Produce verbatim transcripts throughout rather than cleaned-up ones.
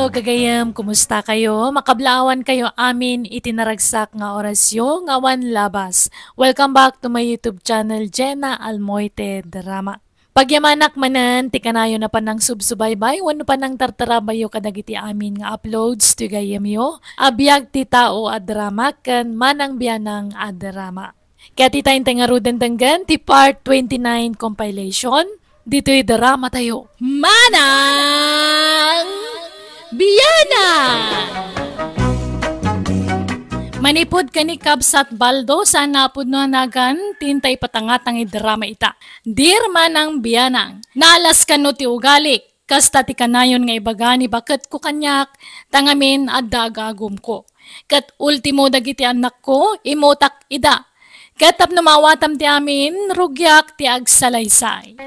Gagayem, kumusta kayo? Makablaawan kayo amin iti naragsak nga orasyo nga awan labas. Welcome back to my YouTube channel, Jenna Almoite Drama. Pagyamanak manen ti kanayon a panangsubsubaybay wenno panangtartarabayo kadagiti amin nga uploads ti gayemyo a biag ti tao a drama ken manang bianang a drama. Ket ita intay ngaruden denggen ti part twenty-nine compilation ditoy drama tayo. Manang Bianang! Manipud ken ni Kabsat Baldo, saan nga pudno a nagan ti intay ipatangatang iti drama ita. Dear Manang Bianang, naalas kano ti ugalik, kasta ti kanayon nga ibaga ni baketko kaniak, ta ngamin adda agagumko. Ket ultimo dagiti annakko, immutak ida. Ket tapno maawatam ti amin, rugiak ti agsalaysay.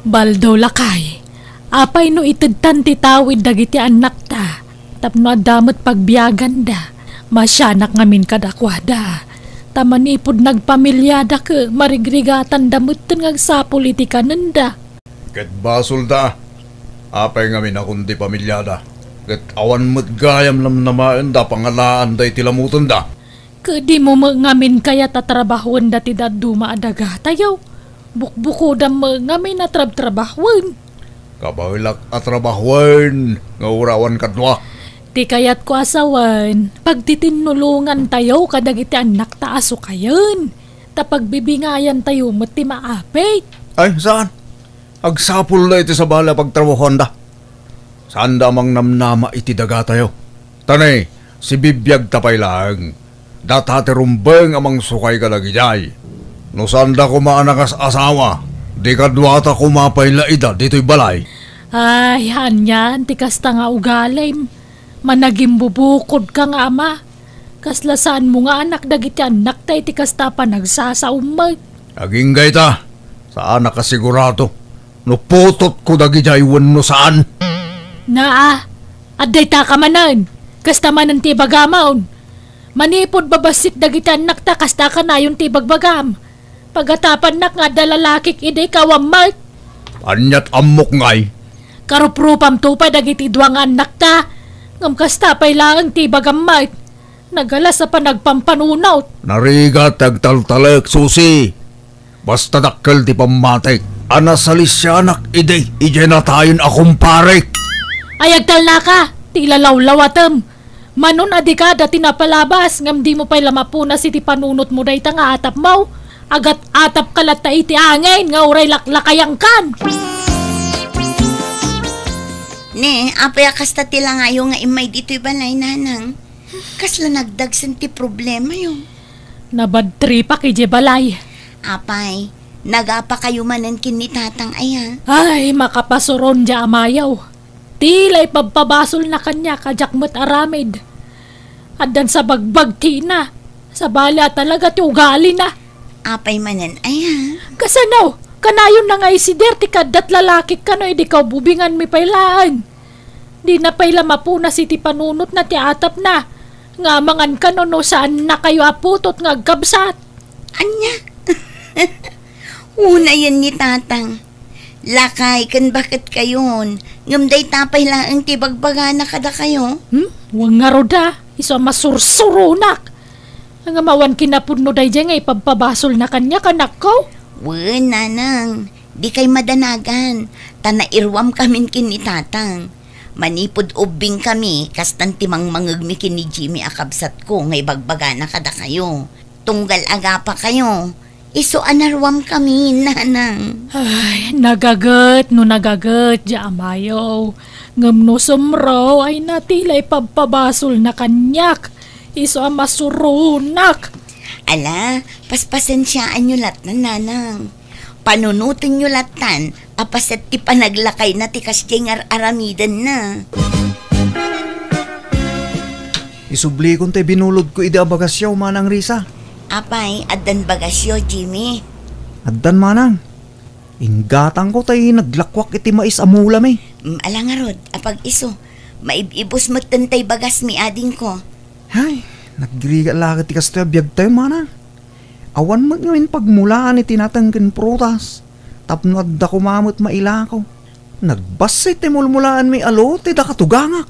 Baldo, lakay, apay no itedtan ti tawid dagiti annakta tapno adda met pagbiaganda? Masianak ngamin kadakuada. Ta manipud nagpamiliada ket marigrigatanda metten nga agsapul iti kanenda. Ket basolda. Apay ngamin a kundi pamiliada? Ket awan met gayam namnamaenda a pangalaanda iti lamutenda. Ket dimo met ngamin kayat a trabahuenda ti dadduma a dagatayo? Bukbukodam met ngamin a trabtrabahuem. Kabaelak a trabahuem nga uray awan kadua. Ti kayatko a sawen, pagtitinulongantayo kadagiti annakta a sukayen, ta pagbibingayantayo met ti maapit. Ay, saan? Agsapulda iti sabali a pagtrabahuanda. Saanda a mangnamnama iti dagatayo. Ta ne, sibibiagta pay laeng. Data ti rumbeng a mangsukay kadagidiay. No saanda koma a nakas-asawa, di kaduata koma pay la ida ditoy balay. Ay, anian ti kasta nga ugalim? Managimbubukodka nga ama. Kasla saanmo nga anak dagiti annakta iti kasta a panagsasaom met. Agingga ita, saanak a sigurado no putotko dagidiay wenno saan. Naa, adda ita ka manen. Kasta manen ti ibagamon. Manipud babassit dagiti annakta, kasta kanayon ti ibagbagam. Pagatapannak nga adda lalakik idi ikaw a met. Aniat ammok ngay? Karuprupamto pay dagiti dua nga annakta. Ngem kasta pay laeng ti ibagam met. Nagalas a panagpampanunot. Narigat ti agtaltalek, Susi. Basta dakkel ti pammatik a nasalisianak idi idiay natayon a kumparek. Ay, agtalnaka, ti ilalawlawatem. Manon a dika dati napalabas, ngem dimo pay la mapunas iti panunotmo dayta nga atapmo. Agat-atapka latta iti angin nga uray laklakayangkan. Ne, apay a kasta ti langayo nga immay ditoy balay, nanang? Kasla nagdagsen ti problemayo? Nabadtripak idiay balay. Apay, nagapakayo manen ken ni tatang aya? Ay, makapasuron diay amayo. Ti la ipabpabasolna kaniak a diak met aramid. Addan sa bagbagtina. Sabali a talaga ti ugalina. Apay manen aya? Kasano? Kanayonna nga isider ti kaaddat lalakik kano idi kaububinganmi pay laeng. Dina pay la mapunas iti panunotna ti atapna nga amangan kano no saannakayo a putot nga agkabsat. Ania? Unayen ni tatang. Lakay ken baketkayon, ngem dayta pay laeng ti ibagbagana kadakayo. Hmm? Wen ngarud a, isu a masursuronak. Ngem awan kinapudno daydiay nga ipabpabasolna kaniak, anakko? Wen, nanang, dikay madanagan, ta nairuamkamin ken ni tatang. Manipud ubbingkami, kastan ti mangmangegmi ken ni Jimmy a kabsatko nga ibagbagana kadakayo. Tunggal agapakayo, isu a naruamkami, nanang. Ay, nagaget no nagaget diay amayo. Ngem no sumro, ay, natila ipabpabasolna kaniak. Isu a masuronak. Ala, paspasensiaanyo lattan, nanang. Panunotenyo lattan a paset ti panaglakayna ti kasdiay nga ar-aramidenna. Isublikon tay binulodko idi a bagasyo, Manang Risa. Apay, addan bagasyo, Jimmy? Addan, Manang. Inggatangko tay naglakuak iti mais a mulami. Mm, ala ngarud, apag-isu. Maib-ibus metten tay bagasmi, adingko. Ay, nagrigat la ket ti kastoy a biagtayo, Manang. Awan met ngamin pagmulaan iti nateng ken prutas, tapno adda koma met mailako. Nagbassit ti mulmulaanmi a lo ti dakatugangak.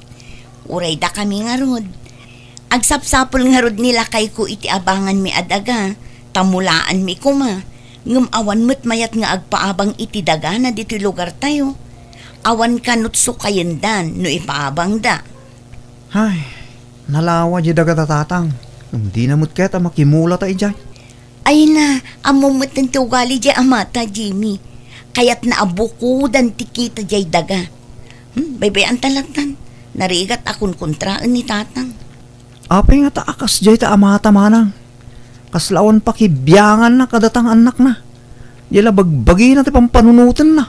Uray dakami ngarud. Agsapsapul ngarud ni lakayko iti abanganmi a daga, ta mulaanmi koma, ngem awan met mayat nga agpaabang iti dagana ditoy lugartayo. Awan kanut sukayendan no ipaabangda. Ay, nalawa di dagata tatang. Ngem dina met ket a makimulata idiay. Ay na, ammom met ti ugali di amata, Jimmy. Kayatna a bukodan ti kita diay daga. Hmm, baybay-an ta lattan. Narigat a kunkuntraen ni tatang. Apay ngata a kasdiay ta amata manang? Kasla awan pakibianganna kadata nga annakna. Diay la bagbagina ti pampanunotenna.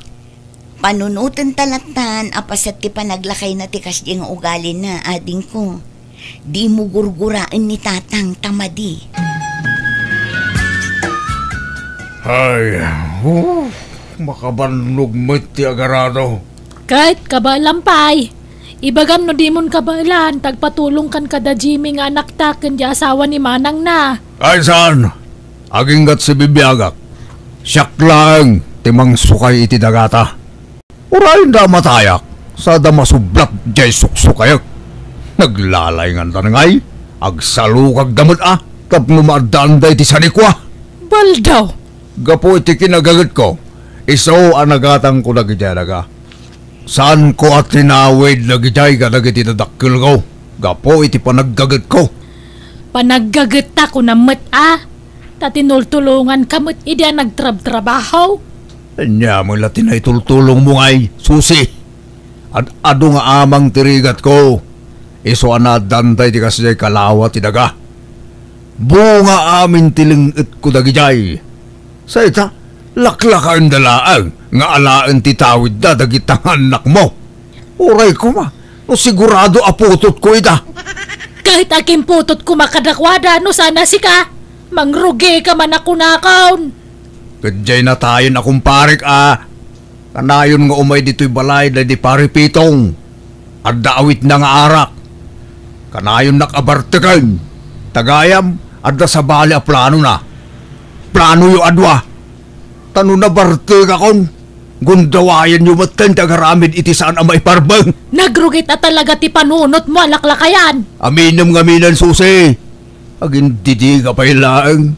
Panunoten ta lattan a paset ti panaglakayna ti kasdiay nga ugalina, adingko. Dimo gurguraen ni tatang ta madi. Ay, oh, makabannog met ti agarado. Ket kabaelam pay. Ibagam no dimon kabaelan, ta agpatulongkan kada Jimmy nga anakta ken di asawa ni manangna. Ay, saan? Aginggat sibibiagak. Siak laeng ti mangsukay iti dagata. Urayenda a matayak, sada masublat diay suksukayek. Naglalaynganda ngay, agsalukagda met a, tapno maaddaanda iti sanikua. Baldaw! Gapu iti kinagagetko, isu a nagatangko dagidiay daga. Saanko a tinawid dagidiay kadagiti dadakkelko, gapu iti panaggagetko. Panaggagetta kunam met a, ta tinultulonganka met idi a nagtrabtrabaho. Ania met la ti naitultulongmo ngay, Susi? Ad-adu nga amang ti rigatko, isu a naaddanta iti kasdiay kalawa ti daga. Bunga amin ti leng-etko dagidiay. Say ta, laklakaenda laeng nga alaen ti tawidda dagita nga annakmo. Uray koma, no sigurado a putotko ida. Ket agimputotko koma kadakuada no saan a sika, mangrugika man a kunakon. Ket diay natayen a kumparek a, kanayon nga umay ditoy balay daydi Pari Pitong. Adda awitna nga arak. Kanayonnak a barteken. Ta gayam, adda sabali a planona. Planoyo a dua. Ta no nabartekakon, gundawayanyo metten ti agaramid iti saan a maiparbeng. Nagrugit a talaga ti panunotmo a laklakayan. Aminem ngamin, Susi. Agindidiga pay laeng.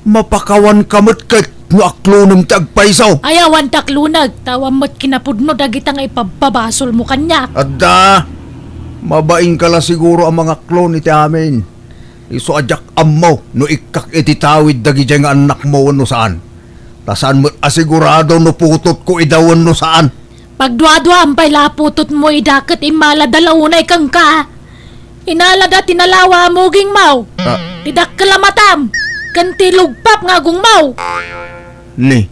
Mapakawanka met ket no aklonem ti agpayso. Ay, awan ti aklonek, ta awan met kinapudno dagita nga ipabpabasolmo kaniak. Adda, mabainka la siguro a mangaklon iti amin. Isu a diak ammo no ikkak iti tawid dagidiay nga annakmo wenno saan. Ta saan met a sigurado no putotko ida wenno saan. Pagduaduam pay la a putotmo ida ket immalada la unay kenka. Inalada ti nalawa a mugingmo, ah, ti dakkel a matam, ken ti lugpap nga agongmo. Ni,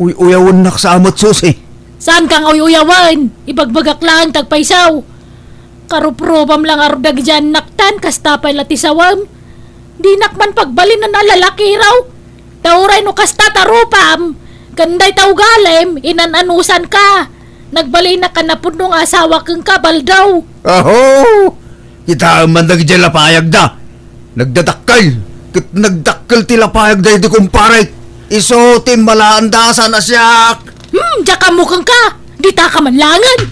uy-uyawennak sa met, Susi. Saanka nga uy-uyawen? Ibagbagak laeng ti agpayso. Karuprubam la ngarud dagidiay annaktan, kasta pay la ti sawem. Dinak man pagbalinan a lalakiro. Ta uray no kasta ta rupam, ken dayta ugalim, inan-anusanka. Nagbalinak a napudno nga asawa kenka, Baldaw. Aho! Kitaem man dagidiay lapayagda. Nagdadakkel, ket nagdakkel ti lapayagda iti kumparek. Isu ti immalaanda a saan a siak. Hmm, diak ammo kenka. Ditaka man laengen.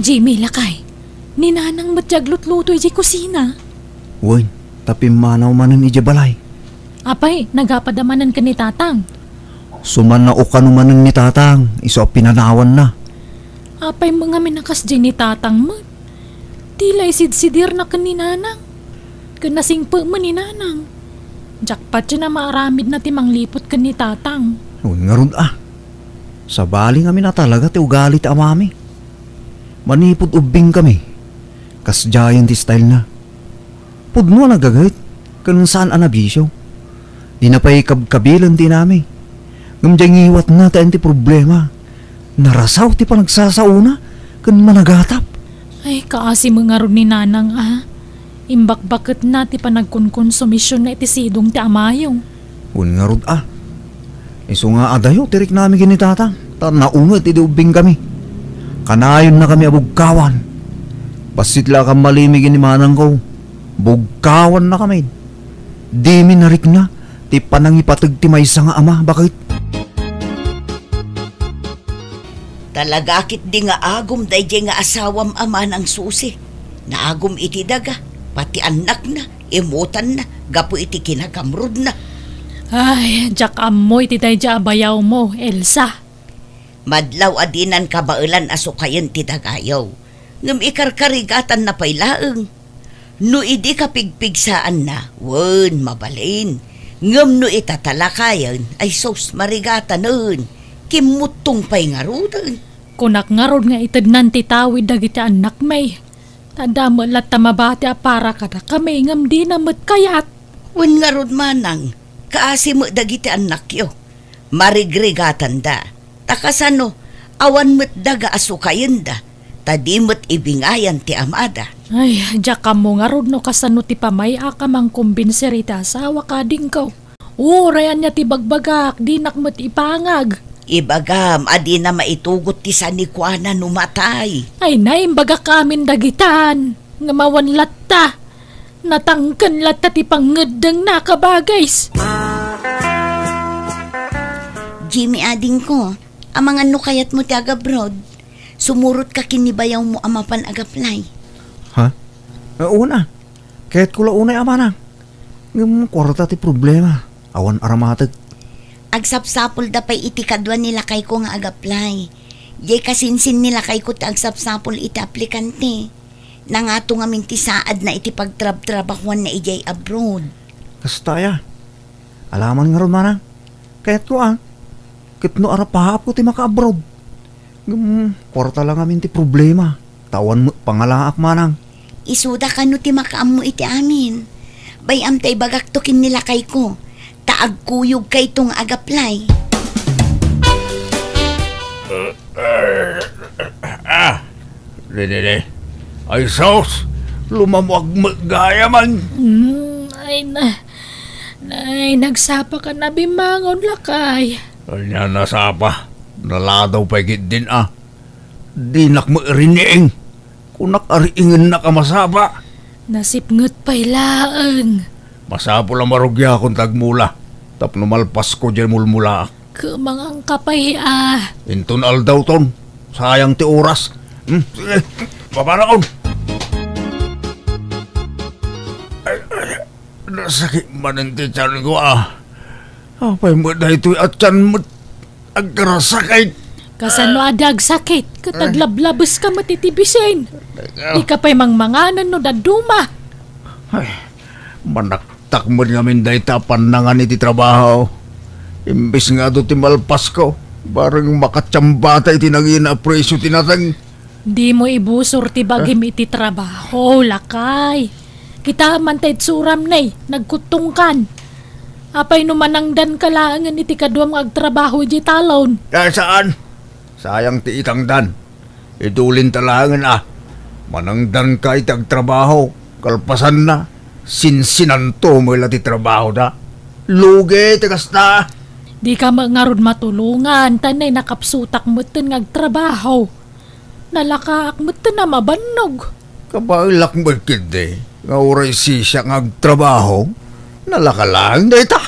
Jimmy, lakay. Ni Nanang met ti aglutluto idiay kusina. Wen, ta pimmanaw manen idiay balay. Apay, nagapada manen ken ni Tatang? Suman naukano manen ni Tatang, isu a pinanawanna. Apay met ngamin a kasdiay ni Tatang met? Ti la isidsidirna ken ni Nanang. Ken nasingpet met ni Nanang. Diak patien a maaramidna ti mangliput ken ni Tatang. Wen ngarud a. Sabali ngamin a talaga ti ugali ti amami. Manipud ubbingkami, kasdiayen ti stylena. Pudno a nagaget, ken saan a nabisio. Dina pay kabkabilen ti inami. Ngem diay ngiwatna ti ayan ti problema. Narasaw ti panagsasaona ken managatap. Ay, kaasi met ngarud ni Nanang a. Imbakbaketna ti panagkonkonsumision iti sidong ti amayo. Wen ngarud a. Isu nga adayo ti riknami ken ni Tatang, ta naunget idi ubbingkami. Kanayonnakami a bugkawan. Bassit la a kammalimi ken ni manangko. Bugkawannakami. Dimi narikna ti panangipateg ti maysa nga ama, baket. Talaga ketdi nga agum daydiay nga asawam a manang Susi. Naagum iti daga, pati annakna, imutanna, gapu iti kinagamrudna. Ay, diak ammo iti daydiay a bayawmo, Elsa. Madlaw a dinan kabaelan a sukayen ti dagayo, ngem ikarkarigatanna pay laeng. No idi kapigpigsaanna, wen, mabalin. Ngem no itatalakayen, ay sus, marigatanen. Kimmuttong pay ngaruden. Kunak ngarud nga itednan ti tawid dagiti annakmi. Ta adda met latta mabati a para kadakami ngem dina met kayat. Wen ngarud manang, kaasi met dagiti annakyo. Marigrigatanda. Ta kasano, awan met daga a sukayenda, ta di met ibingayan ti amada. Ay, diak ammo ngarud no kasano ti pamay-ak a mangkumbinser iti asawak, adingko. Uray ania ti bagbagak, dinak met ipangag. Ibagam a dina maitugot ti sanikuana no matay. Ay, naimbagak amin dagitan, ngem awan latta. Natangken latta ti pangngeddengna, kabagis. Jimmy, adingko, amangan no kayatmo ti agabroad, sumurotka ken ni bayawmo a mapan agaplay. Ha? Eh, una. Kayatko la unay a manang. Ngem kuarta ti problema. Awan aramatek. Agsapsapulda pay iti kadua ni lakayko nga agaplay. Diay kasinsin ni lakayko ti agsapsapul iti aplikante. Nangato ngamin ti saadna iti pagtrabtrabahuanna idiay abroad. Kasta aya. Alaman ngarud, manang. Kayatko a. Ket no arapaapko ti makaabroad. Ngem, kuarta la ngamin ti problema. Ta awan met pangalaak, manang. Isuda kano ti makaammo iti amin. Bay-am ta ibagakto ken ni lakayko. Ta agkuyogkayto nga agaplay. Ah, didi, di. Ay, sus! Lumamuag met gayaman. Mm, ay na. Nay, nagsapa ka na bimangon, lakay. Ania nasapa? Naladaw pay ketdin a. Dinak mairining. Kunak a riingennak a masapa. Nasipnget pay laeng. Masapul a marugiakon ta agmula. Tapno malpasko diay mulmulaak. Kumangangka pay a. Inton aldawton. Sayang ti oras. Hmm, sige. Papanakon. Ay, ay, nasakit manen ti tianko a. Apay met daytoy a tian met agkarasakit? Kasano a di agsakit? Ket aglablabes ka met iti bisin. Ay. Di ka pay mangmanganen no dadduma. Ay, manak- Tak met ngamin dayta a pannangan iti trabaho. Imbes nga adu ti malpasko, bareng makatiambata iti nangina a presio ti nateng. Dimo ibusor ti bagim iti trabaho, lakay. Kitaem man ta itsuram, ne, nagkuttongkan. Apay no manangdanka laengen iti kaduam nga agtrabaho idiay talon? Eh, saan? Sayang ti itangdan. Idulinta laengen a. Manangdanka iti agtrabaho, kalpasanna, sinsinanto met la ti trabahoda. Lugi ti kasta. Dika met ngarud matulongan, ta nay nakapsutak metten nga agtrabaho. Nalakaak metten a mabannog. Kabaelak met ketdi nga uray sisiak nga agtrabaho, nalaka laeng dayta.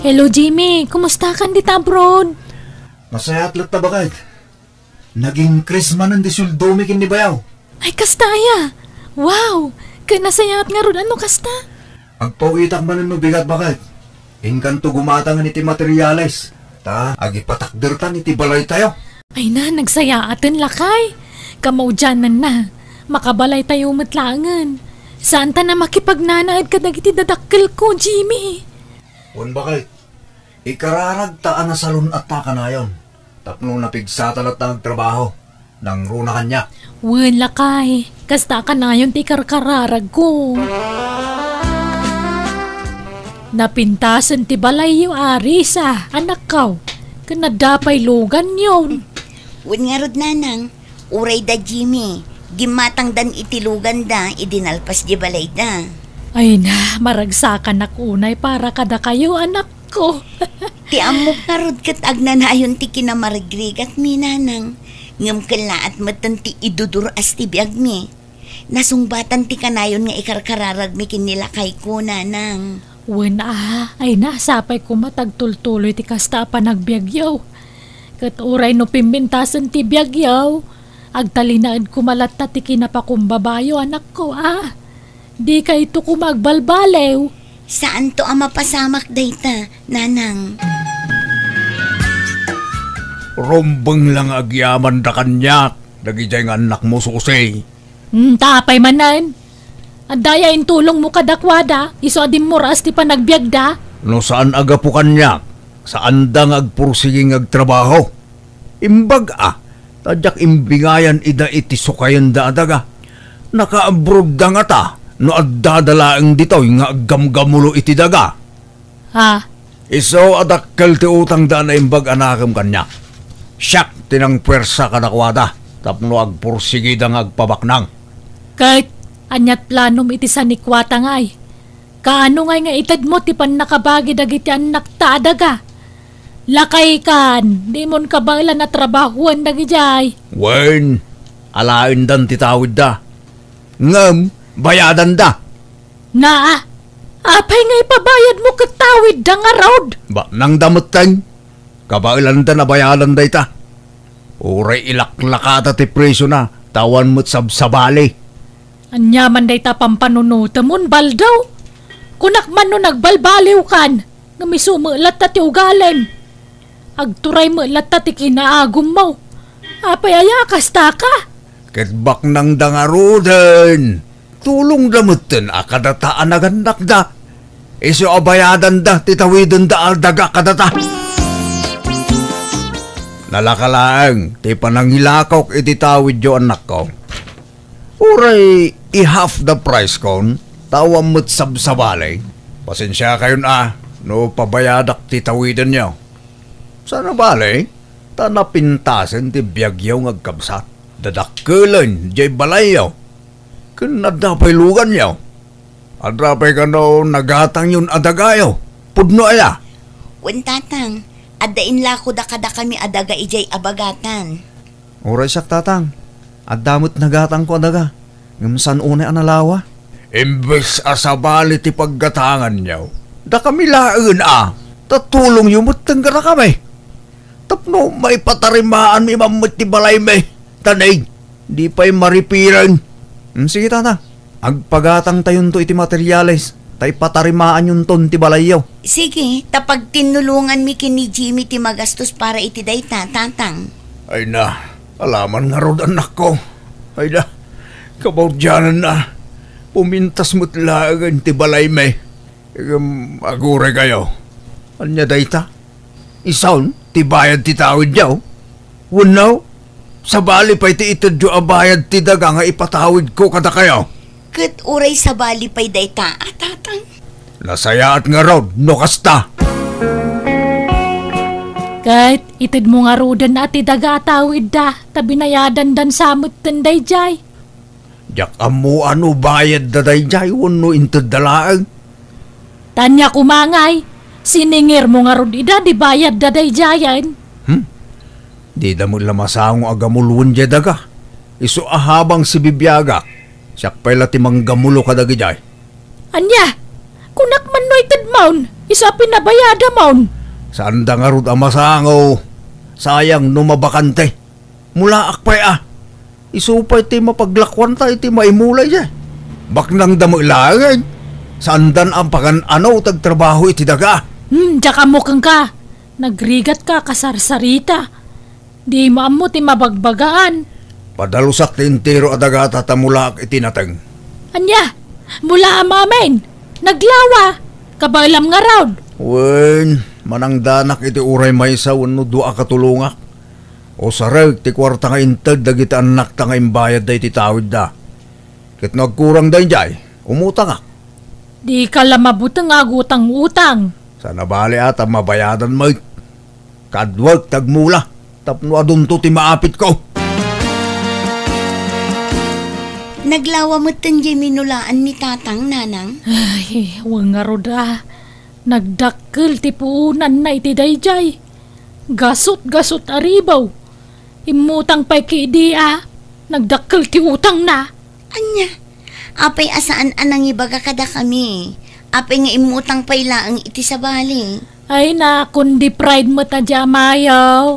Hello, Jimmy. Kumustakan dita abroad? Nasayaat latta, baket. Nag-increase manen ti sueldomi ken ni bayaw. Ay, kasta aya? Wow! Ket nasayaat ngarud a no kasta? Agpaw-itak manen no bigat, baket. Inkanto gumatangen iti materiales, ta agipatakdertan iti balaytayo. Ay na, nagsayaaten, lakay. Kamaudiananna, makabalaytayo met laengen. Saantan a makipagnanaed kadagiti dadakkelko, Jimmy. Wen, baket. Ikararagta a nasalun-atta kanayon tapno napigsata latta nga agtrabaho. Nangruna kaniak. Wen, lakay, kasta a kanayon ti ikarkararagko. Napintasen ti balayyo, Arisa, anakko, ken adda pay luganyon. Wen ngarud, nanang, uray da Jimmy, gimmatangdan iti luganda idi nalpas di balayda. Ay na, maragsakanak unay para kadakayo, anak ko. Ti ammok ngarud ket agnanayon ti kinamarigrigatmi, nanang. Ngem kellaat metten ti idudur-as ti biagmi. Nasungbatan ti kanayon nga ikarkararagmi ken ni lakayko, nanang. Wen a, ay na, sapay koma ta agtultuloy ti kasta a panagbiagyo. Ket uray no pimmentasen ti biagyo, agtalinaed koma latta ti kinapakumbabayo, anakko, a. Dikayto koma agbalbaliw. Saanto a mapasamak dayta, nanang. Rumbeng la nga agyamanda kaniak, dagidiay nga annakmo, Susi. Hmm, ta apay manen? Adda aya intulongmo kadakuada, isu a dimmuras ti panagbiagda? No saan a gapu kaniak, saanda nga agpursigi nga agtrabaho. Imbag a, ta diak imbingayan ida iti sukayenda a daga. Nakaabroadda ngata no addada laeng ditoy nga aggamgamulo iti daga. Ha? Isu a dakkel ti utangda a naimbag a nakem kaniak. Siak ti nangpuersa kadakuada tapno agpursigida nga agpabaknang. Ket aniat planom iti sanikuatangay? Kaano ngay nga itedmo ti pannakabagi dagiti annakta a daga? Lakaykan, dimon kabaelan a trabahoen dagidiay. Wen, alaendan ti tawidda. Ngem, bayadanda. Naa, apay nga ipabayadmo ket tawidda ngarud? Baknangda metten. Kabaelanda a bayadan dayta. Uray ilaklakada ti presiona, ta awan met sabsabali. Ania man dayta pampanunotemon, Baldaw? Kunak man no nagbalbaliwkan, ngem isu met latta ti ugalem. Agturay met latta ti kinaagummo. Apay aya a kastaka? Ket baknangda ngaruden. Tulongda metten a kadata a nagannakda. Isu a bayadanda ti tawidenda a daga kadata. Nalaka laeng ti panangilakok iti tawidyo, annakko. Uray i-half the price kon, ta awan met sabsabali. Pasensiakayon a no pabayadak ti tawidenyo. Saan a bale, ta napintasen ti biagyo nga agkabsat. Dadakkelen diay balayyo. Ken adda pay luganyo. Adda pay kano nagatangyon a dagayo. Pudno aya? Wen, Tatang, adda inlakoda kadakami a daga idiay abagatan. Uray siak, Tatang, adda met nagatangko a daga, ngem saan unay a nalawa. Imbes a sabali ti paggatanganyo, dakami laengen a, ta tulongyo metten kadakami. Tapno maipatarimaanmi man met ti balaymi, ta nay, di pay maripiren. Hmm, sige, Tatang. Agpagatangtayonto iti materiales, ta ipatarimaanyonton ti balayyo. Sige, ta pagtinnulonganmi ken ni Jimmy ti magastos para iti dayta, Tatang. Ay na, alaman ngarud, annakko. Ay na, kabaudiananna, pumintas met laengen ti balaymi. Ngem aguray kayo. Ania dayta? Isun ti bayad ti tawidyo? Wenno, sabali pay ti itedyo a bayad ti daga nga ipatawidko kadakayo? Ket uray sabali pay dayta a, Tatang? Nasayaat ngarud no kasta. Ket itedmo ngaruden a ti daga a tawidda, ta binayadandan sa metten daydiay. Diak ammo a no bayadda daydiay wenno intedda laeng. Ta ania koma ngay, siningirmo ngarud ida di bayadda daydiayen? Hmm? Dida met la masango a gamuloen diay daga. Isu a habang sibibiagak, siak pay la ti manggamulo kadagidiay. Ania? Kunak man no itedmon, isu a pinabayadamon. Saanda ngarud a masango. Sayang no mabakante. Mulaak pay a. Isu pay ti mapaglakuanta iti maimulay diay. Baknangda met laeng. Saandan a pagan-ano ti agtrabaho iti daga. Hmm, diak ammo kenka. Nagrigatka a kasarsarita. Dimo ammo ti mabagbagaan. Padalusak ti entero a dagata ta mulaak iti nateng. Ania? Mulaam amin? Naglawa? Kabaelam ngarud? Wen, manangdanak iti uray maysa wenno dua a katulongak. Usarek ti kuarta nga inted dagiti annakta nga imbayadda iti tawidda. Ket no agkurang daydiay, umutangak. Dika la mabuteng a agutang-utang. Saan a bale a ta mabayadan met. Kaduak ti agmula tapno adunto ti maapitko. Naglawa metten diay minulaan ni Tatang, Nanang? Ay, wen ngarud a. Nagdakkel ti puonanna iti daydiay. Gasut-gasut a ribaw. Immutang pay ket idi a nagdakkel ti utangna. Ania? Apay a saan a nangibaga kadakami? Apay nga immutang pay laeng iti sabali? Ay na, kundi pride met a di amayo.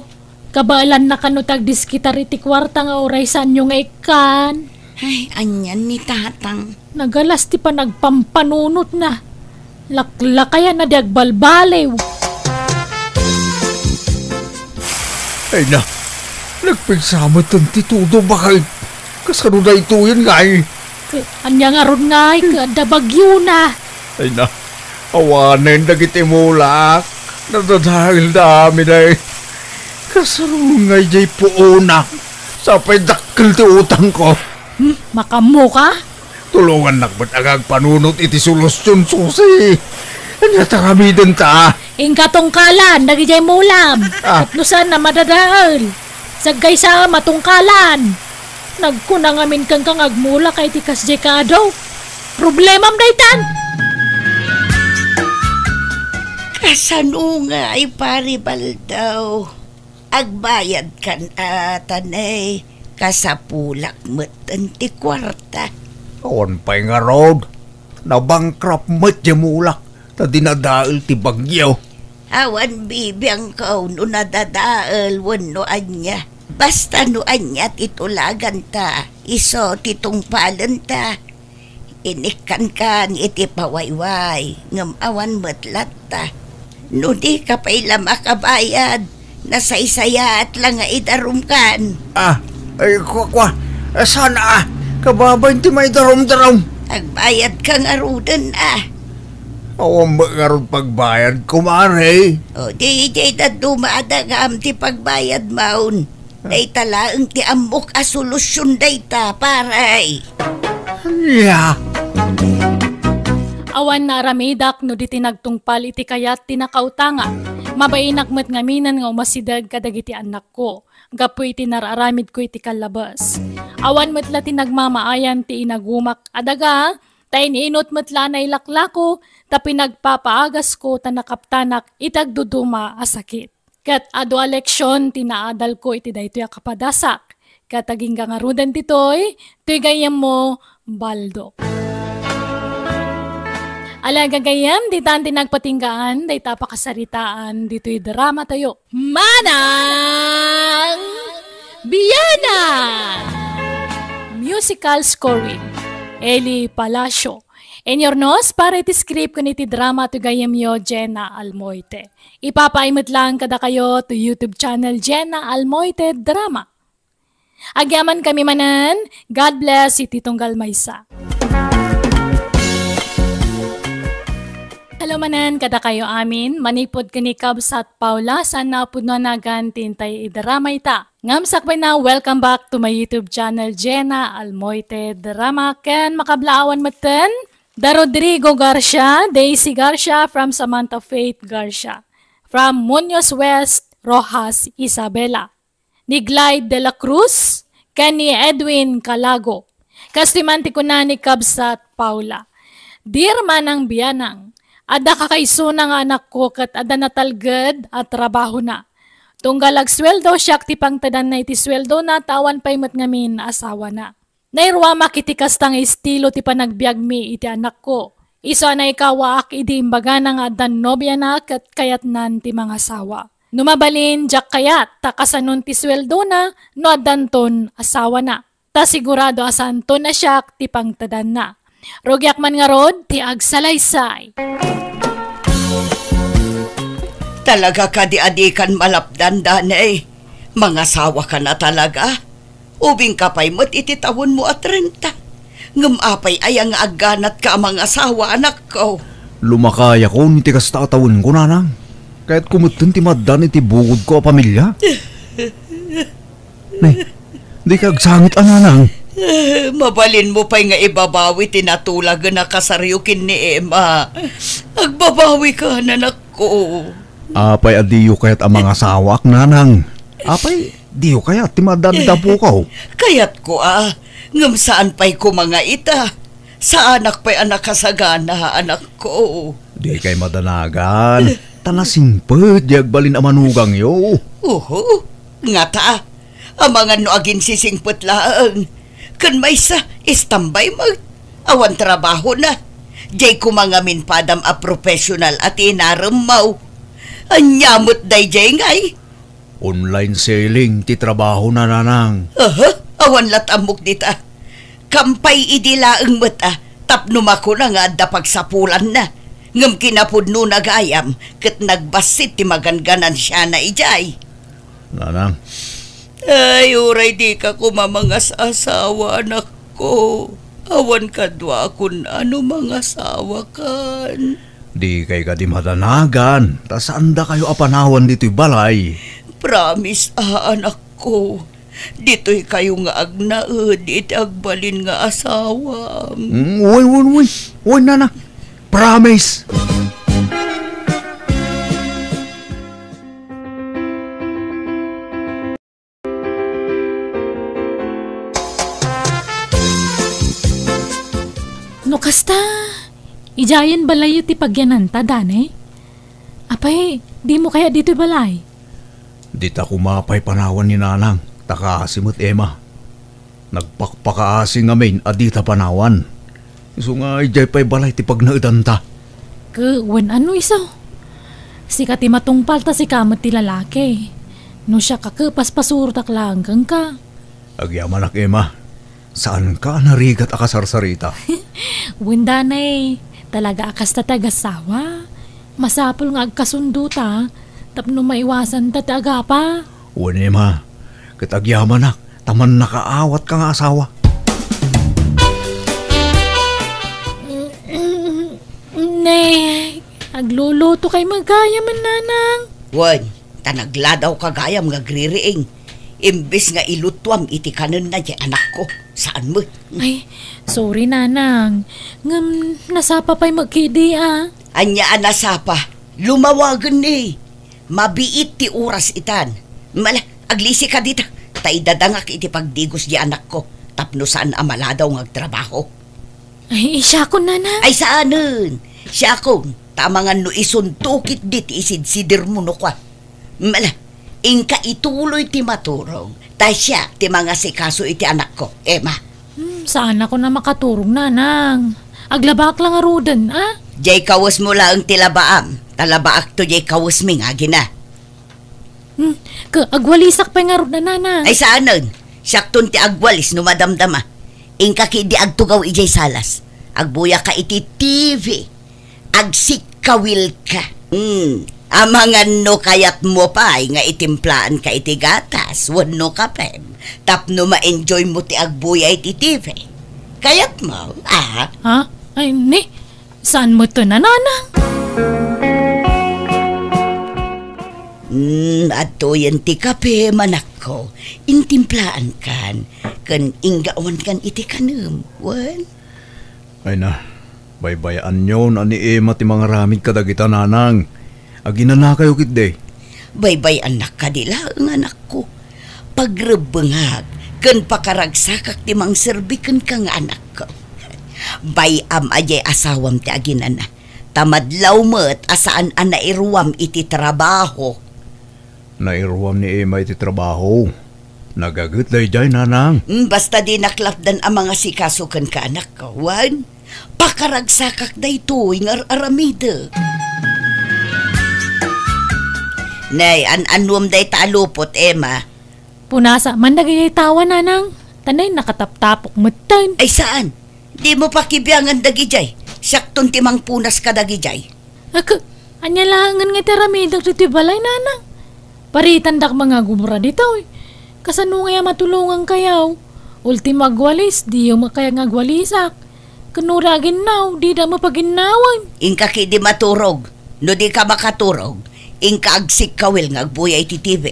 Kabaelanna kano ti agdiskitar iti kuarta nga uray saanyo nga ikkan. Ay, anian ni Tatang? Nagalas ti panagpampanunotna. Laklakayan a di agbalbaliw. Ay na, nagpigsa met ti todo, baket. Kasano daytoyen ngay? K-, ania ngarud ngay, ket adda bagyona. Ay na, awanen dagiti mulak. Nadadaelda amin ay. Kasano ngay jay puona? Sapay dakkel ti utangko. Hmm, makammo ka? Tulongannak met nga agpanunot iti solusion, Susi. Ania ti aramidenta? Inka tungkalan dagijay mulam. Ah. Tapno saan a madadael. Saggaysa a matungkalan. Nagkuna ngamin kenka nga agmulak iti kasjay kaadu. Problemam daytan. Kasano ngay, Pari Baldaw? Agbayadkan a, tanay, kasapulak metten ti kuarta. Awan pay ngarud. Nabankrupt met ti mulak ta dinadael ti bagyo. Awan bibiangko no nadadael wenno ania. Basta no ania ti tulaganta, isu ti tungpalenta. Inikkankan iti pawayway, ngem awan met latta. No dika pay la makabayad, nasaysayaat la nga idarumkan. Ah, ay, kua, kua. Eh, saan a? Kababain ti maidarumdarum. Agbayadka ngaruden a. Awan met ngarud pagbayad, kumare. O, di, di, dadduma a dagam ti pagbayad maun. Dayta laeng ti ammok a solusion dayta, pare. Ania? Awan naaramidak no di ti nagtungpal iti kayat ti nakautanga. Mabainak met ngaminen nga umasideg kadagiti annakko gapu iti nararamidko iti kallabes. Awan met la ti nagmamaayan ti inagumak a daga, ta in-inut met la a nailaklako, ta pinagpapaagasko ta nakaptanak iti agduduma a sakit. Ket adu a leksion ti naadalko iti daytoy a kapadasak. Ket agingga ngaruden ditoy, toy gayyemmo, Baldo. Ala gagayyem, ditan ti nagpatinggaan dayta a pakasaritaan ditoy dramatayo. Manang Biana! Musical scoring, Eli Palacio. Inyurnos para iti script ken iti drama ti gayyemyo, Jenna Almoite. Ipapaay met laeng kadakayo to YouTube channel Jenna Almoite Drama. Agyamankami manen, God bless iti tunggal maysa. Hello manen kadakayo amin, manipud ken ni Kabsat Paula, saan a pudno a nagan ti intay idrama ita. Ngem sakbayna, welcome back to my YouTube channel, Jenna Almoite Drama, ken makablaawan metten da Rodrigo Garcia, Daisy Garcia, from Samantha Faith Garcia, from Muñoz West Rojas Isabela, ni Glide de la Cruz, ken ni Edwin Calago. Kastoy man ti kuna ni Kabsat Paula, "Dear Manang Bianang, adda kakaisuna nga anakko ket adda natalged a trabahona. Tunggal agsueldo, siak ti pangtedanna iti sueldona, ta awan pay met ngamin asawana. Nairuamak iti kasta nga estilo ti panagbiagmi iti anakko. Isu a naikawaak idi imbagana nga addan nobiana ket kayatnan ti mangasawa. No mabalin, diak kayat ta kasanon ti sueldona no addanton asawana. Ta sigurado a saanton a siak ti pangtedanna. Rugiak man ngarud ti agsalaysay." Talaga kadi a dikan malapdan, Danay? Mangasawaka na talaga? Ubingka pay met iti tawenmo a trenta. Ngem apay aya nga agganatka a mangasawa, anakko? Lumakayakon iti kasta a tawenko, nanang. Kayatko metten ti maaddan iti bukodko a pamilia. Nay, dika agsangit a, nanang. Eh, mabalinmo pay nga ibabawi ti natulagen a kasaryo ken ni Emma. Agbabawika, anakko. Apay a diyo kayat a mangasawaak, nanang? Apay diyo kayat ti maaddan iti apoko? Kayatko a, ngem saan pay koma nga ita. Saanak pay a nakasagana, anakko. Dikay madanagan. Ta nasingpet di agbalin a manugangyo. Oho, ngata. Amangan no aginsisingpet laeng. Ken maysa, istambay met. Awan trabahona. Jay koma ngamin padam a professional a tinaremmo. Ania met dayjay ngay? Online selling ti trabahona, nanang. Aha, awan lat ammok dita. Kampay idi laeng met a, tapno makuna nga adda pagsapulanna. Ngem kinapudnona gayam, ket nagbassit ti maganganansiana idiay. Nanang. Ay, uray dika koma mangas-asawa, anakko. Awan kaduakon a no mangasawakan. Dikay kadi madanagan, ta saandakayo a panawan ditoy balay. Promise a, anakko. Ditoykayo nga agnaed iti agbalin nga asawam. Mm, wen, wen, wen. Wen, nana. Promise. No kasta, idiayen balayyo ti pagyananta, Danay? Apay, dimo kayat ditoy balay? Dita koma pay panawan ni Nanang, ta kaasi met, Emma. Nagpakpakaasi ngamin a dita panawan. Isu nga idiay pay balay ti pagnaedanta. Ket wen, ano isu? Sika ti matungpal ta sika met ti lalaki. No siak a ket paspasurotak laeng kenka. Agyamanak, Emma. Saanka a narigat a kasarsarita. Wen, Danay, talaga a kasta ti agassawa. Masapul nga agkasundo ta, tapno maiwasan ta ti agapa. Wen, Emma, ket agyamanak, ta mannakaawatka nga asawa. Ne, aglulutokay met gayam, Nanang. Wen, ta nagladawka gayam nga agririing. Imbes nga ilutuam iti kanenna diay anakko, saan met. Ay, sorry, Nanang. Ngem, nasapa pay met ketdi a. Ania a nasapa? Lumawagen ni. Mabiit ti oras itan. Mala, aglisika dita. Ta idadangak iti pagdigos diay anakko. Tapno saan a maladaw nga agtrabaho. Ay, siakon, Nanang. Ay, saanen. Siakon. Ta amangan no isunto ketdi ti isidsidirmo no kua. Mala, inka ituloy ti maturog, ta siak ti mangasikaso iti anakko, Emma. Hmm, saanakon a makaturog, Nanang. Aglabaak la ngaruden, a? Diay kawesmo laeng ti labaam, ta labaakto diay kawesmi nga agina. Hmm, ket agwalisak pay ngarud, Nanang. Ay, saanen. Siakton ti agwalis no madamdama. Inka ketdi agtugaw idiay salas. Agbuyaka iti T V. Agsikkawilka. Hmm. Amangan no kayatmo pay nga itimplaanka iti gatas wenno kapem tapno ma-enjoymo ti agbuya iti T V. Kayatmo, a? Ha? Ay, ni, saan met, Nanang? Hmm, adtoyen ti kape, manakko. Intimplaankan, ken inggawankan iti kanem, wen? Ay na, baybay-anyon a ni Emma ti mangaramid kadagita, Nanang. Aginanakayo ketdi. Baybay-annak kadi laeng, anakko. Pagrebbengak ken pakaragsakak ti mangserbi kenka nga anakko. Bay-am a diay asawam ti aginana. Ta madlaw met a saan a nairuam iti trabaho. Nairuam ni Emma iti trabaho. Nagaget daydiay, Nanang. Mm, basta dinak lapdan a mangasikaso kenka, anakko. Wen, pakaragsakak daytoy nga ar-aramidek. Nay, an-annuam dayta a lupot, Emma. Punasa man dagiti tawa, Nanang. Ta nay, nakataptapok metten. Ay, saan? Dimo pakibiangan dagidiay. Siakton ti mangpunas kadagidiay. Ak, ania laengen nga ti aramidek ditoy balay, Nanang? Paritandak mangagubra ditoy. Kasano ngay a matulongankayo? Ultimo agwalis, diyo met kayat nga agwalisak. Ken no di aginnaw, dida mapaginnawan. Inka ketdi maturog. No dika makaturog, inka agsikkawil nga agbuya iti T V.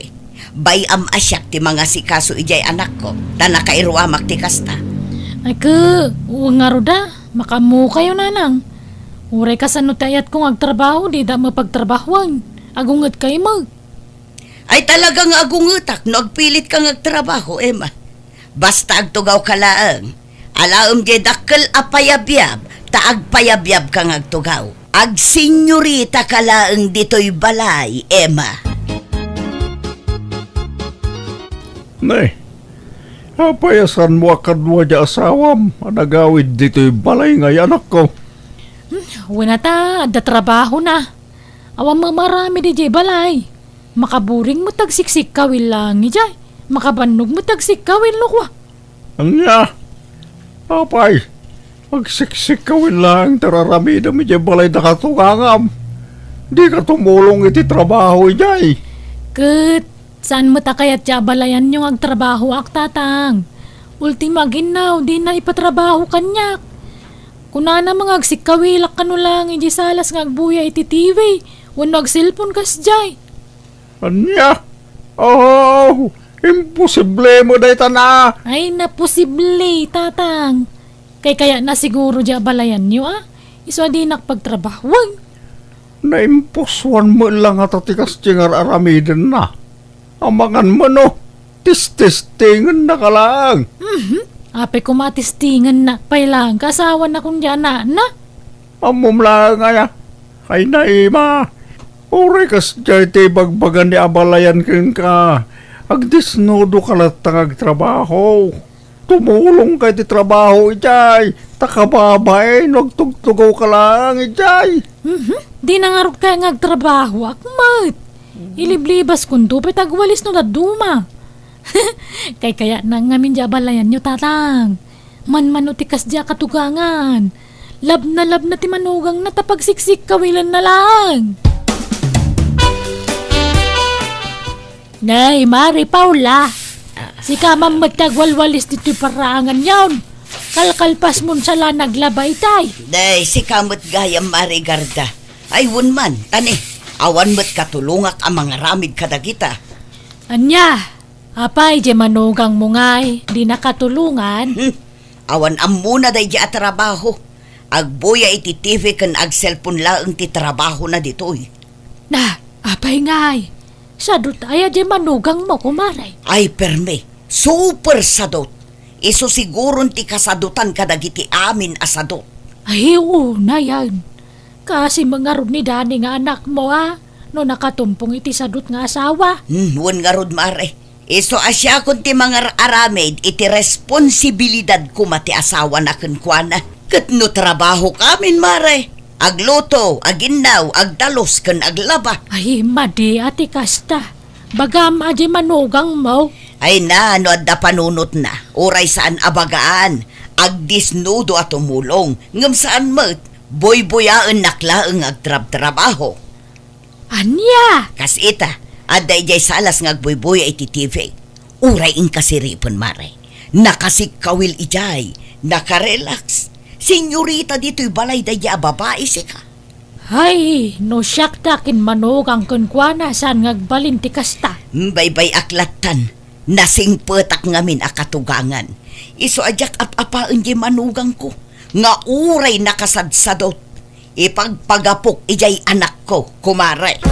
Bay-am a siak ti mangasikaso idiay anakko, ta nakairuamak ti kasta. Ay, ke, wen ngarud a, makaammokayo, Nanang. Uray kasano ti ayatko nga agtrabaho, dida mapagtrabahoan. Agungetkay met. Ay, talaga nga agungetak no agpilitka nga agtrabaho, Emma. Basta agtugawka laeng. Alaem diay dakkel a payabyab, ta agpayabyabka nga agtugaw. Agsenyorita ka laeng ditoy balay, Emma. Ne, apay a saanmo a kadua diay asawam a nagawid ditoy balay ngay, anakko? Hmm, wen a ta, adda trabahona. Awan met maaramid idiay balay. Makaburing met agsiksikkawil laeng idiay. Makabannog met agsikkawil no kua. Ania? Apay, agsiksikkawil laeng ti ar-aramidem idiay balay da katugangam. Dika tumulong iti trabaho idiay. Ket saan met a kayat ti abalayanyo nga agtrabahoak, Tatang. Ultimo aginnaw, dina ipatrabaho kaniak. Kunana nga agsikkawilak kano laeng idiay salas nga agbuya iti T V wenno agselpon kasdiay. Ania? Oh, imposible met dayta na. Ay, naposible, Tatang. Kaykayatna siguro diay abalayanyo, a? Isu a dinak pagtrabahuan. Naimposuan met la ngata ti kasdiay nga ar-aramidenna. Amangan met no, testestengennaka laeng. Mhm. Apay koma testingennak pay laeng, kaasawanakon diay anakna? Ammom laeng aya? Ay, Naima, uray kasdiay ti ibagbaga ni abalayan kenka, agdesnudoka latta nga agtrabaho. Tumulongka iti trabaho idiay, ta kababain no agtugtugawka laeng idiay. Mhm. Dina ngarud kayat nga agtrabahoak met. Iliblibaskonto pay ti agwalis no dadduma. Kaykayatna ngamin diay abalayanyo, Tatang. Manmano ti kasdiay a katugangan. Labnalabna ti manugangna ta pagsiksikkawilna laeng. Nay, Mari Paula, sika man met ti agwalwalis ditoy paraanganyon. Kalkalpasmon sa la naglaba itay. Nay, sika met gayam, Mari Garda. Ay, wen man, ta ni, awan met katulongak a mangaramid kadagita. Ania? Apay, diay manugangmo ngay, dina katulongan? Hmm. Awan ammona daydiay a trabaho. Agbuya iti T V ken agselpon laeng ti trabahona ditoy. Na, apay ngay? Sadot aya diay manugangmo, kumare? Ay, permi. Super sadot. Isu siguron ti kasadotan kadagiti amin a sadot. Ay, unay. Kaasi met ngarud ni Dani nga anakmo, a, no nakatumpong iti sadot nga asawa. Hmm, wen ngarud, Mare. Isu a siakon ti mangar-aramid iti responsibilidad koma ti asawana kenkuana. Ket no trabahok amin, Mare, agluto, aginnaw, agdalus, ken aglaba. Ay, madi a ti kasta. Bagam a diay manugangmo. Ay na, no adda panunotna, uray saan a bagaan, agdesnudo a tumulong, ngem saan met, buybuyaennak laeng nga agtrabtrabaho. Ania? Kas ita, adda idiay salas nga agbuybuya iti T V. Uray inkasiripen, Mare. Nakasikkawil idiay, nakarelax. Senyorita ditoy balay daydiay a babai, sika. Hay, no siak ti akinmanugang kenkuana, saan nga agbalin ti kasta? Baybay-ak lattan, nasingpetak ngamin a katugangan. Isu a diak ap-apaen diay manugangko, nga uray nakasadsadot, ipagpagapok idiay anakko, kumare.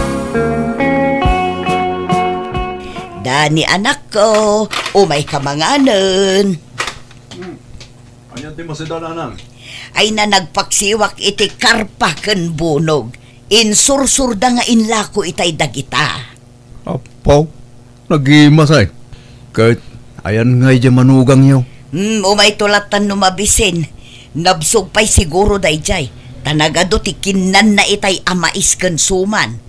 Dani, anakko, umayka manganen. Ania ti maseda, nanang? Ay na, nagpaksiwak iti karpa ken bunog. Insursurda nga inlako itay dagita. Apo, nagimasay. Ket ayan ngay diay manugangyo? Hmm, umayto lattan no mabisin. Nabsog pay siguro daydiay. Ta nagadu ti kinnanna itay a mais ken suman.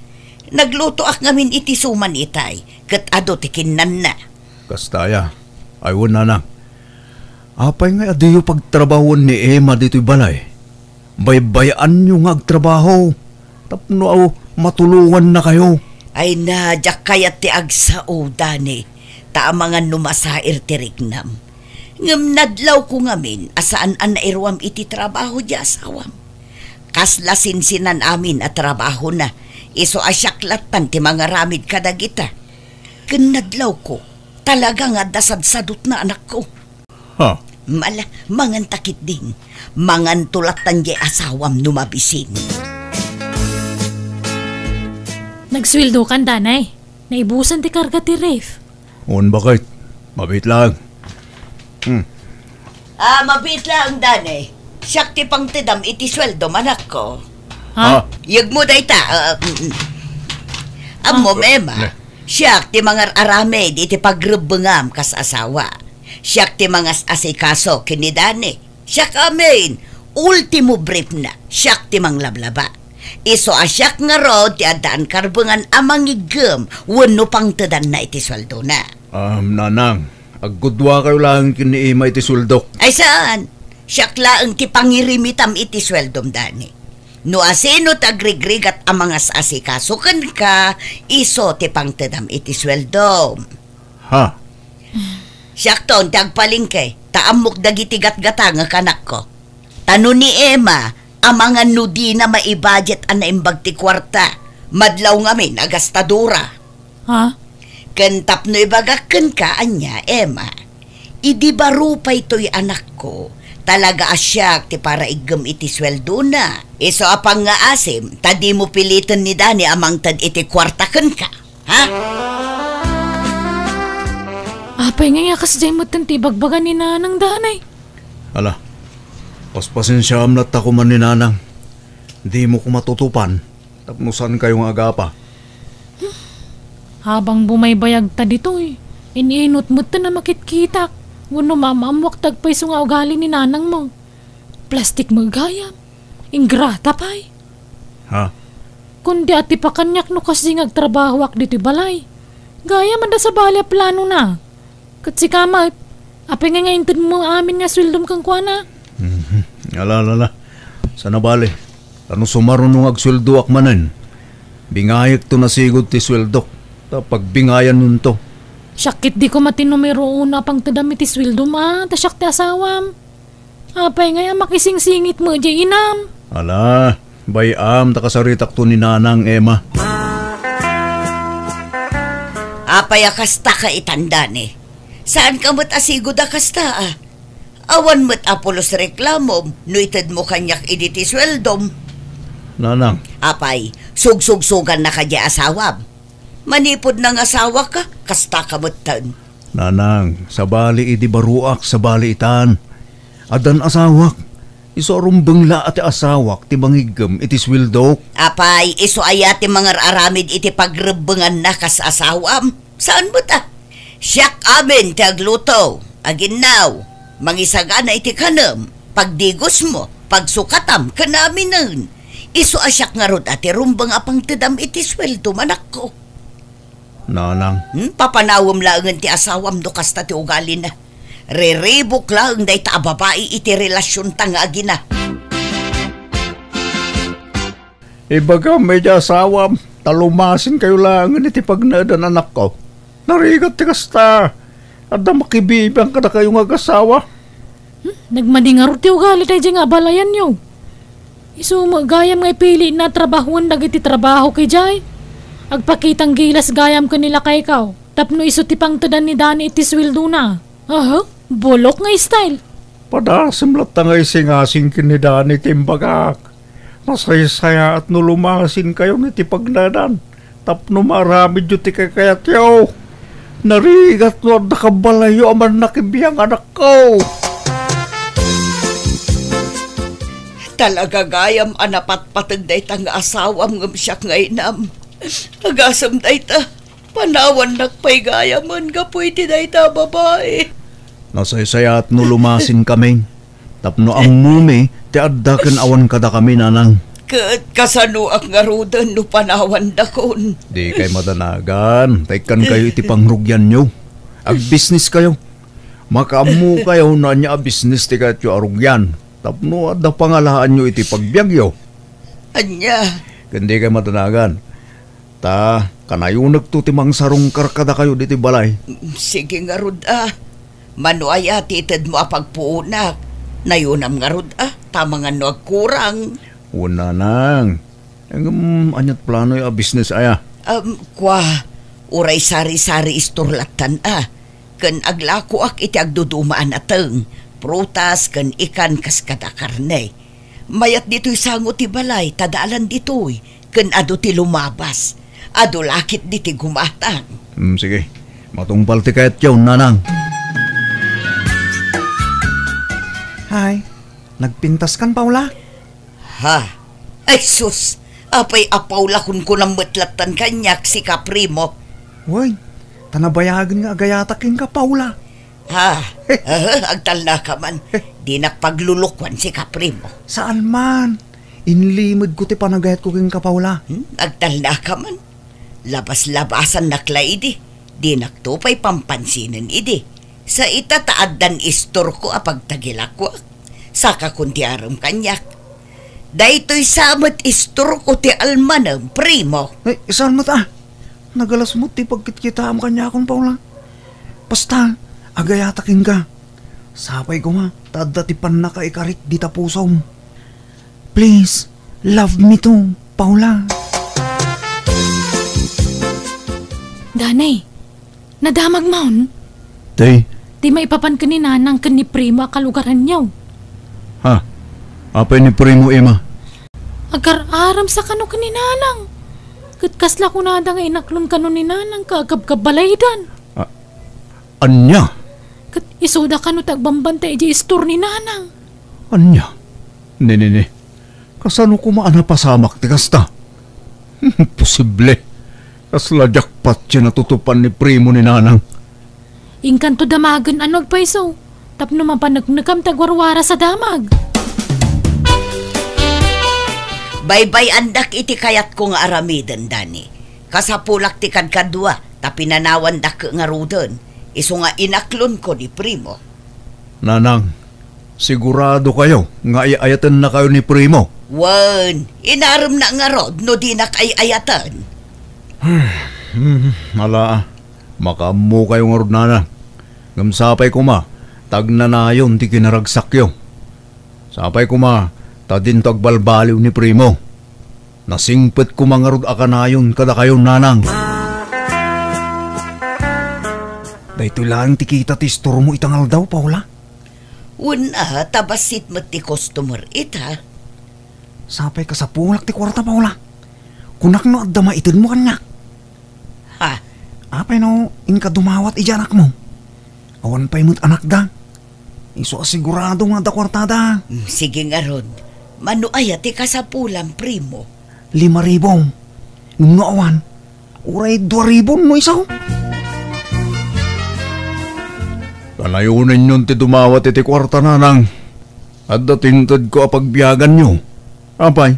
Naglutoak ngamin iti suman itay, ket adu ti kinnanna. Kasta aya. Ay wen, nanang. Apay ngay a diyo pagtrabahoen ni Emma ditoy balay? Baybay-anyo nga agtrabaho tapno matulongannakayo. Ay na, diak kayat ti agsao, Dani, ta amangan no masair ti riknam. Ngem nadlawko ngamin a saan a nairuam iti trabaho diay asawam. Kasla sinsinan amin a trabahona, isu a siak lattan ti mangaramid kadagita. Ken nadlawko, talaga nga adda sadsadotna, anakko. Ha? Ala, manganta ketdin. Manganto lattan diay asawam no mabisin. Nagsueldokan, Danay. Naibusan ti karga ti ref. Wen, baket. Mabiit laeng. Hmm. Ah, mabiit laeng, Danay. Siak ti pangtedam iti sueldom, anakko. Ha? Ah. Yegmo dayta. Ah, mm, mm. Ammo, ah, Emma, ne. Siak ti mangar-aramid iti pagrebbengam kas asawa. Siak ti mangas-asikaso ken ni Dani. Siak amin. ultimo briefna, siak ti manglablaba. Isu a siak ngarud ti addaan karbengan a mangiggem wenno pangtedanna iti sueldona. Um, nanang, agguduakayo laeng ken ni Emma iti sueldok. Ay saan? Siak laeng ti pangirimitam iti sueldom, Dani. No asino ti agrigrigat a mangas-asikaso kenka, isu ti pangtedam iti sueldom. Ha? Siakton ti agpalengke, ta ammok dagiti gatgatangek, anakko. Ta no ni Emma, amangan no dina maibudget a naimbag ti kuarta, madlaw ngamin a gastadora. Ha? Ken tapno ibagak kenka, ania, Emma, idi baro pay toy anakko, talaga a siak ti paraiggem iti sueldona. Isu a pangngaasim, ta dimo piliten ni Dani a mangted iti kuarta kenka. Ha? Apay ngay a kasdiay metten ti ibagbaga ni Nanang, Danay? Ala, paspasensiaam latta koma ni Nanang. Dimo koma tutupan tapno saankayo nga agapa. Habang bumaybayagta ditoy, in-inut metten a makitkitak wenno maam-ammoak ti agpayso nga ugali ni Nanangmo. Plastik met gayam. Ingrata pay. Ha? Kundi, a ti pakaniak no kasdi nga agtrabahoak ditoy balay. Gayam adda sabali a planona. Ket sika met, apay nga, nga intedmo amin nga sueldom kenkuana? Mhm. Ala, ala, ala. Saan a bale. Ta no sumaruno nga agsueldoak manen, bingayekto nasigud ti sueldok. Ta pagbingayannonto. Siak ket di koma ti numero uno a pangtedam iti sueldom a, ta siak ti asawam. Apay ngay a makisingsingit met diay inam? Ala, bay-am ta kasaritakto ni Nanang, Emma. Apay a kasta ka itan, Dani? Saanka met a sigud a kasta a? Awan met a pulos reklamom no itedmo kaniak idi ti sueldom. Nanang. Apay, sugsugsugannaka diay asawam? Manipud nangasawaka, kastaka metten. Nanang, sabali idi baroak, sabali itan. Addan asawak. Isu a rumbeng la a ti asawak ti mangiggem iti sueldok. Apay, isu aya ti mangar-aramid iti pagrebbenganna kas asawam? Saan met a? Siak amin ti agluto, aginnaw, mangisagana iti kanem, pagdigosmo, pagsukatam, ken aminen. Isu a siak ngarud a ti rumbeng a pangtedam iti sueldom, anakko. Nanang. Hmm, papanawem laengen ti asawam no kasta ti ugalina. Riribuk laeng dayta a babai iti relasionta nga agina. Ibagam idiay asawam, ta lumasinkayo laengen iti pagnaedan, anakko. Narigat ti kasta. Adda makibibiang kadakayo nga agasawa. Hmm, nagmadi ngarud ti ugali daydiay nga abalayanyo. Isu met gayam nga ipilina a trabahoen dagiti trabaho idiay. Agpakitang gilas gayam ken ni lakaykaw tapno isu ti pangtedan ni Dani iti sueldona. Aha, bulok nga style. Padasem latta nga isingasing ken ni Dani ti imbagak. Nasaysayaat no lumasinkayon iti pagnaedan tapno maaramidyo ti kaykayatyo. Narigat no adda kabalayyo a mannakibiang, anakko. Talaga gayam a napatpateg dayta nga asawam ngem siak nga inam. Agasem dayta, panawannak pay gayamen gapu iti dayta a babai. Nasaysayaat no lumasinkami. Tapno ammomi ti adda ken awan kadakami, nanang. Ket kasanoak ngaruden no panawandakon? Dikay madanagan, ta ikkankayo iti pangrugianyo. Agbisniskayo. Makaammokayo no ania a bisnis ti kayatyo a rugian. Tapno adda pangalaanyo iti pagbiagyo. Ania? Ken dikay madanagan. Ta kanayonekto ti mangsarungkar kadakayo ditoy balay. Sige ngarud a. Mano aya ti itedmo a pagpuonak? Nayonam ngarud a, ta amangan no agkurang. Wen, nanang. Ngem ania't planoyo a bisnes aya? Um, kua, uray sari-sari store lattan a. Ken aglakoak iti agduduma a nateng, prutas ken ikan kas kada karne. Mayat ditoy sango ti balay, ta daalan ditoy, ken adu ti lumabas. Adu la ketdi ti gumatang. Hmm, sige. Matungpal ti kayatyo, nanang. Hay, nagpintaskan, Paula? Ha? Ay sus! Apay a Paula kunkunam met lattan kaniak, sika, primo? Wen, ta nabayagen nga agayatak kenka, Paula. Ha? Aha, agtalnaka man. Dinak paglulukuan sika, Primo. Saan man. Inlimedko ti panagayatko kenka, Paula. Hmm? Agtalnaka man. Labas-labasannak la idi. Dinakto pay pampansinen idi. Sa ita ta addan istorko a pagtagilakuak. Sakakon ti arem kaniak. Daytoy sa met istorko ti almanem, Primo. Ay, saan met a? Nagalas met ti pagkitkitaam kaniakon, Paula. Basta, agayatak kenka. Sapay koma, ta adda ti pannakaikarik dita pusom. Please, love me too, Paula. Danay, nadamag maon? Tay. Ti maipapan ken ni Nanang ken ni Primo a kalugaranyo. Ha? Apay ni Primo, Ima? Agar-aram sa kano ken ni Nanang. Ket kasla kunada nga inaklon kano ni Nanang ka agkabkabalaydan. A-, ania? Ket isuda kano ti agbambantay idiay istor ni Nanang. Ania? Ni, ni, ni. Kasano koma a napasamak ti kasta? Imposible. Kasla jackpot ti natutupan ni Primo ni Nanang. Inkanto damagen a no agpayso, tapno mapaneknekam ti agwarwaras a damag. Baybay-andak iti kayatko nga aramiden, Dani. Kasapulak ti kadkadua, ta pinanawandak ngaruden, isu nga inaklonko ni Primo. Nanang, sigurado kayo nga ay-ayatennakayo ni Primo? Wen, inaremna ngarud no dinak ay-ayaten. Hmm, ala, makaammo kayo ngarud, Nanang. Ngem sapay koma, ta agnanayon ti kinaragsakyo. Sapay koma, ta dinto agbalbaliw ni Primo. Nasingpet koma ngarud a kanayon kadakayo, Nanang. Daytoy laeng ti kita ti istormo ita nga aldaw, Paula. Wen a, ta bassit met ti customer ita. Sapay kasapulak ti kuarta, Paula. Kunak no adda maitedmo kaniak. Ha? Apay no inka dumawat idiay anakmo? Awan pay met anakda. Isu a sigurado nga adda kuartada. Mm, sige ngarud. Mano aya ti kasapulam, Primo? Lima ribu. Ngem no awan, uray dua ribu no isu. Kanayonenyon ti dumawat iti kuarta, Nanang. Adda ti intedko a pagbiaganyo. Apay,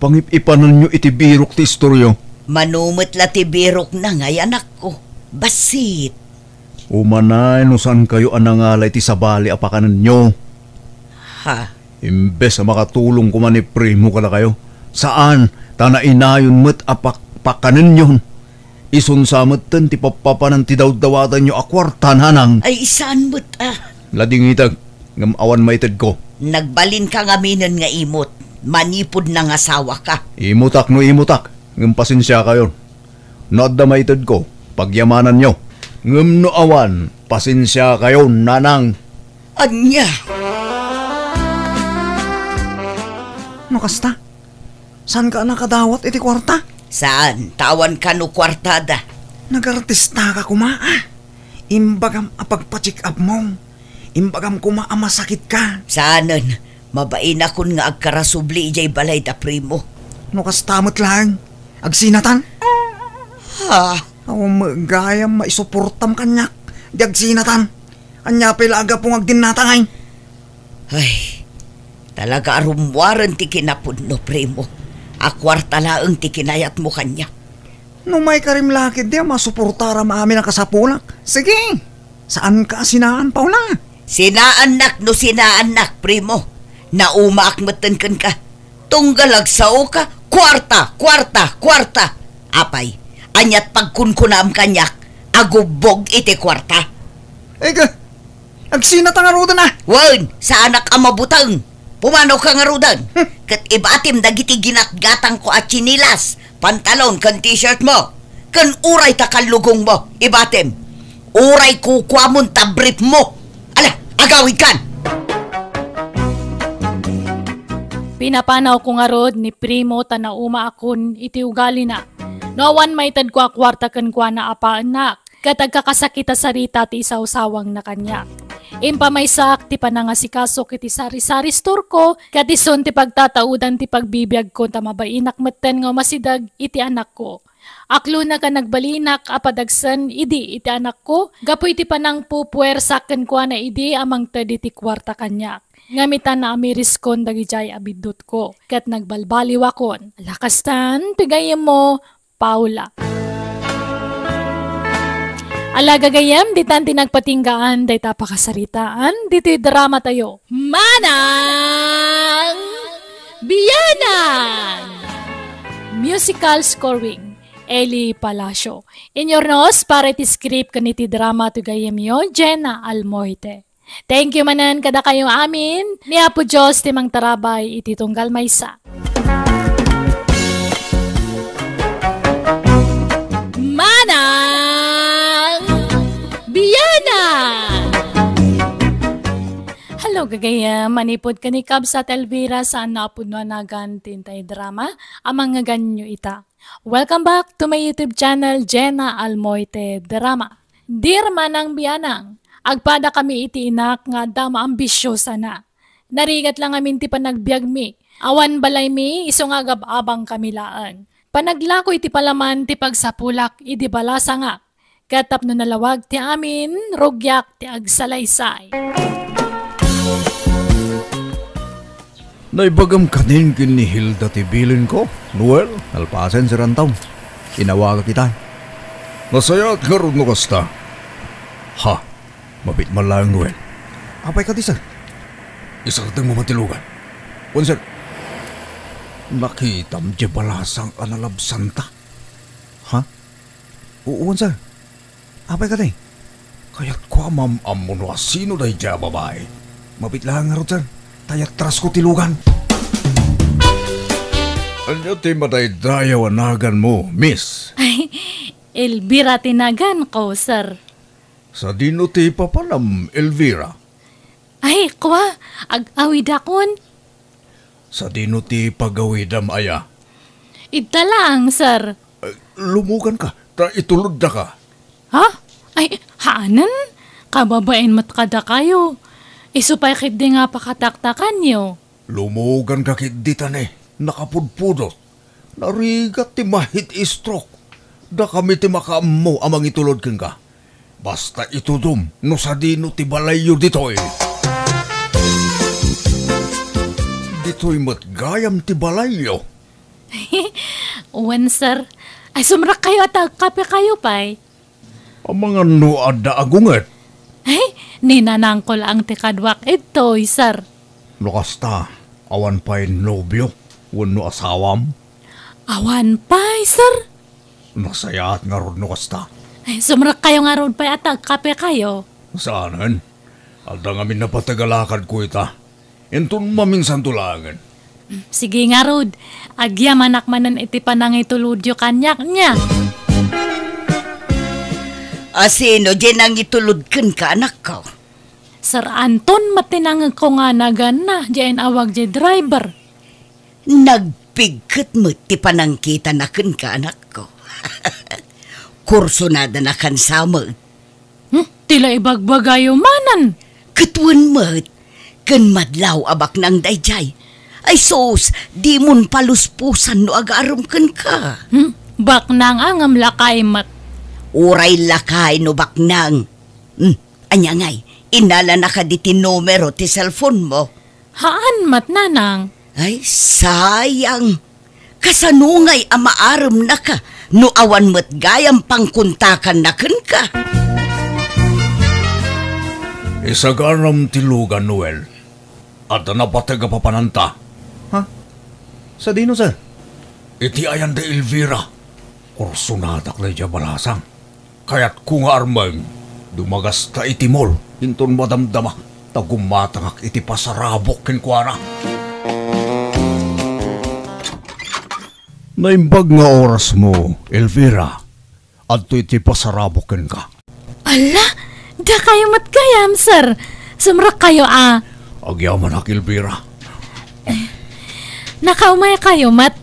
pangip-ipanenyo iti birok ti istoryo. Mano met la ti birokna ngay anakko. Bassit. Umanay no saankayo a nangala iti sabali a pakanenyo. Ha? Imbes a makatulong koma ni Primo kadakayo, saan, ta nainayon met a pak-, pakanenyon. Isun sa metten ti pappapanan ti dawdawatanyo a kuarta, Nanang. Ay, saan met a? Ladingitek, ngem awan maitedko. Nagbalinka ngaminen nga imot, manipud nangasawaka. Imutak no imutak, ngem pasensiakayon. No adda maitedko, pagyamananyo. Ngem no awan, pasensiakayon, Nanang. Ania? No kasta, saanka a nakadawat iti kuarta? Saan, ta awan kano kuartada. Nagartistaka koma, a. Imbagam a pagpa-check up mo. Imbagam koma a masakitka. Saanen, mabainakon nga agkarasubli idiay balay da Primo. No kasta met laeng, agsinatan? Ha? Awan met gayam maisuportam kaniak, di agsinatan. Ania pay la a gapu nga agdinnatangay? Ay, talaga a rummuaren ti kinapudno, Primo. A kuarta laeng ti kinayatmo kaniak. No maikarim la ketdi a masuportaram amin a kasapulak, sige, saanka a sinaan, Paula. Sinaannak no sinaannak, Primo. Naumaak metten kenka. Tunggal agsaoka, kuarta, kuarta, kuarta. Apay, aniat pagkunkunaam kaniak? Agubbog iti kuarta. Ega, agsinata ngaruden a. Wen, saanak a mabuteng. Pumanaw ka ngaruden. Hmm. Ket ibatim dagiti ginatgatangko a tsinilas, pantalon ken t-shirt mo. Ken uray ta kallugong mo, ibatim. Uray kukuamon ta brief mo. Ala, agawidkan! Pinapanawko ngarud ni Primo ta naumaakon iti ugalina. No awan maitedko a kuarta kenkuana a paennak, ket agkakasakit a sarita ti isawsawangna kaniak. Impamaysaak ti panangasikasok iti sari-sari storko, ket isun ti pagtataudan ti pagbibiagko ta mabainak metten nga umasideg iti anakko. Aklona ken nagbalinak a padagsen idi iti anakko gapu iti panangpupuersak kenkuana idi a mangted iti kuarta kaniak. Ngem ita, naamiriskon dagidiay a biddutko, ket nagbalbaliwakon. Lakastan ti gayyemmo, Paula. Ala, gagayyem, ditan ti nagpatinggaan dayta pakasaritaan ditoy dramatayo. Manang Bianang! Musical scoring, Eli Palacio. Inyurnos para iti script ken iti drama ti gayyemyo, Jenna Almoite. Thank you manen kadakayo amin. Ni Apo Dios ti mangtarabay iti tunggal maysa. Manang Bianang! Hello, gagayyem. Manipud ken ni Kabsat Elvira, saan a pudno a nagan ti intay drama a mangngeganyo ita. Welcome back to my YouTube channel, Jenna Almoite Drama. Dear Manang Bianang, agpadakami iti inak nga adda maambisiosana. Narigat la ngamin ti panagbiagmi. Awan balaymi, isu nga agab-abangkami laeng. Panaglako iti palaman ti pagsapulak idi balasangak. Ket tapno nalawag ti amin, rugiak ti agsalaysay. Naibagam kanin ken ni Hilda ti bilinko, Noel, nalpasen, Sir Anton. Inawagak ita. Nasayaat ngarud no kasta. Ha, mabit man laeng, Noel. Apay kadi, sir? Isardengmo man ti lugan. Wen, sir. Nakitam diay balasang a nalabsanta? Ha? Wen, sir. Apay kadi? Kayatko a maam-ammo no asino daydiay a babai. Mabit laeng ngarud, sir. Ta iyatrasko ti lugan. Ania ti madaydayaw a naganmo, miss? Ay, Elvira ti naganko, sir. Sadino ti papanam, Elvira? Ay, kua, ag-awidakon. Sadino ti pagawidam aya? Ita laeng, sir. Eh, lumuganka, ta ituloddaka. Ha? Ay, haanen? Kababain met kadakayo. Isu pay ketdi nga pakataktakanyo. Lumuganka ketdi ta ne, nakapudpudot. Narigat ti ma-heat stroke. Dakami ti makaammo a mangitulod kenka. Basta itudom no sadino ti balayyo ditoy. Ditoy met gayam ti balayyo. Wen, sir. Ay, sumrekkayo a ta agkapekayo pay. Amangan no adda agunget. Ay, ni nanangko laeng ti kaduak ditoy, sir. No kasta, awan pay nobio wenno asawam? Awan pay, sir. Nasayaat ngarud no kasta. Ay, sumrekkayo ngarud pay a ta agkapekayo. Saanen? Adda ngamin napateg a lakadko ita. Inton maminsanto laengen. Sige ngarud, agyamanak manen iti panangitulodyo kaniak, nia. Asino diay nangitulod kenka, anakko? Sir Anton met ti nangegko nga naganna, diay inawag diay driver. Nagpigket met ti panangkitana kenka, anakko. Kursunadana kansa met. Hmm, ti la ibagbagayo manen. Ket wen met, ken madlaw a baknang daydiay. Ay sus, dimon paluspusan no agarem kenka. Hmm, baknang a ngem lakay met. Uray lakay no baknang. Hmm, ania ngay, innalana kadi ti numero ti cellphone mo? Haan met, nanang. Ay, sayang. Kasano ngay a maaremnaka no awan met gayam pangkontakanna kenka? Isaganam ti lugan, Noel. Adda napateg a papananta. Ha? Sadino, sir? Iti ayan da Elvira. Kursunadak daydiay a balasang. Kayatko nga armeng, dumagasta iti mall, inton madamdama, ta gumatangak iti pasarabok kenkuana. Naimbag nga orasmo, Elvira. Adto iti pasarabok kenka. Ala, dakayo met gayam, sir. Sumrekkayo a. Agyamanak, Elvira. Nakaumaykayo met.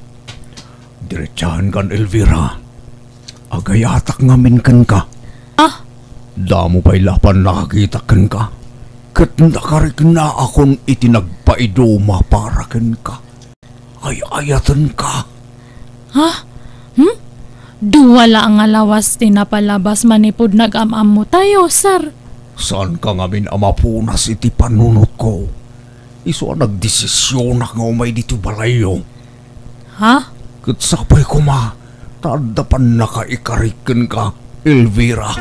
Diretsahankan, Elvira. Agayatak ngamin kenka. Ah? Damo pay la pannakakitak kenka. Ket nakariknaakon iti nagpaiduma para kenka. Ay-ayatenka. Ha? Hmm? Dua la nga lawas ti napalabas manipud nag-am-ammotayo, sir. Saanka ngamin a mapunas iti panunotko. Isu a nagdesisionak nga umay ditoy balayyo. Ha? Ket sapay koma ta adda pannakaikarik kenka, Elvira.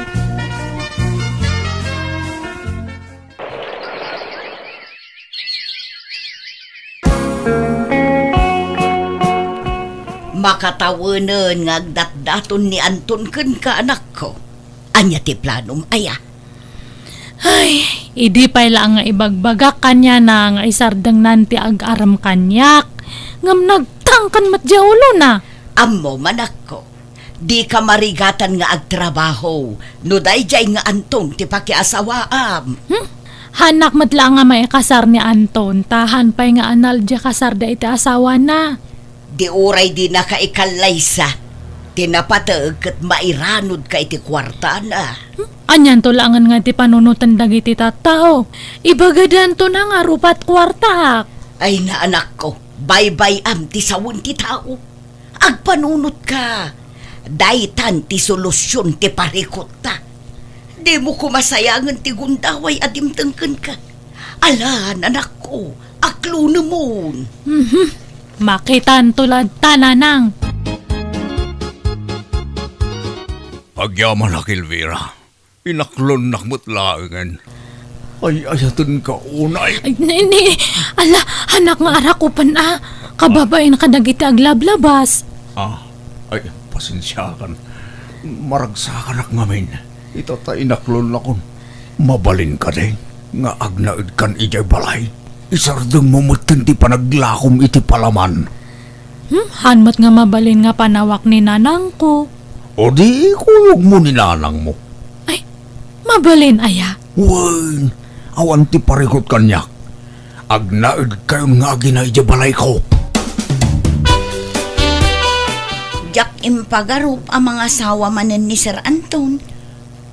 Makatawenen nga agdatdaton ni Anton kenka, anakko. Ania ti planom, aya? Ay, idi pay laeng nga ibagbagak kaniana nga isardengnan ti ag-arem kaniak, ngem nagtangken met diay ulona. Ammom, anakko, dika marigatan nga agtrabaho no daydiay nga Anton ti pakiasawaam. Hmm? Hanak met laeng nga maikasar ni Anton, ta haan pay nga anal diay kasarda iti asawana. Di uray dinaka ikallaysa ti napateg ket mairanodka iti kuartana. Hmm? Anianto laengen nga ti panunoten dagiti tattao? Ibagadanto na nga rupat kuartaak. Ay, anakko, baybay-am ti sawen ti tao. Agpanunotka. Daytan ti solusion ti parikutta. Dimo koma sayangen ti gundaway a dimteng kenka. Ala, anakko, aklonemon. Mhm. Makitanto latta, nanang. Agyamanak, Elvira. Inaklonnak met laengen. Ay, ayatenka unay. Ay, ni, ni, ala, hanak nga arakupen a. Kababain kadagiti aglablabas. Ah, ay, pasensiakan. Maragsakanak ngamin. Ita ta inaklonnakon. Mabalin kadi nga agnaedkan idiay balay? Isardengmo metten ti panaglakom iti palaman. Hmm, haan met nga mabalin nga panawak ni nanangko. O di ikuyogmo ni nanangmo. Ay, mabalin aya? Wen, awan ti parikut kaniak. Agnaedkayon nga agina idiay balayko. Diak impagarup a mangasawa manen ni Sir Anton.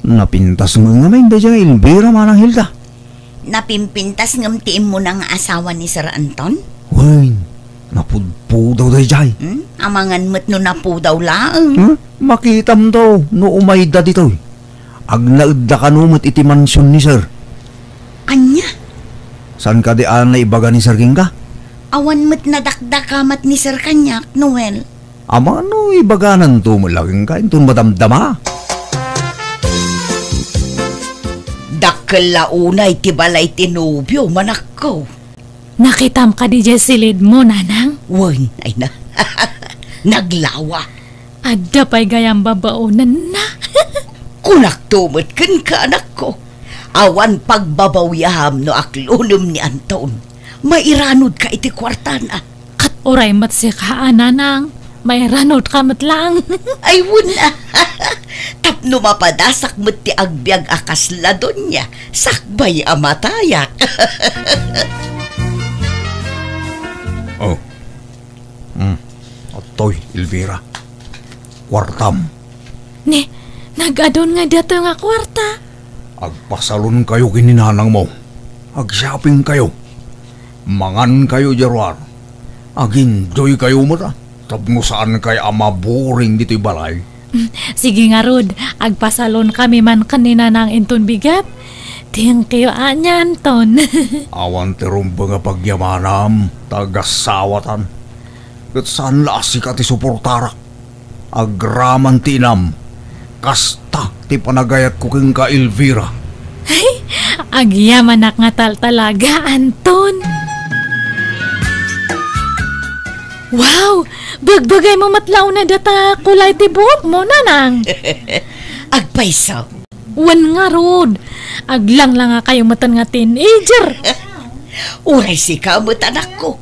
Napintas met ngamin daydiay nga Elvira, Manang Hilda. Napimpintas ngem ti immuna nga asawa ni Sir Anton? Wen, napudpudaw daydiay. Hmm? Amangan met no napudaw laeng. Hmm? Makitamto no umayda ditoy. Agnaedda kano met iti mansion ni Sir. Ania? Saan kadi a naibaga ni Sir kenka? Awan met nadakdakamat ni Sir kaniak, Noel. Amangan no ibagananto met la kenka inton madamdama. Dakkel la unay ti balay ti nobiom, anakko. Nakitam kadi diay silidmo, nanang? Wen, ay na. Naglawa. Adda pay gayam babaonenna. Kunakto met kenka, anakko. Awan pagbabawiam no aklonem ni Anton. Mairanodka iti kuartana. Ket uray met sika a, nanang, mairanodka met laeng. Ay, wen a. Tapno mapadasak met ti agbiag a kasla donia, sakbay a matayak. Oh. Hmm. Adtoy, Elvira. Kuartam. Ni, nag-adun nga datoy nga kuarta. Agpasalonkayo ken ni nanangmo. Agshoppingkayo. Mangankayo idiay ruar. Ag-enjoykayo met, a, tapno saankayo a maboring ditoy balay. Mm, sige ngarud, agpasalonkami man ken ni nanang inton bigat. Thank you, ania, Anton. Awan ti rumbeng a pagyamanam, ta agasawatan. Ket saan la a sika ti suportarak. Agraman ti inam, kasta ti panagayatko kenka, Elvira. Ay, agyamanak nga taltalaga, Anton. Wow! Bagbagaymo met la unay data kulay ti buokmo, nanang. Agpayso. Wen ngarud, aglanglangakayo metten nga teenager. Uray sika met, anakko.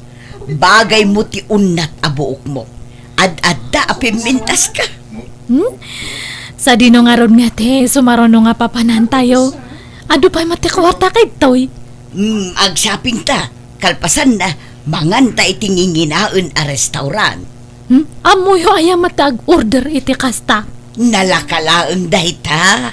Bagaymo ti unnat a buokmo. Ad-adda a pimmintaska. Hmm? Sadino ngarud nga ti sumaruno nga papanantayo? Adu pay met ti kuarta kadtoy. Hmm, agshoppingta. Kalpasanna, manganta iti nginginaen a restaurant. Hmm? Ammoyo aya met ti ag-order iti kasta? Nalaka laeng dayta.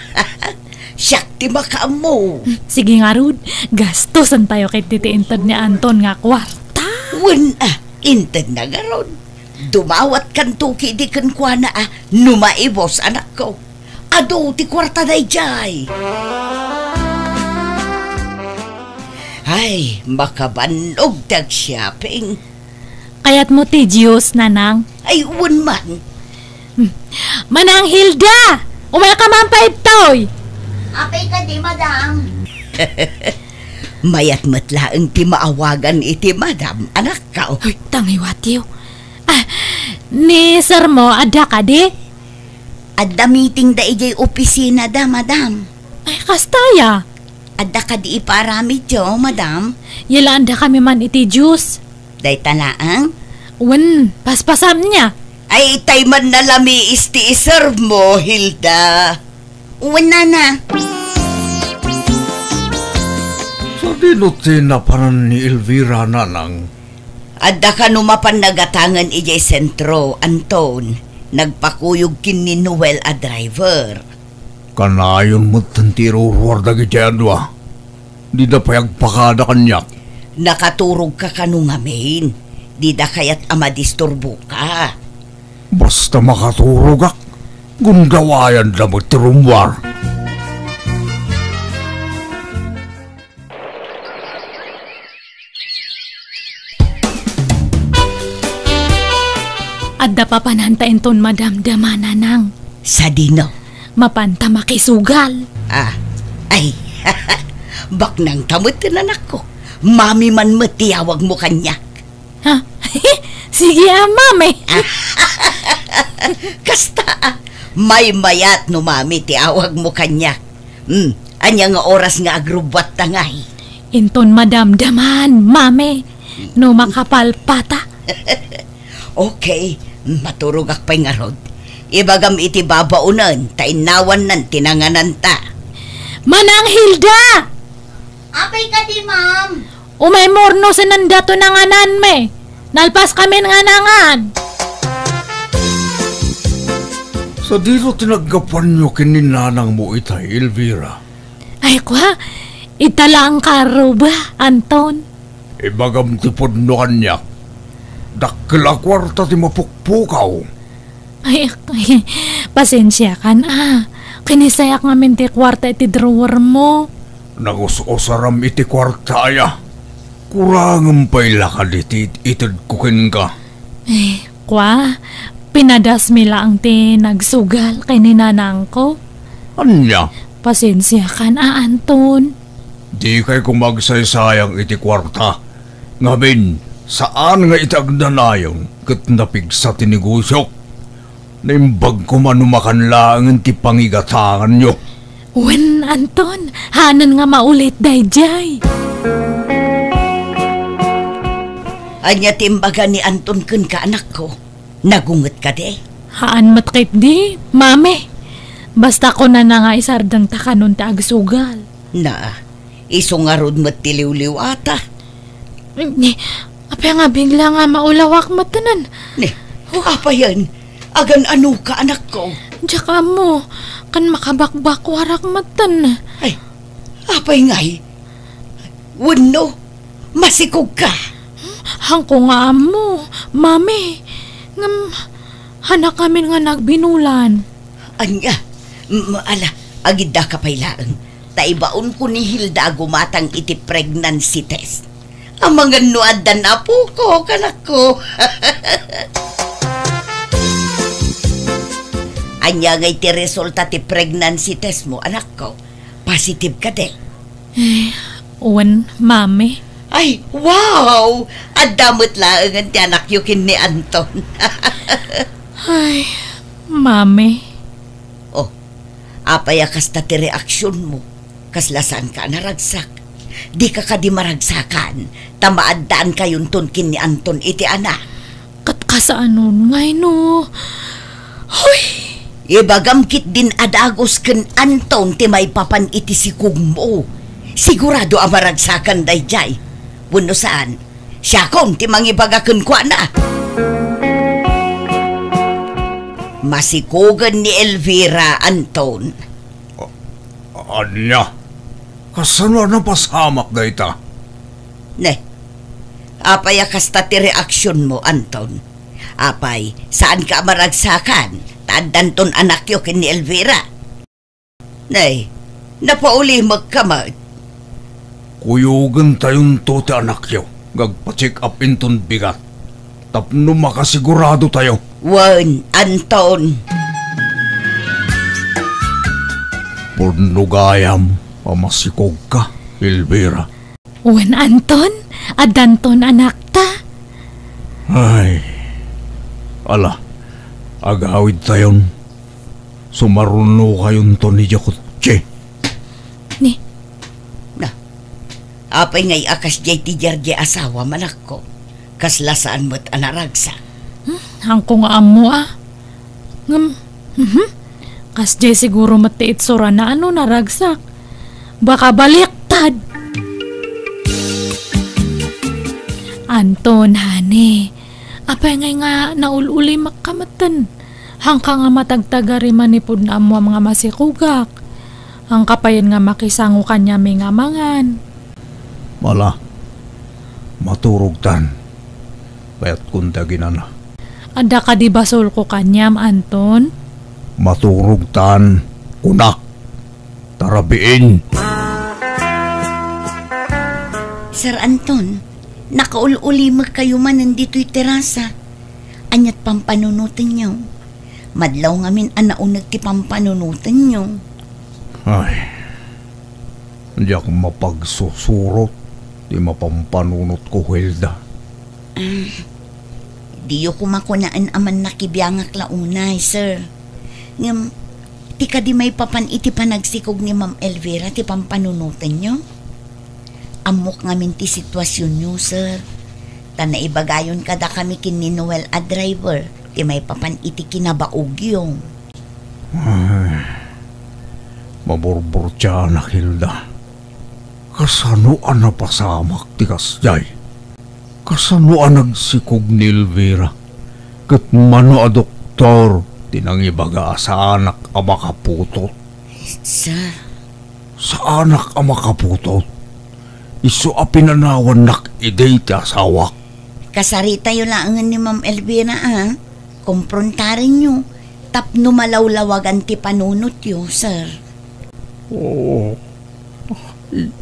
Siak ti makaammo. Hmm, sige ngarud, gastosantayo ket ti inted ni Anton nga kuarta. Wen a, intedna ngarud. Dumawatkanto ketdi kenkuana a no maibus, anakko. Adu ti kuarta daydiay. Ay, makabannog ti agshopping. Kayatmo ti juice, Nanang? Ay, wen man. Hmm. Manang Hilda! Umayka man pay ditoy! Apay kadi, madam? Mayat met laeng ti maawagan iti madam, anakko. Uy, tangiwatiw. Ah, ni sirmo, adda kadi? Adda meeting da idiay opisina da, madam. Ay, kasta aya? Adda kadi iparamidyo, madam? Yalaan da kami man iti juice. Dayta laeng? Wen, paspasam nia. Ay, itay man nalamiis ti iserve mo, Hilda. Wen, nana. Sadino ti napanan ni Elvira, nanang? Adda kano mapan nagatangen idiay sentro, Anton. Nagpakuyog ken ni Noel a driver. Kanayon met ti iruruar dagiti a dua. Dida pay agpakada kaniak. Nakaturogka kano ngamin. Dida kayat a madisturboka. Basta makaturogak, gundawayanda met ti rummuar. Adda papananta inton madamdama, nanang. Sadino? Mapanta makisugal. Ah, ay, baknangta met, anakko. Mami man met ti awagmo kaniak. Ha? Sige, a, mami. Kasta, a. Maymayat no mami ti awagmo kaniak. Hmm, ania nga oras nga agrubbuatta ngay? Inton madamdaman, mami. No makapalpata. Okay, maturogak pay ngarud. Ibagam iti babaonen, ta innawannan ti nangananta. Manang Hilda! Apay kadi, ma'am? Umay murno, saan dato nangananmi? Nalpas kamin nga nangan. Sadino ti naggapuanyo ken ni nanangmo itay, Elvira? Ay, kua, ita laeng karuba, Anton. Ibagam ti pudno kaniak. Dakkel a kuarta ti mapukpukaw. Ay, pasensiakan, a. Kinisayak ngamin ti kuarta iti drawer mo. Nagus-usaram iti kuarta aya. Kurangem pay la kadi ti itedko kenka. Eh, kua, pinadasmi laeng ti nagsugal ken ni nanangko. Ania? Pasensiakan, a, Anton. Dikay koma agsaysayang iti kuarta. Ngamin, saan nga iti agnanayon ket napigsa ti negosyok. Naimbag koma no makan laengen ti pangigatanganyo. Wen, Anton, haanen nga maulit daydiay. Ania ti imbaga ni Anton kenka, anakko? Nagunget kadi? Haan met ketdi, mami. Basta kunana nga isardengta kanon ti agsugal. Na, isu ngarud met ti liwliwata. Ni, apay nga bigla nga maulawak metten? Ni, apayen? Agan-anoka, anakko? Diak ammo, ken makabakbakuarak metten. Ay, apay ngay? Wenno, masikogka? Haanko nga ammo, mami. Ngem, hanak amin nga nagbinulan. Ania? M-, ala, agiddaka pay laeng. Ta ibaonko ni Hilda a gumatang iti pregnancy test. Amangan no addan apoko, kanakko. Ania ngay ti resulta ti pregnancy test mo, anakko? Positive kadi? Eh, wen, mami. Ay, wow! Adda met laengen ti anakyo ken ni Anton. Ay, mami. Oh, apay a kasta ti reaksionmo? Kasla saanka a naragsak? Dika kadi maragsakan, ta maaddaankayon ken ni Anton iti anak. Ket kasaanon ngay no? Hoy! Ibagam ketdin a dagus ken Anton ti maipapan iti sikogmo. Sigurado a maragsakan daydiay. Wenno saan, siakon ti mangibaga kenkuana. Masikogen ni Elvira, Anton. A-, ania? Kasano a napasamak dayta? Ne, apay a kasta ti reaksionmo, Anton? Apay, saanka a maragsakan, ta addanton anakyo ken ni Elvira? Nay, napaulimekka met. Kuyogentayonto ti anakyo nga agpa-check up inton bigat tapno makasiguradotayo. Wen, Anton. Pudno gayam a masikogka, Elvira. Wen, Anton, addanton anakta. Ay, ala, agawidtayon. Sumarunokayonton idiay kotse. Ni? Na, apay ngay a kasdiay ti diar diay asawam, anakko? Kasla saan met a naragsak. Hmm, haanko nga ammo, a. Ngem, mhm. Kasdiay siguro met ti itsurana no naragsak. Baka baliktad. Anton, honey, apay ngay nga naul-ulimekka metten? Haanka nga matagtagari manipud nga ammoam nga masikogak. Haanka payen nga makisango kaniami nga mangan. Ala, maturogtan. Kayatkon ti aginana. Adda kadi basolko kaniam, Anton? Maturogtan, kunak. Tarabiin. Sir Anton, nakaul-ulimekkayo manen ditoy terasa. Aniat pampanunotenyo? Madlaw ngamin a nauneg ti pampanunotenyo. Ay, diak mapagsusurot ti mapampanunotko, Hilda. Ah, diyo koma kunaen a mannakibiangak la unay, sir. Ngem, ti kadi maipapan iti panagsikog ni Ma'am Elvira ti pampanunotenyo? Ammok ngamin ti situasionyo, sir. Ta naibagayon kadakami ken ni Noel a driver ti maipapan iti kinabaogyo. Ay, maburburtianak, Hilda. Kasano a napasamak ti kasdiay? Kasano a nagsikog ni Elvira ket mano a doktor ti nangibaga a saanak a makaputot? Sir. Saanak a makaputot? Isu a pinanawannak idi ti asawak. Kasaritayo laengen ni Ma'am Elvira, a. Komprontarenyo tapno malawlawagan ti panunotyo, sir. Oo. Ay,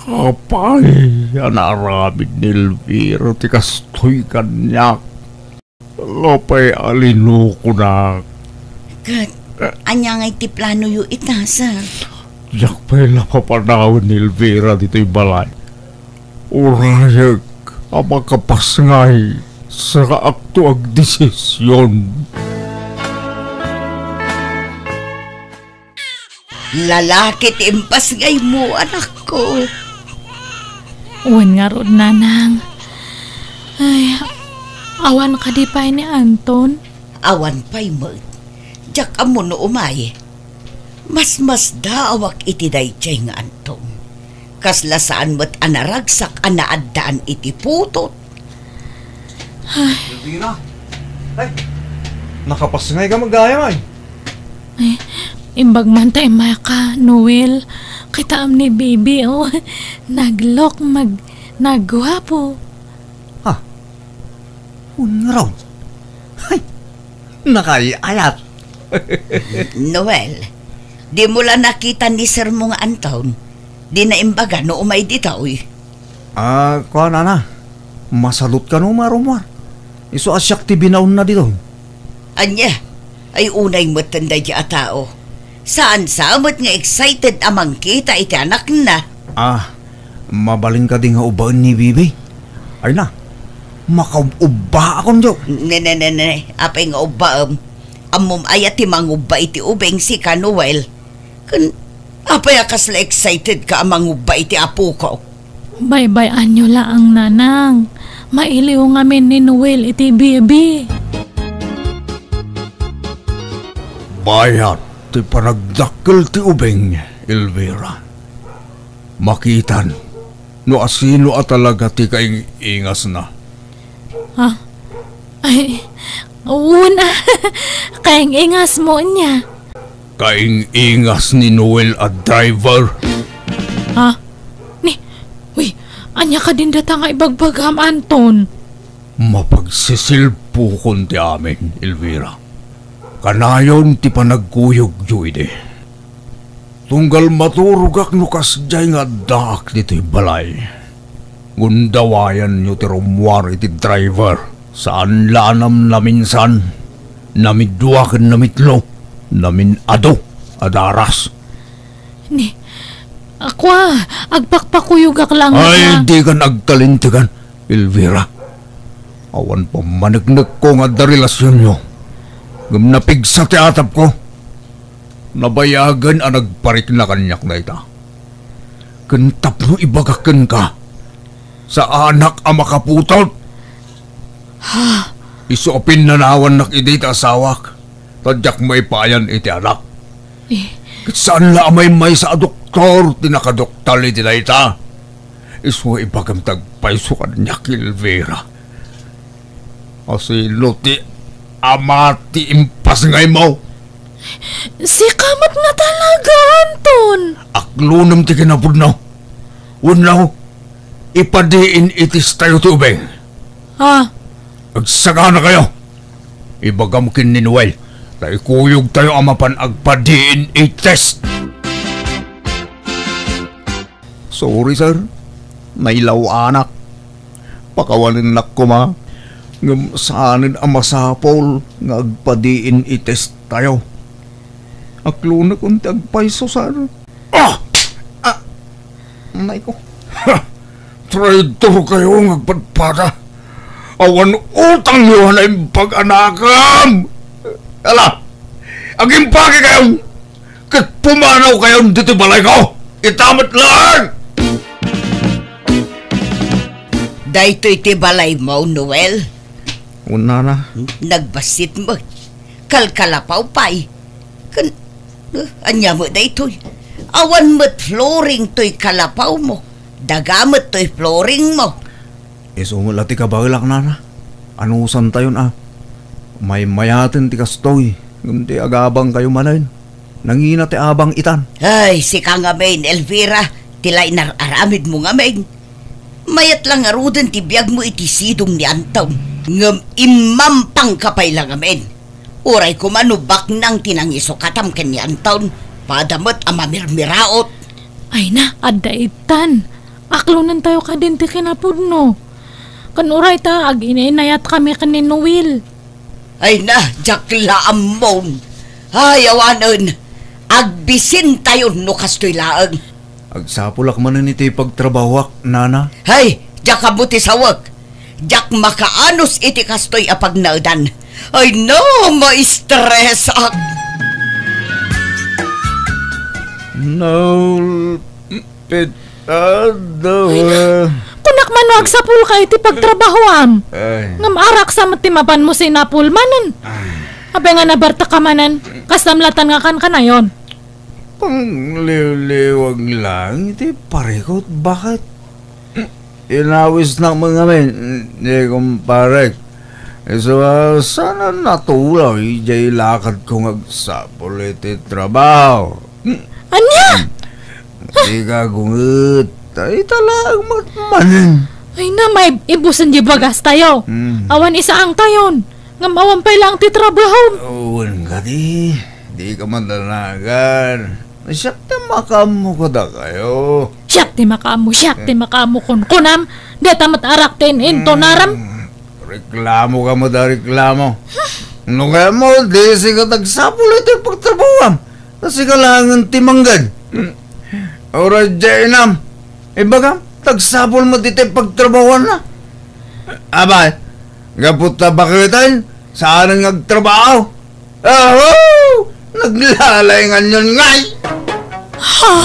apay a naaramid ni Elvira ti kastoy kaniak? Apay a linukonak? Ket, ania ngay ti planoyo ita, sir? Diak pay la papanawen ni Elvira ditoy balay. Urayek a makapasngay, sakaakto agdesision. Lalaki ti impasngaymo, anakko. Wen ngarud, nanang. Ay, awan kadi pay ni Anton? Awan pay met. Diak ammo no umay. Masmasdaawak iti daydiay nga Anton. Kasla saan met a naragsak a naaddaan iti putot. Ay. Elvira? Ay, nakapasngayka met gayam, ay. Ay, imbag man ta immaka, Noel. Kitaem ni Bibi, oh. Naglook, mag-, nagguapo. Ha? Unraw. Hay, nakaay-ayat. Noel, dimo la nakita ni sirmo nga Anton? Dina imbaga no umay ditoy? Ah, kuan, nana. Masalot kano, marumar. Isu a siak ti binaonna ditoy. Ania? Ay, unay metten daydi a tao. Saan sa met nga excited a mangkita iti anakna? Ah, mabalin kadi nga ubbaen ni Bibi? Ay na, makaub-ubbaakon, jo. Ne, ne, ne, ne. Apay nga ubbaem? Ammom aya ti mangubba iti ubing, sika, Noel? Ken apay a kasla excited ka a mangubba iti apoko? Baybay-anyo laeng, nanang. Mailiw ngamin ni Noel iti Bibi. Bayat ti panagdakkel ti ubing, Elvira. Makitan no asino a talaga ti kaing-ingasna. Ha? Ay, wen a. Kaing-ingasmo ania? Kaing-ingas ni Noel a driver. Ha? Ni, uy, ania kadin data nga ibagbagam, Anton? Mapagsisilpukon ti amin, Elvira. Kanayon ti panagkuyogyo idi. Tunggal maturogak no kasdiay nga addaak ditoy balay. Gundawayanyo ti rummuar iti driver. Saan la a namnaminsan, namidua ken namitlo, namin-adu a daras. Ni, akua, agpakpakuyogak laeng. Ay, a- dikan agkalintegan, Elvira. Awan pammaneknekko nga adda relasionyo. Ngem napigsa ti atapko. Nabayagen a nagparikna kaniak dayta. Ken tapno ibagak kenka, saanak a makaputot. Ha? Isu a pinnanawannak idi ti asawak, ta diak maipayan iti anak. Eh. Ket saan la a maymaysa a doktor ti nakadoktal iti dayta. Isu a ibagam ti agpayso kaniak, Elvira. Asino ti ama ti impasngaymo? Sika met nga talaga, Anton. Aklonem ti kinapudno. Wenno, ipa-D N A test tayo ti ubing. Ha? Agsaganakayo. Ibagam ken ni Noel, ta ikuyog tayo a mapan agpa-D N A test. Sorry, sir. Nailaw-anak. Pakawanennak koma, ngem saanen a masapul nga agpa-D N A test tayo. Aklonekon ti agpayso, sir. Ah! Ah! Nay ko. Ha! Traitor kayo nga agpadpada. Awan utangyo a naimbag a nakam! Ala! Agimbagi kayo! Ket pumanaw kayon ditoy balayko! Ita met laeng! Daytoy ti balaymo, Noel? Unana. Nagbassit met. Kalkalapaw pay. Ken, eh, ania met daytoy? Awan met flooring toy kalapawmo. Daga met toy flooringmo. Isu met la ti kabaelak, nana. Anusantayon a. Maymayaten ti kastoy, ngem ti agabangkayo manen, nangina ti abang itan. Ay, sika ngamin, Elvira, ti lainar-aramidmo ngamin. Mayat la ngaruden ti biagmo iti sidong ni Anton, ngem immampangka pay la ngamin. Uray koma no baknang ti nangisukatam ken ni Anton, pada met a mamirmiraot. Ay na, adda ittan. Aklonentayo kadin ti kinapudno. Ken uray ta, aginainayatkami ken ni Noel. Ay na, diak la ammon. Ay, awanen. Agbisintayon no kastoy laeng. Agsapulak manen iti pagtrabahoak, nana. Hay, diak ammo ti sawek. Diak makaanus iti kastoy a pagnaedan. Ay no, ma-stress ak. No, pit-, ado. Ay na, kunak man no agsapulka iti pagtrabahoam. Ay. Ngem araksa met ti mapanmo sinapul manen. Ay. Apay nga nabartek ka manen, kastam latan nga kankanayon. Pangliwliwag lang iti parikut, baket? Inawisnak met ngamin, ni kumparek. Isu a, saan a natulaw idiay lakadko nga agsapul iti trabaho? Ania? Dika gunget. Ay, talaang matmanen. Ay na, maibusen di bagas tayo. Hmm. Awan isaang tayon. Ngem awan pay laeng ti trabaho. Wen kadi, dika madanagan. Siak ti makaammo kadakayo. Siak ti makaammo, siak ti makaammo, kunkunam. Dita met arak ti in-intonaram. Hmm, reklamo ka met a reklamo. No kayatmo, di sika ti agsapul iti pagtrabahoam. Ta sika laengen ti mangged. Uray diay inam. Ibagam, ti agsapul met iti pagtrabahoanna. Abay, gapu ta baketen, saanen nga agtrabaho. Aho! Naglalainganyon ngay! Ha?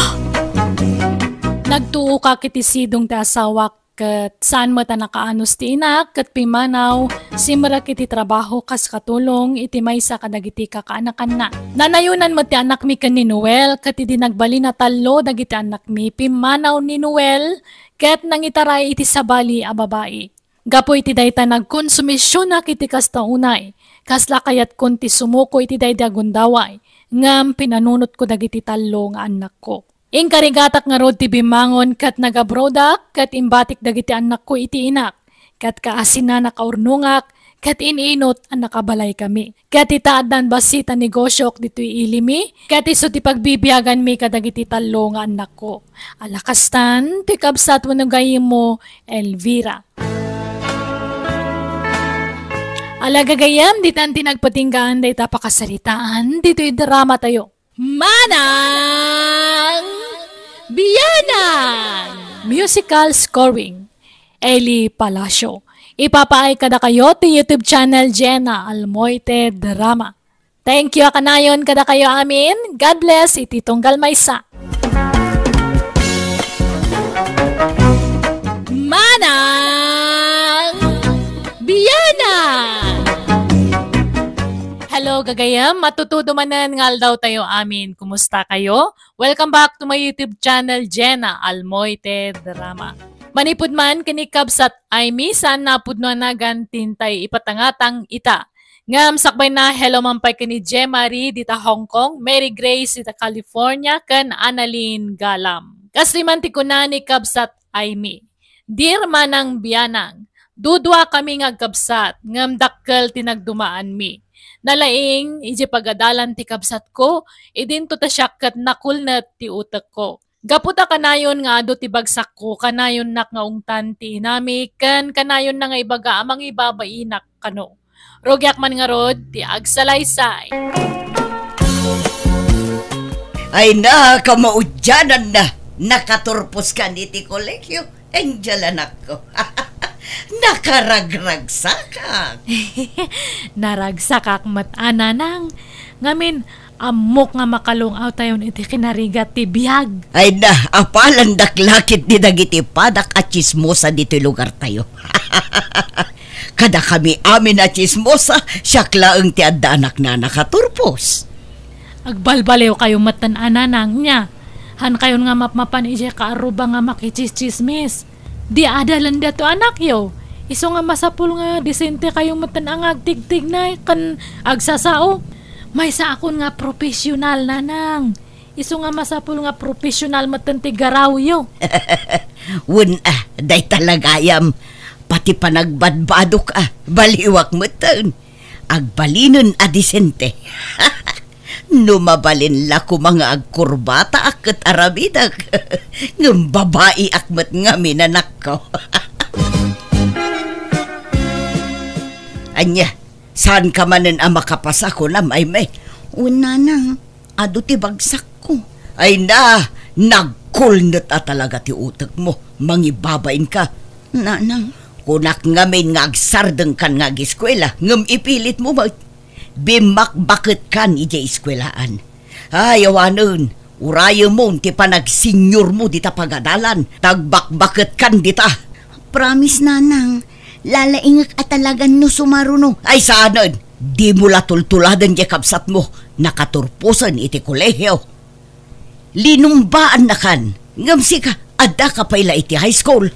Nagtuokak iti sidong ti asawak, ket saan met a nakaanus ti inak, ket pimmanaw, simrek iti trabaho kas katulong iti maysa kadagiti kakaanakanna. Nanayonan met ti anakmi ken ni Noel, ket idi nagbalin a tallo dagiti anakmi, pimmanaw ni Noel, ket nangitaray iti sabali a babai. Gapu iti dayta, nagkonsumisionak iti kasta unay. Kasla kayatkon ti sumuko iti daydi a gundaway, ngem pinanunotko dagiti tallo nga annakko. Inkarigatak ngarud ti bimmangon ket nag-abroadak ket imbatik dagiti annakko iti inak, ket kaasina nakaurnongak ket in-inut a nakabalaykami. Ket ita addan bassit a negosiok ditoy ilimi, ket isu ti pagbibiaganmi kadagiti tallo nga annakko. A la kastan, toy kabsat wenno gayyemmo, Elvira. A la gagayyem, ditan ti nagpatinggaan dayta pakasaritaan ditoy dramatayo. Manang Bianang! Musical scoring, Eli Palacio. Ipapaay kadakayo ti YouTube channel Jenna Almoite Drama. Thank you a kanayon kadakayo amin. God bless iti tunggal maysa. Manang Bianang! Hello, gagayem. Matutudo manen nga aldaw tayo amin. Kumusta kayo? Welcome back to my YouTube channel, Jenna Almoite Drama. Manipud man ken ni Kabsat Aimee, saan napudno a nagan ti intay ipatangatang ita. Ngem sakbay na, hello man pay ken ni Jemarie dita Hong Kong, Mary Grace dita California, ken Annalyn Galam. Kastoy man ti kuna ni Kabsat Aimee, "Dear Manang Bianang, dudua kami nga agkabsat, ngem dakkel ti nagdumaanmi. Nalaing, idiay pagadalan ti kabsatko, idinto ta siak ket nakulnet ti utekko. Gapu ta kanayon nga adu ti bagsakko, kanayonnak nga ungtan ti inami, ken kanayonna nga ibaga a mangibabainak kano. Rugiak man ngarud ti agsalaysay." Ay na, kamaudiananna, nakaturpos kan iti kolegio, Angel anakko. Nakaragragsakak. Naragsakak met a, nanang. Ngamin, ammok nga makalung-awtayon iti kinarigat ti biag. Ay na, apalandak la ketdi dagiti padak a tsismosa ditoy lugartayo. Kadakami amin a tsismosa, siak laeng ti addaanak a nakaturpos. Agbalbaliwkayo metten a, nanang, nia. Hankayon nga mapmapan idiay kaarruba nga makitsismis. Di adalen daytoy anakyo. Isu nga masapul nga disentekayo metten a nga agtigtignay ken agsasao. Maysaakon nga profesional, nanang. Isu nga masapul nga profesional metten ti garawyo. Wen a, dayta la gayam. Pati panagbadbadok a, baliwak metten. Agbalinen a disente. No mabalin la koma nga agkurbataak ket aramidek, ngem babaiak met ngamin, anakko. Ania, saanka manen a makapasa, kunam, Aimee? Wen, nanang, adu ti bagsakko. Ay na, nagkulnet a talaga ti utekmo. Mangibabainka. Nanang. Kunak ngamin nga agsardengkan nga agiskuela, ngem ipilitmo met. Bimmakbaketkan idiay iskuelaan. Ay, awanen, urayemon ti panagsenyormo dita pagadalan, ta agbakbaketkan dita. Promise, nanang, lalaingek a talagan no sumaruno. Ay, saanen, dimo la tultuladen diay kabsatmo, nakaturposen iti kolegio. Linumbaannakan, ngem sika, addaka pay la iti high school.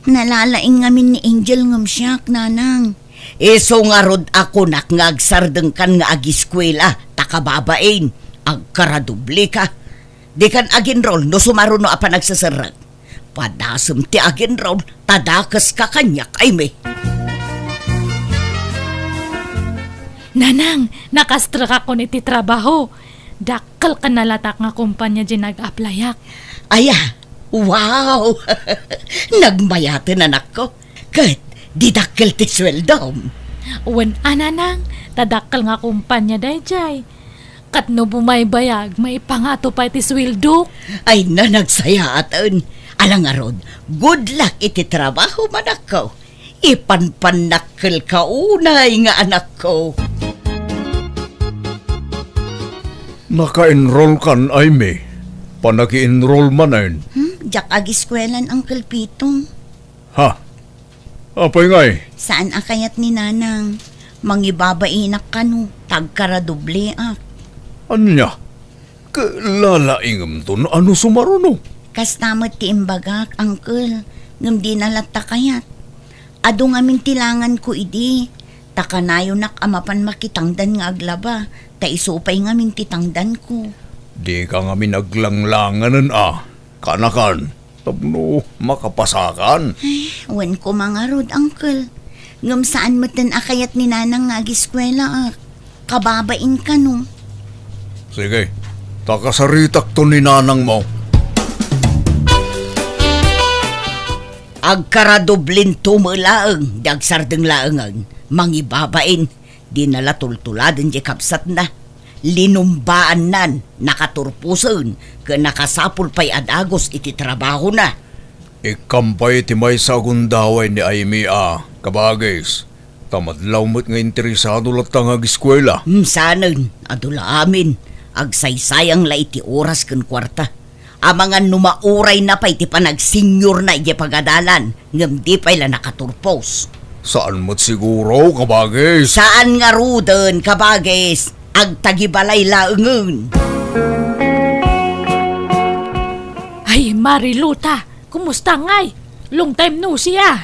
Nalalaing ngamin ni Angel ngem siak, nanang. Isu ngarud a kunak nga agsardengkan nga agiskuela, ta kababain, agkaradobleka. Dikan ag-enroll no sumaruno a panagseserrek. Padasem ti ag-enroll, ta dakeska kaniak, Aimee. Nanang, nakastrekakon iti trabaho. Dakkel ken nalatak nga kompania diay nag-applyak. Aya, wow! Nagmayaten, anakko. Ket di dakkel ti sueldom. Wen a, nanang, ta dakkel nga kompania daydiay. Ket no bumaybayag, maipangato pay ti sueldok. Ay na, nagsayaaten. Ala ngarud, good luck iti trabaho, anakko. Ipanpannakkelka unay nga anakko. Naka-enroll kan, Aimee? Panaki-enroll manen? Hmm, diak agiskuelan, Uncle Pitong. Ha? Apay ngay? Saan a kayat ni Nanang. Mangibabainak kano, ta agkaradobleak. Ania? Ket lalaingemto no sumaruno? Kasta met ti imbagak, Uncle, ngem dina latta kayat. Adu ngamin ti langanko idi, ta kanayonak a mapan makitangdan nga aglaba, ta isu pay ngamin ti tangdanko. Dika ngamin aglanglanganen a. Kanakan, tapno makapasakan. Ay, wen koma ngarud, Uncle. Ngem saan metten a kayat ni Nanang nga agiskuela, ah. Kababain kano. Sige, ta kasaritakto ni Nanangmo. Agkaradublinto met laeng, di agsardeng laengen, mangibabain, di na la tultuladen di kabsatna. Linumbaannan, nakaturposen, ken nakasapul pay a dagus iti trabahona. Ikkam pay ti maysa a gundaway ni Aimee a, kabagis. Ta madlaw met nga interesado latta nga agiskuela. Hmm, saanen, adu la amin. Agsaysayang la iti oras ken kuarta. Amangan no maurayna pay ti panagseniorna idiay pagadalan, ngem di pay la nakaturpos. Saan met siguro, kabagis? Saan ngaruden, kabagis? Agtagibalay laengen. Ay, Mariluta, kumusta ngay? Long time no see, ah.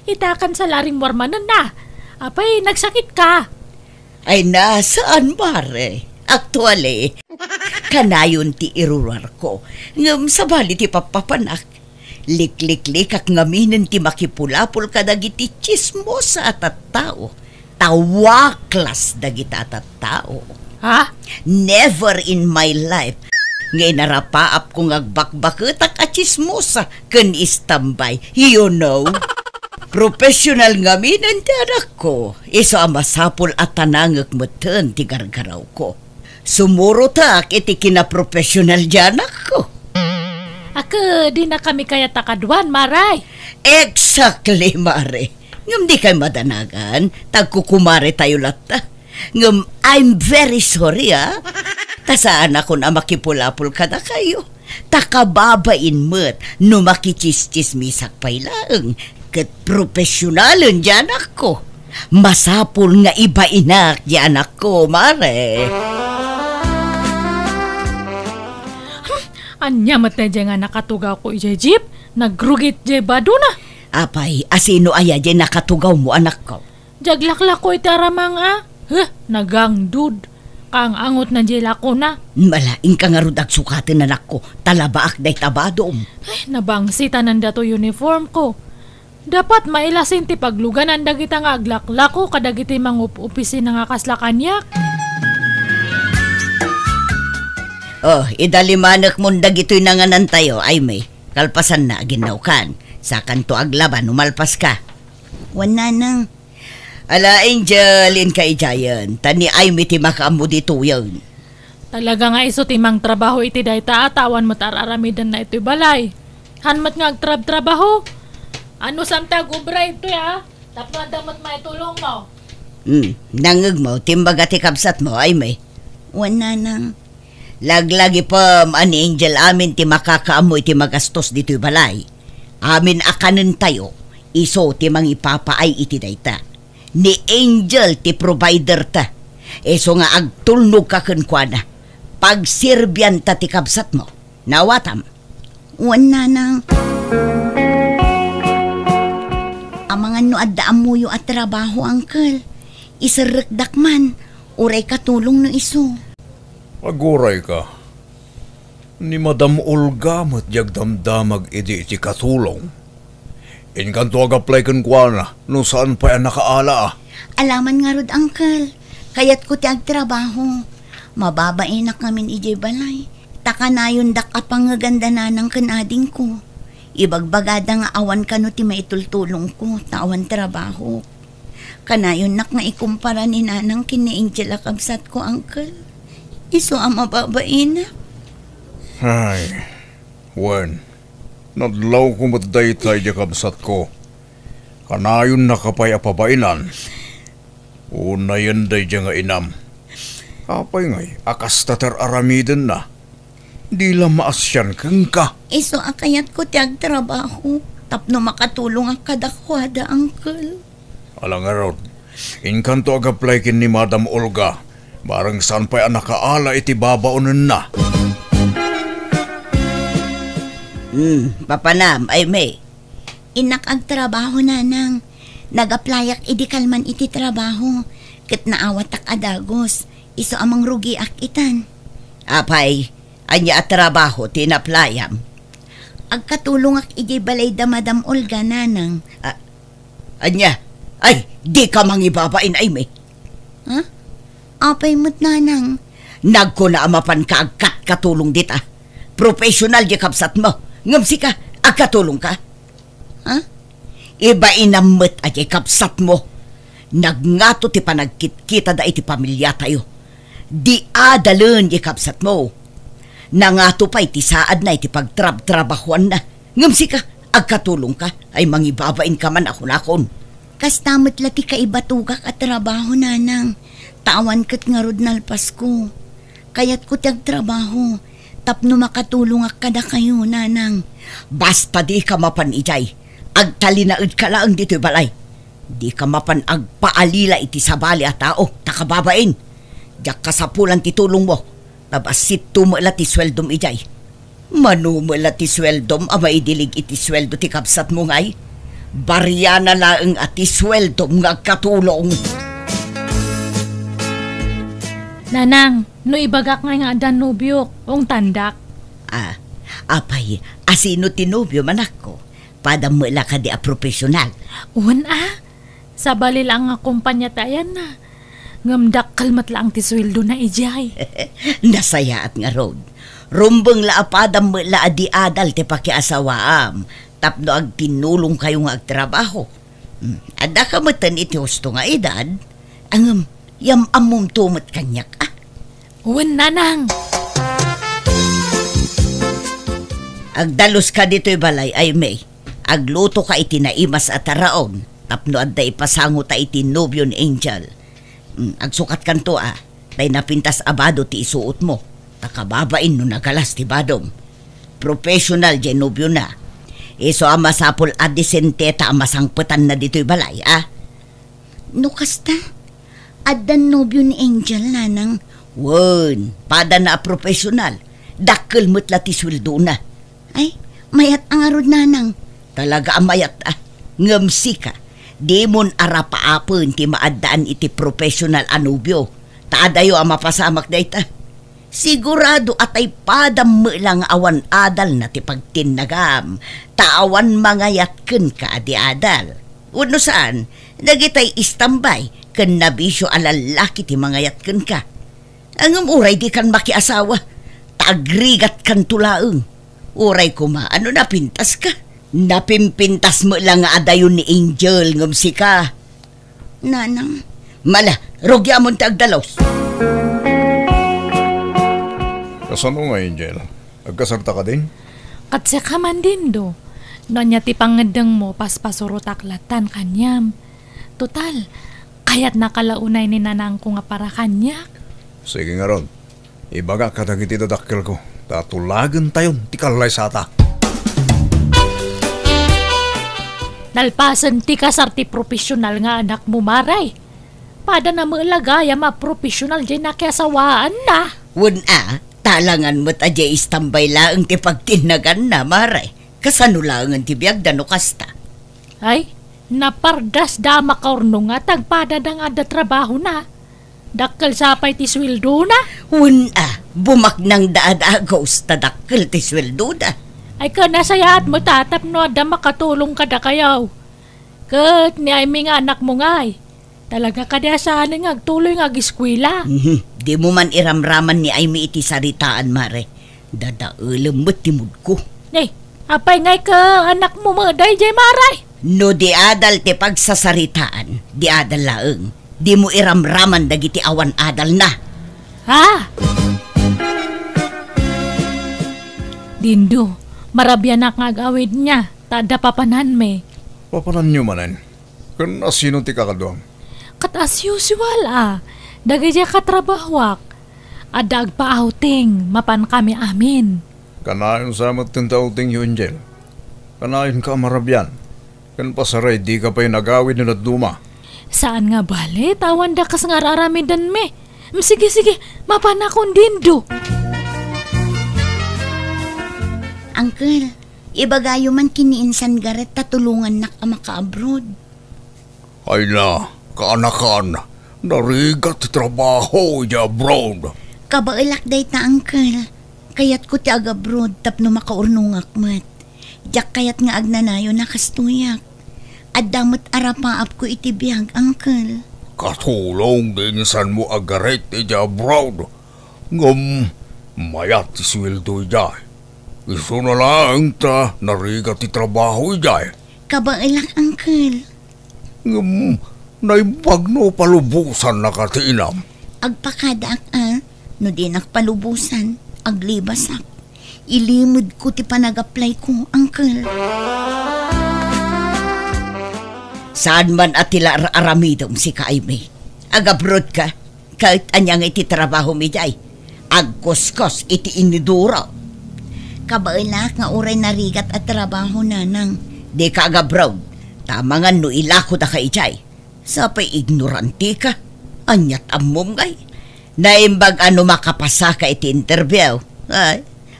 Itakan sa laring warmanen na. Apay, nagsakit ka? Ay na, saan, mare? Actually, kanayon ti irurar ko. Ngem sabali ti pappapanak. Likliklikak ngaminen ti makipulapol kadagiti tsismosa a tattao. Ta waklas dagita a tattao. Ha? Never in my life nga inarapaapko nga agbakbaketak a tsismosa ken istambay. You know? Professional ngaminen ti anakko. Isu a masapul a tanangek metten ti gargarawko. Sumurotak iti kinaprofessional ti anakko. Ket, di na kami kayat a kaduan, Mare. Exactly, Mare. Ngem dikay madanagan, ta agkukumaretayo latta. Ngem, I'm very sorry, ah. Ta saanakon a makipulapol kadakayo. Ta kababain met no makitsistsismisak pay laeng. Ket professionalen ti anakko. Masapul nga ibainak ti anakko, Mare. Hmm, ania met daydiay nga nakatugawko idiay jeep? Nagrugit diay badona. Apay, asino aya diay nakatugawmo, anakko? Diay aglaklako iti aramang a. Huh, nagangdud. Kaang-angot na diay lakona. Mala, inka ngarud agsukaten, anakko, ta labaak dayta badom. Ay, nabangsitanan dato uniform ko. Dapat mailasin ti pagluganan dagita nga aglaklako kadagiti mangup-opisina nga kasla kaniak. Oh, idalimanekmon dagitoy nanganantayo, Aimee. Kalpasanna, aginnawkan. Sakanto aglaba no malpaska. Wen, Nanang. Ala, Angel, inka idiayen. Ta ni Aimee ti makaammo ditoyen. Talaga nga isu ti mangtrabaho iti dayta a ta awan met ar-aramidenna itoy balay. Han met nga agtrabtrabaho. Anusam ti agubra itoy a? Tapno adda met maitulongmo. Hmm, nangngegmo ti imbaga ti kabsatmo, Aimee? Wen, Nanang. Laglagipem a ni Angel amin ti makakaammo iti magastos ditoy balay. Amin a kanentayo, isu ti mangipapaay iti dayta. Ni Angel ti provider ta. Isu nga agtulnog ka kenkuana. Pagserbianta ti kabsatmo. Naawatam? Wen, Nanang. Amangan no adda ammoyo a trabaho, Uncle. Iserrekdak man. Uray katulong no isu. Aguray ka. Ni Madam Olga met ti agdamdamag idi iti katulong. Inkanto ag-apply kenkuana no saan pay a nakaala a. Alaman ngarud, Uncle. Kayatko ti agtrabaho. Mababainak ngamin idiay balay. Ta kanayondak a pangngeganda nanang ken adingko. Ibagbagada nga awan kano ti maitultulongko ta awan trabaho. Kanayonnak nga ikumpara ni Nanang ken ni Angel a kabsatko, Uncle. Isu a mababainak. Ay, wen, nadlawko met dayta idiay kabsatko. Kanayonnaka pay a pabainan. Unayen daydiay nga inam. Apay ngay a kasta ti ar-aramidenna? Di la maasian kenka. Isu a kayatko ti agtrabaho tapno makatulongak kadakuada, Uncle. Ala ngarud, inkanto ag-apply ken ni Madam Olga, bareng saan pay a nakaala iti babaonenna. Hmm, papanam, Aimee? Innak agtrabaho, Nanang. Nag-applyak idi kalman iti trabaho, ket naawatak a dagus. Isu a mangrugiak itan. Apay, ania a trabaho ti in-applyam? Agkatulongak idiay balay da Madam Olga, Nanang. A-, ania? Ay, dika mangibabain, Aimee. Ha? Apay met, Nanang? Nagkuna a mapanka agkatkatulong dita. Professional diay kabsatmo. Ngem sika, agkatulongka? Ha? Ibainam met a diay kabsatmo. Nagngato ti panagkitkitada iti pamiliatayo. Di adalen diay kabsatmo. Nangato pay ti saadna iti pagtrabtrabahoanna. Ngem sika, agkatulongka, ay mangibabainka man a kunakon. Kasta met la ti kaibatogak a trabaho, Nanang. Ta awan ket ngarud nalpasko. Kayatko ti agtrabaho tapno makatulongak kadakayo, Nanang. Basta dika mapan idiay. Agtalinaedka laeng ditoy balay. Dika mapan agpaalila iti sabali a tao, ta kababain. Diak kasapulan ti tulongmo. Ta bassitto met la ti sueldom idiay. Mano met la ti sueldom a maidilig iti sueldo ti kabsatmo ngay? Bariana laeng a ti sueldom nga agkatulong. Nanang, no ibagak ngay nga addan nobiok, ungtandak. Ah, apay, asino ti nobio, manakko? Padam met la kadi a profesional? Wen a, sabali la nga kumpania ti ayanna. Ngem dakkel met laeng ti sueldona idiay. Nasayaat ngarud. Rumbeng la a padam met la a di adal ti pakiasawaam tapno agtinnulongkayo nga agtrabaho. Hmm, addaka metten iti husto nga edad, ngem yam-ammomto met kaniak, a? Wen, Nanang. Agdaluska ditoy balay, Aimee. Aglutoka iti naimas a taraon tapno adda ipasangota iti nobio ni Angel. Mm, agsukatkanto, a, tay napintas a bado ti isuotmo, ta kababain no nagalas ti badom. Professional diay nobiona. Isu a masapul a disenteta a masangpetanna ditoy balay, a? No kasta, addan nobio ni Angel, Nanang? Wen, padana a professional. Dakkel met la ti sueldona. Ay, mayat a ngarud, Nanang. Talaga a mayat, a. Ngem sika, dimon arapaapen ti maaddaan iti professional a nobio. Ta adayo a mapasamak dayta. Sigurado a tay padam met la nga awan adalna ti pagtinnagam, ta awan mangayat kenka a di adal. Wenno saan, dagitay istambay ken nabisio a lallaki ti mangayat kenka. Ngem uray dikan makiasawa, ta agrigatkanto laeng. Uray koma, a no napintaska? Napimpintas met la nga adayo ni Angel ngem sika. Nanang. Mala, rugiamon ti agdalus. Kasano nga, Angel? Agkasarta kadin? Ket sika man, Dindo. No ania ti pangngeddengmo, paspasurotak latan kaniam. Total, kayatnaka la unay ni nanangko nga para kaniak. Sige ngarud. Ibagak kadagiti dadakkelko, ta tulagentayon ti kallaysata. Nalpasen ti kasar ti profesional nga anakmo, Mare. Padana met la gayam a profesional diay nakiasawaanna. Wen a, talangan met a diay istambay laeng ti pagtinnaganna, Mare. Kasano laengen ti biagda no kasta? Ay, napardasda a makaurnonga ta agpadada nga adda trabahona. Dakkel sa pay ti sueldona. Wen a, bumaknangda a dagus ta dakkel ti sueldoda. Ay, ken nasayaat met a tapno adda makatulong kadakayo. Ket ni Aimee nga anakmo ngay, talaga kadi a saanen nga agtuloy nga ageskuela? Mhm. Dimo man iramraman ni Aimee iti saritaan, Mare. Dadaelem met ti moodko. Ay, apay ngay ket anakmo met daydiay, Mare? No di adal ti pagsasaritaan, di adal laeng. Dimo iramraman dagiti awan adalna. Ha? Dindo, marabianak nga ag-awidna, ta adda papananmi. Papananyo manen? Ken asino ti kakaduam? Ket as usual a, dagiti katrabahoak, adda agpa-outing mapan kami amin. Kanayon sa met ti outingyo, Angel. Kanayonka a marabian. Ken pasaray dika pay nagawid no dadduma. Saan nga bale, ta awan dakes nga ar-aramidenmi. Mm, sige, sige, mapanakon, Dindo. Uncle, ibagayo man ken ni Insan Garret ta tulongannak a maka-abroad. Ay la, kaanakan, narigat ti trabaho idiay abroad. Kabaelak dayta, Uncle. Kayatko ti ag-abroad tapno makaurnongak met. Diak kayat nga agnanayon a kastoyak. Adda met arapaapko iti biag, Uncle. Katulong ti insanmo a garit idiay abroad. Ngem mayat ti sueldo idiay. Isuna laeng ta narigat ti trabaho idiay. Kabaelak, Uncle. Ngem naimbagno palubosannaka ti inam. Agpakadaak a, no dinak palubosan, aglibasak. Ilimedko ti panag-applyko, Uncle. Saan man a ti la ar-aramidem sika, Aimee. Agabroad ka, ket ania nga iti trabahom idiay? Agkuskos iti iniduro. Kabaelak nga uray narigat a trabaho, Nanang. Dika agabroad, ta amangan no ilakodaka idiay. Sapay ignorantika. Aniat ammom ngay? Naimbag a no makapasaka iti interview, ay,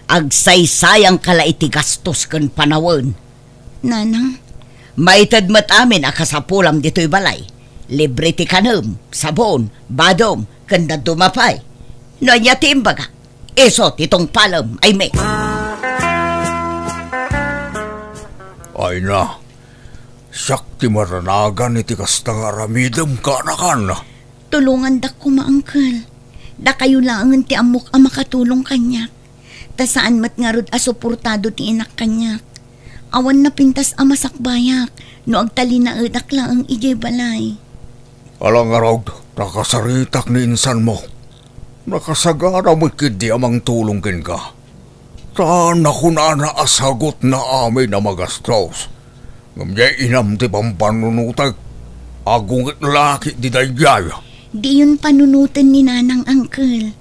agsaysayangka la iti gastos ken panawen. Nanang. Maited met amin a kasapulam ditoy balay. Libre ti kanem, sabon, badom, ken dadduma pay. No ania ti imbagak, isu ti tungpalem, Aimee. Ay na, siak ti maranagan iti kasta nga aramidem, kaanakan. Tulongandak koma, Uncle. Dakayo laengen ti ammok a makatulong kaniak. Ta saan met ngarud a suportado ti inak kaniak. Awan napintas a masakbayak no agtalinaedak laeng idiay balay. Ala ngarud, nakasaritak ni insanmo. Nakasagana met ketdi a mangtulong kenka. Ta nakunana a sagutna amin a magastos. Ngem diay inam ti pampannunotek. Agunget la ketdi daydiay. Diyon panunoten ni Nanang, Uncle.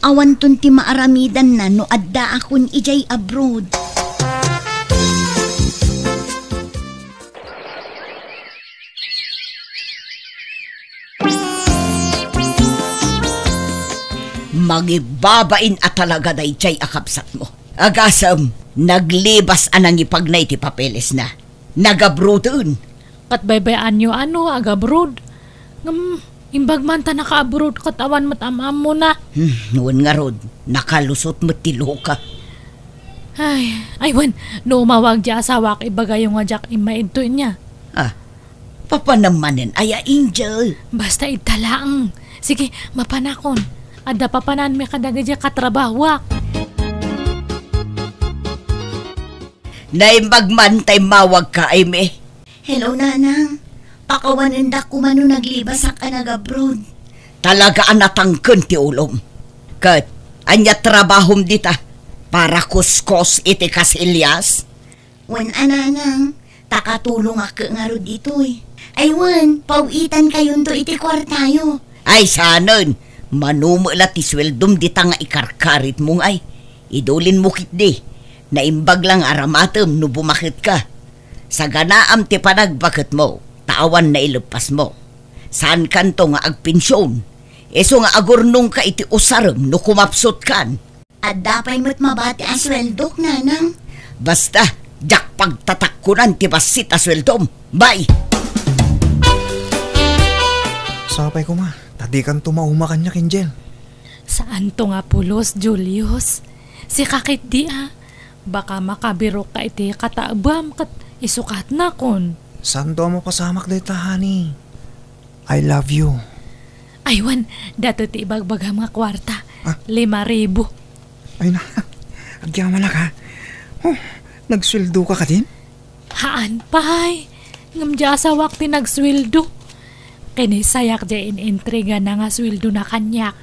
Awanton ti maaramidanna no addaakon idiay abroad. Mangibbabain a talaga daydiay a kabsatmo. Agasem, naglibas a nangipagna iti papelesna. Nagabroaden. Ket baybay-anyo a no agabroad. Ngem, imbag man ta nakaabroad ket awan met am-ammona. Hmm, wen ngarud, nakalusot met ti luka. Ay, ay wen, no umawag diay asawak, ibagayo nga diak immaidto inya. Ah, papanem manen aya, Angel? Basta ita laeng. Sige, mapanakon. Adda papananmi kadagiti katrabahoak. Naimbag man ta immawagka, Aimee. Hello, Nanang. Pakawanendak koma no naglibasak a nagabroad. Talaga a natangken ti ulom. Ket, ania trabahom dita? Para kuskos iti kasilyas? Wen a, Nanang, ta katulongak ngarud ditoy. Ay wen, paw-itankayonto iti kuartayo. Ay, saanen, mano met la ti sueldom dita nga ikarkaritmo ngay. Idulinmo ketdi, naimbag la nga aramatem no bumaketka. Saganaam ti panagbaketmo, ta awan naileppasmo. Saankanto nga agpension. Isu nga agurnongka iti usarem no kumapsutkan. Adda pay met mabati a sueldok, Nanang. Basta, diak pagtatakkonan ti bassit a sueldom. Bye! Sapay koma, ta dikanto mauma kaniak, Angel. Saanto nga pulos, Julius. Sika ketdi a. Baka makabirokka iti kataebam ket isukatnakon. Saanto a mapasamak dayta, honey. I love you. Ay wen, daytoy ti ibagbagam nga kuarta. Ah? Lima ribu. Ay na, agyamanak, ha? Oh, nagsueldoka kadin? Haan pay. Ngem diay asawak ti nagsueldo. Kinisayak diay in-intrigana nga sueldona kaniak.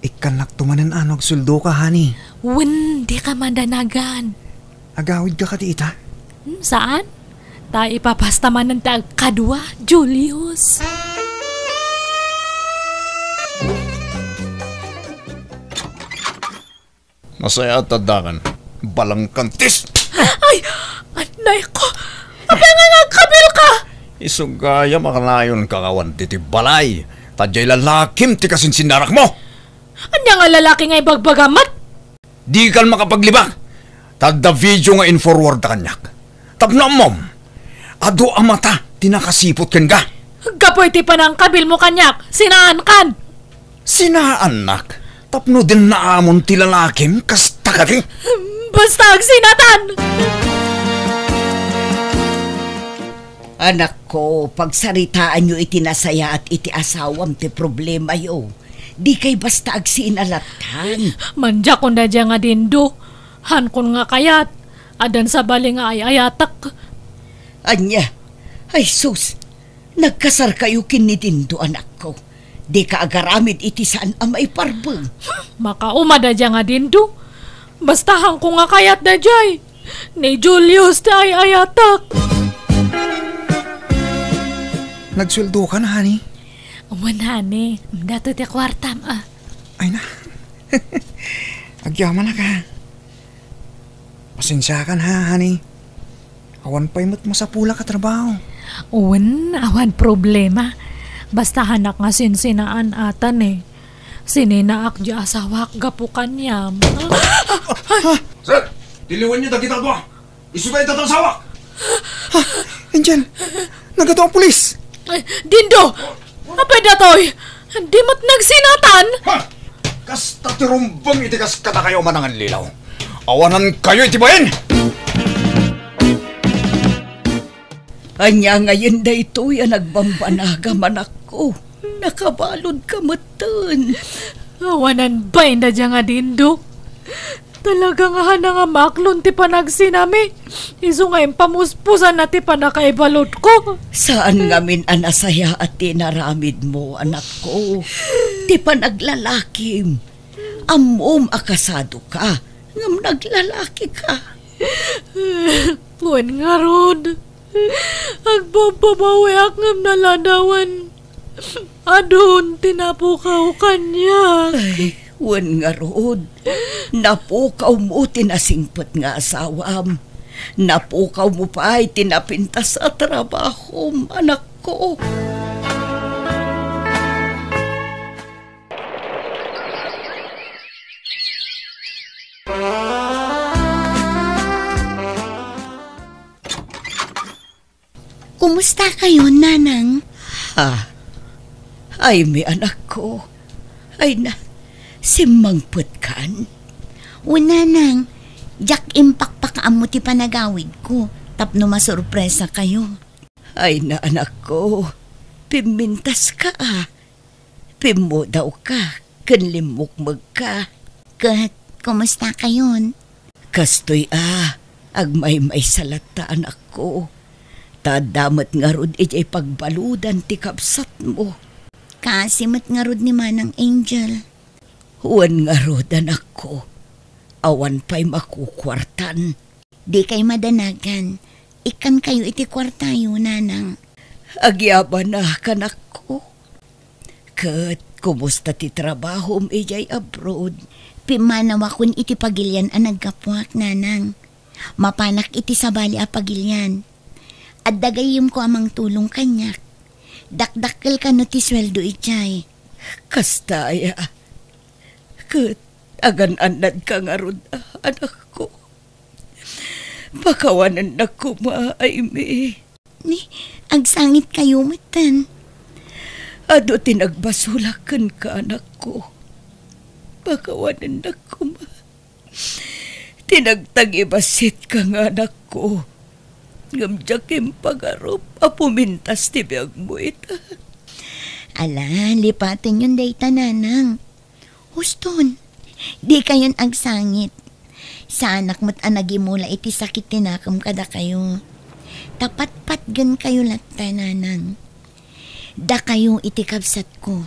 Ikkannakto manen a no agsueldoka, honey. Wen, dika madanagan. Agawidka kadi ita? Hmm, saan? Ta ipapasta manen ti agkadua, Julius. Nasayaat ta addakan. Balangkantis! Ay! Anay ko! Apay nga agkabilka? Isu gayam a kanayonka nga awan ditoy balay. Ta diay lalakim ti kasinsinnarakmo! Ania nga lalaki nga ibagbagam met? Dikan makapaglibak, ta adda video nga in-forward ta kaniak. Tapno ammom, adu a mata ti nakasiput kenka. Gapu iti panangkabilmo kaniak, sinaankan. Sinaannak? Tapno dinnaamon ti lalakim, kasta kadi? Basta agsinatan! Anakko, pagsaritaanyo iti nasayaat iti asawam ti problemayo. Dikay basta agsinalatan. Mandiakon daydiay nga Dindo. Hankon nga kayat. Addan sabali nga ay-ayatek. Ania? Ay sus, nagkasarkayo ken ni Dindo, anakko. Dika agaramid iti saan a maiparbeng. Makauma daydiay nga Dindo. Basta hankon nga kayat daydiay. Ni Julius ti ay-ayatek. Nagsueldokan, honey? Wen, honey. Daytoy ti kuartam, a. Ay na. Agyamanak, a. Pasensiakan, ha, honey. Awan pay met masapulak a trabaho. Wen, awan problema. Basta hanak nga sinsinaan atan, e. Sininaak diay asawak gapu kaniam. Sir, tiliwenyo dagita dua. Isu dayta ti asawak. Angel, nagadu a pulis. Dindo, apay daytoy? Di met nagsinatan? Ha? Kasta ti rumbeng iti kas kadakayo a manangallilaw. Awanankayo iti bain! Ania ngayen daytoy a nagbambanagam, anakko? Nakabaludka metten. Awanan bain daydiay nga Dindo. Talaga nga haanna nga maaklon ti panagsinami. Isu nga impamuspusanna ti pannakaibaludko. Saan ngamin a nasayaat ti inaramidmo, anakko. Ti panaglalakim. Ammom a kasadoka, ngem naglalakika. Wen ngarud, agbababawiak ngem naladawan. Adun ti napukaw kaniak. Ay, wen ngarud, napukawmo ti nasingpet nga asawam. Napukawmo pay ti napintas a trabahom, anakko. Kumusta kayo, Nanang? Ah, Aimee, anakko. Ay na, simmangpetkan? O, Nanang, diak impakpakaammo ti panagawidko tapno masurpresa kayo. Ay na, anakko, pimmintaska, a. Pimmudawka ken limmukmegka. Ket kumusta kayon? Kastoy a, agmaymaysa latta, anakko. Ta adda met ngarud idiay pagbaludan ti kabsatmo. Kaasi met ngarud ni Manang Angel. Wen ngarud, anakko. Awan pay makukuartan. Dikay madanagan. Ikkankayo iti kuartayo, Nanang. Agyamanak, anakko. Ket kumusta ti trabahom idiay abroad? Pimmanawakon iti pagilian a naggapuak, Nanang. Mapanak iti sabali a pagilian. Adda gayyemko a mangtulong kaniak. Dakdakkel kano ti sueldo idiay. Kasta aya. Ket agan-annadka ngarud, a, anakko. Pakawanennak koma, Aimee. Ni, agsangitkayo metten. Adu ti nagbasolak kenka, anakko. Pakawanennak koma. Ti nagtagibasitka nga anakko. Ngem diak impagarup a pumintas ti biagmo ita. Ala, lipatenyon dayta, Nanang. Huston, dikayon agsangit. Saanak met a nagimula iti sakit ti nakem kadakayo. Ta patpatgenkayo latta, Nanang. Dakayo iti kabsatko.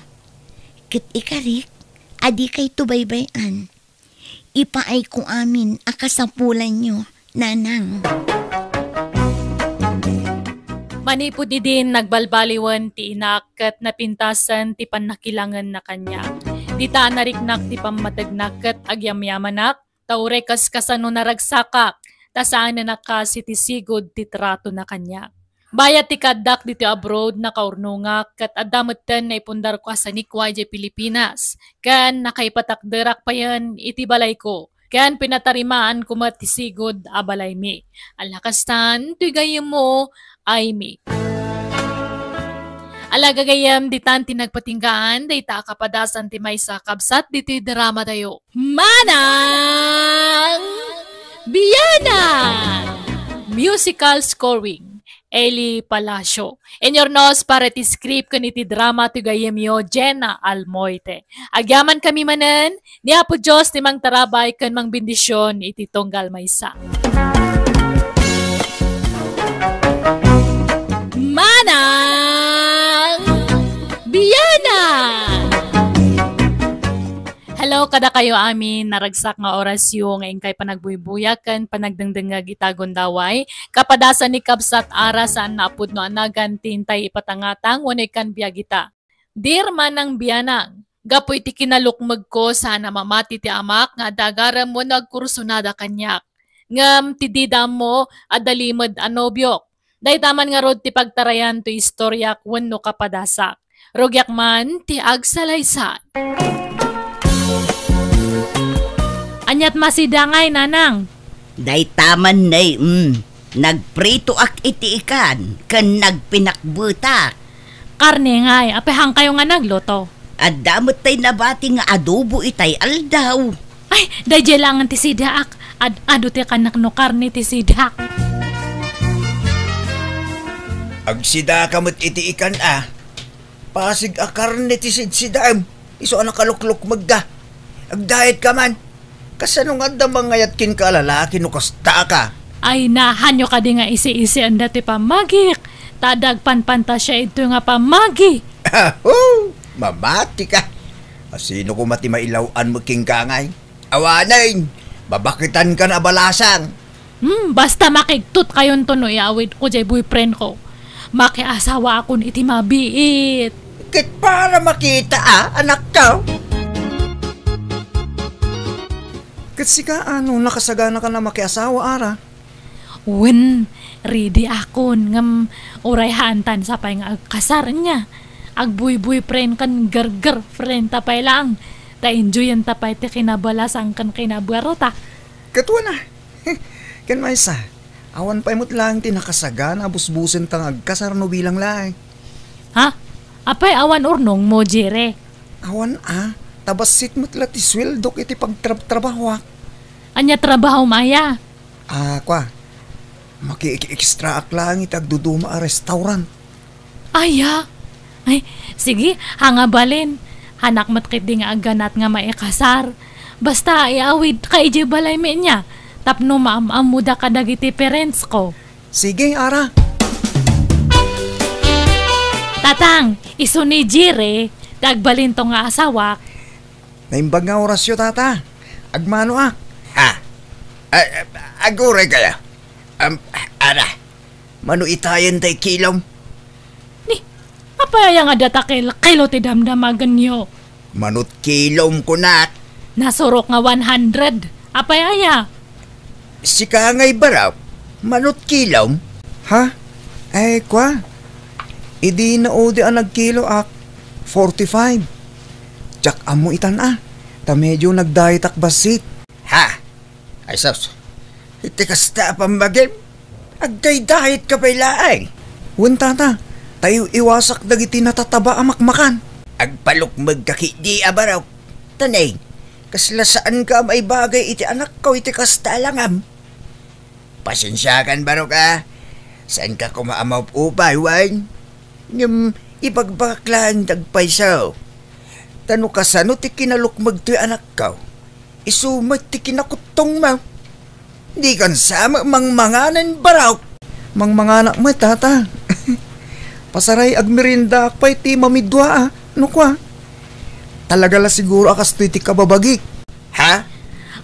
Ket ikarik, a dikayto baybay-an. Ipaayko amin a kasapulanyo, Nanang. Manipud idin, nagbalbaliwen ti inak ket napintasen ti pannakilangenna kaniak. Dita a nariknak ti pammategna ket agyamyamanak, ta uray kas kasano naragsakak, ta saanen a kas iti sigud ti tratona kaniak. Bayat ti kaaddak ditoy abroad, nakaurnongak, ket adda metten naipundarko a sanikua idiay Pilipinas, ken nakaipatakderak payen iti balayko, ken pinatarimaanko met ti sigud a balaymi. Ala kastan, toy gayyemmo, Aimee. Ala gagayyem, ditan ti nagpatinggaan dayta a kapadasan ti maysa a kabsat ditoy dramatayo. Manang Bianang! Musical scoring. Eli Palacio. Inyurnos para iti script ken iti drama ti gayyemyo, Jenna Almoite. Agyamankami manen, ni Apo Dios ti mangtarabay ken mangbendision iti tunggal maysa. Manang Biana! Hello kadakayo amin, naragsak nga orasyo nga inkay panagbuybuya ken panagdengdengngeg ita gundaway. Kapadasan ni kabsat Ara saan nga a pudno a nagan ti intay ipatangatang wenno ikkan biag ita. Dear Manang Bianang, gapu iti kinalukmegko saan a mamati ti amak nga adda agarem wenno agkursunada kaniak. Ngem ti dida ammo, adda limed a nobiok. Dayta man ngarud ti pagtarayan toy istoriak wenno kapadasak. Rugiak man ti agsalaysay. Aniat masida ngay, nanang? Dayta man, nay, mm. Nagpritoak iti ikan, ken nagpinakbetak. Karne ngay, apay haankayo nga nagluto? Adda met tay nabati nga adobo itay aldaw. Ay, daydiay laengen ti sidaak. Ad-adu ti kanak no karne ti sidaak. Agsidaka met iti ikan a. Pasig a karne ti sidsidaem. Isu a nakaluklukmegda. Agdayetka man. Kasano nga adda mangayat kenka a lalaki no kastaka? Ay, nahanyo kadi nga isi-isienda ti pammagik. Ta adda agpanpantasia idtoy nga pammagi. Aho! Mamatika. Asino koma ti mailaw-an met kenka ngay? Awanen, babaketankan a balasang. Hmm, basta makigtutkayonto no iawidko jay boyfriendko. Makiasawaakon iti mabiit. Ket para makita a, anakko. Ket sika, ano, nakasaganaka a makiasawa, Ara? Wen, ready akon, ngem uray haantan sa pay nga agkasar nia. Agbuyboyfriend ken girlfriend ta pay laeng. Ta enjoyenta pay ti kinabalasang ken kinabarota. Ket wen a. Ken maysa, awan pay met laeng ti nakasagana a busbusenta nga agkasar no bilang laeng. Ha? Apay awan urnongmo, Jere? Awan a, ta bassit met la ti sueldok iti pagtrabtrabahoak. Ania trabahom aya? Ah, kua, makiekstraak laeng iti agduduma a restaurant. Aya? Ay, sige, haan nga balin. Haanak met ketdi nga agganat nga maikasar. Basta, iawidka idiay balaymi nia. Tapno maam-ammoda kadagiti parentsko. Sige, Ara. Tatang, isu ni Jire, ti agbalinto nga asawak. Naimbag nga orasyo, Tata. Agmanoak. Ha? A-, a-, aguray kaya? Am, Ara, mano itayen tay kilom? Ni, apay aya nga data kil-, kilo ti damdamagenyo? Manot kilom kunak. Nasurok nga one hundred. Apay aya? Sika ngay barok, manot kilom? Ha? Ay, kua. Idi naudi a nagkiloak, forty-five. Diak ammo itan a, ta medyo nagdayetak bassit. Ha? Ay, sus. Iti kasta a pammagim, agdaydayetka pay laeng. Wen, Tata, ta iw-iwasak dagiti natataba a makmakan. Agpalukmegka ketdi a barok. Tanay, kasla saanka a maibagay iti anakko iti kasta a langam. Pasensiakan, barok a. Saanka koma a maupupay, wen? Ngem ibagbagak laeng ti agpayso. Ta no kasano ti kinalukmeg toy anakko, isu met ti kinakuttongmo. Dikan sa met mangmanganen, barok. Mangmanganak met, Tata. Pasaray agmeriendaak pay ti mamidua a, no kua. Talaga la siguro a kastoy ti kababagik. Ha?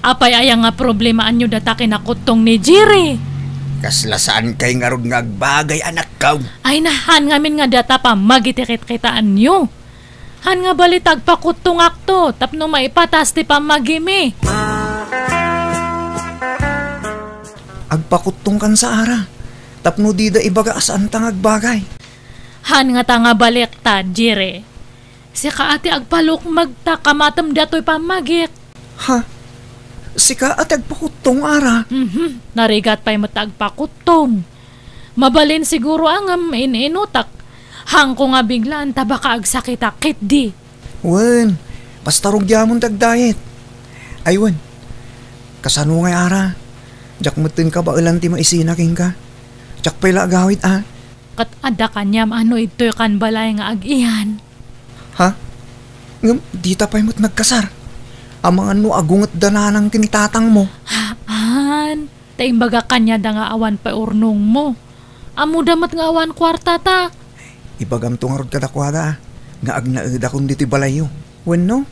Apay aya nga problemaanyo data kinakuttong ni Jire? Kasla saankay ngarud nga agbagay, anakko. Ay, nahan ngamin nga data pammagitikitkitaanyo. Han nga bali ta agpakuttongakto tapno maipatas ti pammagimi. Agpakuttongkan sa, Ara, tapno dida ibaga a saanta nga agbagay. Han nga ta nga balik ta, Jire. Sika a ti agpalukmeg ta kamatem datoy pammagik. Ha? Sika a ti agpakuttong, Ara? Mhm. Narigat pay met ta agpakuttong. Mabalin siguro a ngem in-inutak. Hanko nga biglaan ta baka agsakitak ketdi. Wen, basta rugiamon ti agdayet. Ay wen, kasano ngay, Ara? Diak metten kabaelan ti maisina kenka. Diak pay la agawid a. Ket adda kaniam a no idtoy kan balay nga ag-iyan. Ha? Ngem dita pay met nagkasar. Amangan no agungetda nanang ken tatangmo. Haan, ta imbagak kaniada nga awan pay urnongmo. Ammoda met nga awan kuartata. Ibagamto ngarud kadakuada nga agnaedakon ditoy balayyo. Wenno,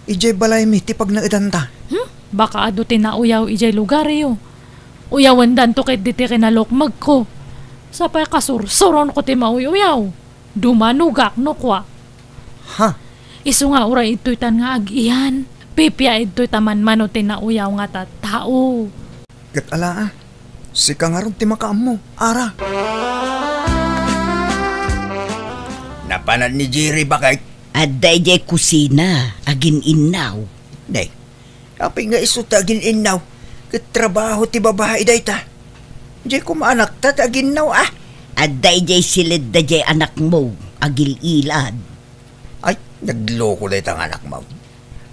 idiay balaymi ti pagnaedanta. Hmm? Baka adu ti nauyaw idiay lugaryo. Uyawendanto ketdi ti kinalukmegko. Sapay kasursuronko ti mauy-uyaw. Dumanogak no kua. Ha? Isu nga uray idtoytan nga ag-iyan. Pipia idtoy ta manmano ti nauyaw nga tattao. Ket ala, a. Sika ngarud ti makaammo, Ara. Napanan ni Jerry, baket? Adda idiay kusina, agin-innaw. Nay, apay nga isu ti agin-innaw? Ket trabaho ti babai dayta. Diay koma anakta ti aginnaw, a. Adda idiay siledda diay anakmo, agil-ilad. Ay, nagloko dayta nga anakmo.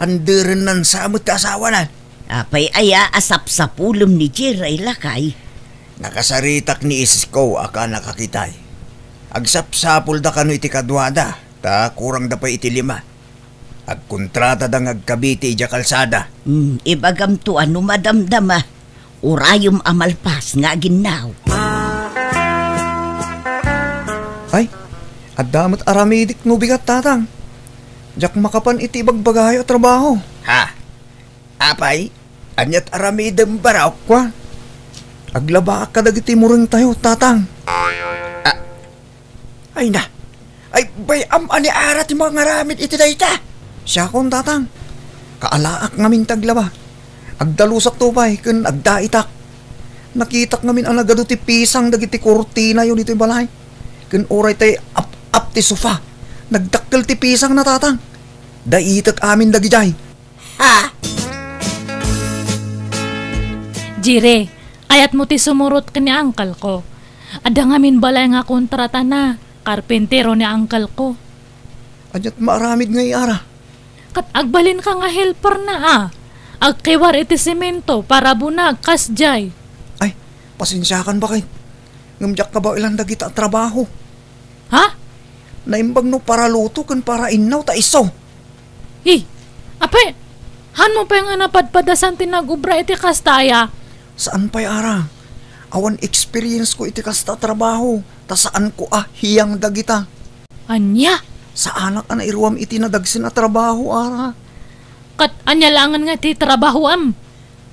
Anderenna sa met ti asawana. Apay aya a sapsapulem ni Jerry, lakay? Nakasaritak ni isko a kanak a kitay. Agsapsapulda kano iti kaduada, ta kurangda pay iti lima. Agkontratada nga agkabiti idiay kalsada. Hmm, ibagamto a no madamdama. Urayem a malpas nga aginnaw. Ay, adda met aramidek no bigat, Tatang. Diak makapan iti ibagbagayo a trabaho. Ha? Apay, aniat aramidem, barok? Kua, aglabaak kadagiti murengtayo, Tatang. Ah, Ay na. Ay, bay-am a ni Ara ti mangaramid iti dayta. Siakon, Tatang. Kaalaak ngamin ti aglaba. Agdalusakto pay ken agdaitak. Nakitak ngamin a nagadu ti pisang dagiti kurtinayo ditoy balay. Ken uray tay ap-ap ti sofa. Nagdakkel ti pisangna, Tatang. Daitek amin dagidiay. Ha? Jire, kayatmo ti sumurot ken ni uncle ko. Adda ngamin balay nga kontratana, karpintero ni uncle ko. Aniat maaramid ngay, Ara? Ket agbalinka nga helperna, a. Agkiwar iti semento, parabunag, kasdiay. Ay, pasensiakan, baket. Ngem diak kabaelan dagita a trabaho. Ha? Naimbag no paraluto ken parainnaw ta isu. Hi, apay, hanmo pay nga napadpadasan ti nagubra iti kasta aya? Saan pay, Ara. Awan experience ko iti kasta a trabaho, ta saanko a hiyang dagita. Ania? Saanak a nairuam iti nadagsen a trabaho, Ara. Ket ania laengen nga ti trabahoam?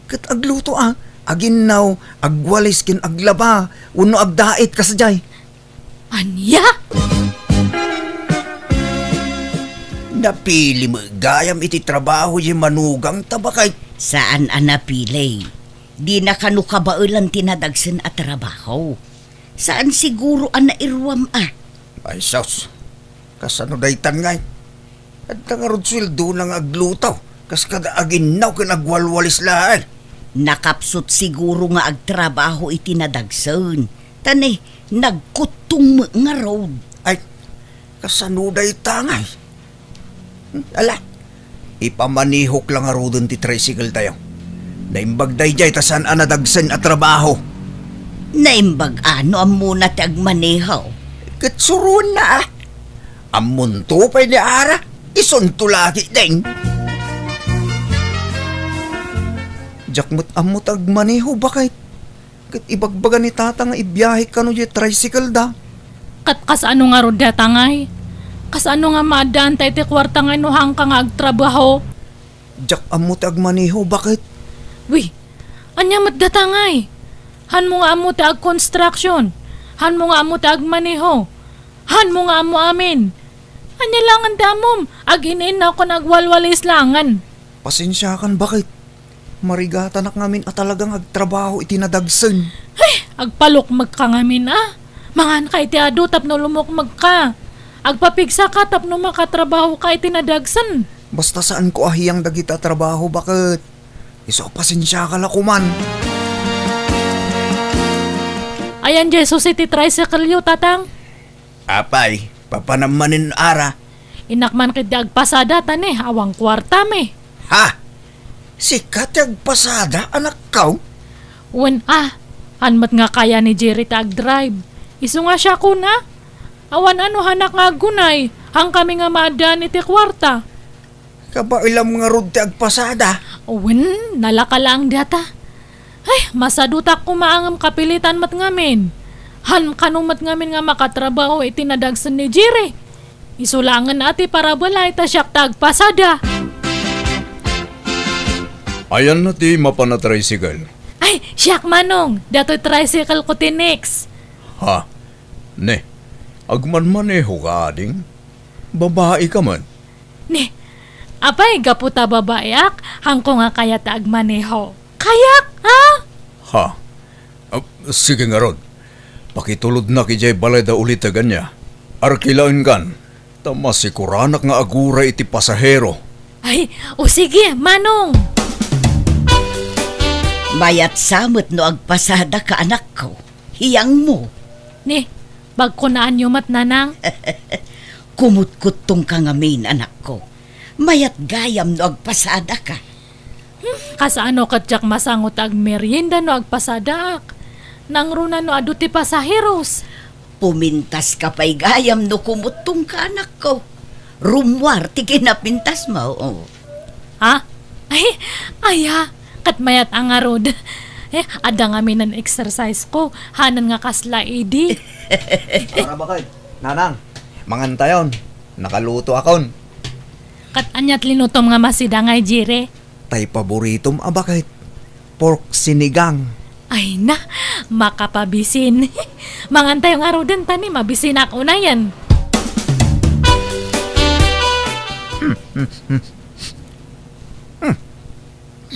Ket agluto a, aginnaw, agwalis ken aglaba, wenno agdait kasdiay. Ania? Napili met gayam iti trabaho diay manugangta, baket? Saan a napili. Dina kano kabaelan ti nadagsen a trabaho. Saan siguro a nairuam a. Ay, sus. Kasano daytan ngay? Adda ngarud sueldona nga agluto, kas kada aginnaw ken agwalwalis laeng. Nakapsut siguro nga agtrabaho iti nadagsen, ta ne, nagkuttong met ngarud. Ay, kasano dayta ngay? Hmm, ala, ipamanihok la ngaruden ti tricycle tayo. Naimbag daydiay ta saan a nadagsen a trabaho. Naimbag a no ammona ti agmaneho. Ket suroenna a. Ammonto pay ni Ara, isunto la ketdin. Diak met ammo ti agmaneho, baket. Ket ibagbaga ni Tata nga ibiahe kano diay tricycle da. Ket kasano ngarud dayta ngay? Kasano nga maaddaanta iti kuarta ngay no haanka nga agtrabaho? Diak ammo ti agmaneho, baket? Wi, ania met dayta ngay? Hanmo nga ammo ti agconstruction? Hanmo nga ammo ti agmaneho? Hanmo nga ammo amin? Ania laengen ti ammom? Agin-innaw ken agwalwalis laengen. Pasensiakan, baket. Marigatanak ngamin a talagang agtrabaho iti nadagsen. Ay, agpalukmegka ngamin a. Manganka iti adu tapno lumukmegka. Agpapigsaka tapno makatrabahoka iti nadagsen. Basta saanko a hiyang dagita a trabaho, baket. Isu a pasensiaka la koman. Ayan, Jesus, iti tricycle-yo, Tatang. Apay, papanam manen, Ara? Innak man ketdi agpasada, ta ne, awan kuartami. Ha? Sika ti agpasada, anakko? Wen a, han met nga kaya ni Jerry ti agdrive. Isu nga siakon a? Awan a no hanak nga aggunay, haankami nga maaddaan iti kuarta. Kabaelam ngarud ti agpasada. Wen, nalaka laeng dayta. Ay, masadutak koma ngem kapilitan met ngamin. Haan kano met ngamin nga makatrabaho iti nadagsen ni Jerry. Isu laengen a ti parabalay ta siak ti agpasada. Ayanna ti mapan a tricycle? Ay, siak, Manong. Datoy tricycle ko ti next. Ha? Ne, agmanmaneho ka, ading? Babai ka man? Ne, apay, gapu ta babaiak, haanko nga kayat a agmaneho. Kayak, ha? Ha? Ah, sige ngarud. Pakitulodnak idiay balay da uliteg ania. Arkilaenkan, ta masikuranak nga aguray iti pasahero. Ay, o sige, Manong. Mayat sa met no agpasadaka, anakko. Hiyangmo. Ni, pagkunaanyo met, Nanang? Kumutkuttongka ngamin, anakko. Mayat gayam no agpasadaka. Hmm, kasano ket diak masango ti agmerienda no agpasadaak? Nangruna no adu ti pasaheros? Pumintaska pay gayam no kumuttongka, anakko. Rummuar ti kinapintasmo. Ha? Ay, aya, ket mayat a ngarud. Eh, adda ngamin exercise ko, hanan nga kasla idi. Para bakay, Nanang, mangantayon, nakaluto akon. Ket aniat linutom nga masidang ay, Jire? Tay paboritom a baket, pork sinigang. Ay na, makapabisin. Mangantayo ngaruden ta ni mabisinak unayen. Hmm.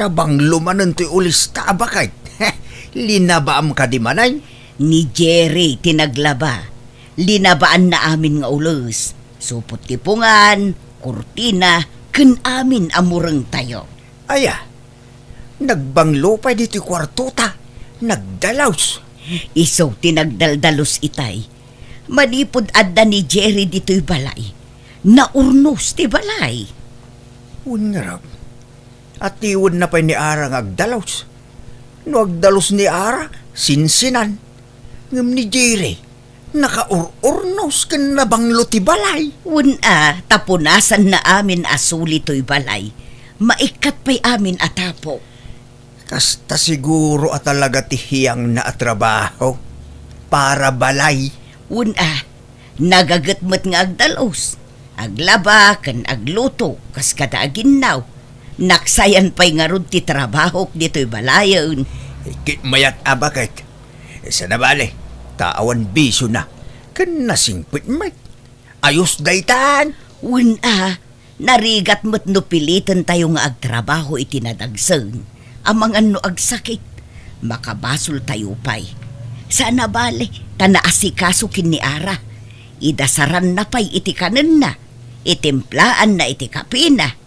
Nabanglo manen toy ulista a baket. Linabaam kadi manen? Ni Jerry ti naglaba. Linabaanna amin nga ules. Supot ti pungan, kurtina, ken amin a murengtayo. Aya, nagbanglo pay ditoy kuartota. Nagdalus. Isu ti nagdaldalus itay. Manipud adda ni Jerry ditoy balay, naurnos ti balay. Wen ngarud, atiwenna pay ni Ara nga agdalus. No agdalus ni Ara, sinsinan. Ngem ni Jerry, nakaur-urnos ken nabanglo ti balay. Wen a, ta punasanna amin a suli toy balay. Maikkat pay amin a tapok. Kasta siguro a talaga ti hiyangna a trabaho. Para balay. Wen a, nagaget met nga agdalus. Aglaba ken agluto kas kada aginnaw. Naksayan pay ngarud ti trabahok ditoy balayen. Ket mayat a baket. Sana bale, ta awan bisiona. Ken nasingpet met. Ayos daytan. Wen a, narigat met no pilitentayo nga agtrabaho iti nadagsen, amangan no agsakit, makabasoltayo pay. Sana bale, ta naasikaso ken ni Ara. Idasaranna pay iti kanenna, itimplaanna iti kapina.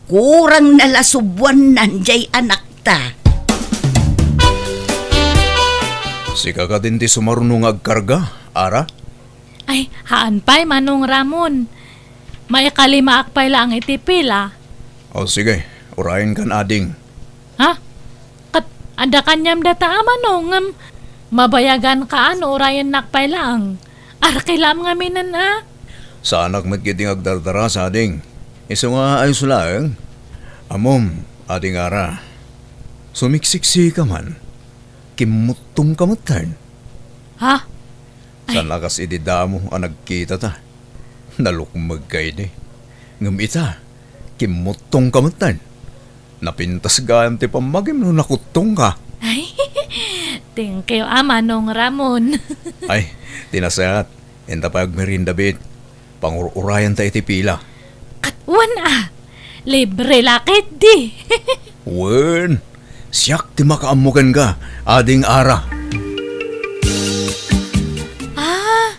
Kurangna la subuannan jay anakta. Sika kadin ti sumaruno nga agkarga, Ara? Ay, haan pay, Manong Ramon. Maikalimaak pay laeng iti pila. O, sige, urayenkan, ading. Ha? Ket adda kaniam dayta a Manong, ngem mabayaganka a no urayennak pay laeng. Arkilam ngaminen a. Saanak met ketdi nga agdardarasa, ading. Isu nga ayos laeng. Ammom, ading Ara. Sumiksiksika man. Kimmuttongka metten. Ha? Ay. Saan a kas idi damo a nagkitata. Nalukmegka idi. Ngem ita, kimmuttongka metten. Napintas gayam ti pammagim no nakuttongka. Ay, thank you, a Manong Ramon. Ay, ti nasayaat, inta pay agmerienda, bit. Pangur-urayanta iti pila. Ket wen a, libre la ketdi. Wen, siak ti makaammo kenka, ading Ara. Ah,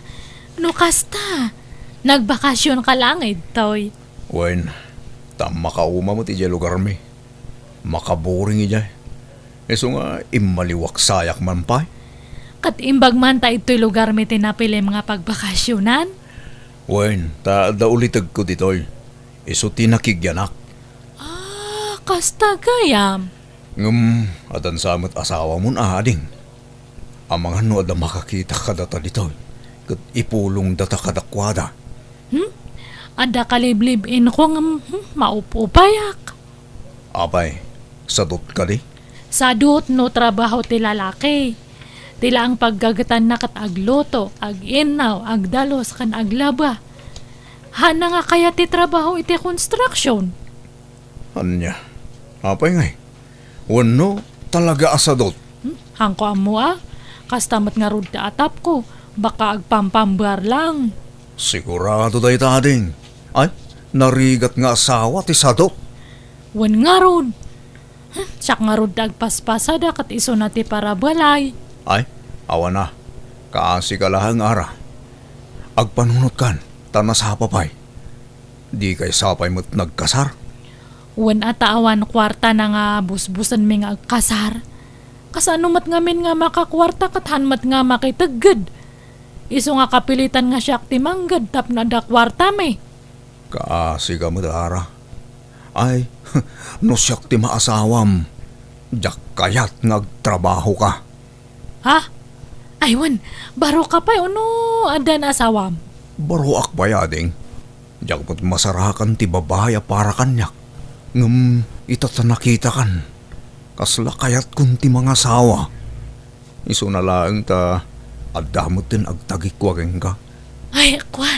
no kasta, nagbakasionka laeng ditoy. Wen, ta makauma met idiay lugarmi. Makaboring idiay. Isu nga immaliwak sayak man pay. Ket imbag man ta idtoy lugarmi ti napilim nga pagbakasionan? Wen, ta adda ulitegko ditoy. Isu ti nakigyanak. Ah, kasta gayam. Ngem, addan sa met asawamon a, ading. Amangan no adda makakita kadata ditoy, ket ipulongdata kadakuada. Hmm? Adda kaliblib-inko ngem, hmm, maup-upayak. Apay, sadot kadi? Sadot no trabaho ti lalaki. Ti laeng paggagetanna ket agluto, ag-innaw, agdalus, ken aglaba. Haanna nga kayat ti trabaho iti construction. Ania? Apay ngay? Wenno, talaga a sadot? Hmm? Haanko ammo a. Kasta met ngarud ti atapko, baka agpampambar lang. Sigurado dayta, ading. Ay, narigat nga asawa ti sadot. Wen ngarud. Hmm, siak ngarud ti agpaspasada ket isuna ti parabalay. Ay, awan a. Kaasi ka laeng, Ara. Agpanunotkan, ta nasapa pay. Dikay sapay met nagkasar? Wen a ta awan kuartana nga busbusenmi nga agkasar. Kasano met ngamin nga makakuarta ket haan met nga makitegged? Isu nga kapilitan nga siak ti mangged tapno adda kuartami. Kaasi ka met, Ara. Ay, no siak ti maasawam, diak kayat nga agtrabaho ka. Ha? Ay, wen, baro ka pay, ono addan asawam? Baroak pay, ading. Diak met masarakan ti babai a para kaniak. Ngem ita ta nakitakan, kasla kayatkon ti mangasawa. Isuna laeng ta adda met ti agtagikua kenka. Ay, kua.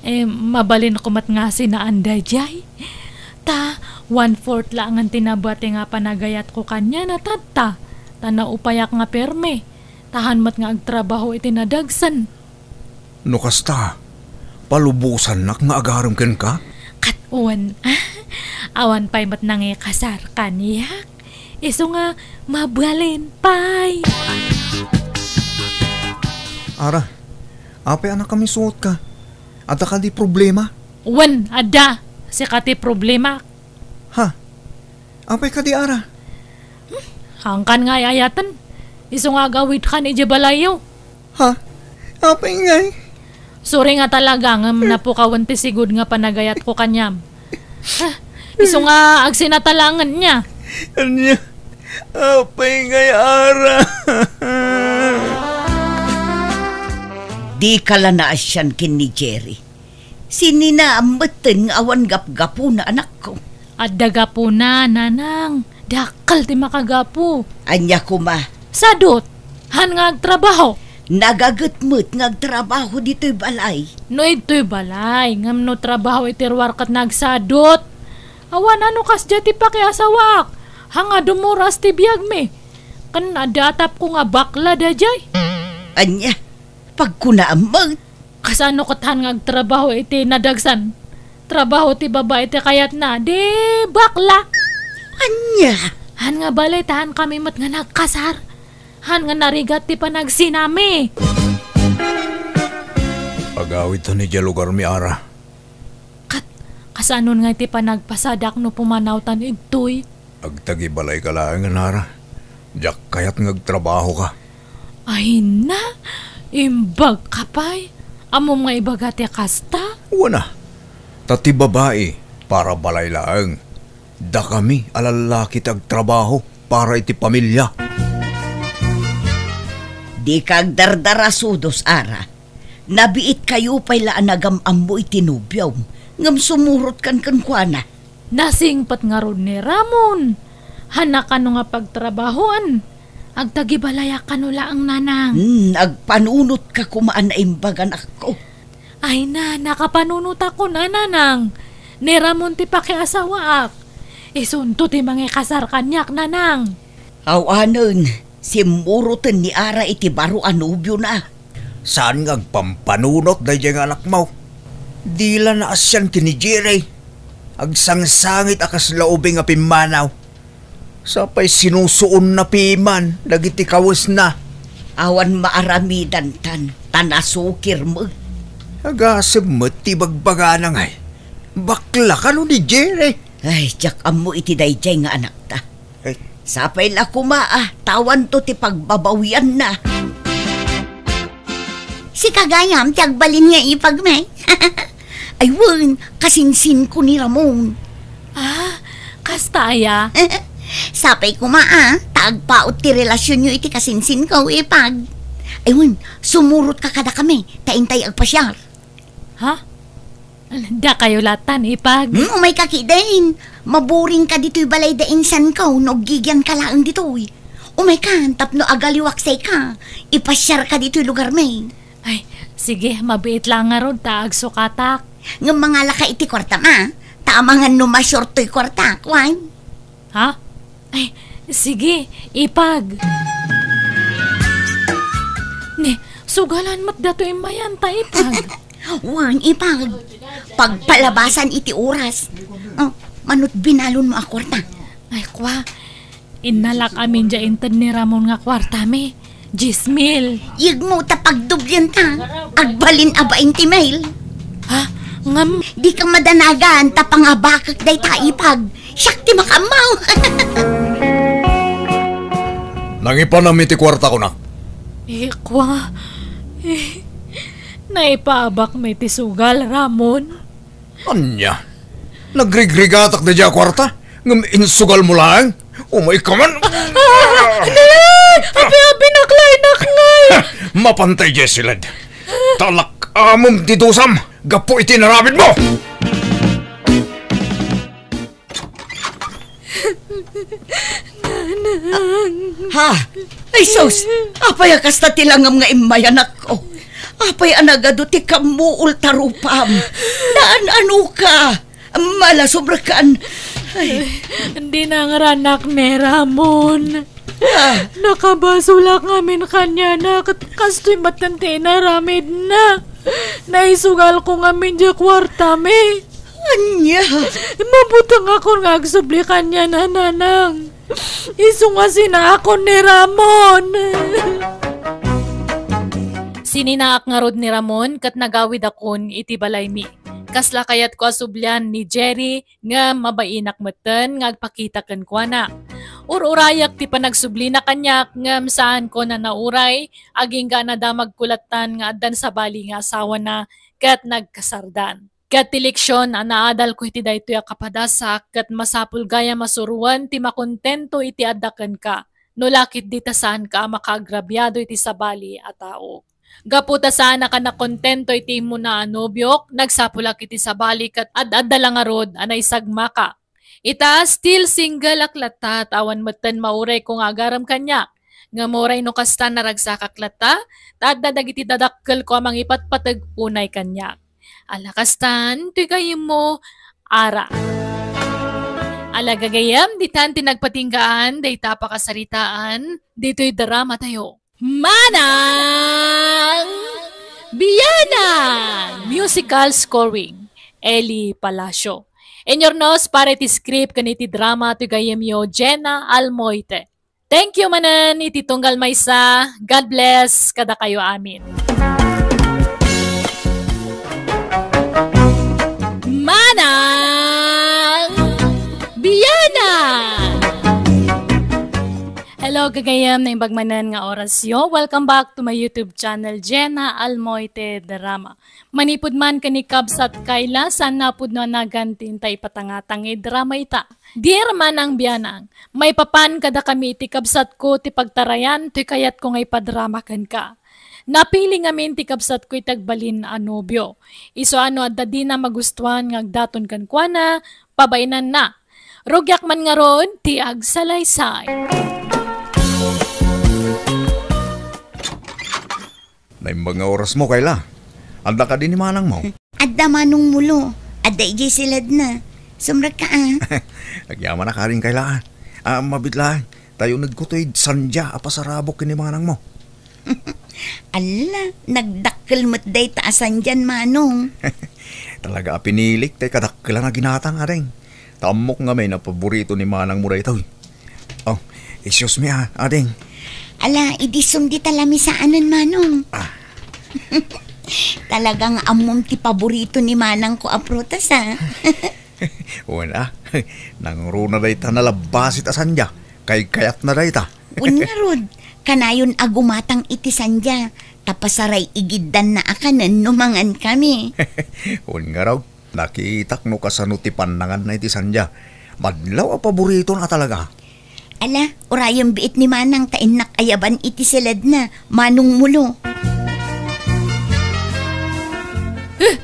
Eh, mabalinko met nga sinaan daydiay. Ta, one-fourth laengen ti nabati nga panagayatko kaniana tatta. Ta naupayak nga permi. Ta haan met nga agtrabaho iti nadagsen. No kasta, palubosannak nga agarem kenka? Ket wen, ah, awan pay met nangikasar kaniak. Isu nga mabalin pay. Ara, apay a nakamisuotka? Adda kadi problema? Wen, adda. Sika ti problema. Ha? Apay kadi, Ara? Hmm, haankan nga ay-ayaten. Isu nga agawidkan idiay balayyo. Ha? Apay ngay? Sorry nga talaga ngem napukawen ti sigud nga panagayatko kaniam. Ha? Isu nga agsinatalaengen nia. Ania? Apay ngay, Ara? Dika la naasian ken ni Jerry. Sinina metten nga awan gapgapuna, anakko? Adda gapuna, nanang. Dakkel ti makagapu. Ania koma? Sadot. Haan nga agtrabaho. Nagaget met nga agtrabaho ditoy balay. No idtoy balay, ngem no trabaho iti ruar ket nagsadot. Awan a no kasdiay ti pakiasawaak. Haan nga dumuras ti biagmi. Ken adda atapko nga bakla daydiay. Ania? Pagkunaam met. Kasano ket haan nga agtrabaho iti nadagsan? Trabaho ti babai ti kayatna, di bakla. Ania? Haan nga bale ta haankami met nga nagkasar. Haan nga narigat ti panagsinami. Agawidton idiay lugarmi, Ara. Ket, kasanon nga iti panagpasadak no pumanawtan igtoy? Agtagibalayka laeng, Ara. Diak kayat nga agtrabahoka. Ay na, imbagka pay. Ammom nga ibaga ti kasta? Wen a. Ta ti babai, para balay laeng. Dakami a lallaki ti agtrabaho para iti pamilia. Dika agdardarasudos, Ara. Nabiitkayo pay la a nagam-ammo iti nobiom, ngem sumurotkan kenkuana. Nasingpet ngarud ni Ramon. Haan a kano nga pagtrabahoan. Agtagibalayak kano laeng, nanang. Hmm, agpanunotka koma a naimbag, anakko. Ay na, nakapanunotakon a, nanang. Ni Ramon ti pakiasawaak. Isunto ti mangikasar kaniak, nanang. Awanen, simmuroten ni Ara iti baro a nobiona. Saan nga agpampanunot daydiay nga anakmo? Di la naasian ken ni Jerry. Agsangsangit a kasla ubing a pimmanaw. Sapay sinusuonna piman dagiti kawesna. Awan maaramidantan, ta nasukir met. Agasem met ti bagbagana ngay. Bakla kano ni Jerry? Ay, diak ammo iti daydiay nga anakta. Ay. Sapay la koma a, ta awanto ti pagbabawianna. Sika gayam ti agbalin nga ipag, me. Ay wen, kasinsinko ni Ramon. Ah, kasta aya? Sapay koma a, ta agpaut ti relasionyo iti kasinsinko, Ipag. Aywan, sumurotka kadakami, ta intay agpasiar. Ha? Dakayo latan, Ipag. Hmm, umayka ketdin. Maburingka ditoy balay da insanko no aggigianka laeng ditoy. Umaykan tapno agaliwaksayka. Ipasiarka ditoy lugarmi. Ay, sige, mabiit la ngarud ta agsukatak. Ngem mangalaka iti kuartam a, ta amangan no masior toy kuartak, wen? Ha? Ay, sige, Ipag. Ne, sugalan met datoy immayanta, Ipag. Wen, Ipag. Pagpalabasan iti oras. Oh, manut binalonmo a kuarta. Ay, kua. Innalak amin dia inted ni Ramon nga kuartami. Dies mil. Yegmo ta pagdoblienta. Agbalin a bainte mil. Ha? Ngem? Dika madanagan ta pangabakek dayta, Ipag. Siak ti makaammo. Nangipanam iti kuarta, kunak. Eh, kua. Eh, naipaabakmi ti sugal, Ramon. Ania? Nagrigrigatak daydiay a kuarta, ngem insugalmo laeng? Umayka man! Ah! Nay! Abi-abi, naklainak, Nay! Mapantay, Jesiled. Talak-amem ti dusam gapu iti inaramidmo! Nanang. Ha? Ay sus! Apay a kasta ti langam nga immayanakko? Apay a nagadu ti kammuol ta rupam? Naan-anoka? Malasubrekan. Ay. Ay, dina ngarud, anak, ni Ramon. Ah. Nakabasolak ngamin kaniana, ket kastoy met ti inaramidna. Naisugalko ngamin diay kuartami. Ania? Mabutengakon nga agsubli kaniana, nanang. Isu nga sinaakon ni Ramon. Sininaak ngarud ni Ramon ket nagawidakon iti balaymi. Kasla kayatko a sublian ni Jerry, ngem mabainak metten nga agpakita kenkuana. Ur-urayak ti panagsublina kaniak, ngem saanko a nauray, agingga a nadamagko lattan nga addan sabali nga asawana ket nagkasardan. Ket ti leksion a naadalko iti daytoy a kapadasak ket masapul gayam a suroen ti makontento iti adda kenka, no la ketdi ta saanka a makaagrabiado iti sabali a tao. Gapu ta saanak a nakontento iti immuna a nobiok, nagsapulak iti sabali ket ad-adda la ngarud a naisagmaka. Ita, still single ak latta, ta awan metten maurayko nga agarem kaniak. Ngem uray no kasta, naragsakak latta, ta adda dagiti dadakkelko a mangipatpateg unay kaniak. Ala kastan, toy gayyemmo, ara. Ala gagayyem, ditan ti nagpatinggaan dayta a pakasaritaan ditoy dramatayo. Manang Bianang! Musical scoring, Eli Palacio. Inurnos para iti script ken iti drama ti gayyemyo, Jenna Almoite. Thank you manen iti tunggal maysa. God bless kadakayo amin. Manang Bianang! Hello, gagayyem, naimbag manen nga orasyo. Welcome back to my YouTube channel, Jenna Almoite Drama. Manipud man ken ni kabsat Kayla, saanna a pudno a naganti ta ipatangtang nga idrama ita. Dear Manang Bianang, maipapan kadakami iti kabsatko ti pagtarayan toy kayatko nga ipadrama kenka. Napili ngamin ti kabsatko iti agbalin a nobio. Isu a no adda dina magustuan nga agdaton kenkuana, pabainanna. Rugiak man ngarud ti agsalaysay. Naimbag nga orasmo, Kayla. Adda kadi ni manangmo? Adda, manong Mulo. Adda idiay siledna. Sumrekka a. Agyamanak, Ading Kayla. Ah, mabiit laeng, ta unegko toy sandia a pasarabok ken ni manangmo. Alla, nagdakkel met dayta a sandian, manong. Talaga a pinilik tay kadakkelan a ginatang, Ading. Ta ammok ngamin a paborito ni manangmo daytoy. Oh, excuse me, ah, Ading. Ala, idi sumdi ta lamisaanen, manong. Ah. Talaga nga ammom ti paborito ni manangko a prutas, ah. Wen, ah. Nangruna dayta nalabbasit a sandia. Kaykayatna dayta. Wen ngarud, kanayon a gumatang iti sandia, ta pasaray-igiddanna a kanen no mangankami. Wen ngarud, nakitak no kasano ti pannanganna iti sandia. Madlaw a paboritona talaga. Ala, urayem biit ni Manang ta innak ayaban iti siledna, Manong Mulo. Eh!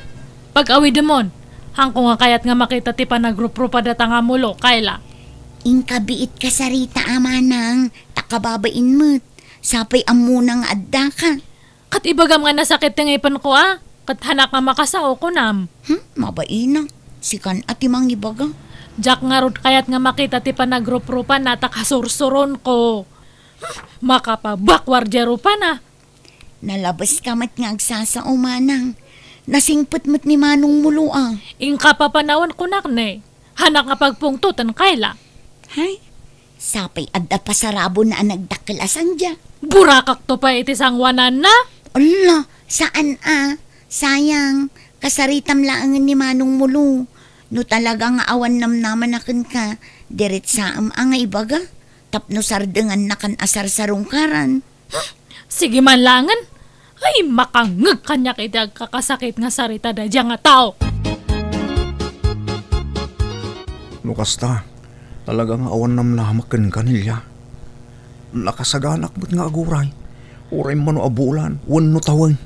Pag-awidemon, haanko nga kayat nga makita ti panagruprupa data nga mulo, Kayla. Inka biit kasarita a Manang, ta kababain met, sapay ammona nga addaka. Ket ibagam nga nasakit ti ngipenko a, ket haanak nga makasao, kunam. Hmm, mabainak. Sikan a ti mangibaga. Diak ngarud kayat nga makita ti panagruprupanna ta kasursuronko. Hmm, makapabakwar diay rupana. Nalabeska met nga agsasao, Manang. Nasingpet met ni Manong Mulo a. Inka papanawen kunak ne. Haanak nga pagpungtoten, Kayla. Hay, sapay adda pasarabona a nagdakkel a sandia. Burakakto pay iti sanguananna. Ala, saan a. Sayang, kasaritam laengen ni Manong Mulo. No talaga nga awan namnamana kenka, diretsaem a nga ibaga. Tapno sardengannakan a sarsarungkaran. Sige man laengen. Ay, makangngeg kaniak iti agkakasakit nga sarita daydiay nga tao. No kasta, talaga nga awan namnamak kenka, Nelia. Nakasaganak met nga aguray. Uray mano a bulan, wenno tawen.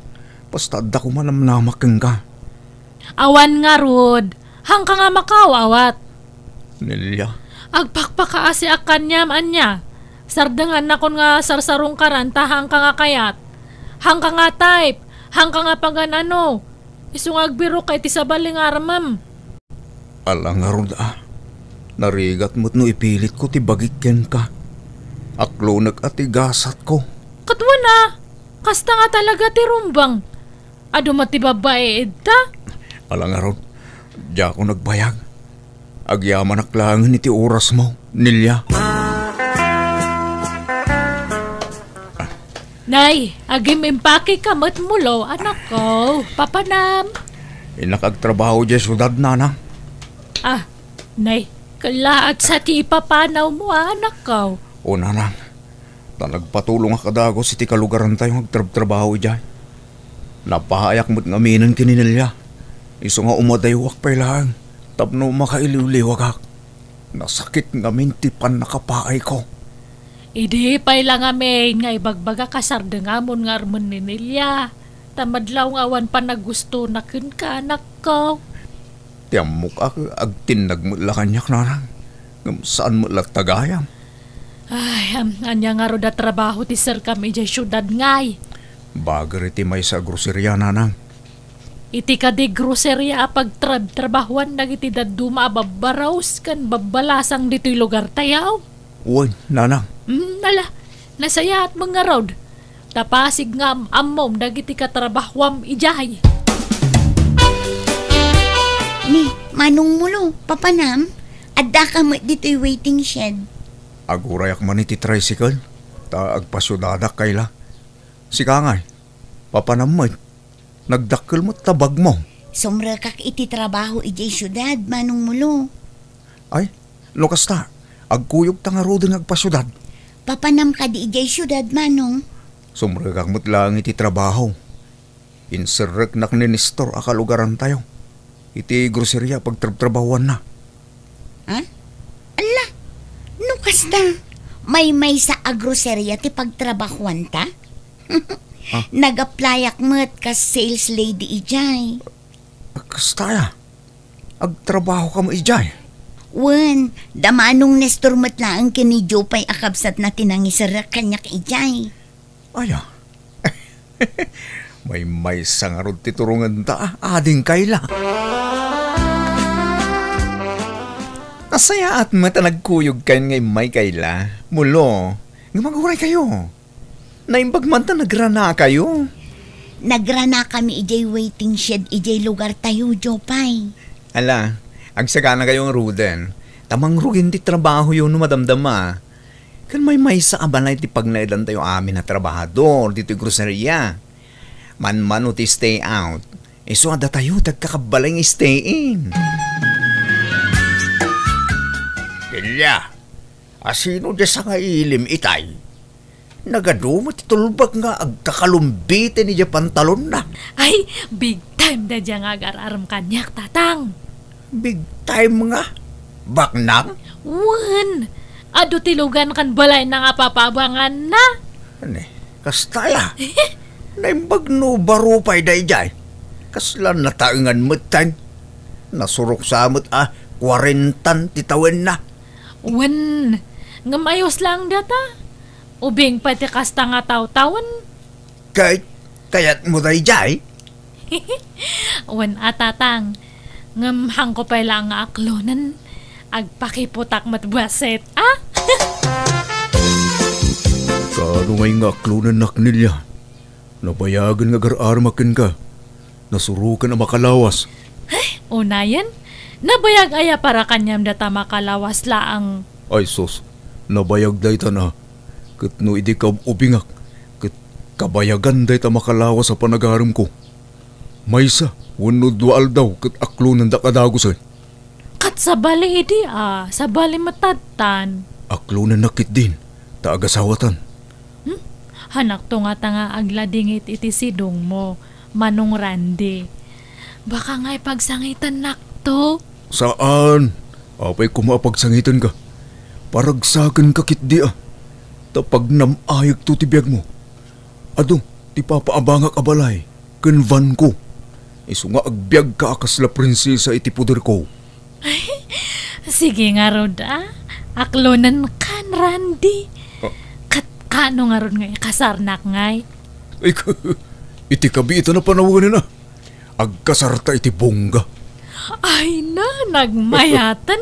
Basta adda koma namnamak kenka. Awan ngarud, haanka nga makaaw-awat. Nelia. Agpakpakaasiak kaniam, ania? Sardengannakon nga sarsarungkaran ta haanka nga kayat. Haanka nga type, haanka nga pagan-ano. Isu nga agbirokka iti sabali nga armem. Ala ngarud a. Narigat met no ipilitko ti bagik kenka. Aklonek a ti gasatko. Ket wen a, kasta nga talaga ti rumbeng. Adu met ti babbai ita? Ala ngarud, diakon agbayag. Agyamanak laengen iti orasmo, Nelia. Nay, agim-impakeka met mulo, anakko. Papanam. Innak agtrabaho diay siudad, nanang. Ah, nay, kellaat sa ti ipapanawmo, anakko. O, nanang. Ta nagpatulongak a dagus iti kalugarantayo nga agtrabtrabaho idiay. Napaayak met ngaminen ken ni Nelia. Isu nga umadayuak pay laeng tapno makailiwliwagak. Nasakit ngamin ti pannakapaayko. Idi pay la ngamin nga ibagbagak a sardengamon nga armen ni Nelia, ta madlaw nga awan panagustona kenka, anakko. Ti ammok a, agtinnag met la kaniak, nanang. Ngem saan met latta gayam. Ay, am, ania ngarud a trabaho ti serkam idiay siudad ngay? Bager iti maysa a groseria, nanang. Iti kadi groseria a pagtrab-trabahuan dagiti dadduma a babbarus ken babbalasang ditoy lugartayo? Wen, nanang. Hmm, ala, nasayaat met ngarud. Ta pasig nga am-ammom dagiti katrabahuam idiay. Ni, Manong Mulo, papanam, addaka met ditoy waiting shed. Agurayak man iti tricycle, ta agpasiudadak, Kayla. Sika ngay, papanam met. Nagdakkel met ta bagmo. Sumrekak iti trabaho idiay siudad, Manong Mulo. Ay, no kasta, agkuyogta ngaruden nga agpasiudad. Papanam kadi idiay siudad, Manong? Sumrekak met laeng iti trabaho. Inserreknak ni Nestor a kalugarantayo iti groseria a pagtrabtrabahuanna. Ha? Ala, no kasta, maymaysa a groseria ti pagtrabahuanta? Ah. Nag-applyak met kas sales lady idiay. Kasta aya? Agtrabahokam idiay? Wen, da Manong Nestor met laeng ken ni Jopay a kabsatna ti nangiserrek kaniak idiay. Aya? Maymaysa ngarud ti turongenta, ading Kayla. Nasayaat met a nagkuyogkayon nga immay, Kayla. Mulo, nga maguray kayo. Naimbag man ta nagranakayo. Nagranakami idiay waiting shed idiay lugartayo, Jopay. Ala, agsaganakayo ngaruden. Ta mangrugin ti trabahoyo no madamdama. Ken maymaysa a balay ti pagnaedantayo amin a trabahador ditoy groseria. Manmano ti stay out, isu a datayo ti agkakabbalay nga stay in. Delia, asino diay sangailim itay? Nagadu met ti tulbak nga agkakalumbiten idiay pantalonna. Ay, big time daydiay nga agar-arem kaniak, Tatang. Big time nga? Baknang? Wen, Adu ti lugan ken balayna nga papaabanganna. Ani, kasta aya? Naimbag no baro pay daydiay. Kasla nataengan metten. Nasurok sa met a kuarentan ti tawenna. Wen, ngem ayos laeng data. Ubing pay ti kasta nga tawtawen. Kay, kayatmo daydiay? Wen a, Tatang. Ngem haanko pay laeng nga aklonen. Agpakiputak met bassit, a? Kaano ngay nga aklonennak, Nelia? Nabayagen nga agar-aremak kenka. Nasuroken a makalawas. Ay, unayen? Nabayag aya para kaniam data makalawas laeng? Ay sus, nabayag daytan a. Ket no idi kaub-ubingak, ket kabayagan dayta makalawas a panagaremko. Maysa wenno dua aldaw ket aklonendak a dagusen. Ket sabali idi a, sabali met tattan. Aklonennak ketdin, ta agasawatan. Hmm? Hanakto ngata nga agladingit iti sidongmo, Manong Randy. Baka nga ipagsangitennakto? Saan. Apay koma a pagsangitenka. Paragsakenka ketdi a. Ta pagnam-ayekto ti biagmo. Adu ti papaabangak a balay ken vanko. Isu nga agbiagka a kasla prinsesa iti poderko. Sige ngarud a. Aklonenkan, Randy. Ah. Ket kaano ngarud nga ikasarnak ngay? Ay, iti kabiitan a panawen a. Agkasarta iti bongga. Ay na, nagmayaten.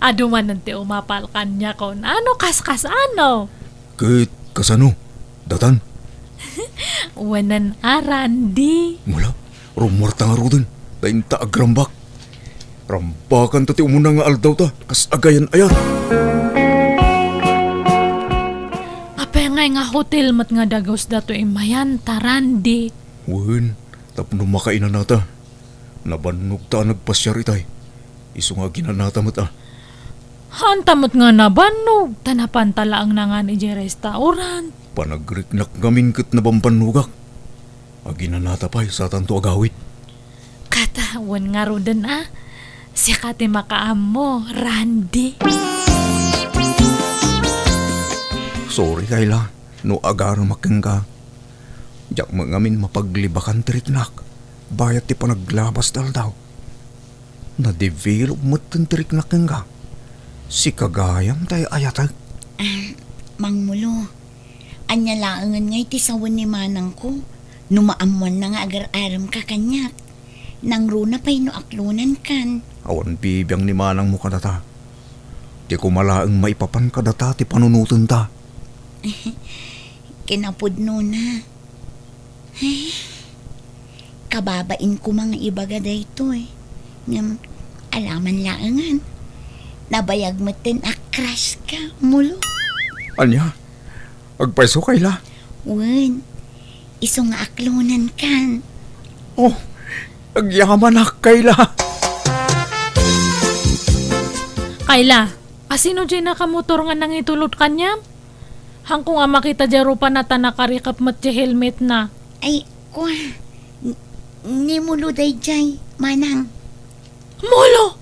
Adu manen ti umapal kaniak, no kasano? Ket kasano? Datan? Wen a, Randy. Mula, rummuarta ngaruden, ta inta agrambak. Rambakanta ti umuna nga aldawta, kas agayan-ayat. Apay ngay nga hotel met nga dagus datoy imayanta, Randy? Wen, tapno makainanata. Nabannogta a nagpasiar itay. Isu nga aginanata met a. Haanta met nga nabannog, ta napanta laeng nangan idiay restaurant. Panagriknak ngamin ket nabambannogak. Aginanata pay, satanto agawid. Ket wen ngaruden a, sika ti makaammo, Randy. Sorry, Kayla, no agaremak kenka. Diak met ngamin mapaglibakan ti riknak, bayat ti panaglabas ti aldaw. Na-develop metten ti riknak kenka. Sika gayam ti ay-ayatek. Ah, Mangmulo, ania laengen ngay ti sawen ni manangko no maammoanna nga agar-aremka kaniak? Nangruna pay no aklonenkan. Awan bibiang ni manangmo kadata. Ti koma laeng maipapan kadata ti panunotenta. Kinapudnona. Ay, kababain koma nga ibaga daytoy. Ngem, alaman laengen. Nabayag metten a crush ka, Mulo. Ania? Agpayso, Kayla? Wen, isu nga aklonenkan. Oh, agyamanak, Kayla. Kayla, asino diay nakamotor nga nangitulod kaniam? Haanko nga makita diay rupa na ta nakarikep met ti helmet na. Ay, kua, n-, ni Mulo daydiay, manang. Mulo!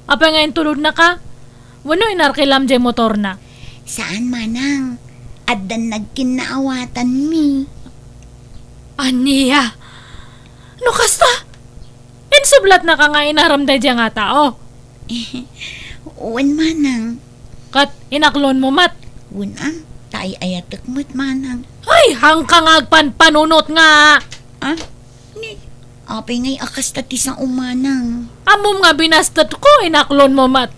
Apay nga intulodna ka? Wenno inarkilam diay motor na? Saan, manang. Addan nagkinnaawatanmi. Ania? No kasta, insublatna ka nga inaram daydiay nga tao? Wen, manang. Ket inaklonmo met? Wen a, ta ay-ayatek met, manang. Ay, haanka nga agpanpanunot nga! Ah? Ni, apay ngay a kasta ti sao, manang? Ammom nga binastetko, inaklonmo met.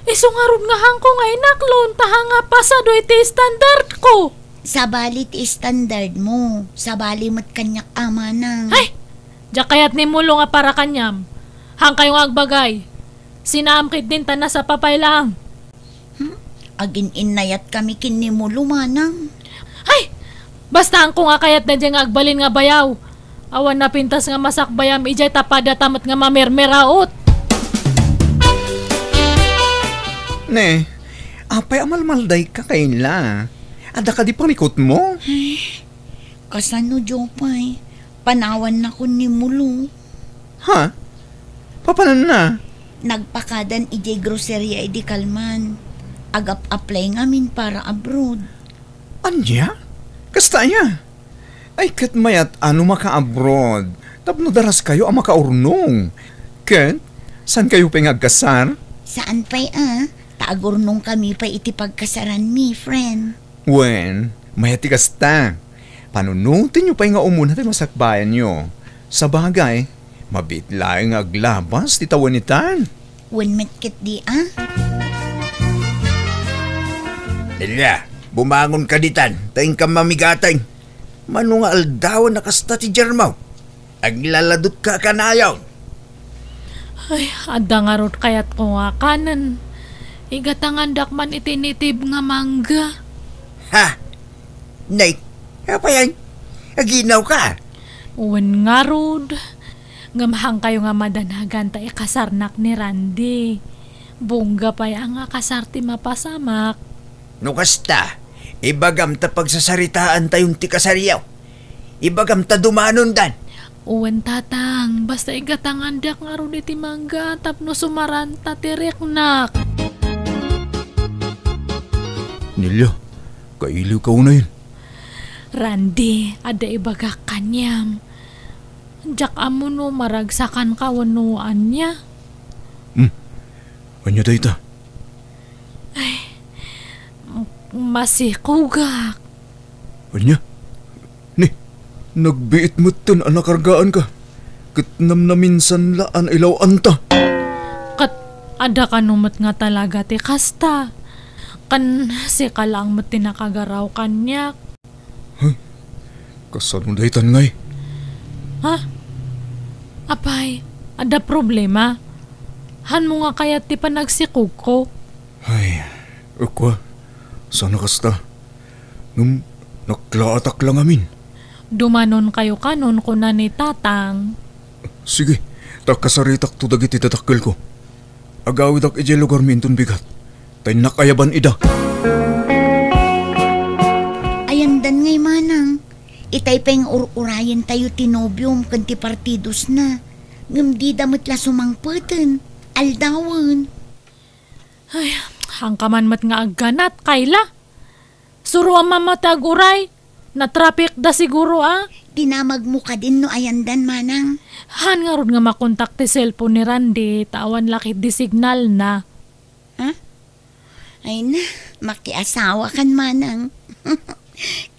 Isu ngarud nga haanko nga inaklon, ta haan nga pasado iti standardko. Sabali ti standardmo, sabali met kaniak a, manang. Ay! Diak kayat ni Mulo nga para kaniam. Haankayo nga agbagay. Sinaam ketdin ta nasapa pay laeng. Hmm? Agin-innayatkami ken ni Mulo, manang. Ay! Basta haanko nga kayat daydiay nga agbalin nga bayaw. Awan napintas nga masakbayam idiay ta padata met nga mamermeraot. Ne, apay a malmaldayka, Kayla? Adda kadi parikutmo? Ay, kasano, Jopay? Panawannakon ni Mulo. Ha? Papananna? Nagpakadan idiay groceria idi kalman. Agap-apply ngamin para abroad. Ania? Kasta aya? Ay, ket mayat a no maka-abroad tapno daraskayo a makaurnong. Ket, saan kayo pay nga agkasar? Saan pay a? Ta agurnong kami pay iti pagkasaranmi, friend. Wen, mayat ti kasta. Panunotenyo pay nga umuna ti masakbayanyo. Sabagay, mabiit laeng nga aglabas ti tawen itan. Wen met ketdi a? Nelia, bumangon ka ditan, ta inkam mamigateng. Mano nga aldawen a kasta ti diarmo? Aglaladutka a kanayon. Ay, adda ngarud kayatko nga kanen. Igatangandak man iti nitib nga mangga. Ha? Nay, apay aya? Aginaw ka? Wen ngarud. Ngem haankayo nga madanagan ta ikasarnak ni Randy. Bongga pay a nga kasar ti mapasamak. No kasta, ibagam ta pagsasaritaantayon ti kasaryo. Ibagam ta dumanondan. Wen, Tatang, basta igatangandak ngarud iti mangga tapno sumaranta ti riknak. Nelia, kailiwka unayen. Randy, adda ibagak kaniam. Diak ammo no maragsakanka wenno ania. Hmm. Ania dayta? Ay, masikogak. Ania? Ni, nagbiit metten a nakargaanka, ket namnaminsan la a nailaw-anta. Ket adda kano met nga talaga ti kasta. Ken sika laeng met ti nakagaraw kaniak. Ay, kasano daytan ngay? Ha? Apay, adda problema? Hanmo nga kayat ti panagsikogko? Ay, ukwa, saan a kasta. Ngem naklaatak la ngamin. Dumanonkayo kanon, kuna ni Tatang. Sige, ta kasaritakto dagiti dadakkelko. Agawidak idiay lugarmi inton bigat, ta innak ayaban ida. Ayandan ngay, Manang. Itay pay nga ur-urayentayo ti nobiom ken ti partidosna. Ngem dida met la sumangpeten. Aldawen. Ay, haanka man met nga agganat, Kayla. Suroam man met ti ag-uray. Natrapikda siguro a. Dinamagmo kadin no ayandan, Manang. Haan ngarud nga makontak ti cellphone ni Randy ta awan la ketdi signalna. Ha? Ay na, makiasawakan, Manang.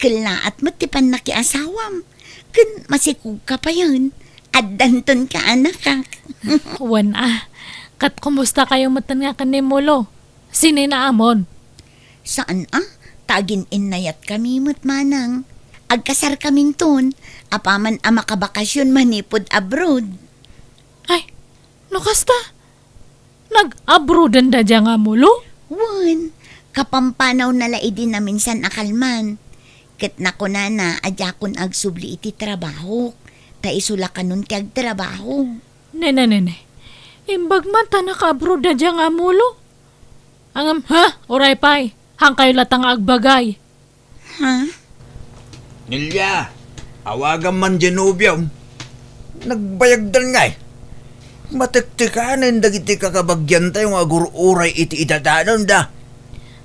Kellaat met ti pannakiasawam. Ken masikogka payen. Addanton ka, anakak. Wen a. Ket kumustakayo metten nga ken ni Mulo? Sinoy naamon? Saan a? Ta agin-innayatkami met, Manang. Agkasarkaminton, apaman a makabakasyon manipud abroad. Ay, no kasta, nag-abroaden da dia nga Mulo? Wen, kapampanawna la idi naminsan a kalman. Ket nakunana a diakon agsubli iti trabahok, ta isu la kanon ti agtrabaho. Nene, nene. Imbag man ta naka-abroad da dia nga Mulo. Ngem, ha? Uray pay. Haankayo latta nga agbagay. Ha? Nelia, awagam man dia nobiom. Nagbayagdan ngay. Matektekanen dagiti kakabagiantayo nga agur-uray iti idadanonda.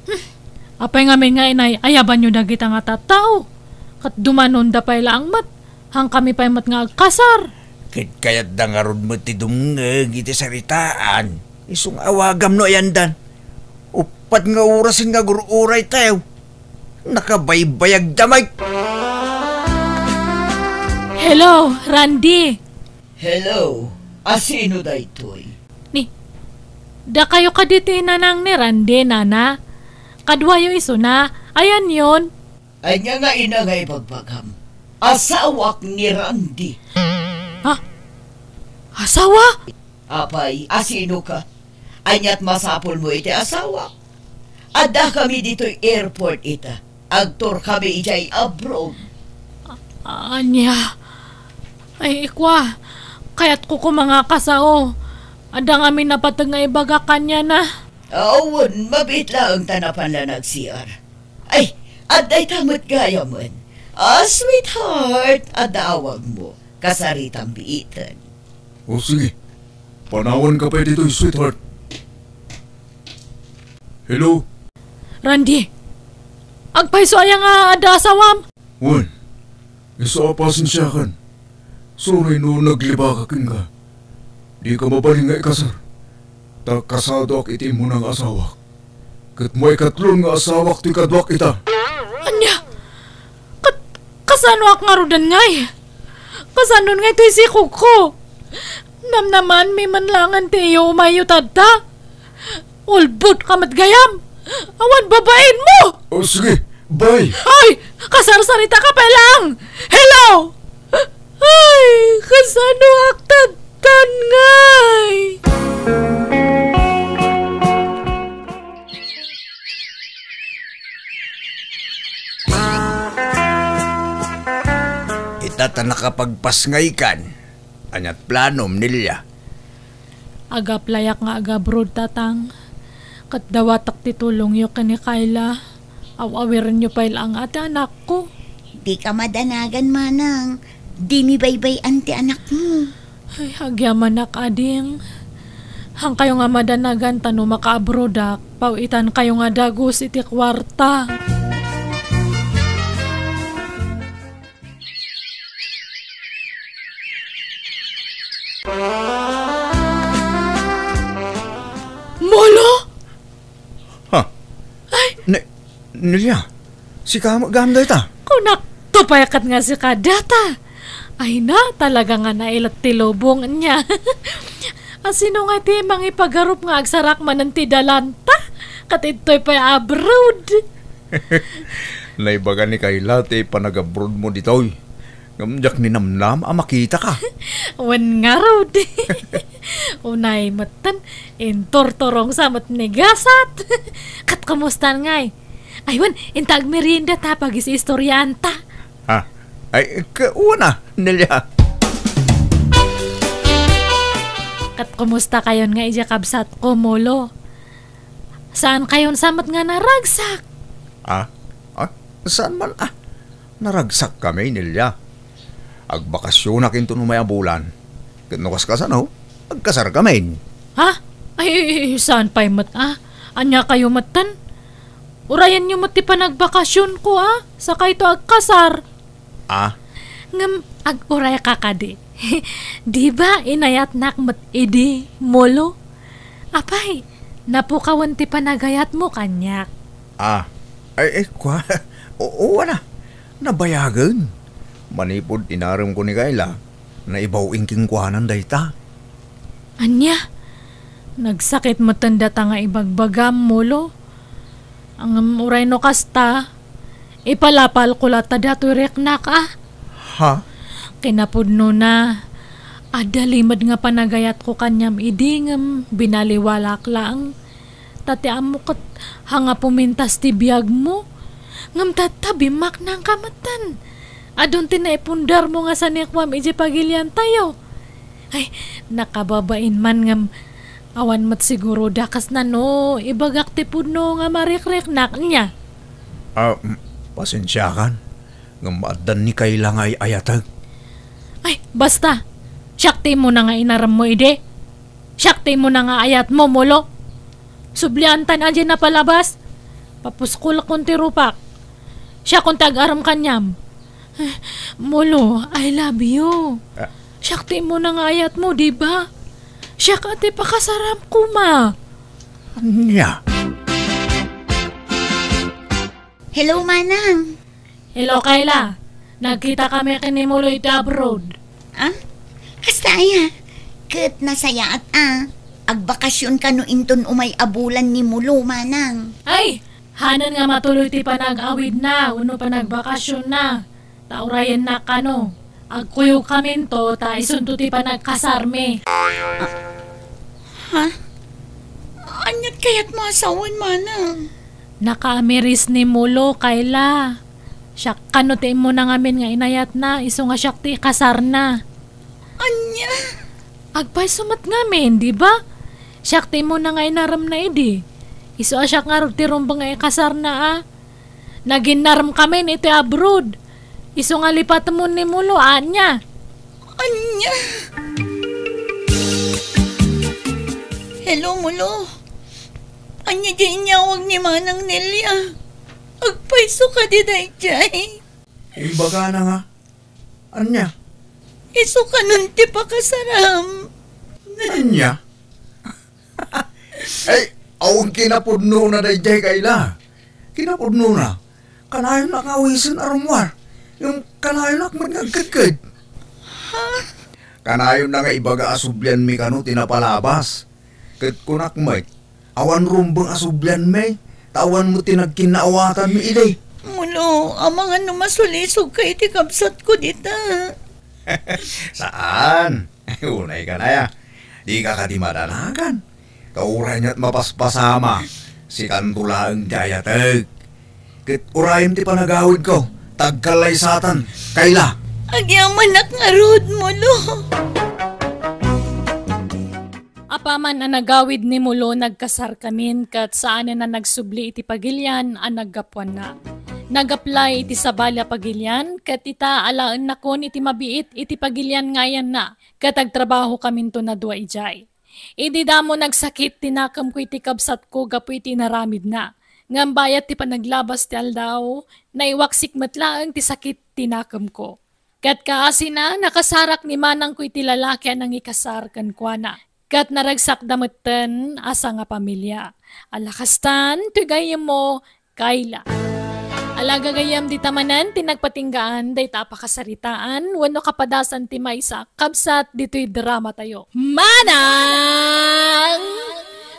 Hmm. Apay ngamin nga inay-ayabanyo dagita nga tattao? Ket dumanonda pay laeng met. Haankami pay met nga agkasar. Ket kayatda ngarud met ti dumngeg iti saritaan. Isu nga awagam no ayandan. Uppat nga orasen nga agur-uraytayo. Nakabaybayagda met. Hello, Randy. Hello. Asino daytoy? Ni, dakayo kadi ti nanang ni Randy, nana? Kaduayo isuna. Ayanyon? Ania nga ina nga ibagbagam? Asawak ni Randy. Ha? Asawa? Apay, asino ka? Ania't masapulmo iti asawak? Addakami ditoy airport ita. Agtourkami idiay abroad. A-, ania? Ay, ikua, kayatko koma nga kasao. Adda ngamin napateg nga ibagak kaniana. Awan, mabiit laeng ta napan la nag-C R. Ay, adda ita met gayamen. Ah, sweetheart, adda awagmo. Kasaritam biiten. O sige, panawanka pay ditoy, sweetheart. Hello? Randy, agpayso aya nga adda asawam? Wen, isu a pasensiakan. Sorry no naglibaka kenka. Dika mabalin nga ikasar. Ta kasadoak iti immuna nga asawak. Ket maikatlon nga asawak ti kaduak ita. Ania? Kat-, kasanoak ngaruden ngay? Kasanon ngay toy sikogko? Namnamanmi man langen ti iyo umayyo tatta? Ulbodka met gayam! Awan babainmo! O, sige, bye! Ay! Kasarsaritaka pay lang! Hello! Ay, kasanoak tattan ngay? Ita ta nakapagpasngaykan. Ania't planom, Nelia? Ag-applyak nga ag-abroad, Tatang. Ket dawatek ti tulongyo ken ni Kayla. Aw-awirenyo pay laeng a ti anakko. Dika madanagan, Manang. Dimi baybay-an ti anakmo. Ay, agyamanak, ading. Haankayo nga madanagan ta no makaabroadak, paw-itankayo nga dagus iti kuarta. Molo? Ha? Ay! Ne-, Nelia, sika met gayam dayta? Kunak, tupay ket nga sika dayta. Ay na, talaga nga nailet ti lubong niya. Asino nga ti mangipagarup nga agsarak manen ti dalanta? Ket ditoy pay abroad. Naibaga ni Kayla ti panagabroadmo ditoy. Ngem diak ninamnam a makitaka. Wen ngarud. Unay metten, inturturongsa met ni gasat. Ket kumusta ngay? Ay, wen, inta agmerienda ta, pagis-istoriaanta. Ha? Ay, ka-, wana, Nelia. Ket kumusta kayon nga idiay kabsatko, Molo? Saan kayon sa met nga naragsak? Ah? Ah, saan man, ah? Naragsakkami, Nelia. Agbakasyonak inton umay a bulan. Ket no kaskasano, agkasarkamin. Ha? Ay, saan pay met, ah? Ania kayo metten? Urayenyo met ti panagbakasyonko, ah? Sakayto agkasar. Ah? Ngem ag-urayka kadi. Di ba inayatnak met idi, Molo? Apay, napukawen ti panagayatmo kaniak. Ah, ay, ay, kua, oo, wana, nabayagen. Manipud inaremko ni Kayla, naibaw-in kenkuana dayta. Ania? Nagsakit metten dayta nga ibagbagam, Molo? Ngem uray no kasta, ipalapalko latta datoy riknak, a. Ha? Kinapudnona, adda limed nga panagayatko kaniam idi ngem binaliwalak laeng. Ta ti ammo ket, haan nga pumintas ti biagmo. Ngem tatta, bimmaknangka metten. Adun ti naipundarmo nga sanikuam idiay pagiliantayo. Ay, nakababain man ngem awan met siguro dakesna no ibagak ti pudno nga marikriknak, nia. Ah, mm, pasensiakan. Ngem addan ni Kayla nga ay-ayatek. Ay, basta! Siak ti immuna nga inaremmo idi. Siak ti immuna nga ayatmo, Molo. Subliantan a diay napalabas. Papuskolkon ti rupak. Siakon ti agarem kaniam. Molo, I love you. Ah. Siak ti immuna nga ayatmo, di ba? Siak a ti pakasaram koma. Ania? Hello, Manang. Hello, Kayla. Nagkitakami ken ni Molo iti abroad. Ah? Kasta aya? Ket nasayaat a. Agbakasyon kano inton umay a bulan ni Molo, Manang. Ay, hanen nga matuloy ti panag-awidna wenno panagbakasyonna. Ta urayennak kano. Agkuyogkaminto ta isunto ti panagkasarmi. Ha? Ania't kayatmo a sawen, Manang? Nakaamiris ni Molo, Kayla. Siak kano ti immuna ngamin nga inayatna, isu nga siak ti ikasarna. Ania? Agpayso met ngamin, di ba? Siak ti immuna nga inaremna idi. Isu a siak ngarud ti rumbeng nga ikasarna, a. Naginnaremkamin iti abroad. Isu nga lipatemon ni Molo, ania? Ania? Hello, Molo. Ania diay inyawag ni Manang Nelia? Agpayso kadi daydiay? Imbagana nga. Ania? Isu kanon ti pakasaram. Ania? Ay, awan kinapudnona daydiay, Kayla. Kinapudnona. Kanayon a kawisen a rummuar. Ngem kanayon met nga agkedked. Ha? Kanayon na nga ibaga a sublianmi kano ti napalabas. Ket kunak met, awan rumbeng a sublianmi, ta awan met ti nagkinnaawatanmi idi. Mulo, amangan no masulisogka iti kabsatko dita. Saan? Unay ka na ya. Dika kadi madanagan. Ta uray nia't mapaspasama, sikanto laeng ti ayatek. Ket urayem ti panagawidko, ta agkallaysatan, Kayla. Agyamanak ngarud, Mulo. Apaman a nagawid ni Mulo, nagkasarkamin ket saanen a nagsubli iti pagilian a naggapuanna. Nag-apply iti sabali a pagilian ket ita alaennakon iti mabiit iti pagilian nga ayanna ket agtrabahokaminton a dua idiay. Idi damo nagsakit ti nakemko iti kabsatko gapu iti inaramidna. Ngem bayat ti panaglabas ti aldaw, naiwaksik met laeng ti sakit ti nakemko. Ket kaasina, nakasarak ni manangko iti lalaki a nangikasar kenkuana. Ket naragsakda metten a sangapamilia. Ala kastan, ti gayyemmo, Kayla. Ala gagayyem, dita manen ti nagpatinggaan dayta a pakasaritaan wenno kapadasan ti maysa a kabsat ditoy dramatayo. Manang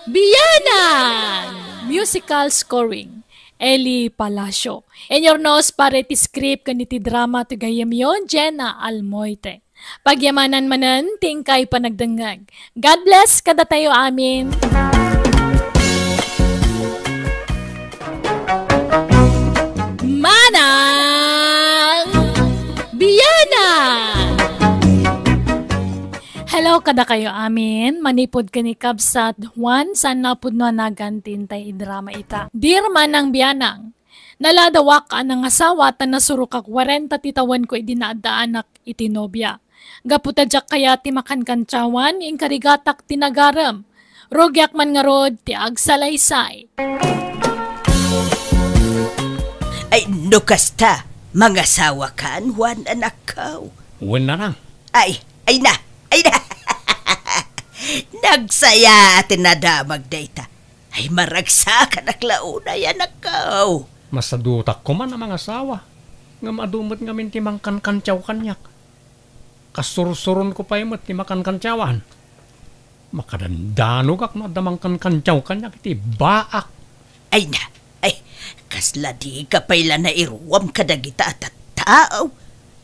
Bianang! Musical scoring, Eli Palacio. Inyurnos para iti script ken iti drama ti gayyemyo, Jenna Almoite. Pagyamanan manen ti inkay panagdengngeg. God bless kadatayo amin. Manang Bianang! Hello kadakayo amin, manipud ken ni Kabsat Juan, saan a pudno a nagan ti intay idrama ita. Dear Manang Bianang, naladawak a nangasawa ta nasurok a kuarenta ti tawenko idi naaddaanak iti nobia. Gapu ta diak kayat ti makankantiawan, inkarigatak ti nagarem. Rugiak man ngarud ti agsalaysay. Ay, no kasta, mangasawakan, Juan, anakko. Wen, nanang. Ay, ay na, ay na. Nagsaya ti nadamag dayta. Ay, maragsakanak la unay, anakko. Masadutak koma a mangasawa. Ngem adu met ngamin ti mangkankantiaw kaniak. Kasursuronko pay met ti makankantiawan. Makadandanogak no adda mangkankantiaw kaniak iti baak. Ay na, ay, kasla dika pay la nairuam kadagita a tattao.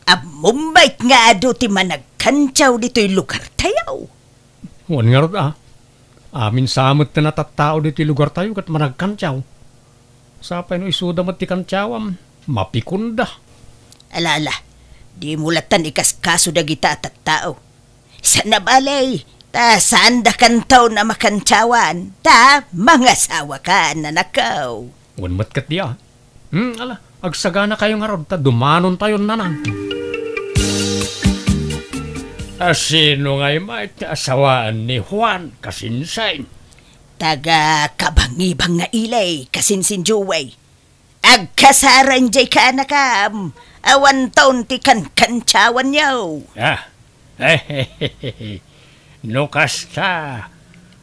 Ammom met nga adu ti managkantiaw ditoy lugartayo. Wen ngarud a, amin sa met ti natattao ditoy lugartayo ket managkantiaw. Sapay no isuda met ti kantiawam, mapikonda. Ala, ala, dimo lattan ikaskaso dagita a tattao. Saan a bale, ta saandakanton a makantiawan, ta mangasawakan, anakko. Wen met ket dia. Hmm, ala, agsaganakayo ngarud ta dumanontayon, nanang. A, sino ngay met ti asawaan ni Juan, kasinsin? Taga Kabangibang nga Ilay, kasinsin Joey. Agkasaran jay kaanakam, awanton ti kankantiawanyo. Ah, no kasta,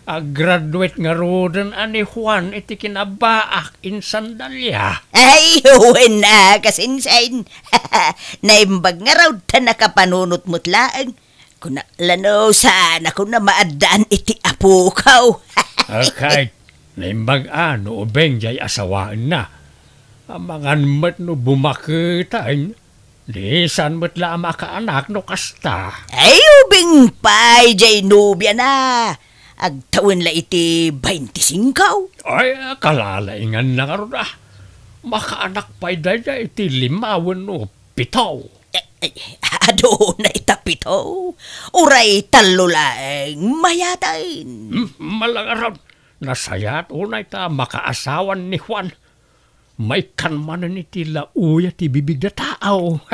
aggraduate ngaruden a ni Juan iti kinabaak insan Dalia. Ay, wen a, kasinsin. Naimbag ngarud ta nakapanunot met laeng. Kunak la no saan a kuna maaddaan iti apoko. Akay, naimbag a no ubing jay asawaenna. Amangan met no bumaketen. Di saan met la a makaanak no kasta. Ay, ubing pay jay nobiana. Agtawen la iti baintisingko. Ay, kalalainganna ngarud a. Makaanak pay daydiay iti lima wenno pito. Eh, eh, aduna ita pito. Uray tallo laeng mayaten. Hmm, malangaron. Nasayaat unay ta makaasawan ni Juan. Maikkan manen iti laoya ti bibigda tao.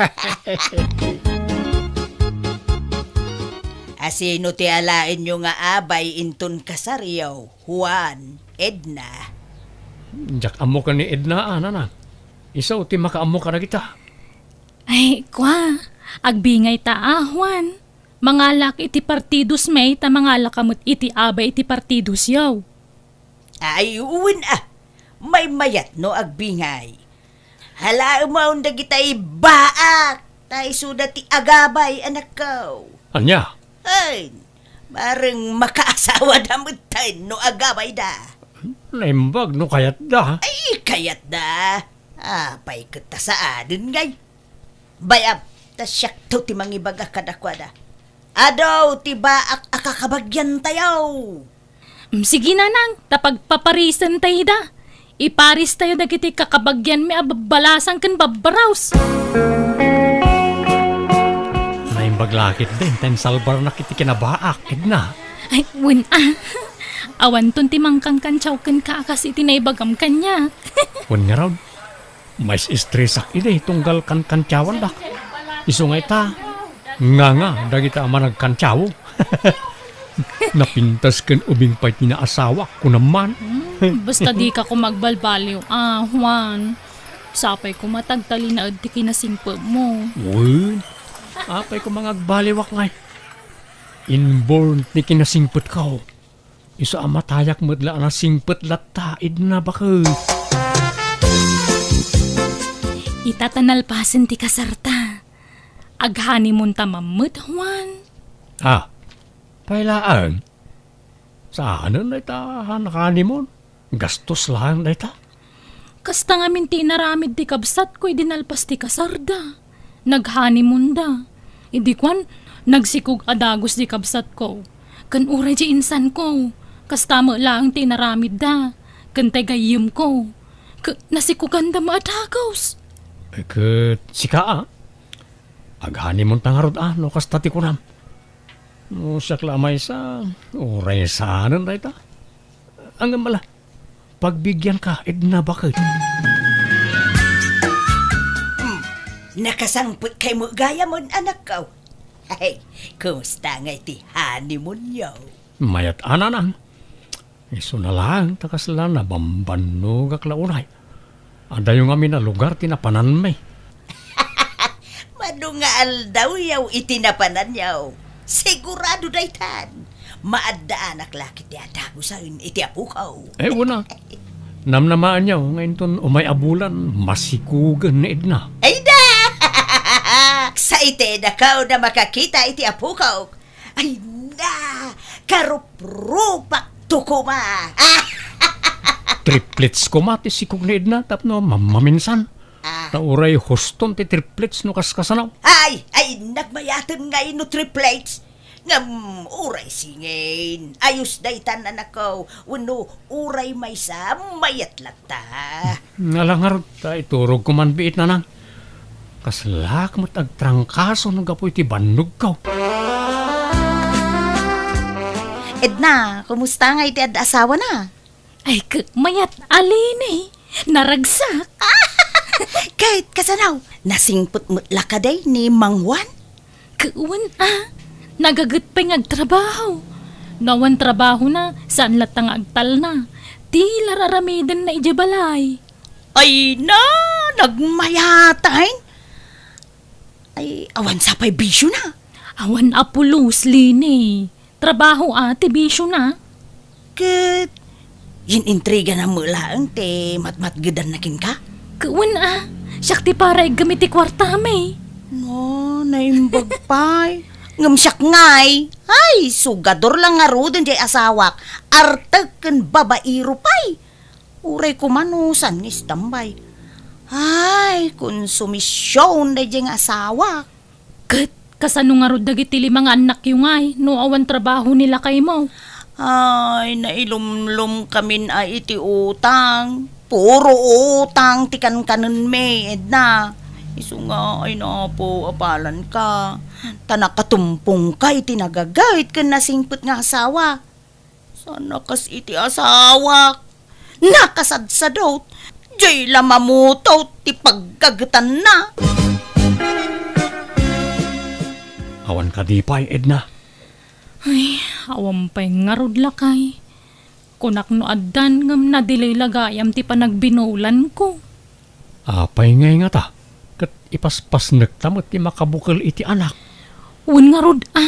Asino ti alaenyo nga abay inton kasaryo, Juan, Edna? Diak ammo ken ni Edna a, Nanang. Isu ti makaammo kadagita. Ay, kua, agbingayta a, Juan. Mangalak iti partidosmi ta mangalak met iti abay iti partidosyo. Ay, wen a. Maymayat no agbingay. Alaemon dagitay baak, ta isuda ti agabay, anakko. Ania? Ay, bareng makaasawada metten no agabayda. Naimbag no kayatda. Ay, kayatda. Apay ket ta saanen ngay? Bayam, ta siakto ti mangibaga kadakuada. Adu ti baak a kakabagiantayo. Mm, sige, Nanang, ta pagpaparisentayo ida. Iparistayo dagiti kakabagianmi a babbalasang ken babbarus. Naimbag la ketdi ta insalbarnak iti kinabaak, Edna. Ay, wen a. Awanton ti mangkankantiaw kenka a kas iti naibagam kaniak. Wen ngarud, mais-estresak idi tunggal kankantiawandak. Isu nga ita, nganga dagita a managkantiaw. Napintas ken ubing pay ti naasawak, kunam man. Hmm, basta dika koma agbalbaliw a, Juan. Sapay koma ta agtalinaed ti kinasingpetmo. Wen, apay koma nga agbaliwak ngay? Inborn ti kinasingpetko. Isu a matayak met la a nasingpet latta, Edna, baket. Ita ta nalpasen ti kasarta. Aghanimonta man met, Juan. Ah, pay laeng? Saanen dayta a naghanimon? Gastos laeng dayta. Kasta ngamin ti inaramid ti kabsatko idi nalpas ti kasarda. Naghanimonda. Idi kuan, nagsikog a dagus ti kabsatko. Ken uray ti insanko, kasta met laeng ti inaramidda. Ken ti gayyemko, ke-, nasikoganda met a dagus. Eh, ket sika, a? Aghanimonta ngarud a no kasta ti kunam. No siak la a maysa, uray saanen dayta. Ngem ala, pagbigianka, Edna, baket. Hmm, nakasangpetkay met gayam, anakko. Hey, kumusta ngay ti honeymoonyo? Mayat a, Nanang. Isuna laeng ta kasla nabambannogak la unay. Adayo ngamin a lugar ti napananmi. Mano nga aldawyo iti napananyo. Sigurado daytan. Maaddaanak la ketdi a dagusen iti apoko. Eh, wen a. Namnamaanyo nga inton umay a bulan, masikogen ni Edna. Ay da! Excited ako na makakita iti apoko. Ay na, karuprupakto koma. Triplets koma ti sikog ni Edna tapno mam-, maminsan. Ah. Ta uray huston ti triplets no kaskasano. Ay, ay, nagmayaten ngay no triplets. Ngem uray singin, ayos daytan, anakko, wenno uray maysa, mayat latta. Ala ngarud, ta iturogko man biit, Nanang. Kaslaak met agtrangkaso no gapu iti bannogko. Edna, kumusta ngay ti ad-asawana? Ay, k-, mayat a, Leni. Naragsak. Ket kasano? Nasingpet met la kadi ni Mang Juan? Ket wen a, nagaget pay nga agtrabaho. No awan trabahona, saan latta nga agtalna. Ti la raramidenna idiay balay. Ay na, nagmayat a. Ay, awan sa pay bisiona. Awan a pulos, Leni. Trabaho a ti bisiona. Ket, yen intrigana met laeng ti matmatgedanna kenka? Ket wen a, siak ti paraiggem iti kuartami. No, naimbag pay. Ngem siak ngay, ay, sugador la ngaruden diay asawak, artek ken babaero pay. Uray koma no saan nga istambay. Ay, konsumision daydiay nga asawak. Ket kasano ngarud dagiti lima nga annakyo ngay no awan trabaho ni lakaymo? Ay, nailumlomkamin a iti utang. Puro utang ti kankanenmi, Edna. Isu nga, ay napo, apalanka. Ta nakatumpongka iti nagaget ken nasingpet nga asawa. Saan a kas iti asawak. Nakasadsadot. Diay la mamutot ti paggagetanna. Awan kadi pay, Edna? Ay, awan pay ngarud, lakay. Kunak no addan ngem nadelay la gayam ti panagbinulanko. Apay ngay ngata? Ket ipaspasnekta met ti makabukel iti anak. Wen ngarud a.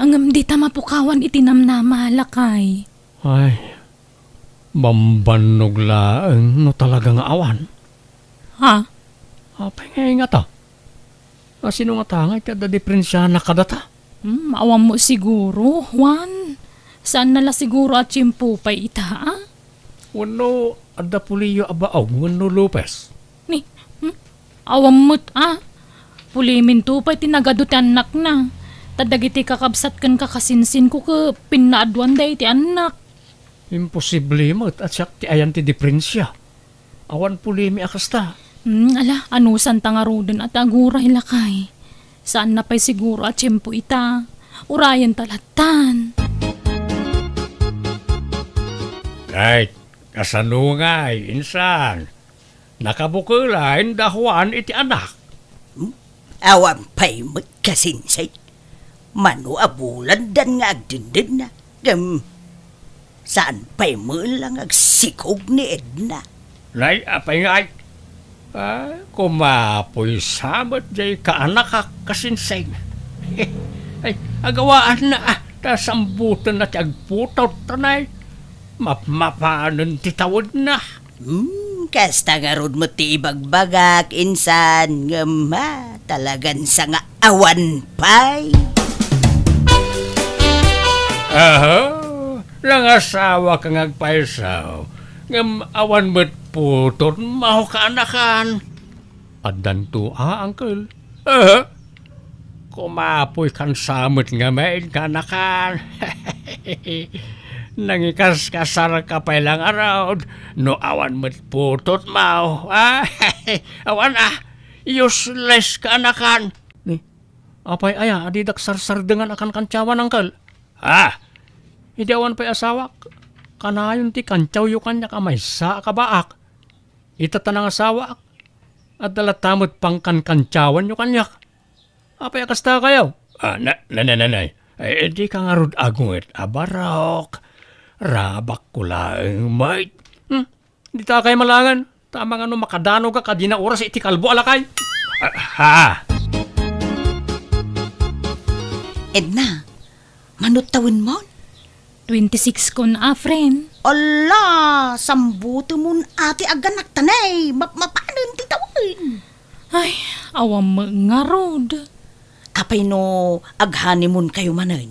Ngem dita mapukawan iti namnama, lakay. Ay, bambannog laeng no talaga nga awan. Ha? Apay ngay ngata? A, sino ngata nga iti adda diprensiana kadata? Hmm, awan mo siguro, Juan. Saan na la siguro a tiempo pay ita, a? Wenno adda puliyo a baog wenno Lopez? Ni, hmm? Awan met, a? Puliminto pay ti nagadu ti annakna. Ta dagiti kakabsat ken kakasinsinko ket pinnaaduanda iti annak. Imposible met a siak ti ayan ti diprensia. Awan pulimi a kasta. Hmm, ala, anusanta ngaruden a ti aguray, lakay. Saan na pay siguro a tiempo ita. Urayenta lattan. Kay, kasano ngay, insan? Nakabukelaen da Juan iti anak? Hmm? Awan pay met kasinsin. Mano a bulandan nga agdindinna, ngem saan pay met la nga agsikog ni Edna. Nay, apay ngay? Ay, kumapoy sa met jay kaanakak kasinsin. Ay, agawaanna, a, ta sambutenna ti agputot, tanay. Mapmapanen ti tawedna. Hmm, kasta ngarud met ti ibagbagak, insan, ngem, ha, talagan sa nga awan pay. Aha, nangasawaka nga agpayso, ngem awan met putot maw kaanakan. Addanto a, uncle. Aha. Kumapoy kan sa met ngamin kaanakan. Nangikaskasarka pay la ngarud no awan met putot maw, a? Awan a, useless kaanakan. Ni, apay aya a didak sarsardengan a kankantsawan, uncle? A, idi awan pay asawak, kanayon ti kantsawyo kaniak a maysa a kabaak. Ita ta nangasawaak, adda latta met pangkankantsawanyo kaniak. Apay a kasta kayo? A, na, na, na, na, na. Ay, dika ngarud agunget a barok. Rabakko laeng met. Hmm? Dita kay malangen. Ta mangano makadanog a kadina oras iti kalbo a lakay. A, ha? Edna, mano tawenmon? Twenty-six kon a, friend. Ala, sambutemon a ti aganakta, nay. Mapmapanen ti tawen. Ay, awan met ngarud. Apay no ag-honeymoon kayo manen?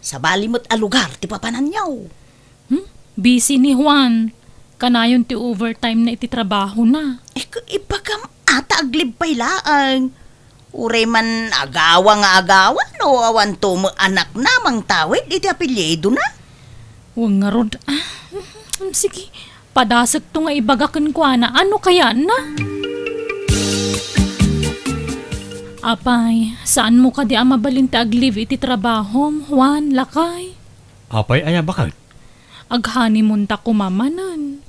Sabali met a lugar ti papananyo. Hmm? Busy ni Juan. Kanayon ti overtime na iti trabaho na. Eh, ku-, ibagam a ta ag-leave pay laeng. Uray man agawa nga agawa no awanto met anakna mangtawid iti apelyido na. Wen ngarud, a. Sige, padasekto nga ibaga kenkuana. Ano kaya na? Apay, saanmo kadi a mabalin ti ag-leave iti trabahom, Juan, lakay? Apay aya, baket? Ag-honeymoon ta koma manen.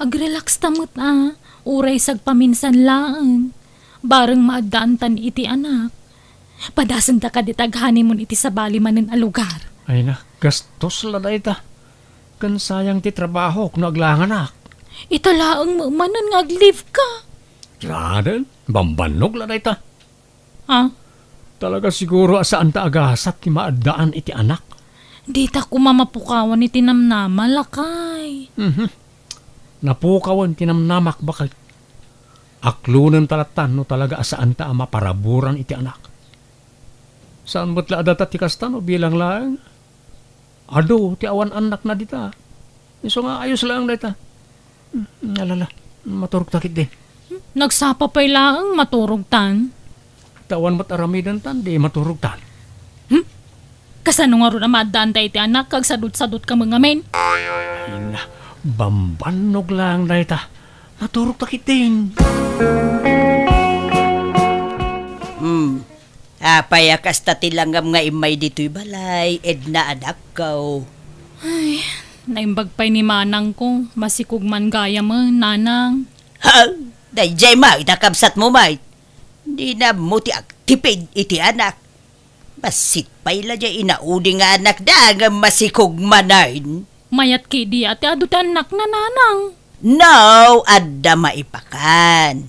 Ag-relax ta met a, uray sagpaminsan laeng. Bareng maaddaantan iti anak. Padasenta kadi ta ag-honeymoon iti sabali manen a lugar. Ay na, gastos la dayta. Ken sayang ti trabahok no aglanganak. Ita laeng met manen nga ag-leave ka. Saanen, bambannog la dayta. A? Talaga siguro a saanta a gasat ti maaddaan iti anak. Dita koma mapukawan iti namnama, lakay. Mhm. Napukawen ti namnamak, baket. Aklonenta lattan no talaga a saanta a maparaburan iti anak. Saan met la a data ti kasta no bilang laeng. Adu ti awan annakna dita. Isu nga ayos laeng dayta. Hmm, alala, maturogta ketdi. Hmm, nagsapa pay laeng, maturogtan. Ta awan met aramidentan, di maturogtan. Hmm? Kasano ngarud a maaddaanta iti anak, agsadutsadutka met ngamin? Ay na, bambannog laeng dayta. Maturogta ketdin. Hmm. Apay a kasta ti langam nga immay ditoy balay, Edna, anakko? Ay, naimbag pay ni manangko, masikog man gayamen, nanang. Ha? Daydiay met a kabsatmo met. Dina ammo ti agtipid iti anak. Bassit pay la diay inaudi nga anakda ngem masikog manen. Mayat kadi a ti adu ti annakna, nanang. No, adda maipakan.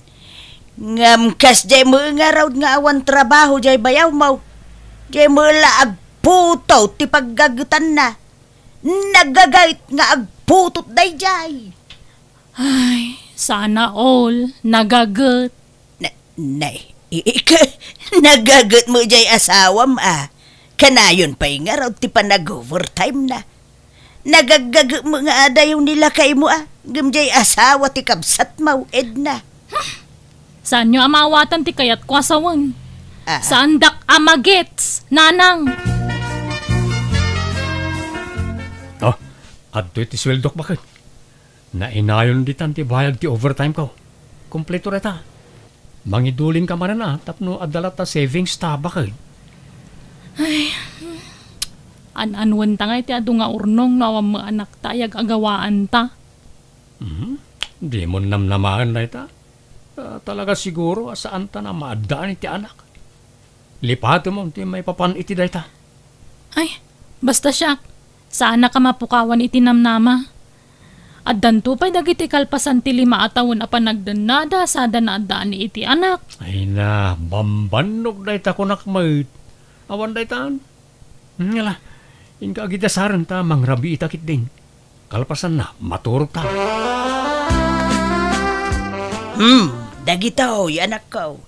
Ngem kasdiay met ngarud nga awan trabaho diay bayawmo. Diay met la agputot ti paggagetanna. Nagaget nga agputot daydiay. Ay, sana all nagaget. Na, nay, i-, ika, nagaget met diay asawam a. Kanayon pay ngarud ti panag-overtime na. Nagaggaget met nga adayo ni lakaymo a. Ngem diay asawa ti kabsatmo, Edna. Saanyo a maawatan ti kayatko a sawen. Ah, ah. Saandak a magets, nanang. Oh, adtoy ti sueldok, baket. Nainayon ditan ti bayad ti overtime ko. Kompleto dayta. Mangidulinka manen a tapno adda latta savings ta, baket. Ay, an-anuenta ngay ti adu nga urnong no awan met anakta a yag-agawaanta? Mhm. Dimon namnamaen dayta. Ah, talaga siguro a saanta a maaddaan iti anak. Lipatemon ti maipapan iti dayta. Ay, basta siak, saanak a mapukawan iti namnama. Addanto pay dagiti kalpasan ti lima a tawen a panagdennada sada naaddaan iti anak. Ay na, bambannog dayta kunak met. Awan daytan. Hmm, ala, inka agidasaren ta mangrabiita ketdin. Kalpasanna, maturogta. Hmm, dagitoy, anakko.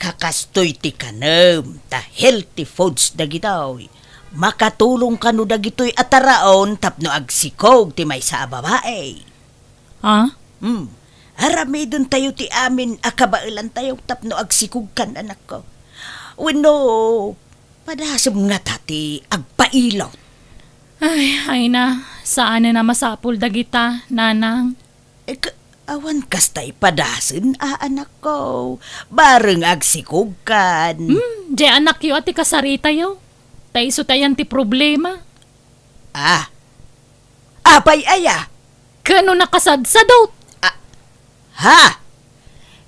Kakastoy ti kanem ta healthy foods dagitoy. Makatulong kano dagitoy a taraon tapno agsikog ti maysa a babai. Ah? Hmm. Aramidentayo ti amin a kabaelantayo tapno agsikogkan, anakko. Wenno, padasem ngata ti agpailot? Ay, ay na, saanen a masapul dagita, nanang. Eh, ka-, awan kasta ipadasen a, anakko. Bareng agsikogkan. Hmm, diay anakyo a ti kasaritayo. Ta isu ti ayan ti problema. Ah. Apay aya? Kano nakasadsadot. Ah. Ha?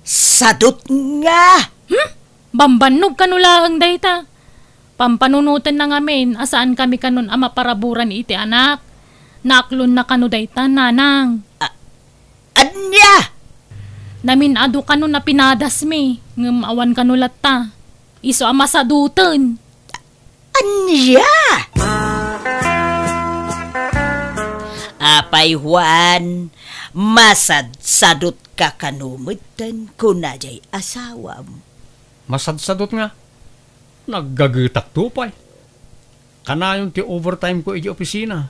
Sadot nga? Hmm? Bambannog kano laeng dayta. Pampanunotenna ngamin a saankami kanon a maparaburan iti anak. Naaklonna kano dayta, nanang. A-, ania? Namin-adu kano a pinadasmi, ngem awan kano latta. Isu a masadoten. Ania? Apay, Juan, masadsadotka kano metten, kuna diay asawam. Masadsadot nga? Naggagetakto pay. Kanayon ti overtime ko iti opisina.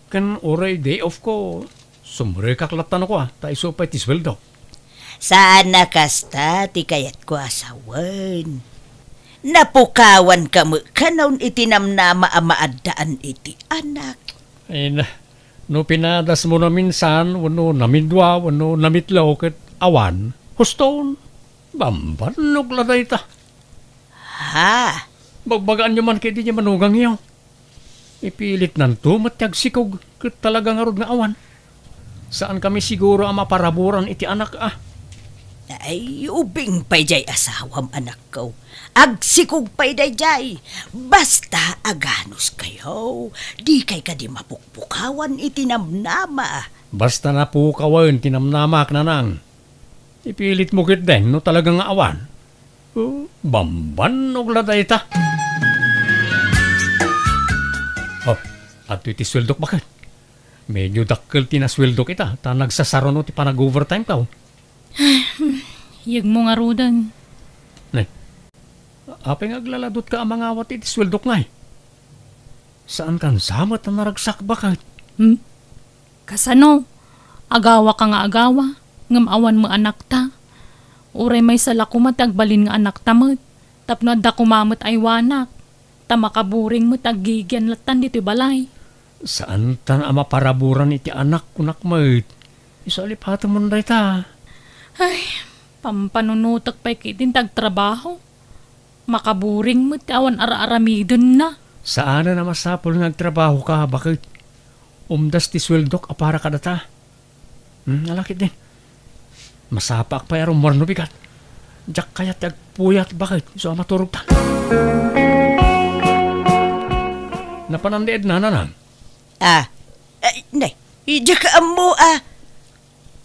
Ken uray day off ko, sumrekak latta no kua, ta isu pay ti sueldo. Saan a kasta ti kayatko a sawen. Napukawanka met kanon iti namnama a maaddaan iti anak. Ay na, no pinadasmo naminsan, wenno namidua, wenno namitlo, ket awan, huston, bambannog la dayta. Ha? Bagbagaanyo man ketdi diay manugangyo. Ipilitnanto met ti agsikog, ket talaga ngarud nga awan. Saankami siguro a maparaburan iti anak a. Ay, ubing pay diay asawam, anakko. Agsikog pay daydiay. Basta aganuskayo, dikay kadi mapukpukawan iti namnama. Basta napukawen ti namnamak, nanang. Ipilitmo ketdin no talaga nga awan. Oh, bambannog la dayta. Oh, adtoy ti sueldok, baket. Medyo dakkel ti nasueldok ita, ta nagsasaruno ti panag-overtime ko. Yegmo ngaruden. Nay, apay nga aglaladot ka a mangawat iti sueldok ngay? Saan kan sa met a naragsak, baket? Hmm? Kasano? Agawa ka nga agawa, ngem awan met anakta. Uray maysa la koma ti agbalin nga anakta met, tapno adda koma met aywanak, ta makaburing met aggigian lattan ditoy balay. Saantan a maparaburan iti anak, kunak met. Isu a lipatemon dayta. Ay, pampanunotek pay ketdin ti agtrabaho. Makaburing met ti awan ar-aramidenna. Saanen a masapul nga agtrabahoka, baket. Umdas ti sueldok a para kadata. Hmm, ala ketdin. Masapaak pay a rummuar no bigat. Diak kayat ti agpuyat, baket. Isu a maturogta. Napanan ni Edna, nanang? Ah, Ay, nay, diak ammo a.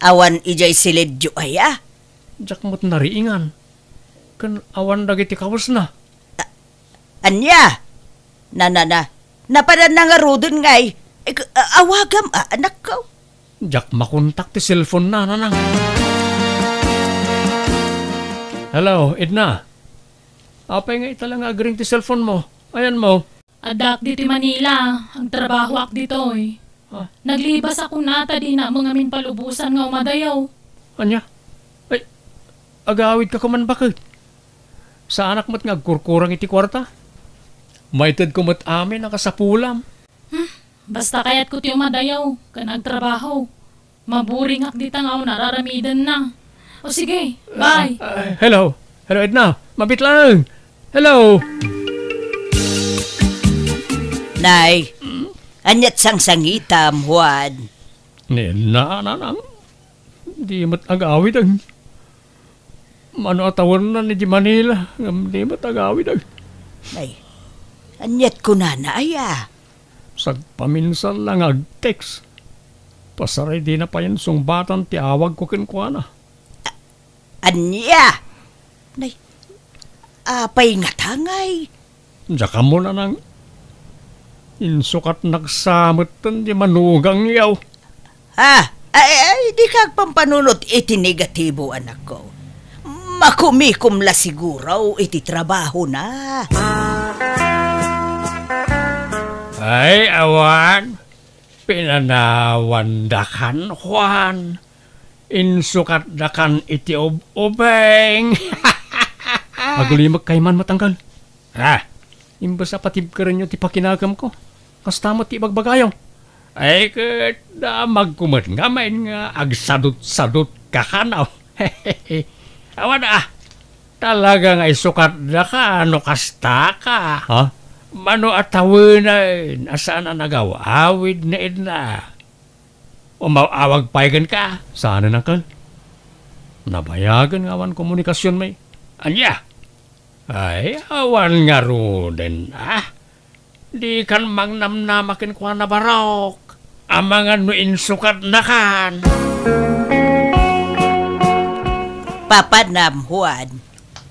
Awan idiay siledyo aya? Diak met nariingan. Ken awan dagiti kawesna. A-, ania? Na, na, na. Napadanna ngaruden ngay. Ay, k-, a-, awagam a, anakko. Diak makontak ti cellphone na, nanang. Hello, Edna. Apay nga ita la nga agring ti cellphone mo? Ayan mo. Addaak ditoy Manila, agtrabahoak ditoy. Ah. Naglibas a kuna ta dinak met ngamin palubosan nga umadayo. Ania? Ay, agawid ka kuman baket. Saanak met nga agkurkurang iti kuarta. Maitedko met amin a kasapulam. Hmm, basta kayatko ti umadayo, ken agtrabaho. Maburingak dita nga awan ar-aramidenna. O sige, bye. Ah, hello. Hello, Edna. Mabit lang. Hello. Nay, ania't sangsangitam, Juan? Ni Edna, nanang. Di met agawid ang Mano a tawenna idiay Manila, ngem di met agawid. Ay, ania't kunana aya? Sagpaminsan la nga ag-text. Pasaray dina payen sungbatan ti awagko kenkuana. A-, ania? Nay, apay ngata ngay? Diak ammo, nanang, insukatnak sa metten ti manugangyo. Ah, ay, ay, dika agpampanunot iti negatibo, anakko. Makumikom la siguro iti trabahona. Ay, awan. Pinanawandakan, Juan. Insukatdakan iti ub-ubing. Agulimek kayman met, angkel. Ah, imbes a patibkerenyo ti pakinagamko, kasta met ti ibagbagayo. Ay, ket damagko met ngamin nga agsadutsadut ka kano. Awan a, talaga nga isukatdaka no kastaka. Ha? Mano a tawenen a saan a nagaw-awid ni Edna? Umaw-awag pay kenka? Saanen, angkel. Nabayagen nga awan komunikasionmi. Ania? Ay, awan ngaruden, a. Dikan mangnamnama kenkuana, Barok. Amangan no insukatnakan. Papanam, Juan.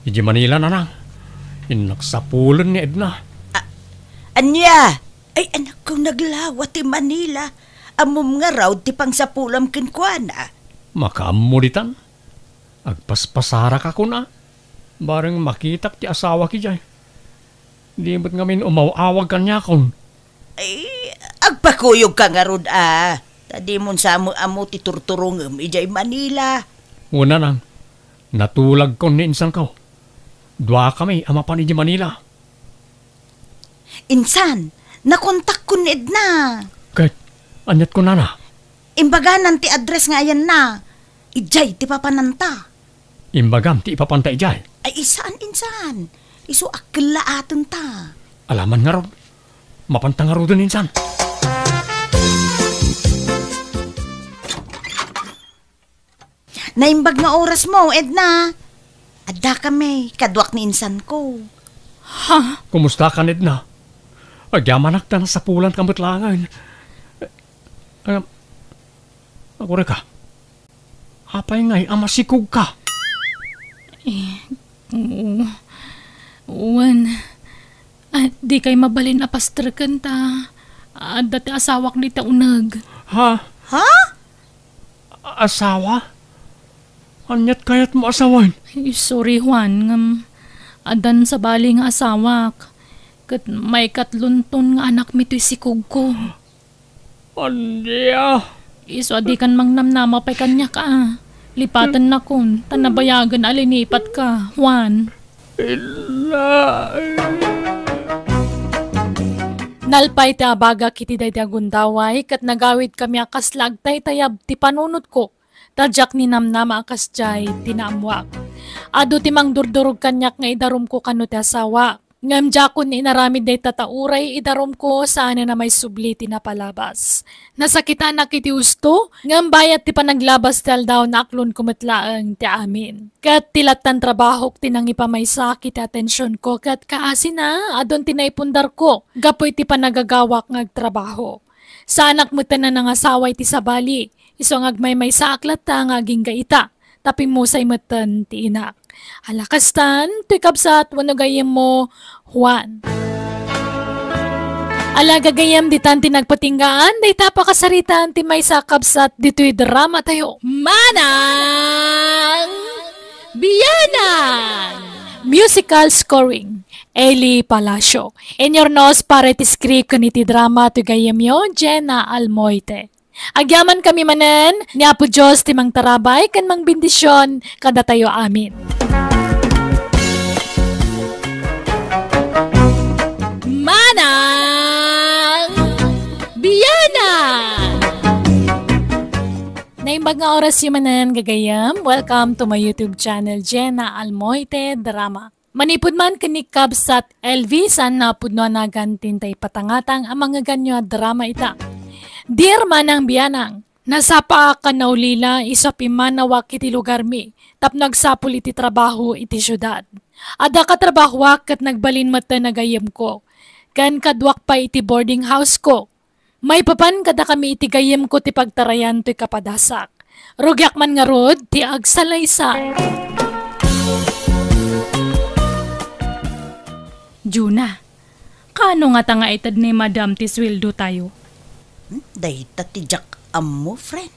Idiay Manila, nanang. Innak sapulen ni Edna. A-, ania? Ay, anakko, naglawa ti Manila. Ammom ngarud ti pangsapulam kenkuana. Makaammo ditan. Agpaspasaraka kuna. Bareng makitak ti asawak idiay. Di met ngamin umaw-awag kaniakon. Ay, agpakuyogka ngarud a. Ta dimon sa ammo ti turturongem idiay Manila. Wen, nanang, natulagkon ni insanko. Duakami a mapan idiay Manila. Insan, nakontakkon ni Edna. Ket, ania't kunana? Imbaganan ti address nga ayanna. Idiay ti papananta. Imbagam ti ipapanta idiay? Ay, saan, insan. Isu a kellaatenta. Alaman ngarud. Mapanta ngaruden, insan. Naimbag nga orasmo, Edna. Addakami, kaduak ni insanko. Ha? Kumustakan, Edna? Agyamanak ta nasapulanka met laengen. Eh, agurayka. Apay ngay a masikogka? Eh, oo. Wen, a, dikay mabalin a pastreken ta adda ti asawak dita uneg. Ha? Ha? Asawa? Ania't kayatmo a sawen? Ay, sorry, Juan, ngem addan sabali nga asawak. Ket maikatlonton nga anakmi toy sikogko. Ania? Isu a dikan mangnamnama pay kaniak a. Lipatennakon, ta nabayagen a linipatka, Juan. Ina. Nalpay ti abagak iti daydi a gundaway, ket nagawidkami a kasla agtaytayab ti panunotko, ta diak ninamnama a kasdiay ti naammoak. Adu ti mangdurdurog kaniak nga idarumko kano ti asawak. Ngem diakon inaramid dayta ta uray idarumko, saanen a maisubli ti napalabas. Nasakitanak iti husto, ngem bayat ti panaglabas ti aldaw, naaklonko met laeng ti amin. Ket ti lattan trabahok ti nangipamaysa iti atensionko, ket kaasina, adun ti naipundarko gapu iti panagagawak nga agtrabaho. Saanak metten a nangasawa iti sabali, isu nga agmaymaysaak latta nga agingga ita, ta pimmusay metten ti inak. Ala kastan, toy kabsat wenno gayyemmo, Juan. Ala gagayyem, ditan ti nagpatinggaan, dayta pakasaritaan ti maysa a kabsat ditoy drama tayo. Manang Bianang! Musical scoring, Eli Palacio. Inurnos para iti script ken iti drama toy gayyemyo, Jenna Almoite. Agyamankami manen, ni Apo Dios ti mangtarabay ken mangbendision kadatayo amin. Manang Bianang! Naimbag nga orasyo manen, gagayyem. Welcome to my YouTube channel, Jenna Almoite Drama. Manipud man ken ni kabsat L V, saan a pudno a nagan ti intay patangatang a mangngeganyo a drama ita. Dear Manang Bianang, nasapaak a naulila isu a pimmanawak iti lugarmi tapno agsapul iti trabaho iti siudad. Adda katrabahoak ket nagbalin met ti nagayyemko. Ken kaduak pay iti boarding house ko. Maipapan kadakami iti gayyemko ti pagtarayan toy kapadasak. Rugiak man ngarud ti agsalaysay. Juna, kaano ngata nga ited ni Madam ti sueldo tayo? Hmm, dayta ti diak ammo, friend.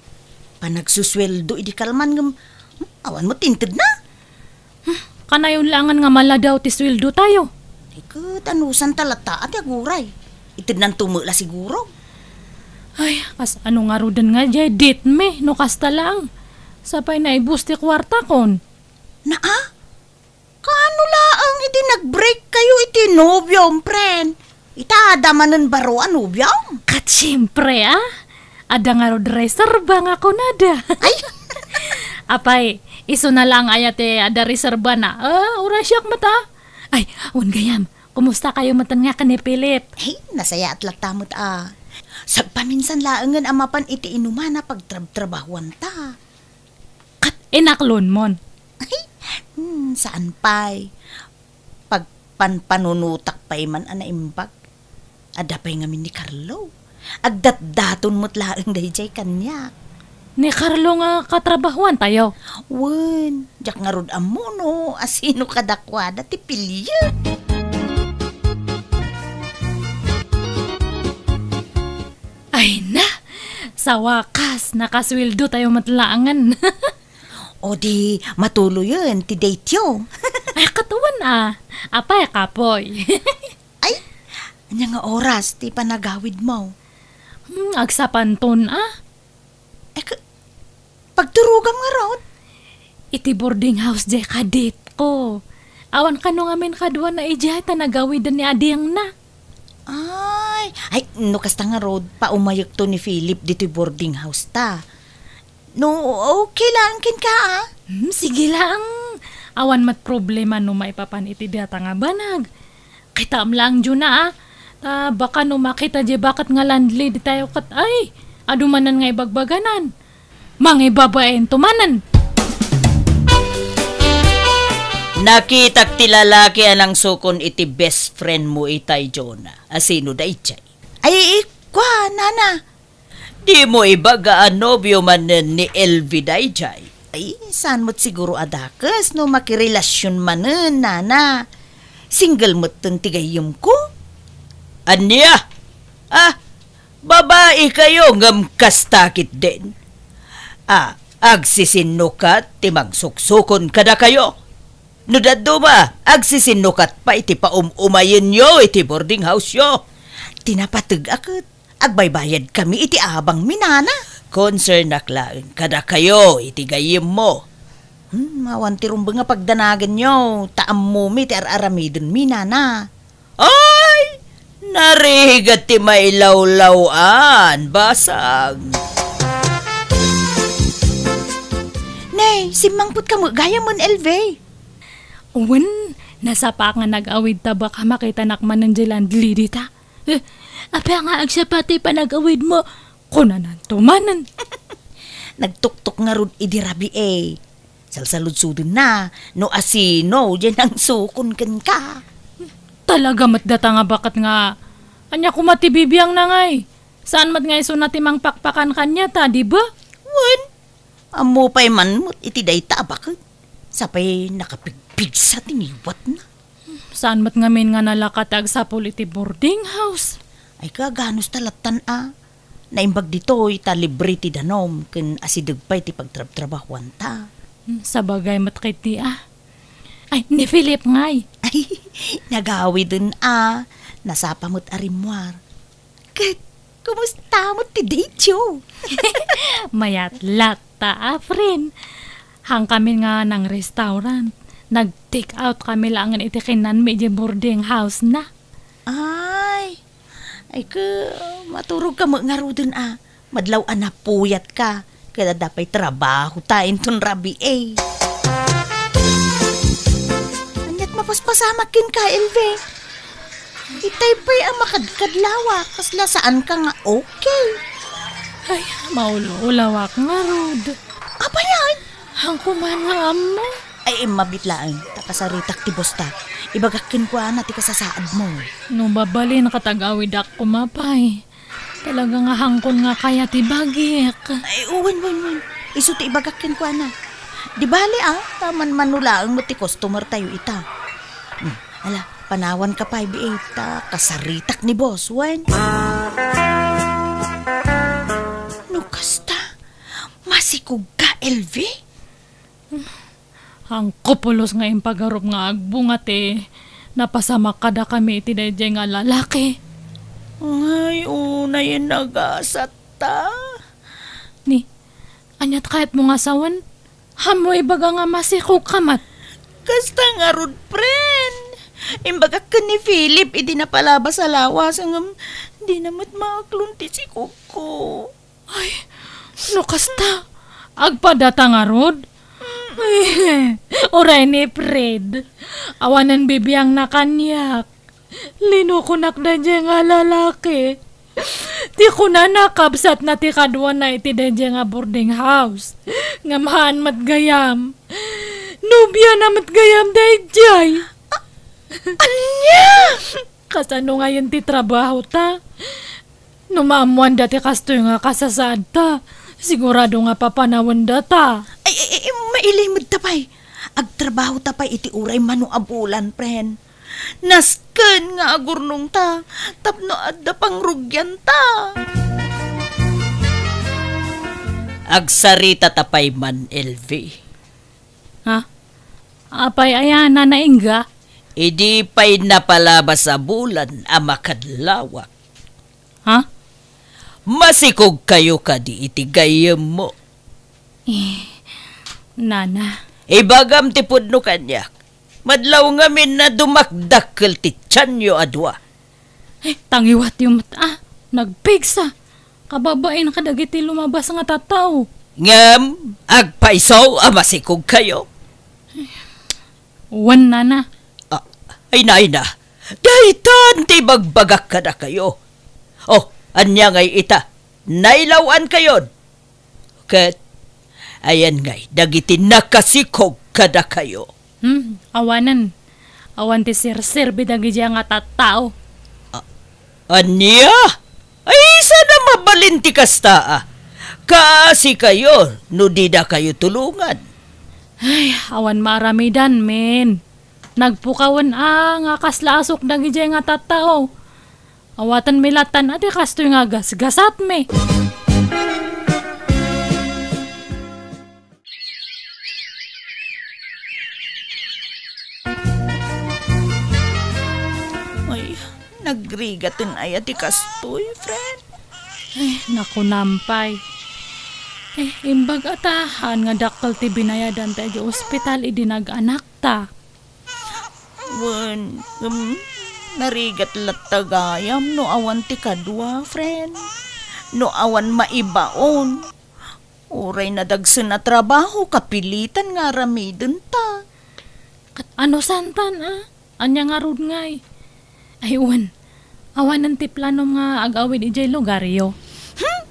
Panagsusueldo idi kalman ngem, hmm, awan met ti intedna. Hmm, kanayon laengen nga maladaw ti sueldo tayo. Ay, ket anusanta latta a ti aguray. Itednanto met la siguro. Ay, kasano ngaruden nga diay ditmi no kasta laeng? Sapay naibus ti kuartakon. Naa? Kaano laeng idi nag-break kayo iti nobiom, friend? Ita, adda manen baro a nobiom? Ket siempre, a. Adda ngarud reserba nga kunada. Ay! Apay, isuna laeng aya ti adda reserbana. A, uray siak met a. Ay, wen gayam, kumusta kayo metten nga ken ni Philip? Ay, nasayaat latta met a. Sagpaminsan laengen a mapan iti inumana pagtrabtrabahuanta. Ket inaklonmon? Ay, hmm, saan pay. Pagpanpanunotak pay man a naimbag. Adda pay ngamin ni Carlo. Agdatdaton met laeng daydiay kaniak. Ni Carlo nga katrabahuantayo? Wen, diak ngarud ammo no asino kadakuada ti piliek. Ay na, sa wakas, nakasueldo tayo met laengen. O di, matuloyen ti date yo. Ay, katuan a. Apay, kapoy. Ay, ania nga oras ti panagawidmo? Hmm, agsapanton a. Eh, ka-, pagturogam ngarud? Iti boarding house diay kaditko. Awan kano ngamin kaduana idiay ta nagawiden ni adingna. Ay, ay, no kasta ngarud, paumayekto ni Philip ditoy boarding house ta. No, okay lang kenka, a? Hmm, sige lang. Awan met problema no maipapan iti data nga banag. Kitaem lang, Juna, a. Ta baka no makita diay baket nga landlady tayo ket, ay, adu manen nga ibagbaganan. Mangibabainto manen. Nakitak ti lalaki a nangsukon iti best friend mo itay, Juna. Asino daydiay? Ay, ikua, nana. Dimo ibaga a nobio manen ni L V daydiay? Ay, saan met siguro a dakes no makirelasion manen, nana. Single metten ti gayyemko. Ania? Ah, babai kayo ngem kasta ketdin. Ah, agsisinnukat ti mangsuksukon kadakayo. No dadduma, agsisinnukat pay ti paum-umayenyo iti boarding house-yo. Ti napateg a ket agbaybayadkami iti abangmi, nana. Concernak laeng kadakayo iti gayyemmo. Hmm, awan ti rumbeng a pagdanaganyo, ta ammomi ti ar-aramidenmi, nana. Ay, narigat ti mailawlaw-an, basang. Nay, simmangpet ka met gayam, L V. Wen, nasapaak nga nag-awid ta baka makitanak manen diay landlady ta. Eh, apay nga agsapa ti panag-awidmo? Kunananto manen. Nagtuktok ngarud idi rabii. Salsaludsodenna no asino diay nangsukon kenka. Talaga met data nga baket nga, ania koma ti bibiangna ngay? Saan met nga isuna ti mangpakpakan kaniata, di ba? Wen, ammo pay man met iti dayta a baket. Sapay nakapigpigsa ti ngiwatna. Saan met ngamin nga nalaka ti agsapul iti boarding house? Ay, kaganos ta lattan a. Naimbag ditoy ta libre ti danum ken asideg pay ti pagtrabtrabahuanta. Hmm, sabagay met ketdi a. Ay, ni Philip ngay. Ay, nagawiden a. Nasapa met a rimmuar. Ket, kumusta met ti date yo? Mayat latta a, friend. Hangkami nga nang restaurant. Nag-take out kami laengen iti kinanmi idiay boarding house na. Ay, ay, ke, maturog ka met ngaruden a. Madlaw a napuyatka. Ket adda pay trabaho ta inton rabii. Aniat mapaspasamak kenka, Elve? Itay pay a makadkadlawak, kasla saanka nga okay. Ay, maulaulawak ngarud. Apay aya? Haanko man nga ammo. Ay, immabit laeng, ta kasaritak ti bosta. Ibagak kenkuana ti kasasaadmo. No mabalin, ket agawidak koma pay. Talaga nga haanko nga kayat ti bagik. Ay, wen, wen, wen. Isu ti ibagak kenkuana. Di bale, a, ta manmano laeng met ti customer tayo ita. Hmm, ala, panawanka pay, B A, ta kasaritak ni boss, wen. No kasta, masikogka, Elvi? Haanko pulos nga impagarup nga agbunga ti napasamak kadakami iti daydiay nga lalaki. Ay, unayen nagasatta. Ni, aniat kayatmo nga sawen? Haanmo ibaga nga masikogka met? Kasta ngarud, friend. Imbagak ken ni Philip idi napalabas a lawas, ngem dina met maaklon ti sikogko. Ay, no kasta, agpadata ngarud? Ay, uray ni Fred. Awanen bibiangna kaniak. Linukonak daydiay nga lalaki. Ti kunana, kabsatna ti kaduana iti daydiay nga boarding house. Ngem haan met gayam. Nobiana met gayam daydiay. Ania? Kasano ngayen ti trabahota? No maammoanda ti kastoy nga kasasaadta, sigurado nga papanawendata. Ay, ay, ay, mailimedta pay. Agtrabahota pay iti uray mano a bulan, friend. Nasken nga agurnongta tapno adda pangrugianta. Agsaritata pay man, Elvi. Ha? Apay aya, Nana Inga? Idi pay napalabas a bulan a makadlawak. Ha? Masikogkayo kadi iti gayyemmo? Eh, Nana. Ibagam ti pudno kaniak. Madlaw ngamin a dumakdakkel ti tianyo a dua. Eh, tangiwatyo met a, nagpigsa. Kababain kadagiti lumabas nga tattao. Ngem, agpayso a masikogkayo. Wen, Nana. Ah, ay, nay na. Daytan ti ibagbagak kadakayo. Oh, ania ngay ita? Nailaw-ankayon. Ket, ayan ngay, dagiti nakasikog kadakayo. Hmm, awanen. Awan ti serserbi dagidiay nga tattao. A-, ania? Ay, sana mabalin ti kasta a. Kaasikayo no didakayo tulongan. Ay, awan maaramidan, men. Nagpukawen a nga kasla asuk dagidiay nga tattao. Awatenmi lattan a ti kastoy nga gasgasatmi. Ay, nagrigaten aya ti kastoy, friend? Ay, nakunam pay. Eh, imbag a ta, haan nga dakkel ti binayadan ta iti ospital idi nag-anakta. Wen, um, narigat latta gayam no awan ti kadua, friend. No awan maibaon. Uray nadagsen a trabaho, kapilitan nga aramidenta. Ket ano santan, a? Ania ngarud ngay? Ay, wen. Awanen ti planom nga agawid idiay lugaryo? Hmm?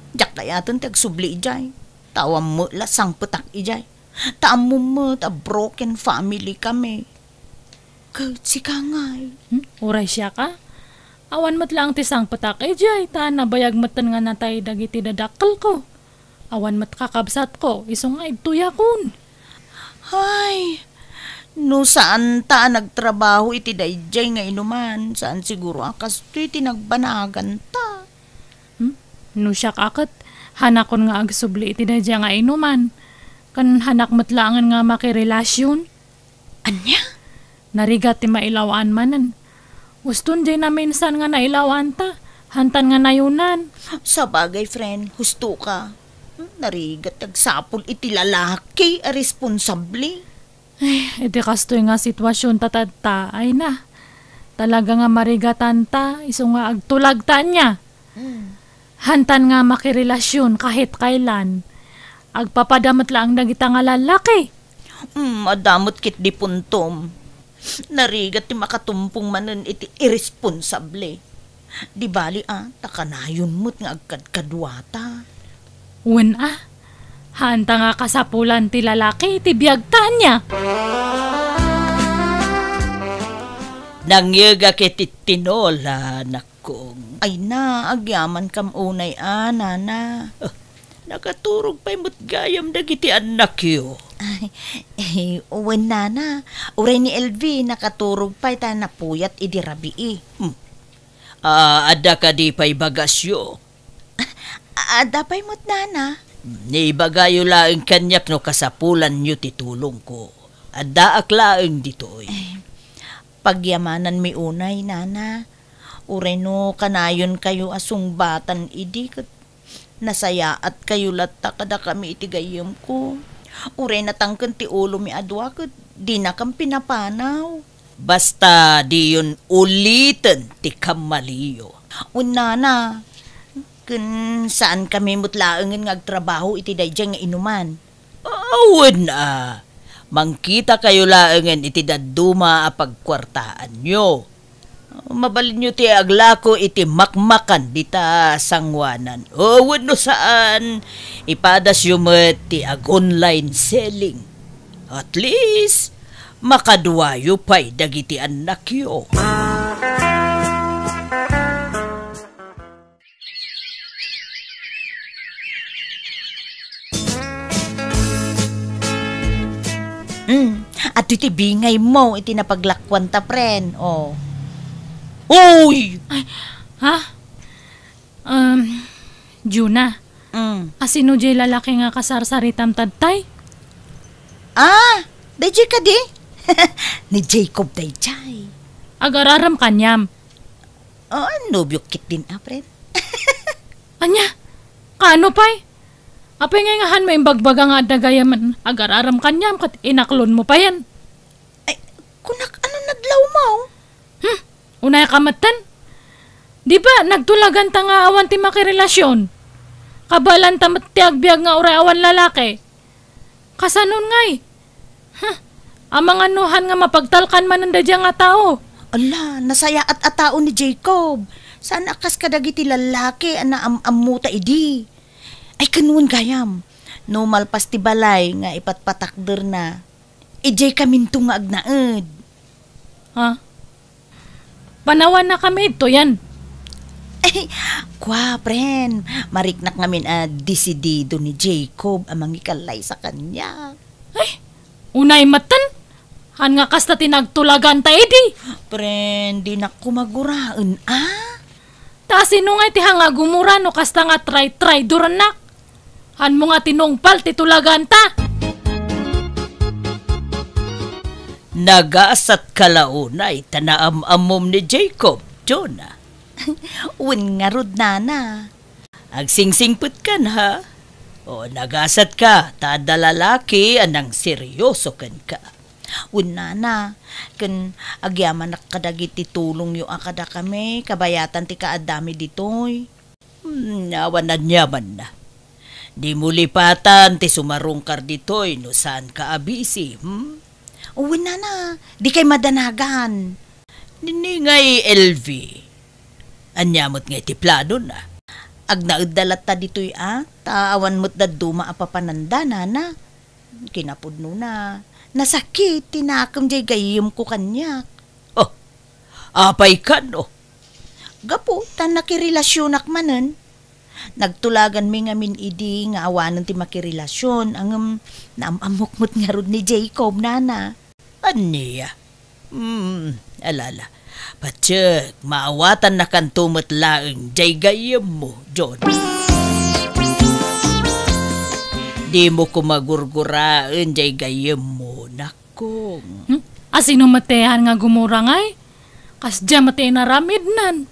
Diak kayaten ti agsubli idiay. Ta awan met la sangpetak idiay. Ta ammom met a broken family kami. Ket sika ngay? Hmm? Uray siaka? Awan met laeng ti sangpetak idiay, ta nabayag metten nga natay dagiti dadakkelko. Awan met kakabsatko, isu nga idtoyakon. Ay, no saan ta a nagtrabaho iti daydiay nga inuman, saan siguro a kastoy ti nagbanaganta. Hmm? No siak a ket, hanakon nga agsubli iti daydiay nga inuman. Ken hanak met laengen nga makirelasion. Ania? Narigat ti mailaw-an manen. Uston diay naminsan nga nailaw-anta, hantan nga nayunan. Sabagay, friend, husto ka. Narigat ti agsapul iti lalaki a responsable. Ay, iti kastoy nga sitwasyon ta tatta, ay na. Talaga nga marigatanta, isu nga agtulagta ania. Mm. Hantan nga makirelasion kahit kailan. Agpapada met laeng dagita nga lalaki. Mm, adda met ketdi puntom. Narigat ti makatumpong manen iti iresponsable. Di bali a, ta kanayon met nga agkadkaduata. Wen a, haanta nga kasapulan ti lalaki iti biagta ania. Nangyegak iti tinola, nak- Kong. Ay na, agyamankam unay a, nana. Ah, nakaturog pay met gayam dagiti annakyo. Ay, eh, wen, nana. Uray ni Elvi, nakaturog pay ta napuyat idi rabii. Hmm. Ah, adda kadi pay bagasyo? A-, adda pay met, nana. Ibagayo laeng kaniak no kasapulanyo ti tulongko. Addaak laeng ditoy. Eh, pagyamananmi unay, nana. Uray no kanayonkayo a sungbatan idi ket nasayaatkayo latta kadakami iti gayyemko. Uray natangken ti ulomi a dua ket dinakam pinapanaw. Basta diyon uliten ti kammaliyo. Wen, nana, ken saankami met laengen nga agtrabaho iti daydiay nga inuman. Awen a, mangkitakayo laengen iti dadduma a pagkuartaanyo. Mabalinyo ti aglako iti makmakan dita sangoanan. O, wenno saan, ipadasyo met ti ag-online selling. At least, makaduayo pay dagiti annakyo. Mm, adtoy ti bingaymo iti napaglakuanta, pren. Oh. Uy! Ay, ha? Um, Juna, mm, asino diay lalaki nga kasarsaritam tattay? Ah, daydiay kadi? Ni Jacob daydiay. Agar-arem kaniam. Oh, nobiok ketdin a, pren. Ania? Kaano pay? Apay ngay nga hanmo imbagbaga nga adda gayamen agar-arem kaniam ket inaklonmo payen? Ay, kunak, ano nadlawmo? Hmm, unay ka metten? Di ba nagtulaganta nga awan ti makirelasion? Kabalanta met ti agbiag nga uray awan lalaki. Kasanon ngay? Huh, amangan no han nga mapagtalkan manen daydiay nga tao. Ala, nasayaat a tao ni Jacob. Saan a kas kadagiti lallaki a naam-ammota idi. Ay, ken wen gayam, no malpas ti balay nga ipatpatakderna, idiay kaminto nga agnaed. Ha? Panawanakami idtoyen. Ay, kua, pren. Mariknak ngamin a desidido ni Jacob a mangikalaysa kaniak. Ay, unay metten. Han nga kasta ti nagtulaganta idi. Pren, dinak koma guraen, a? Ta sino ngay ti han nga gumura no kasta nga tray-, traidorannak? Hanmo nga tinungpal ti tulaganta. Nagasatka la unay ta naam-ammom ni Jacob, Jonah. Wen ngarud, nana. Agsingsingpetkan, ha? O, nagasatka ta adda lalaki a nangseryoso kenka. Wen, nana, ken agyamanak kadagiti tulongyo a kadakami, kabayatan ti kaaddami ditoy. Hmm, awan aniamanna. Dimo lipatan ti sumarungkar ditoy no saanka a busy, hmm? Wen, nana, dikay madanagan. Nini ngay, Elvi? Ania met ngay ti planona? Agnaedda latta ditoy a, ta awan met dadduma a papananda, nana. Kinapudnona, nasakit ti nakem diay gayyemko kaniak. Oh, apay kano? Gapu ta nakirelasionak manen. Nagtulaganmi ngamin idi nga awanen ti makirelasion, ngem naam-ammok met ngarud ni Jacob, nana. Ania? Hmm, ala, ala. Patiek, maawatannakanto met laeng jay gayyemmo, John. Dimo koma gurguraen jay gayyemmo, nak. Kong. Hmm? Asino met ti ayan nga gumura ngay? Kasdiay met ti inaramidnan.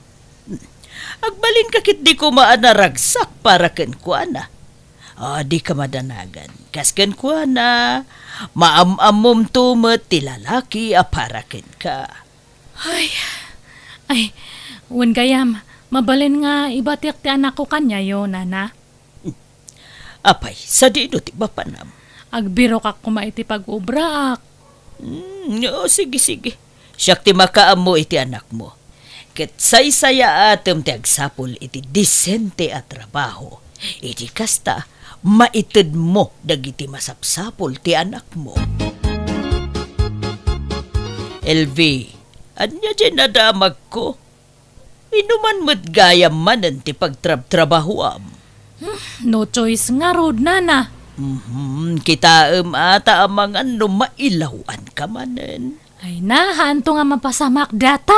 Agbalinka ketdi koma a naragsak para kenkuana. A, dika madanagan. Kas kenkuana, maam-ammomto met ti lalaki a para kenka. Ay, ay, wen gayam, mabalin nga ibatiak ti anakko kaniayo, nana? Apay, sadino ti mapanam? Agbirokak koma iti pag-obraak. Hmm, o, sige, sige. Siak ti makaammo iti anakmo. Ket saysayaatem ti agsapul iti disente a trabaho. Iti kasta, maitedmo dagiti masapsapul ti anakmo. Elvi, ania diay nadamagko? Inuman met gayam manen ti pagtrabtrabahoam. Hmm, no choice ngarud, nana. Mhm, kitaem ata amangan no mailaw-anka manen. Ay na, haanto nga mapasamak data.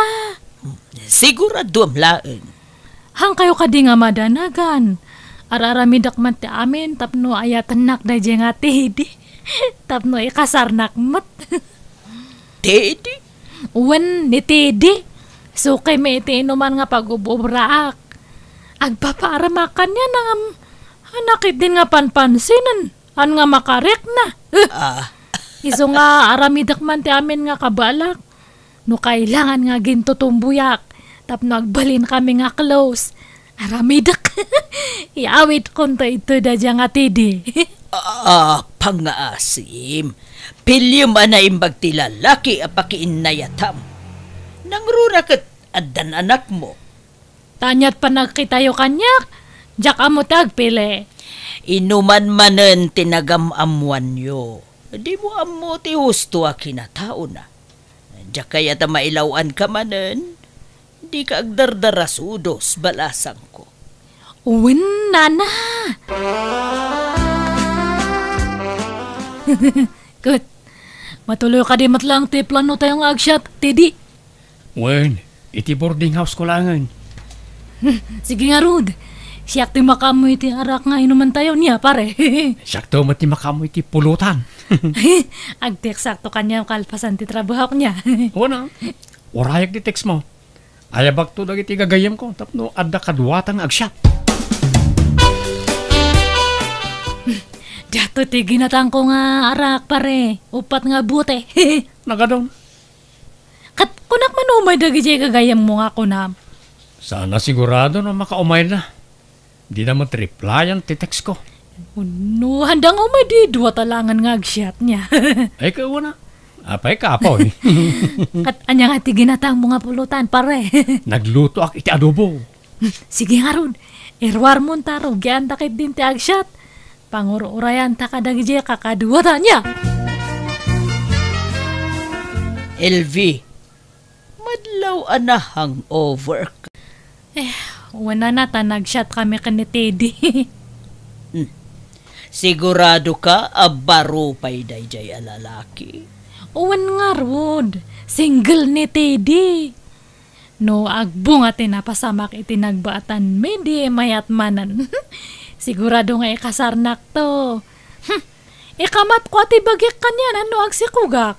Hmm, siguraduam laeng. Haankayo kadi nga madanagan. Ar-aramidek man ti amin tapno ayatennak daydiay nga Teddy. Tapno ikasarnak met. Teddy? Wen, ni Teddy. Sukaymi iti inuman nga pag-ub-ubraak. Agpapaaramak kaniana ngem, anak idin nga panpansinen, an nga makarikna. Ah. Isu nga aramidek man ti amin nga kabalak. No kailangan nga gintutumboyak, tapno agbalinkami nga close. Aramidek. Iawidkonto ito daydiay nga Teddy. Ah, pangngaasim. Piliem a naimbag ti lalaki a pakiinnayatam. Nangruna ket addan anakmo. Ta ania't panagkitayo kaniak, diak ammo ti agpili. Inuman manen ti nagam-ammoanyo. Dimo ammo ti husto a kinataona. Diak kayat a mailaw-anka manen. Dika agdardarasudos, balasangko. Wen, nana. Ket, matuloy kadi met laeng ti plano tayo nga agsiat, Teddy? Wen, iti boarding house ko laengen. Hmm, sige ngarud. Siak ti makaammo iti arak nga inumantayo niya, pare. Siakto met ti makaammo iti pulutan. Agteksakto kaniam kalpasan ti trabahok niya. Wen a. Urayak ti text mo. Ayabakto dagiti gagayyemko tapno adda kaduatan nga agsiat. Diato ti ginatangko nga arak, pare. Uppat nga bote. Nagadon. Ket kunak man umay dagidiay gagayyemmo nga kunam. Saan a sigurado no makaumayda. Dida met replyan ti text ko. No, haanda nga umay di dua ta laengen nga agsiat niya. Ay, kawana. Apay, kapoy. Ket ania nga ti ginatangmo nga pulutan, pare? Naglutoak iti adobo. Sige ngarud, iruarmonta, rugianta ketdin ti agsiat. Pangur-urayanta kadagiti kakaduata niya. Elvi, madlaw a na-hangover ka. Eh, wen a, nana, ta nagsiat kami ken ni Teddy. Hmm. Sigurado ka a baro pay daydiay a lalaki? Wen ngarud, single ni Teddy. No agbunga ti napasamak iti nagbaatan, midi mayat manen. Sigurado nga ikasarnakto. Hmm. Ikamatko a ti bagik kaniana no agsikugak.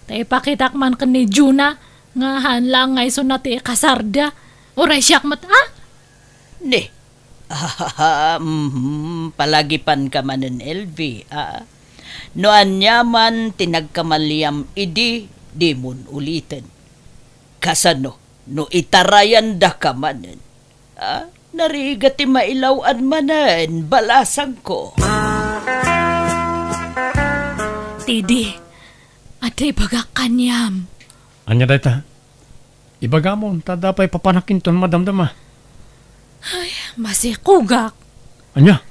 Ta ipakitak man ken ni Juna nga haan laeng nga isuna ti ikasarda. Uray siak met, a? Ne. Ahaha, mhm, palagipanka manen, Elvi, a? No aniaman ti nagkamaliam idi, dimon uliten. Kasano no itarayandaka manen? A? Narigat ti mailaw-an manen, balasangko. Teddy, adda ibagak kaniam. Ania dayta? Ibagamon, ta adda pay papanakinton madamdama. Ay, masikugak. Ania?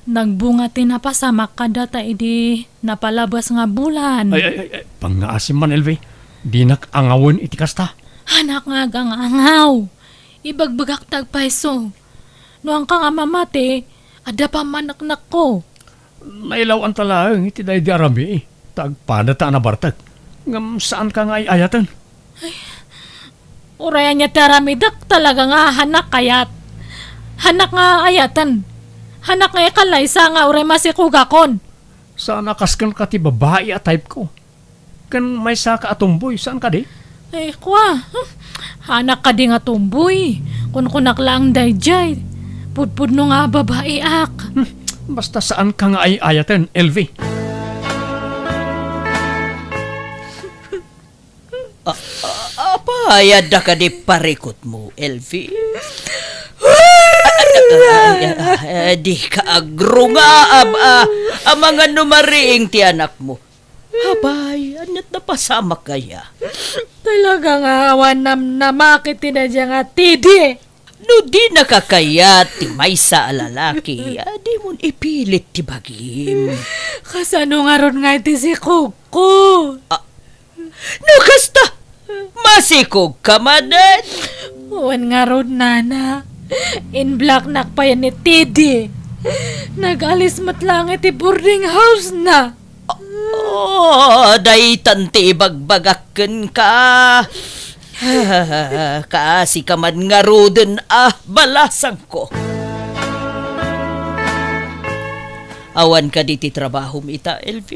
Nagbunga ti napasamak kadata idi napalabas nga bulan. Ay, ay, ay, ay, pangngaasim man, Elvi. Dinak angawen iti kasta. Haanak nga agangaw. Ibagbagak ti agpayso. No anka nga mamati, adda pammaneknekko. Nailaw-anta laeng iti daydi a rami, ta agpada ta a nabartek. Ngem saanka nga ay-ayaten. Uray ania ti aramidek, talaga nga hanak kayat. Hanak nga ayaten. Hanak nga ikalaysa nga uray masikogakon. Saan a kas kenka ti babai a type ko. Ken maysa ka a tomboy, saan kadi? Ay, kua. Hmm. Hanak kadi nga tomboy. Kunkunak laeng daydiay. Pudpudno nga babaeak. Hmm. Basta saan ka nga ay-ayaten, L V. A-, a-, apay, adda kadi parikutmo, L V? Ay, ay, ay, ay, di ka agrungaab, a, amangan no mariing ti anakmo. Abay, ania't napasamak aya? Talaga nga awan namnamak iti daydiay nga Tidi. No dinaka kayat ti maysa a lalaki, a, dimon ipilit ti bagim. Kasano ngarud nga iti sikogko? A, no kasta, masikogka manen? Wen ngarud, nana. In-blocknak pay ni Tidi. Nag-alis met laeng iti boarding house na. Oh, daytan ti ibagbagak kenka. Kaasika man ngaruden a balasangko. Awan kadi ti trabahom ita, L V?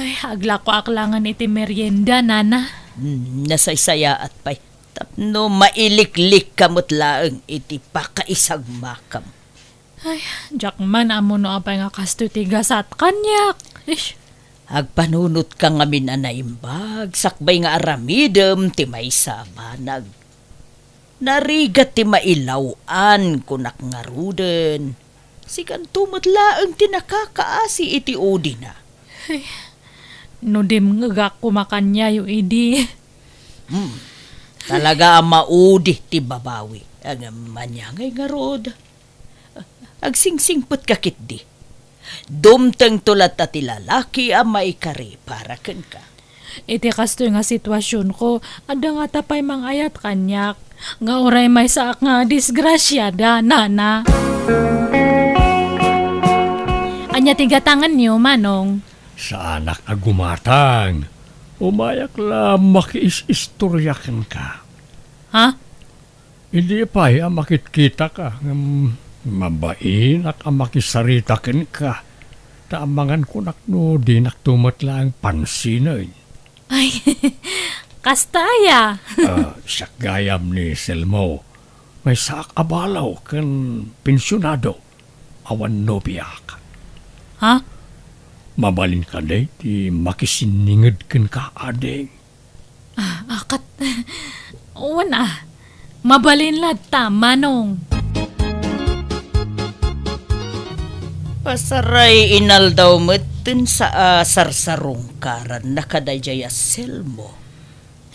Ay, aglakoak laengen iti merienda, nana. Hmm, nasaysayaat pay. Tapno mailiklikka met laeng iti pakaisagmakam. Ay, diak man ammo no apay nga kastoy ti gasat kaniak. Ish. Agpanunotka ngamin a naimbag, sakbay nga aramidem ti maysa a banag. Narigat ti mailaw-an, kunak ngaruden. Sikanto met laeng ti nakakaasi iti udina. Ay, no dimngegak koma kaniayo idi. Hmm. Talaga a maudi ti babawi. Ngem ania ngay ngarud? Agsingsingpetka ketdi. Dumtengto latta ti lalaki a maikari para kenka. Iti kastoy nga situasionko, adda ngata pay mangayat kaniak nga uray maysaak nga disgrasiada, nana. Ania ti gatangenyo, Manong? Saanak a gumatang. Umayak la makiis-istoria kenka. Ha? Idi pay a makitkitaka, ngem mabainak a makisarita kenka, ta amangan kunak no dinakto met laeng pansinen. Ay, kasta aya? Ah, siak gayam ni Selmo. Maysaak a balo ken pensionado. Awan nobiak. Ha? Mabalin kadi ti makisinninged kenka, ading? Ah, ah, kat-, wen, ah. Mabalin latta, Manong. Pasaray inaldaw met ten sa-, a, sarsarungkaranna kadaydiay a Selmo.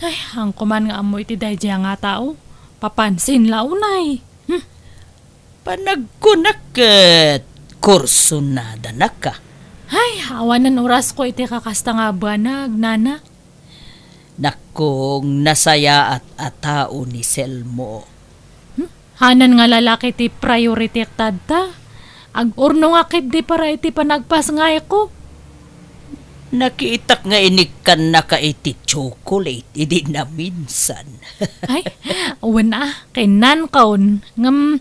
Ay, haanko man nga ammo iti daydiay nga tao. Papansin la unay. Hmm. Panagkunak ket kursunadana ka. Ay, awanen orasko iti kakasta nga banag, nana. Nakkong, nasayaat a tao ni Selmo. Hmm? Hanan nga lalaki ti priority tatta. Agurnongak ketdi para iti panagpasngayko. Nakitak nga inikkannaka iti chocolate idi naminsan. Ay, wen a, kinnankon. Ngem,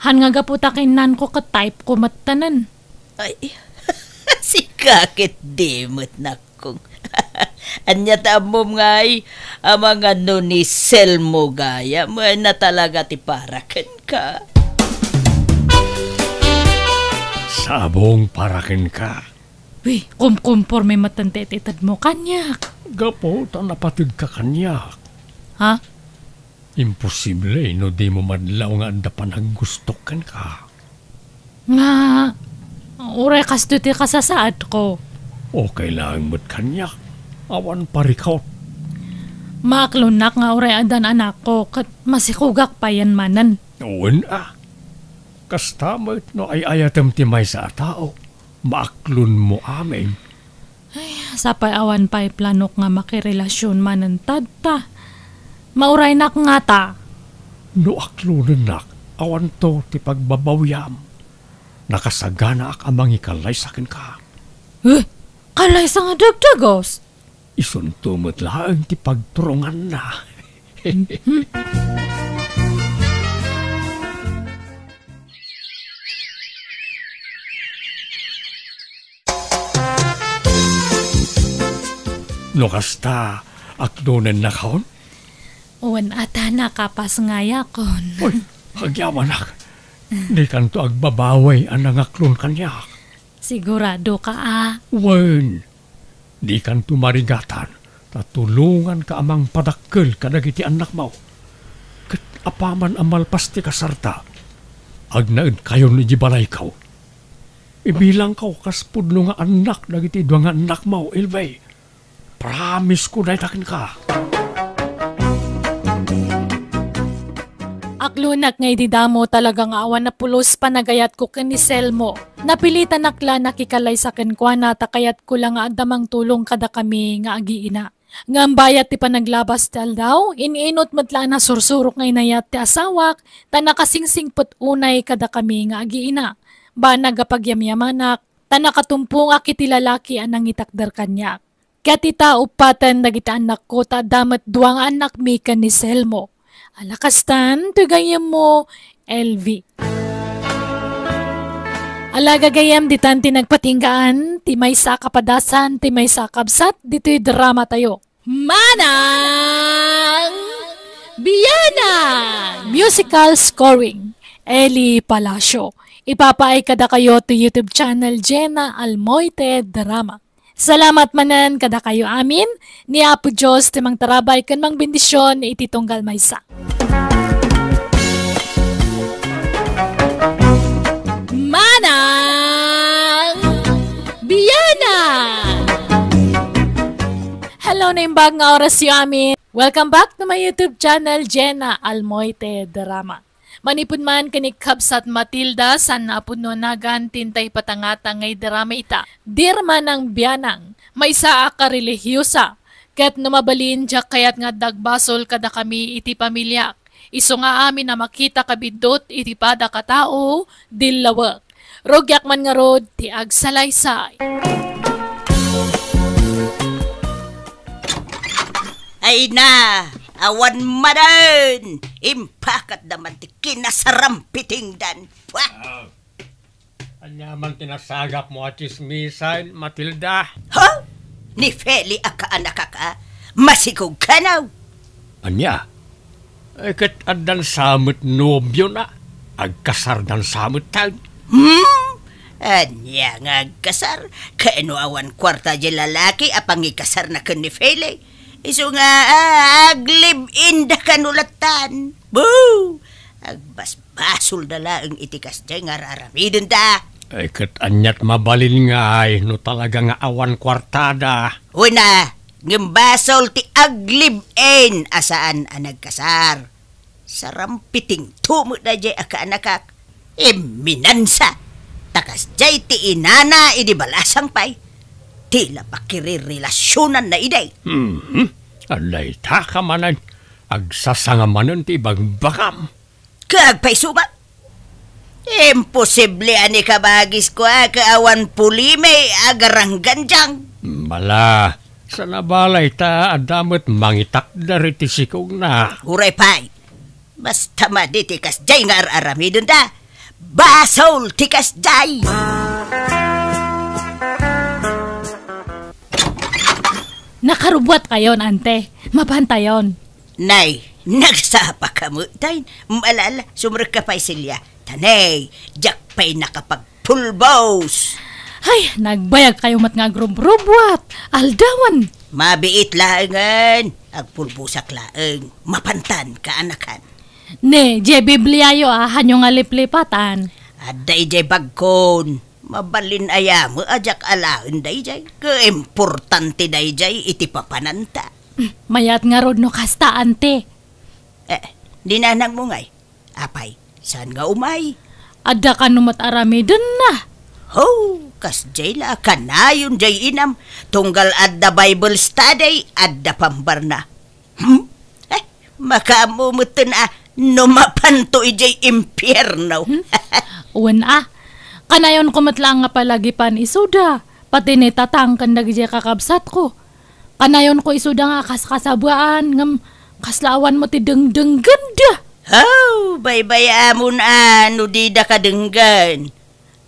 han nga gapu ta kinnanko ket type ko mettanen. Ay, sika ketdi met, nakkong. Ania ta ammom ngay, amangan no ni Selmo gayam, na talaga ti para kenka. Sabong para kenka. Wi, kumkumporme metten ti itedmo kaniak. Gapu ta napategka kaniak. Ha? Imposible no dimo madlaw nga adda panaggustok kenka. Nga, uray kastoy ti kasasaadko. Okay laeng met kaniak. Awan parikot. Maaklonnak nga uray addan anakko ket masikogak payen manen. Wen a. Kasta met no ay-ayatem ti maysa a tao, maaklonmo amin. Ay, sapay awan pay planok nga makirelasion manen tadta. Mauraynak ngata. No aklonennak, awanto ti pagbabawiam. Nakasaganaak a mangikalaysa kenka. Eh, kalaysa nga dagdagus? Isunto met laeng ti pagturonganna. No kasta, aklonennakon? Wen, ata nakapasngayakon. Uy, agyamanak. Dikanto agbabawi a nangaklon kaniak. Siguradoka a? Wen, dikanto marigatan, ta tulonganka a mangpadakkel kadagiti annakmo. Ket apaman a malpas ti kasarta, agnaedkayon idiay balayko. Ibilangko kas pudno nga annak dagiti dua nga annakmo, Elvie. Promise ko dayta kenka. Aklonak nga idi damo talaga nga awan a pulos panagayatko ken ni Selmo. Napilitanak la nakikalaysa kenkuana ta kayatko la nga adda mangtulong kadakami nga agiina. Ngem bayat ti panaglabas ti aldaw, in-inut met la a nasursurok nga inayat ti asawak ta nakasingsingpet unay kadakami nga agiina. Banag a pagyamyamanak ta nakatumpongak iti lalaki a nangitakder kaniak. Ket ita, uppaten dagiti annakko ta adda met dua nga annakmi ken ni Selmo. Ala kastan, toy gayyemmo, Elvie. Ala gagayyem, ditan ti nagpatinggaan ti maysa a kapadasan, ti maysa a kabsat, ditoy dramatayo. Manang Bianang! Musical scoring, Eli Palacio. Ipapaay kadakayo ti YouTube channel Jenna Almoite Drama. Salamat manen kadakayo amin. Ni Apo Dios ti mangtarabay ken mangbendision iti tunggal maysa. Manang Bianang! Hello, naimbag nga orasyo amin. Welcome back to my YouTube channel, Jenna Almoite Drama. Manipud man ken ni Kabsat Matilda, saan a pudno a nagan ti intay patangata nga idrama ita. Dear Manang Bianang, maysa a karelihiyosa, ket no mabalin, diak kayat nga adda agbasol kadakami iti pamiliak. Isu nga amin a makita kabiddut iti padak a tao, dillawek. Rugiak man ngarud ti agsalaysay. Ay na, awan manen! Impakatda man ti kinasarampitingdan. Pua! Ah, ania man ti nasagapmo a tsismisan, Matilda? Ha? Ni Feli a kaanakak a? Masikog kanaw? Ania? Eh, ket addan sa met nobiona, agkasardan sa met tayo. Hmm? Ania nga agkasar? Kano awan kuarta di lalaki a pangikasarna ken ni Feli? Isu nga, ah, aglive-in da kano lattan. Boo! Agbasbasolda laeng iti kasdiay nga ar-aramidenda. Eh, ket aniat mabalin ngay no talaga nga awan kuartada? Una, ngem basol ti aglive-in a saan a nagkasar. Sarampitingto met daydiay a kaanakak. Imminansa. Ta kasdiay ti inana idi balasang pay. Ti la pakirirelasionanna idi. Mhm. Adda ita ka manen. Agsasanga manen ti ibagbagam. Kaagpayso man. Imposible a ni kabagis ko a kaawan pulimi a garangganjang. Bala, sa nabala ita adda met mangitakder iti sikogna. Uray pay. Basta madi ti kasjay nga ar-aramidenda, basol ti kasjay! Nakarubuat kayon, ante. Mapantayon. Nay, nagsapa ka met, tay. Malala, sumrek ka pay, Celia. Ta nay, diak pay nakapagpulbos. Ay, nagbayag kayo met nga agrubrubuat. Aldawan. Mabiit laengen. Agpulbosak laeng. Mapantan, kaanakan. Ne, diay Bibliayo a, hanyo nga liplipatan. Adda idiay bagkon. Mabalin aya met a diak alaen daydiay. Kaimportante daydiay iti papananta. Mayat ngarud no kasta, ante. Eh, ni nanangmo ngay? Apay, saan nga umay? Adda kano met aramidenna. Ho, kasdiay la a kanayon diay inam, tunggal adda Bible study, adda pambarna. Hmm? Eh, makaammo metten a no mapanto idiay impierno. Hmm? Wen a, kanayonko met laeng nga palagipan isuda, pati ni Tatang ken dagiti kakabsatko. Kanayonko isuda nga kaskasabaan, ngem kasla awan met ti dengdenggenda. Oh, baybay-amon a no dida kadenggen.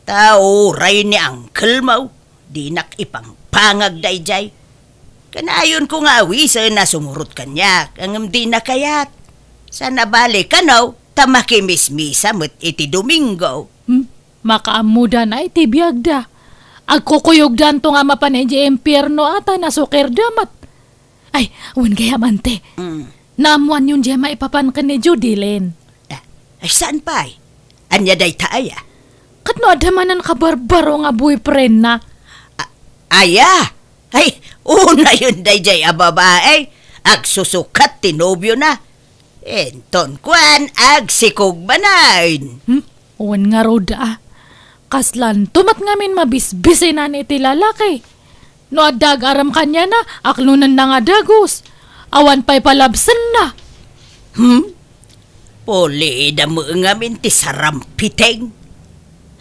Ta uray ni uncle mo, dinak ipangpangag daydiay. Kanayonko nga awisen a sumurot kaniak, ngem dina kayat. Saan a bale kano, ta makimismisa met iti Domingo. Hmm? Makaammodan a iti biagda. Agkukuyogdanto nga mapan idiay impierno a ta nasukirda met. Ay, wen gayam, ante. Mm. Naammoanyon diay maipapan ken ni Judilyn. Ah, ay, saan pay? Ania dayta aya? Ket no adda manen kabarbaro nga boyfriendna. A-, aya? Ay, unayon daydiay a babae. Agsusukat ti nobiona. Inton kuan, agsikog manen. Hmm? Wen ngarud a. Kaslanto met ngamin mabisbisinan iti lalaki. No adda agaram kaniana, aklonenna nga dagus. Awan pay palabsenna. Hmm? Pulida met ngamin ti sarampiteng.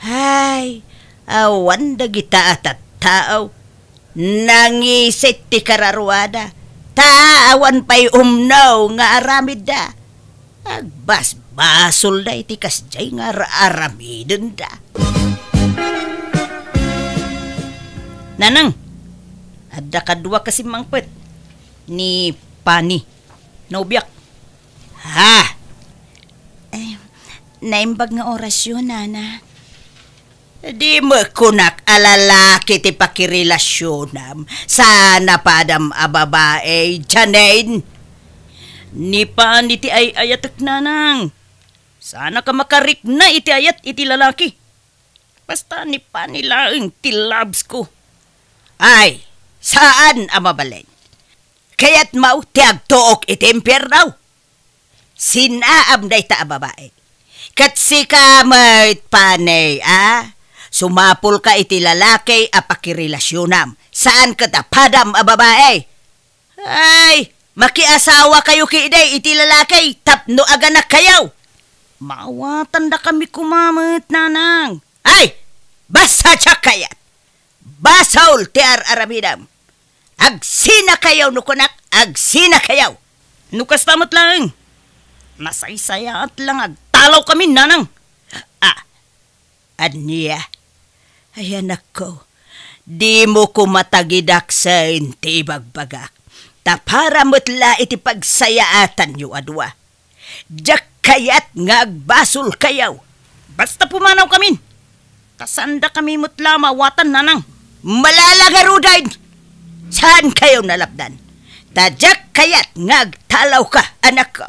Ay, awan dagita a tattao. Nangisit ti kararuada, ta awan pay umno nga aramidda. Agbasbasolda iti kasdiay nga ar-, aramidenda. Nanang, adda kadua ka simmangpet ni Pani. Nobiak. Ha? Eh, naimbag nga orasyon, nana. Di met kunak a lalaki ti pakirelasyonam. Saan a padam a babae, Janine. Ni Pani ti ay-ayatek, nanang. Saan a ka makarikna iti ayat iti lalaki. Basta ni Pani laeng ti loves ko. Ay, saan a mabalin. Kayatmo ti agtuok iti impierno? Sinaam dayta a babae. Ket sika met, Pani, a? Sumapulka iti lalaki a pakirelasyonam. Saan ket a padam a babae. Ay, makiasawakayo ketdi iti lalaki tapno aganakkayo. Maawatandakami koma met, nanang. Ay, basta diak kayat. Basol ti ar-aramidem. Agsinakayo no kunak, agsinakayo. No kasta met laeng, nasaysayaat la nga agtalawkami, nanang. Ah, ania? Ay, anakko, dimo koma tagidaksen ti ibagbagak. Ta para met la iti pagsayaatanyo a dua. Diak kayat nga agbasolkayo. Basta pumanawkamin. Ta saandakami met la maawatan, nanang. Malala ngaruden! Saankayo nalapdan. Ta diak kayat nga agtalawka, anakko.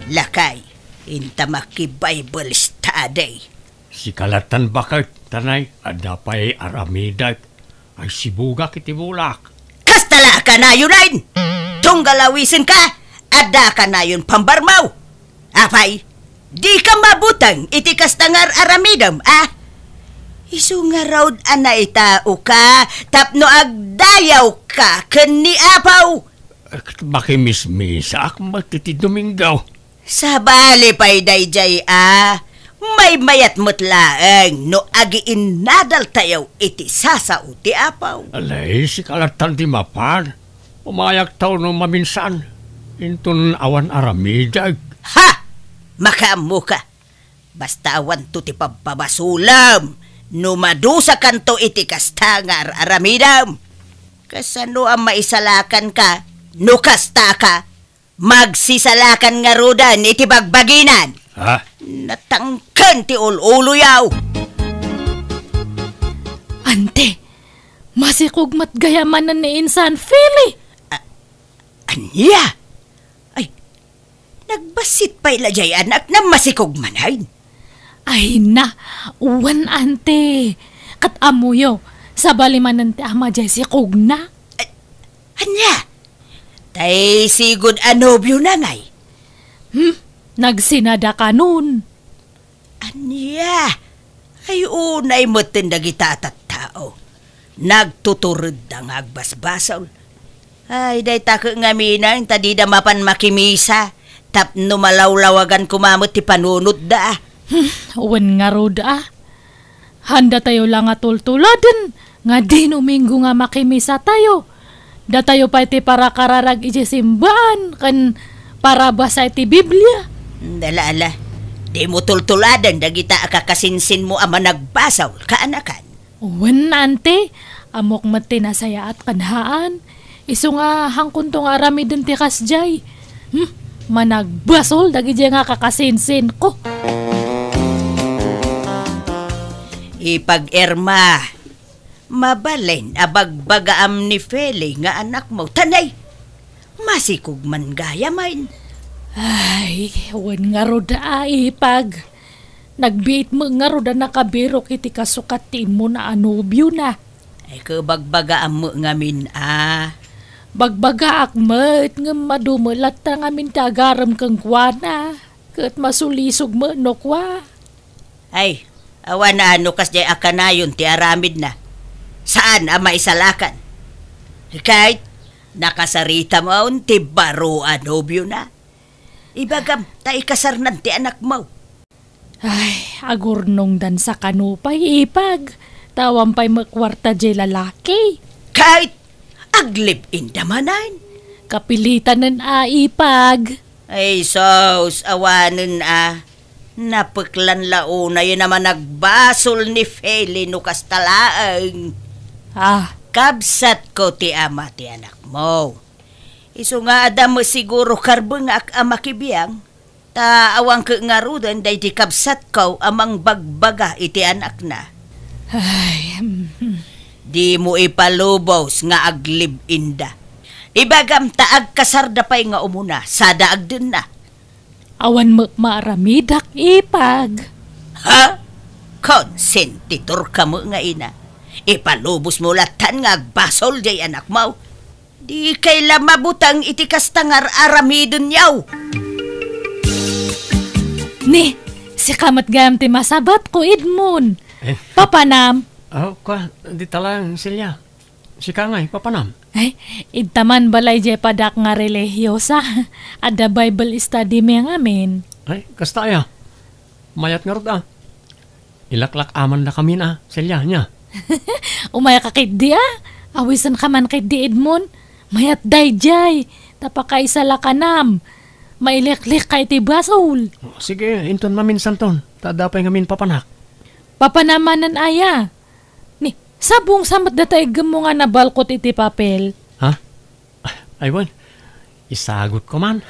Lakay, inta maki-Bible study. Sika lattan baket, tanay, adda pay aramidek. Ay, sibugak iti bulak. Kasta la a kanayon, Ain! Tunggal awisenka, adda a kanayon pambarmaw. Apay, dika mabuteng iti kasta nga ar-aramidem, a? Isu ngarud a naitaoka tapno agdayawka ken ni Apo. Ket makimismisaak met iti Domingo. Sabali pay daydiay a, maymayat met laeng no agiinnadaltayo iti sasao ti Apo. Alay, sika lattan ti mapan. Umayaktayo no maminsan, inton awan aramidek. Ha! Makaammoka. Basta awanto ti pabpabasolem no madusakanto iti kasta nga ar-aramidem. Kasano a maisalakanka no kastaka? Magsisalakan ngaruden iti bagbaginan. Ha? Natangken ti ul-uloyo. Ante, masikog met gayam manen ni Insan Fili. A-, ania? Ay, nagbassit pay la diay anakna, masikog manen. Ay na, wen, ante. Ket ammoyo, sabali manen ti ama diay sikogna. A-, ania? Tay sigud a nobiona ngay? Hmm? Nagsinada kanon. Ania? Ay, unay metten dagita a tattao. Nagtuturedda nga agbasbasol. Ay, dayta ket ngamin, ta dida mapan makimisa. Tapno malawlawagan koma met ti panunotda. Hmm, wen ngarud a. Haanda tayo la nga tultuladen nga Domingo nga makimisatayo. Datayo pay ti parakararag iti simbaan ken parabasa iti Biblia. Ala, ala. Dimo tultuladen dagita a kakasinsinmo a managbasol, kaanakan. Wen, Auntie, ammok met ti nasayaat ken haan. Isu nga, haankonto nga aramiden ti kasdiay. Hmm, managbasol dagidiay nga kakasinsinko. Ipag-Irma, mabalin a bagbagaam ni Feli nga anakmo. Tanay, masikog man gayam. Ay, wen ngarud a, Ipag. Nagbiit met ngarud a nakabirok iti kasukat ti immuna a nobiona. Ay, ket bagbagaam met ngamin a. Bagbagaak met, ngem adu met latta ngamin ti agarem kenkuana. Ket masulisog met no kua. Ay, awan a no kasdiay a kanayon ti aramidna. Saan a maisalakan. Ket nakasaritam ti baro a nobiona. Ibagam, ta ikasarnan ti anakmo. Ay, agurnongdan sa kano pay, Ipag. Ta awan pay met kuarta diay lalaki. Ket aglib-inda manen. Kapilitanen a, Ipag. Ay, sus, awanen a. Napeklan la unay a managbasol ni Feli no kasta laeng. Ah. Kabsatko ti ama ti anakmo. Isu nga adda met siguro karbengak a makibiang, ta awan ket ngaruden daydi kabsatko a mangbagbaga iti anakna. Ay, mm. Dimo ipalubos nga aglib-inda. Ibagam ta agkasarda pay nga umuna, sada agdenna. Awan met maaramidak, Ipag. Ha? Konsentitorka met nga ina. Ipalubosmo lattan nga agbasol diay anakmo. Dikay la mabuteng iti kasta nga ar-aramidenyo. Ni, sika met gayam ti masabatko, Edmond. Eh. Papanam? Oh, kua, dita lang, Celia. Sika ngay, papanam? Ay, idta man balay diay padak nga relihiyosa. Adda Bible study mi ngamin. Ay, kasta aya. Mayat ngarud a. Ilaklak-amandakamin a, Celia, nia? Umayka ketdi a. Awisenka man ketdi, Edmond. Mayat daydiay. Ta pakaisalakanam. Maileklekka iti basol. Oh, sige, inton maminsanton. Ta adda pay ngamin papanak. Papanam manen aya. Ni, sabong sa met data iggemmo nga nabalkot iti papel. Ha? Ay, wen. Isagutko man.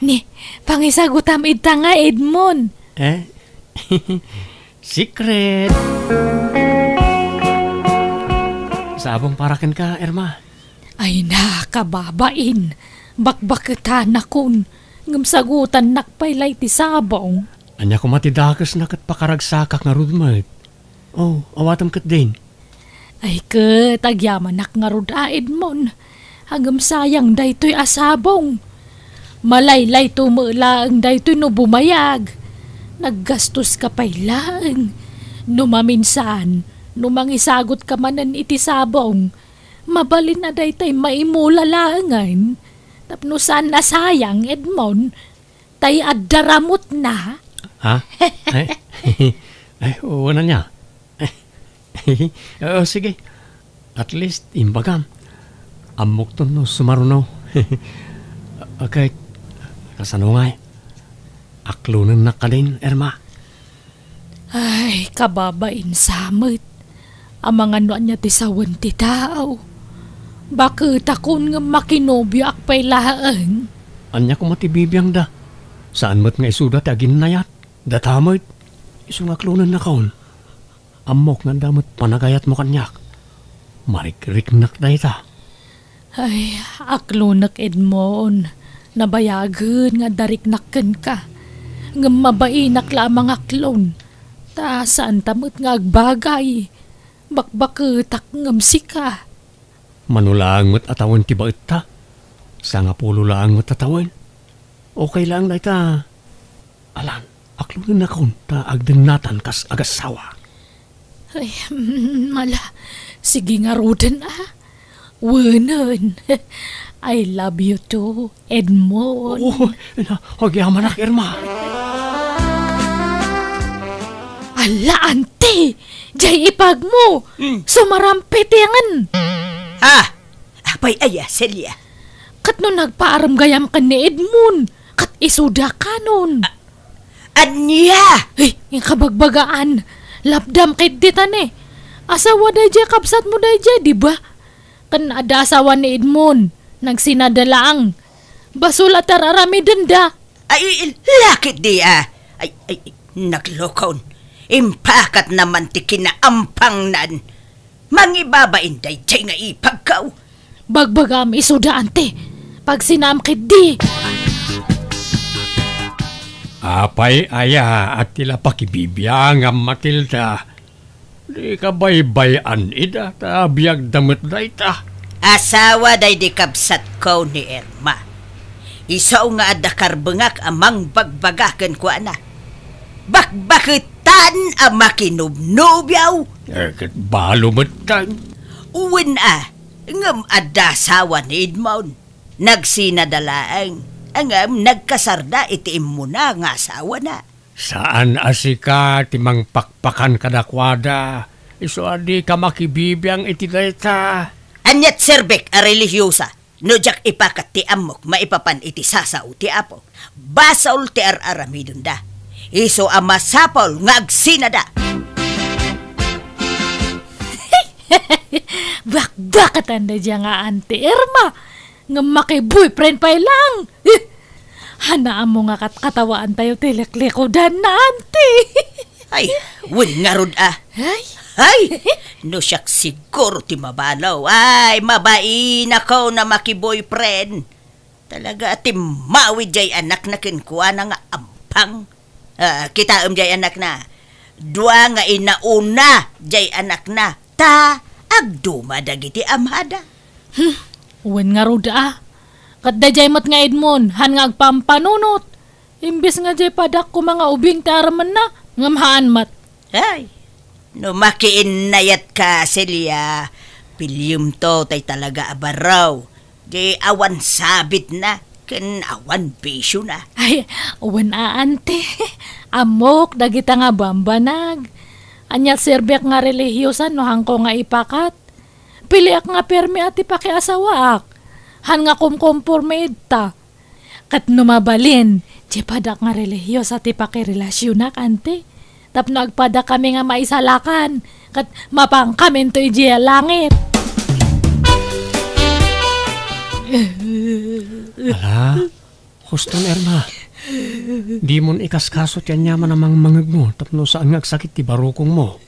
Ni, pangisagutam idta nga, Edmond. Eh? Secret. Sabong para kenka, Irma. Ay na, kababain. Bakbaketanakon. Ngem sagutannak pay la iti sabong. Ania koma ti dakesna ket pakaragsakak ngarud met. Oh, awatem ketdin. Ay ket, agyamanak ngarud a, Edmond. Ngem sayang daytoy a sabong. Malaylayto met laeng daytoy no bumayag. Naggastoska pay laeng. No maminsan, no mangisagutka manen iti sabong, mabalin a daytay maimula laengen. Tapno saan a sayang, Edmond. Tay adda ramutna. Ha? Ay, ay, wala niya. Oo, sige. At least, imbagam. Ammokton no sumaruno. Okay, kasano ngay? Aklonennak kadin, Irma. Ay, kababain sa met. Amangan no ania ti sawen ti tao. Baket akon ngem makinobioak pay laeng. Ania koma ti bibiangda? Saan met nga isuda ti aginnayat? Data met. Isu nga aklonennakon. Ammok nga adda met panagayatmo kaniak. Marikriknak dayta. Ay, aklonek, Edmond. Nabayagen nga adda riknak kenka. Ngem mabainak la a mangaklon. Ta saanta met nga agbagay. Bakbaketak ngem sika. Mano laeng met a tawen ti baetta? Sangapulo laeng met a tawen. Okay laeng dayta. Alan, aklonennakon ta agdennatan kas agassawa. Ay, mm, mala, sige ngaruden a. Wenen. I love you too, Edmond. Oo, na, agyamanak, Irma. Ala, anti! Jay ipagmo! Hmm. Sumarampitengen! Ah! Apay aya, Celia? Ket no nagpaarem gayam ken ni Edmond, ket isuda kanon. A-, ania? Ay, inkabagbagaan. Lapdam ket ditane. Asawa dayjay kabsatmo dayjay, di ba? Ken adda asawa ni Edmond, nagsinada laeng. Basol a tar-aramidenda. Ay, lakit di, ah. Ay, ay, naglokon. Impakatna man ti kinaampangnan. Mangibabain dayjay nga ipagkaw. Bagbagam isuda, anti. Pagsinaam ketdi. Apay aya a ti la pakibibiangam, Matilda? Dika baybay-an ida, ta biagda met dayta. Asawa daydi kabsatko ni Irma. Isu nga adda karbengak a mangbagbaga kenkuana. Bakbaketan a makinubnubyaw. Eh, ket balo metten. Wen a, ngem adda asawa ni Edmond. Nagsinada laeng, ngem nagkasarda iti immuna nga asawana. Saan a sika ti mangpakpakan kadakuada, isu a dika makibibiang iti dayta. Aniat serbek a relihiosa no diak ipakat ti ammok maipapan iti sasao ti Apo? Basol ti ar-aramidenda. Isu a masapul nga agsinada. Bakbakatan daydiay nga anti Irma. Ngem makiboyfriend pay laeng. Haan a ammo nga katkatawaantayo ti liklikudanna, anti. Ay, wen ngarud a. Ay. Ay, no siak siguro ti mabalo. Ay, mabainakon a makiboyfriend. Talaga a timmawid jay anakna kenkuana nga ampang. Ah, kitaem jay anakna. Dua nga inauna jay anakna. Ta agduma dagiti amada. Hmm, wen ngarud a. Ket dayjay met nga Edmond, haan nga agpampanunot. Imbes nga jay padak koma nga ubing ti aramidna, ngem haan met. Ay, no makiinnayatka, Celia, piliyemto tay talaga a barraw. Di awan sabitna ken awan bisiona. Ay, wen a, anti. Ammok dagita nga bambanag. Ania ti serbiak nga relihiosa no haanko nga ipakat? Piliak nga permi a ti pakiasawaak. Haan nga kumkomporme ita. Ket no mabalin, ti padak nga relihiosa ti pakirelasionak, anti. Tapno agpadakami nga maisalakan, ket mapankaminto idiay langit. Ala, huston, Irma. Dimon ikaskaso ti aniaman a mangmangegmo tapno saan nga agsakit ti barukongmo.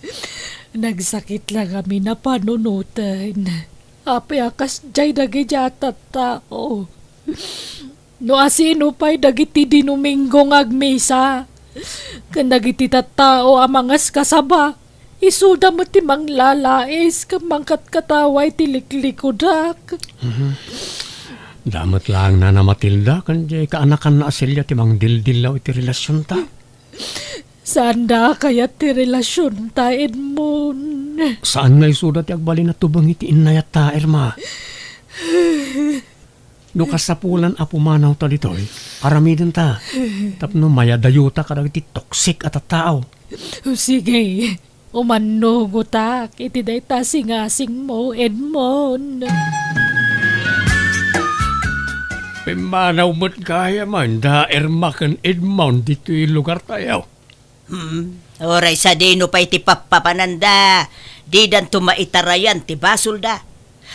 Nagsakit la ngamin a panunoten. Apay a kasdiay dagiti a tattao? No asino pay dagiti Dinuminggo nga agmisa, ken dagiti tattao a mangaskasaba, isuda met ti manglalais ken mangkatkatawa iti liklikudak. Mhm. Damet laeng nana Matilda ken diay kaanakanna a Celia ti mangdildillaw iti relasionta. Saanda a kayat ti relasionta, Edmond. Saan nga isuda ti agbalin a tubeng iti innayatta, Irma. No kasapulan a pumanawta ditoy, aramidenta tapno mayadayota kadagiti toxic a tattao. O sige, umannugotak iti dayta singasingmo, Edmond. Pimmanaw met gayam da Irma ken Edmond ditoy lugartayo. Hmm, uray sadino pay ti pappapananda, didanto maitarayan ti basolda.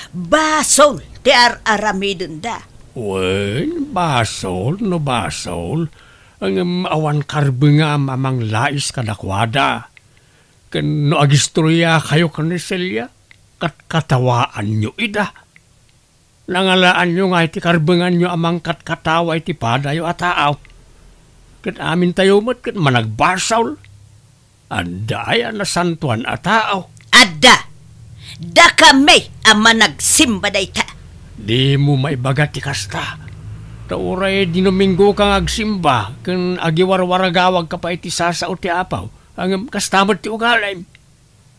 Basol ti ar-aramidenda. Wen, basol no basol, ngem awan karbengam a manglais kadakuada. Ken no agistoriakayo ken ni Celia, katkatawaanyo ida. Nangalaanyo nga iti karbenganyo a mangkatkatawa iti padayo a taaw. Ket amintayo met ket managbasol. Adda aya nasantoan a taaw? Adda! Dakami a managsimba dayta. Dimo maibaga ti kasta. Ta uray Dinuminggoka nga agsimba ken agiwarwaragawagka pay iti sasao ti Apo, ngem kasta met ti ugalim.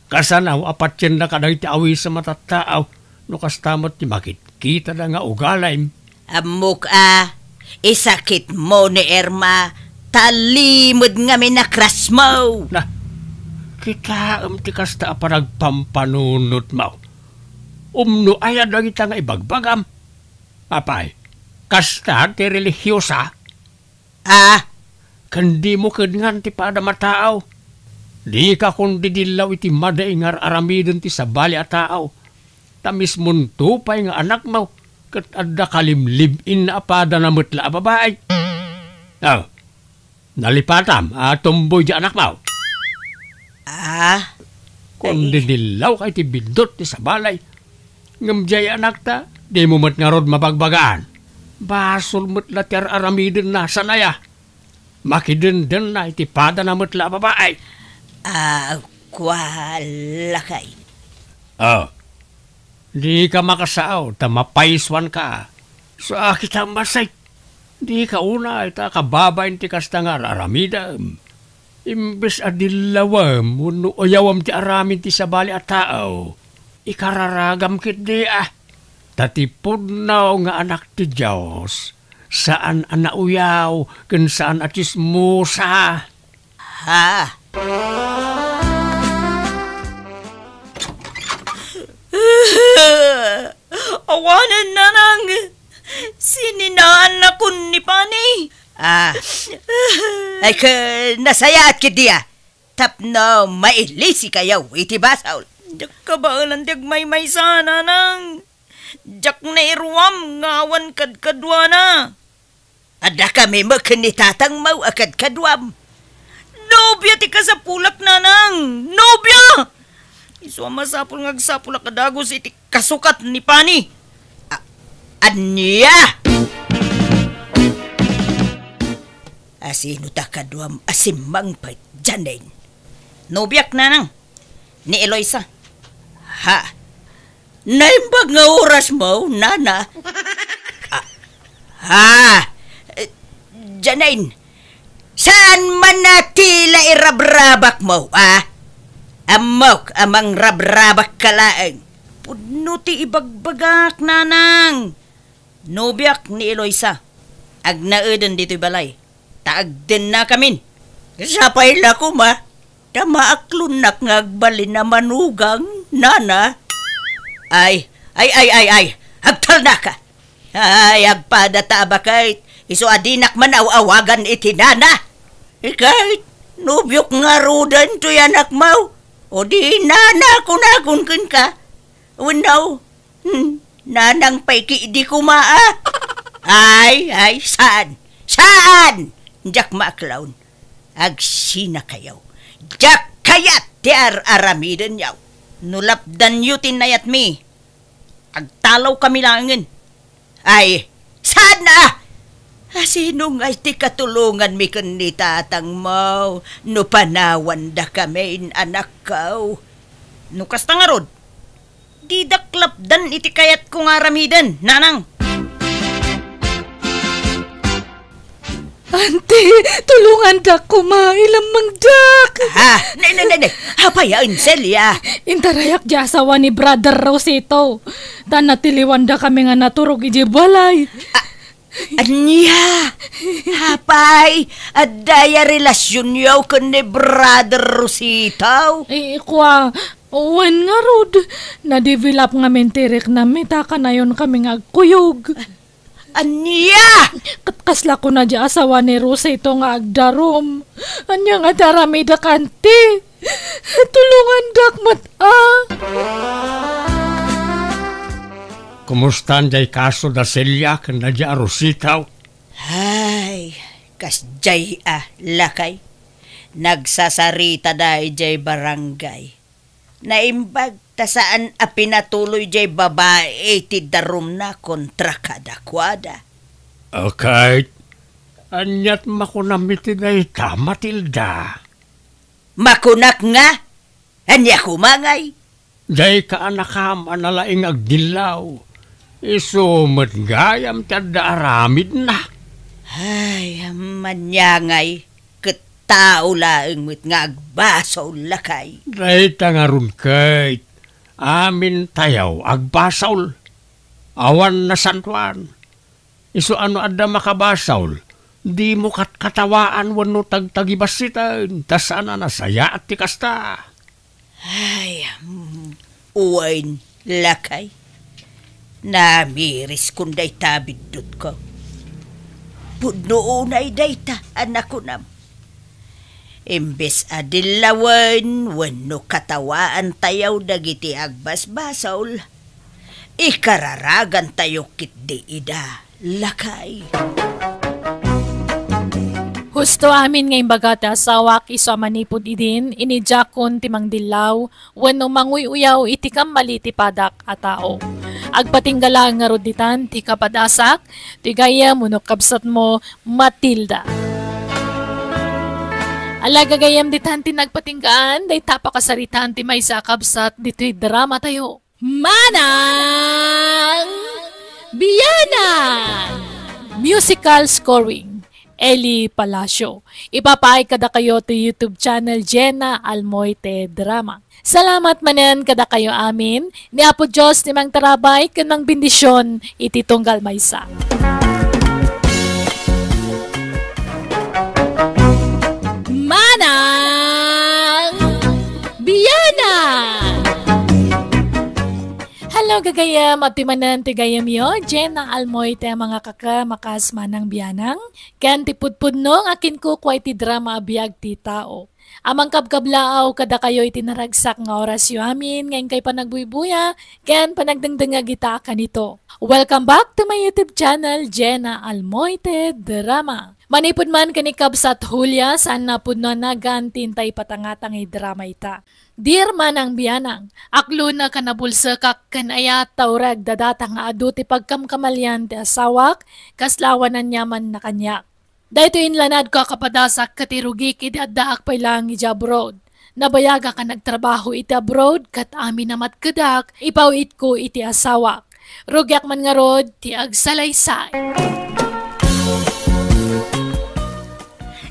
Kasano a patienna kadagiti awisem a tattao No kasta met ti makitkitada nga ugalim. Ammok a, isakitmo ni Irma, ta limed ngamin a crushmo. Na, kitaem ti kasta a panagpampanunotmo. Umno aya dagita nga ibagbagam? Apay, kasta ti relihiosa? Ah, ken dimo kedngan ti padam a tao. Dika kondidillaw iti madi nga ar-aramiden ti sabali a tao. Ta mismonto pay nga anakmo, ket adda kalimlib-inna a padana met la a babai. Oh, nalipatam a tomboy di anakmo? Ah, ay. Kondidillawka iti biddut ti sabali. Ngem diay anakta, dimo met ngarud mabagbagaan. Basol met la ti ar-aramidenna, saan aya? Makidendenna iti padana met la a babai. Ah, kua, lakay. Oh, dika makasao ta mapaysuanka. Sa kita masay, dika unay ta kababain ti kasta nga ar-aramidem. Imbes a dillawem wenno uyawem ti aramid ti sabali a tao, ikararagam ketdi a. Ta ti pudno nga anak ti Dios, saan a nauyaw ken saan a tsismosa. Ha? Awanen, nanang! Sininaannakon ni Pani! Ah. Ay, ka, nasayaat ketdi a. Tapno mailisikayo iti basol. Diak kabaelan ti agmaymaysa, nanang. Diak nairuam nga awan kadkaduana. Adda kami met ken ni tatangmo a kadkaduam. Nobia ti kasapulak, nanang! Nobia! Isu a masapul nga agsapulak a dagus iti kasukat ni Pani. A-, ania? Asino ta kaduam a simmangpet, Janine? Nobiak, nanang. Ni Eloisa. Ha? Naimbag nga orasmo, nana? Ah, ha? Eh, Janine, saan man a tila irabrabakmo, ah? Ammok a mangrabrabakka laeng. Pudno ti ibagbagak, nanang. Nobiak ni Eloisa. Agnaeden ditoy balay. Ta agdennakamin. Sapay la koma, ta maaklonnak nga agbalin a manugang, nana. Ay, ay, ay, ay, ay, agtalnaka. Ay, agpada ta a baket, isu a dinak man aw-awagan iti nana. Iket, nobiok ngaruden toy anakmo, o di nana kunakon kenka. Wenno, hmm, nanang pay ketdi koma a. Ay, ay, saan? Saan? Diak maaklon. Agsinakayo. Diak kayat ti ar-aramidenyo. No lapdanyo ti nayatmi, agtalawkami laengen. Ay, saan a? Asino ngay ti katulonganmi ken ni tatangmo no panawandakamin, anakko? No kasta ngarud, didak lapdan iti kayatko nga aramiden, nanang. Auntie, tulongandak koma, ilammangdak. Ha? Ne, ne, ne, ne. Apay a, Celia? Intarayak di asawa ni Brother Rosito. Ta natiliwandakami nga naturog idiay balay. A-, ania? Apay, adda aya relasionyo ken ni Brother Rosito? Eh, kua, wen ngarud, na-develop ngamin ti riknam, ta kanayon kami nga agkuyog. Ania? Ket kasla kuna di asawa ni Rosito nga agdarum. Ania nga ti aramidek, auntie? Tulongandak met a. Kumustan diay kaso da Celia ken da Rosito? Ay, kasdiay a, lakay. Nagsasaritada idiay barangay. Naimbag ta saan a pinatuloy diay babai ti darumna kontra kadakuada. Ket aniat makunam iti dayta, Matilda? Makunak nga, ania koma ngay? Diay kaanakam a nalaing agdillaw. Isu met gayam ti adda aramidna. Ay, ania ngay, ket tao laeng met nga agbasol, lakay. Dayta ngarud ket, Amintayo agbasol. Awan nasantoan. Isu a no adda makabasol, dimo katkatawaan wenno tagtagibassiten, ta saan a nasayaat ti kasta. Ay, mm, wen, lakay. Namiriskon dayta biddutko. Pudno unay dayta a nakunam. Imbes a dillawen wenno katawaantayo dagiti agbasbasol, ikararagantayo ketdi ida, lakay. Husto amin nga imbaga ti asawak isu a manipud idin, inidiakon ti mangdillaw wenno manguy-uyaw iti kammali ti padak a tao. Agpatingga laeng ngarud ditan ti kapadasak, ti gayyem wenno kabsatmo, Matilda. Ala, gagayyem, ditan ti nagpatinggaan, dayta pakasaritaan ti maysa a kabsat ditoy dramatayo. Manang Bianang! Musical scoring, Eli Palacio. Ipapaay kadakayo ti YouTube channel Jenna Almoite Drama. Salamat manen kadakayo amin. Ni Apo Dios ti mangtarabay ken mangbendision iti tunggal maysa. Manang Bianang! Hello, gagayem. Adtoy manen ti gayyemyo, Jenna Almoite, mga kaka, makas Manang Bianang. Ken ti pudpudno nga kinkukua iti drama a biag ti tao. A mangkabkablaaw kadakayo iti naragsak nga orasyo amin nga inkay panagbuybuya ken panagdengdengngeg ita a kanito. Welcome back to my YouTube channel, Jenna Almoite Drama. Manipud man ken ni Kabsat Julia, saan a pudno a nagan ti intay patangatang a drama ita. Dear Manang Bianang, aklona a nabulsekak ken ayat ta ureg dadata nga adu ti pagkamkamalian ti asawak, kasla awan aniamanna kaniak. Daytoy inlanadko a kapadasak ket irugik idi addaak pay laeng idiay abroad. Nabayagak a nagtrabaho iti abroad ket amin a matkedak, ipaw-itko iti asawak. Rugiak man ngarud ti agsalaysay.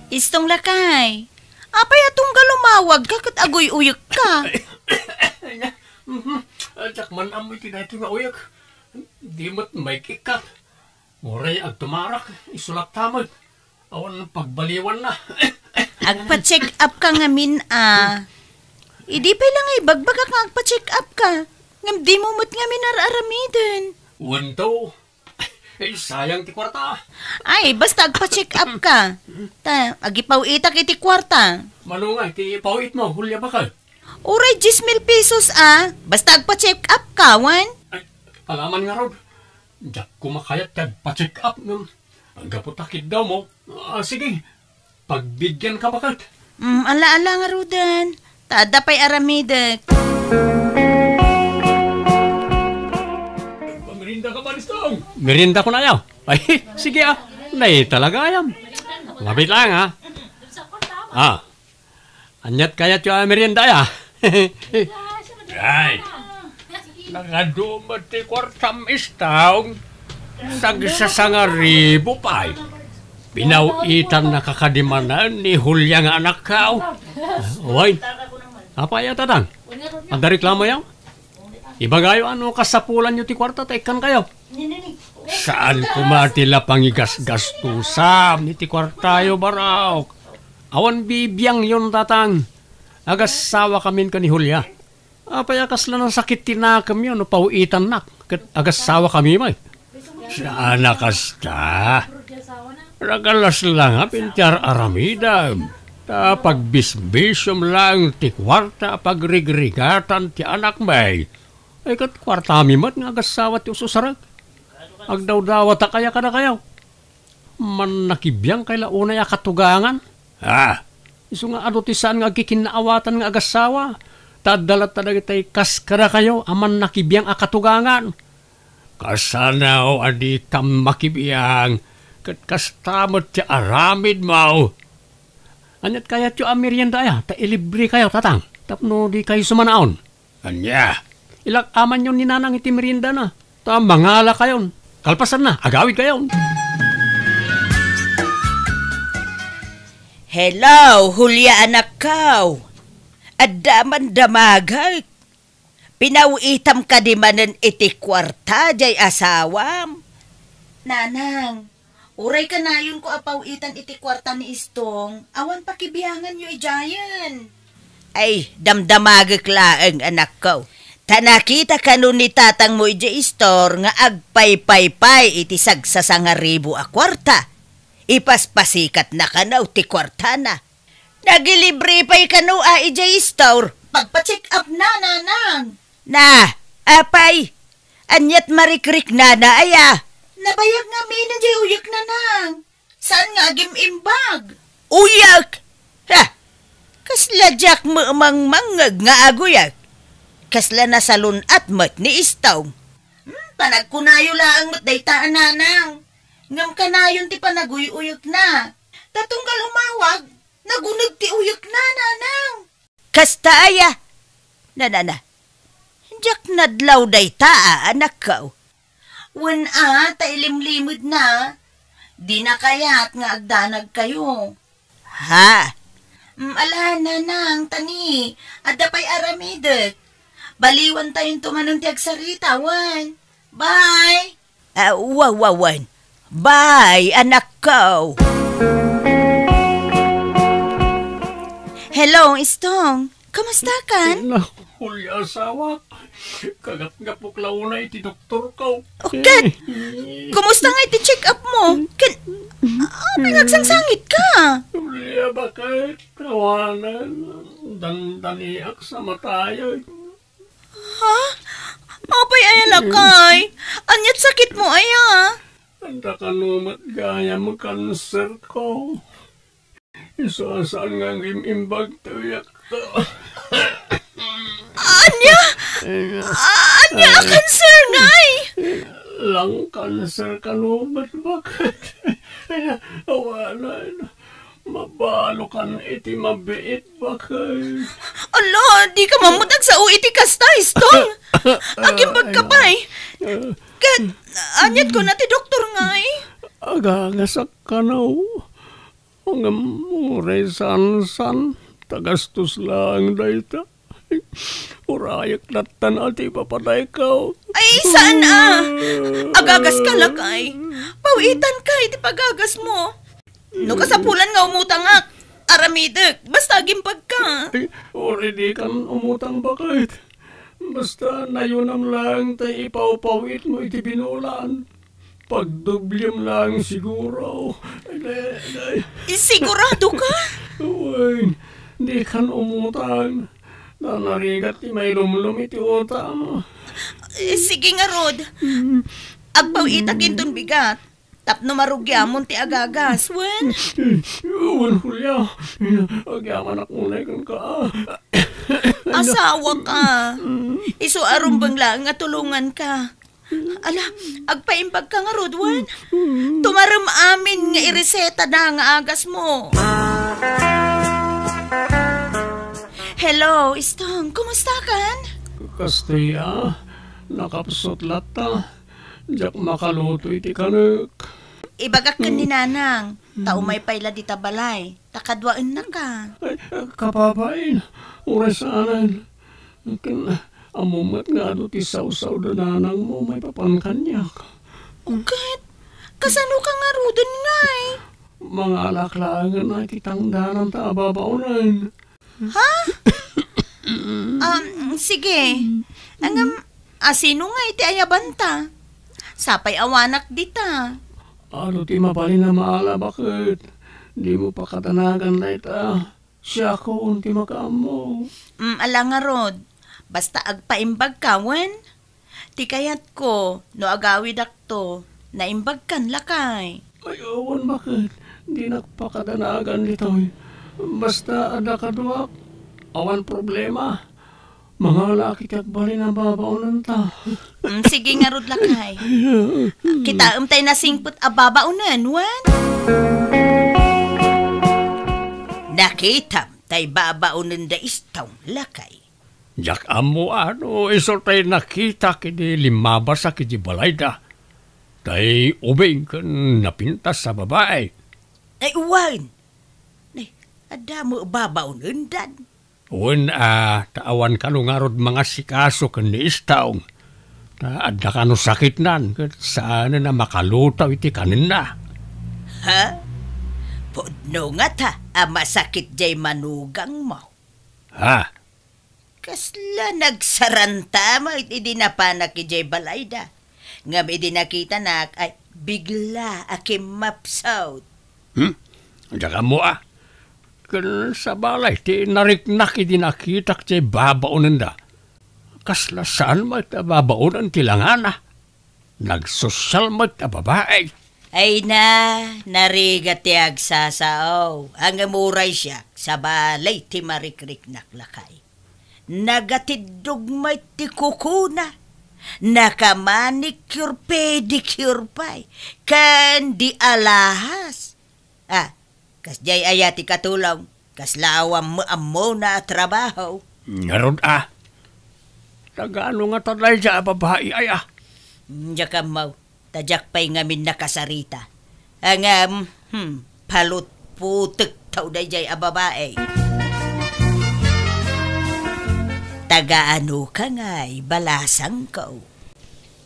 Istong lakay, apay a tunggal umawagka ket aguy-uyekka? Mhm. Diak man ammo iti daytoy nga uyek. Di met maikkat. Uray agtumarak, isu latta met. Awan pagbaliwanna. Agpa-check up ka ngamin a. Idi pay la nga ibagbagak nga agpa-check up ka. Ngem dimo met ngamin ar-aramiden. Wen to. Eh, sayang ti kuarta. Ay, basta agpa-check up ka. Ta, agipaw-itak iti kuarta. Mano nga iti paw-itmo, Julia, baket? Uray dies mil pesos a. Basta agpa-check up ka, wen? Ay, alaman ngarud. Diak koma kayat ti agpa-check up ngem gapu ta kiddawmo. Ah, sige, pagbidianka baket. Mm, ala-ala ngaruden. Ta adda pay aramidek. Merienda ka ba, Nistong? Merienda ko na, ayaw. Ay, sige, ah. Nay, talaga, ayam. Ngabit lang, ha? Ah. Aniat kayatyo a merienda, aya? Ay, nakadu met ti kuartam, Istong. Sagsasangaribu pay. Pinaw-itannaka kadi manen ni Julia nga anakko. Wen, apay a, Tatang? Adda reklamoyo? Ibagayo a no kasapulanyo ti kuarta ta ikkankayo. Saan koma ti la pangigasgastusam iti kuartayo, barok. Awan bibiangyon, Tatang. Agassawakamin ken ni Julia. Apay a kasla nasakit ti nakemyo no paw-itannak ket agassawakami met? Saan a kasta. Nakalas la ngamin ti ar-aramidem. Ta pagbisbisiom laeng ti kuarta a pagrigrigatan ti anakmi. Ay, ket kuartami met nga agassawa ti ususarek. Agdawdawatak aya kadakayo? Mannakibiangkay la unay a katugangan? Ah, isu nga adu ti saan nga agkikinnaawatan nga agassawa, ta adda latta dagiti kas kadakayo a mannakibiang a katugangan. Kasano a dikam makibiang, ket kasta met ti aramidmo. Aniat kayatyo a merienda aya, ta ilibrekayo, Tatang, tapno dikayo sumanaon? Ania? Ilak-amanyon ni Nanang iti meriendana, ta mangalakayon. Kalpasanna, agawidkayon. Hello, Julia anakko. Adda man damagek. Pinawitam kadi manen iti kuarta diay asawam? Nanang, uray kanayonko a pawitan iti kuarta ni Istong, awan pakibianganyo idiayen. Ay, damdamagek laeng, anakko. Ta nakita kano ni tatangmo idiay istor nga agpaypaypay iti sagsasangaribu a kuarta. Ipaspasikatna kano ti kuartana. Nagilibre pay kano a idiay istor. Pagpa-check up na, nanang. Na, apay, aniat marikriknana aya? Nabayag ngamin diay uyek, nanang. Saan nga agim-imbag? Uyek? Ha? Kasla diak mangmangngeg nga aguyek. Kasla nasalun-at met ni Istong. Hmm, panagkunayo laeng met dayta a nanang. Ngem kanayon ti panaguy-uyekna. Ta tunggal umawag, naguneg ti uyekna, nanang. Kasta aya? Nanana, diak nadlaw dayta a anakko. Wen a, ta ilimlimedna. Dina kayat nga agdanagkayo. Ha? Mm, ala, nanang, tani, adda pay aramidek. Baliwantayonto manen ti agsarita, wen. Bye! Ah, wa, wa, wen. Bye, anakko. Hello, Istong. Kumusta kan? Naku, Julia, asawa. Kagatgapok la unay iti doktorko. O, ket, kumusta nga iti check-up mo? Ket, apay nga agsangsangit ka? Julia, bakit? Awanen, dandaniak sa matayag. Ha? Apay aya, lakay? Aniat sakit mo aya? Adda kano met gayam kanser ko. Isu a saan nga agim-imbag ti uyekko. Ania? Ania a kanser ngay? Lung cancer kano met, bakit? Awanen, mabalokan iti mabiit, bakit? Ala, dika man met agsao iti kasta, Istong. Agimbag ka pay. Ket, aniat kuna ti doktor ngay? Agagasak kano. Ngem uray saan-saan, ta gastos laeng dayta. Urayek lattan a ti ipapadayko. Ay, saan a? Agagas ka, lakay. Pawitan ka iti pagagas mo. No kasapulan nga umutangak, aramidek, basta agimbag ka. Ay, uray dikan umutang, bakit? Basta nayunam laeng ti ipawpawit mo iti binulan. Pagdoblem laeng siguro. Ay, ay, ay. Sigurado ka? Wen, dikan umutang. Nanarigat ti mailumlom iti utang. Eh, sige ngarud. Mm. Agpawitak inton bigat. Tapno marugiamon ti agagas, wen? Wen, Julia. Agyamanak unay kenka. Asawa ka. Isu a rumbeng laeng nga tulongan ka. Ala, agpaimbag ka ngarud, wen? Tumarem amin nga ireseta da nga agas mo. Hello, Istong. Kumusta kan? Kastoy a, nakapsut latta. Diak makaluto iti kanek. Ibagak ken ni Nanang, ta umay pay la dita balay, ta kaduaennaka. Ay, kababain, uray saanen. Ken, ammo met nga adu ti sawsaw da nanangmo maipapan kaniak. Uket, kasano ka ngaruden ngay? Mangalak laengen iti tangdananta a babaonen. Ha? Um, sige. Ngem, asino nga iti ayabanta? Sapay awanak dita. Adu ti mabalin a maala, baket? Dimo pakadanagan dayta. Siakon ti makaammo. Mm, ala ngarud. Basta agpaimbag ka, wen? Ti kayatko, no agawidakto, naimbagkan lakay. Ay, awan, baket? Dinak pakadanagan ditoy. Basta adda kaduak, awan problema. Mangalaak iti agbalin a babaonenta. Mm, sige ngarud, lakay. Kitaem tay nasingpet a babaonen, wen? Nakitam tay babaonen da Istong, lakay. Diak ammo a no isu tay nakitak idi limmabasak iti balayda. Tay ubing ken napintas a babai. Ay, wen. Ay, adda met babaonendan. Wen a, ta awan kano ngarud mangasikaso ken ni Istong. Ta adda kano sakitnan, ket saanen a makalutaw iti kanenna. Ha? Pudno ngata a masakit jay manugangmo? Ha? Kasla nagsaranta met idi napanak idiay balayda. Ngem idi nakitanak, ay, bigla a kimmapsut. Hmm? Diak ammo a. Ken sabali ti nariknak idi nakitak ti babaonenda. Kasla saan met a babaonen ti langana. Nagsosial met a babai. Ay na, narigat ti agsasao. Ngem uray siak, sabali ti marikriknak lakay. Nagatiddog met ti kukuna. Nakamanicure, pedicure pay. Ken di alahas. Ah, kasdiay aya ti katulong? Kasla awan met ammona a trabaho? Ngarud a. Taga ano ngata daydiay a babai aya? Diak ammo. Ta diak pay ngamin nakasarita. Ngem, hmm, palutputekto daydiay a babai. Taga ano ka ngay, balasangko?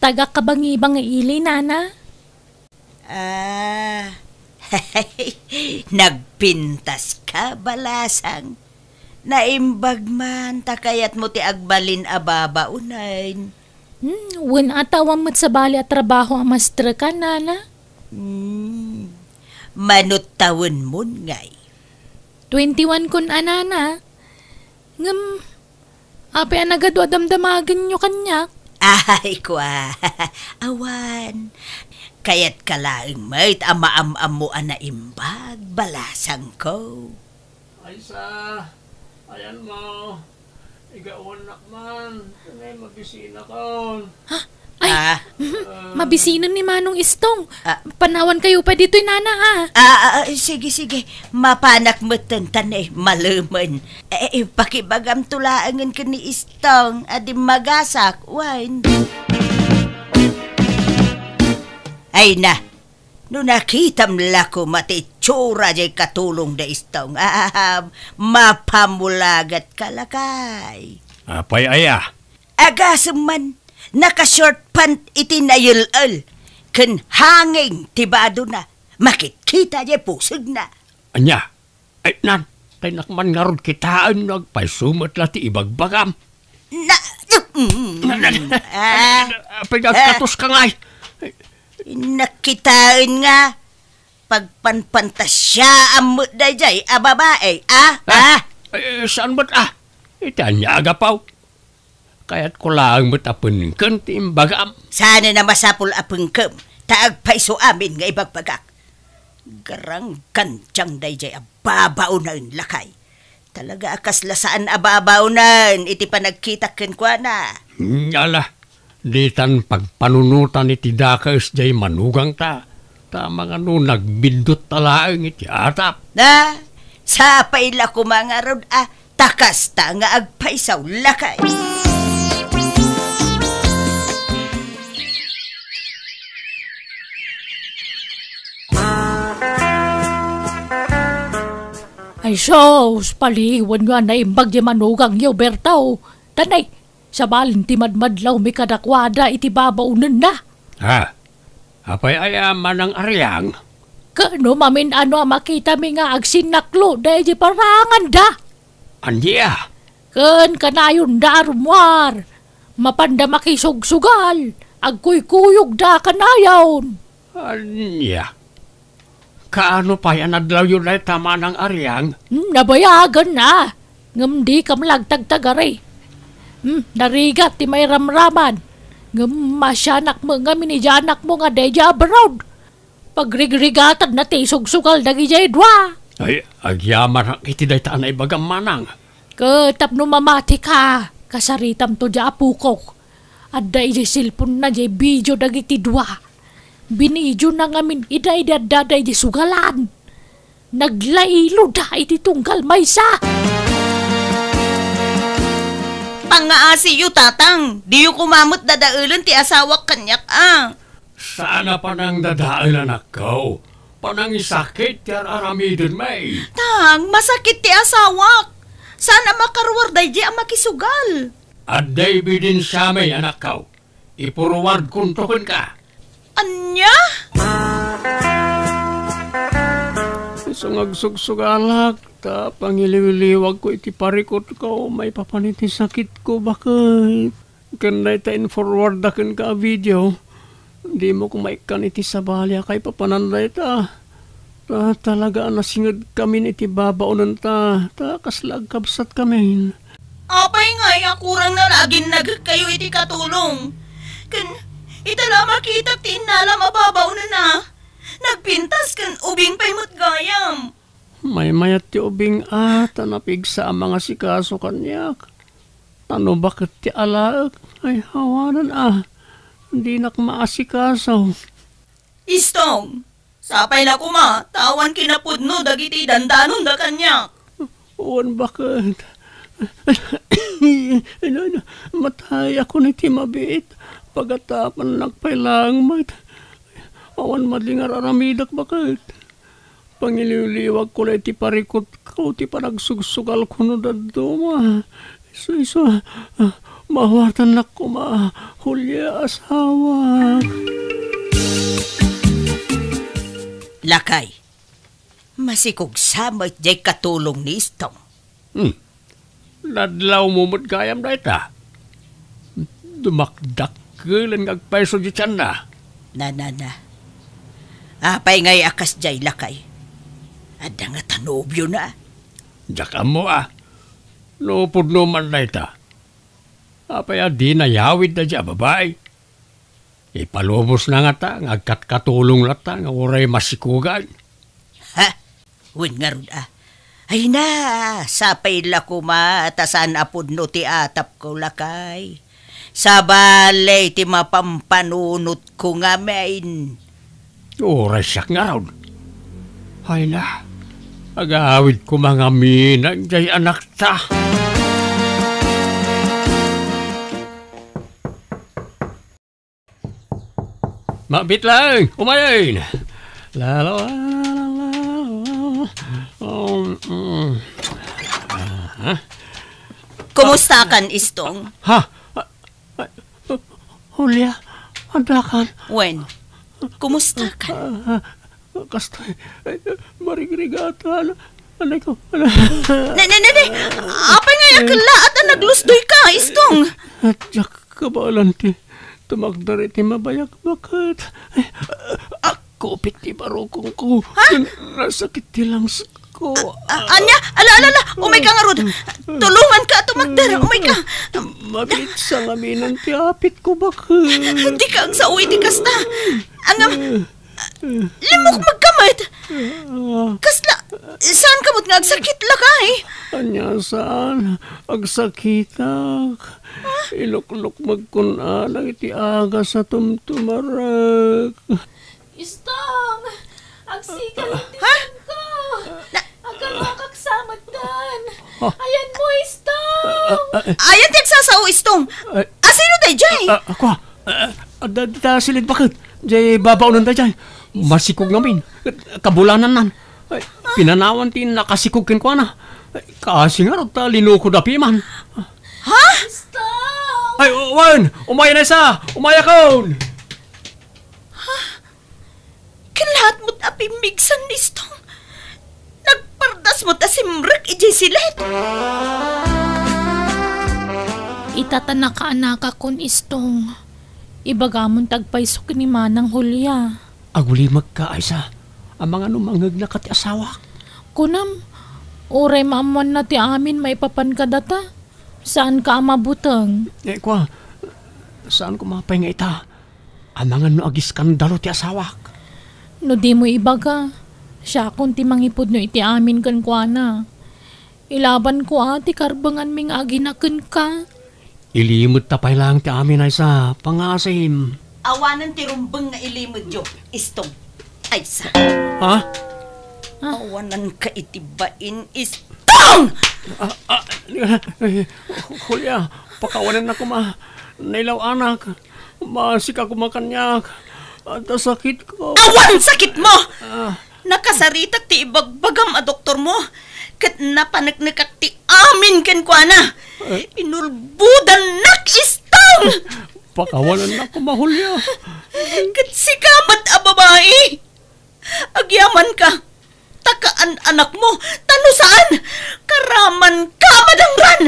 Taga Kabangibangi ili, nana. Ah, nagpintas ka, balasang. Naimbag man, ta kayatmo ti agbalin a babaonen. Hmm, wen a ta awan met sabali a trabaho a maestra ka, nana? Hmm, manut tawenmon ngay? Twenty-one kon a, nana. Ngem, apay a nagadu a damdamagenyo kaniak? Ay, kua. Awan. Kayatka laeng met a maam-ammo a naimbag, balasangko. Ay sa, ayan mo. Igawannak man. Kanay mabisinakon. Ha? Ay, ah, mhm, ah, mabisinen ni Manong Istong. Ah. Panawan kayo pa ditoy, nana, ha? Ah, ah, ah, sige, sige. Mapanak metten, tan, eh, malemen. Eh, eh, pakibagamto laengen ken ni Istong a dimmagasak, wen. Ay na, no nakitam la koma ti itsura jay katulong da Istong, ah, mapamulagat ka lakay. Apay aya? Agasem man, naka-short pant iti nayel-el, ken hanging ti badona, makitkita jay pusegna. Ania? Ay, nan, kaynak man ngarud kitaen no agpayso met la ti ibagbagam. Na, mm, na, na, na, ah, apay nga agkatos ka ngay? Nakitaen nga, pagpanpantasiaam met daydiay a babai, ah? Ah? Ah? Ay, saan met, ah? Iti ania a gapu? Kayatko laeng met a pengken ti imbagam. Saanen a masapul a pengkem, ta agpayso amin nga ibagbagak. Garanggantiang daydiay a babaonen, lakay. Talaga a kasla saan a babaonen iti panagkitak kenkuana. Ala, ditan pagpanunotan iti dakes jay manugangta. Ta mangano nagbiddut ta laeng iti atap. Na, sapay la koma ngarud a, ta kasta nga agpayso, lakay. Ay sus, paliwan nga naimbag di manugangyo, Berto. Tanay, sabalin ti madmadlawmi kadakuada iti babaonenna. Ha? Apay aya, Manang Ariang? Ket no mamin-ano a makitami nga agsinnaklo daydi paranganda? Ania? Ken kanayonda a rummuar, mapanda makisugsugal, agkuykuyogda kanayon. Ania? Kaano pay a nadlawyo dayta, Manang Ariang? Hmm, nabayagen a. Ngem dikam la agtagtagari. Hmm, narigat ti mairamraman. Ngem masianak met ngamin iti anakmo nga daydiay abroad. Pagrigrigatanna ti isugsugal dagidiay dua. Ay, agyamanak iti dayta a naibagam, Manang. Ket tapno mamatika, kasaritamto diay apokok. Adda idiay cellphone-na diay video dagiti dua. Binidiona ngamin ida idi addada idiay sugalan. Naglailoda iti tunggal maysa. Pangngaasiyo, tatang. Diyo koma met dadaelen ti asawak kaniak a. Saan a panangdadael, anakko. Panangisakit ti ar-aramidenmi. Tang, masakit ti asawak. Saan a makaruar daydi a makisugal? Adda ebidensiami, anakko. Ipuruardkonto kenka. Ania? Isu nga agsugsugalak, ta pangiliwliwagko iti parikutko, maipapan iti sakitko, baket. Ken dayta in-forward da kenka a video, dimo koma ikkan iti sabali a kaipapanan dayta. Ta talaga a nasingedkamin iti babaonenta, ta kasla agkabsatkamin. Apay ngay a kurangna la a ginnagekkayo iti katulong? Ken ita la makitak ti innalam a babaonenna, nagpintas ken ubing pay met gayam. Maymayat ti ubing a, ta napigsa a mangasikaso kaniak. Ta no baket ti alaek, ay awanen a, dinak maasikaso. Istong, sapay la koma, ta awan kinapudno dagiti dandanonda kaniak. Wen baket. Ina, ina, matayakon iti mabiit. Pagatapannak pay laeng met. Awan madi nga ar-aramidek baket. Pangiliwliwagko la iti parikutko ti panagsugsugalko no dadduma. Isu, isu, ah, mawatannak koma, Julia, asawa. Lakay, masikog sa met jay katulong ni Istong. Hmm. Nadlawmo met gayam dayta. Dumakdakkelen nga agpayso ti tianna. Na, na, na. Apay ngay a kasdiay, lakay? Adda ngata nobiona? Diak ammo a. No pudno man dayta, apay a dina yawid daydiay a babai? Ipalubosna ngata nga agkatkatulong latta nga uray masikogan. Ha? Wen ngarud a. Ay na, sapay la koma ta saan a pudno ti atapko, lakay. Sabali ti mapampanunotko ngamin. Uray siak ngarud. Ay na, agawid koma ngamin jay anakta. Mabit laeng, umayen. La, la, la, la, la, la. Um, um. Aha. Kumustakan, Istong? Ha? Ah, ah, Julia, addakan? Wen, kumustakan? Ah, ah, kastoy, ay, marigrigatan. Anay ko, anay. Ne, ne, ne, ne. Apay nga aya kellaat a naglusdoyka, Istong? Diak kabaelan ti tumakder iti mabayag baket. Ay, akkupit ti barukongko. Ha? Nasakit ti langsko. A-, a-, ania? Ala, ala, ala. Umayka ngarud. Tulonganka a tumakder. Umayka. Mabiit sa ngamin ti apitko baket. Dika agsao iti kasta. Ngem, limukmegka met. Kasla, saanka met nga agsakit, lakay? Ania saan? Agsakitak. Iluklukmegkon a dagiti agas a tumtumarek. Istong! Agsikal ti tianko! Agkarwakak sa metten! Ayanmo, Istong! Ayan ti agsasao, Istong! Asino daydiay? Ah, ah, kua, ah, adda dita silid baket. Jay babaonen daydiay. Masikog ngamin. Kabulanannan. Ay, pinanawan ti nakasikog kenkuana. Ay, kaasi ngarud ta linukoda piman. Ha? Ay, wen, umayen a sa. Umayakon. Ha? Kellaat met a pimmigsan ni Istong. Nagpardas met a simrek idiay silid. Ita ta nakaanakakon, Istong. Ibagamon ti agpayso ken ni Manang Julia. Agulimekka, Aisa. Amangan no mangngegnaka ti asawak. Kunam, uray maammoanna ti amin maipapan kadata, saanka a mabuteng. Eh, kua, saan koma pay nga ita. Amangan no agiskandalo ti asawak. No dimo ibaga, siakon ti mangipudno iti amin kenkuana. Ilabanko a ti karbenganmi nga agina kenka. Ilimedta pay laeng ti amin, Aisa, pangngaasim. Awanen ti rumbeng nga ilimedyo, Istong. Aisa. Ha? Ah. Awananka iti bain, Istong! Ah, ah, eh, Julia, pakawanennak koma. Nailaw-anak. Maasika koma kaniak. Adda sakitko. Awan sakitmo! Ah. Nakasaritak ti ibagbagam a doktormo, ket napaneknekak ti amin kenkuana. Eh? Inulbodannak, Istong! Pakawanannak koma, Julia. Ket sika met a babai. Agyamanka, ta kaan-anakmo, ta no saan, karamanka a madangran!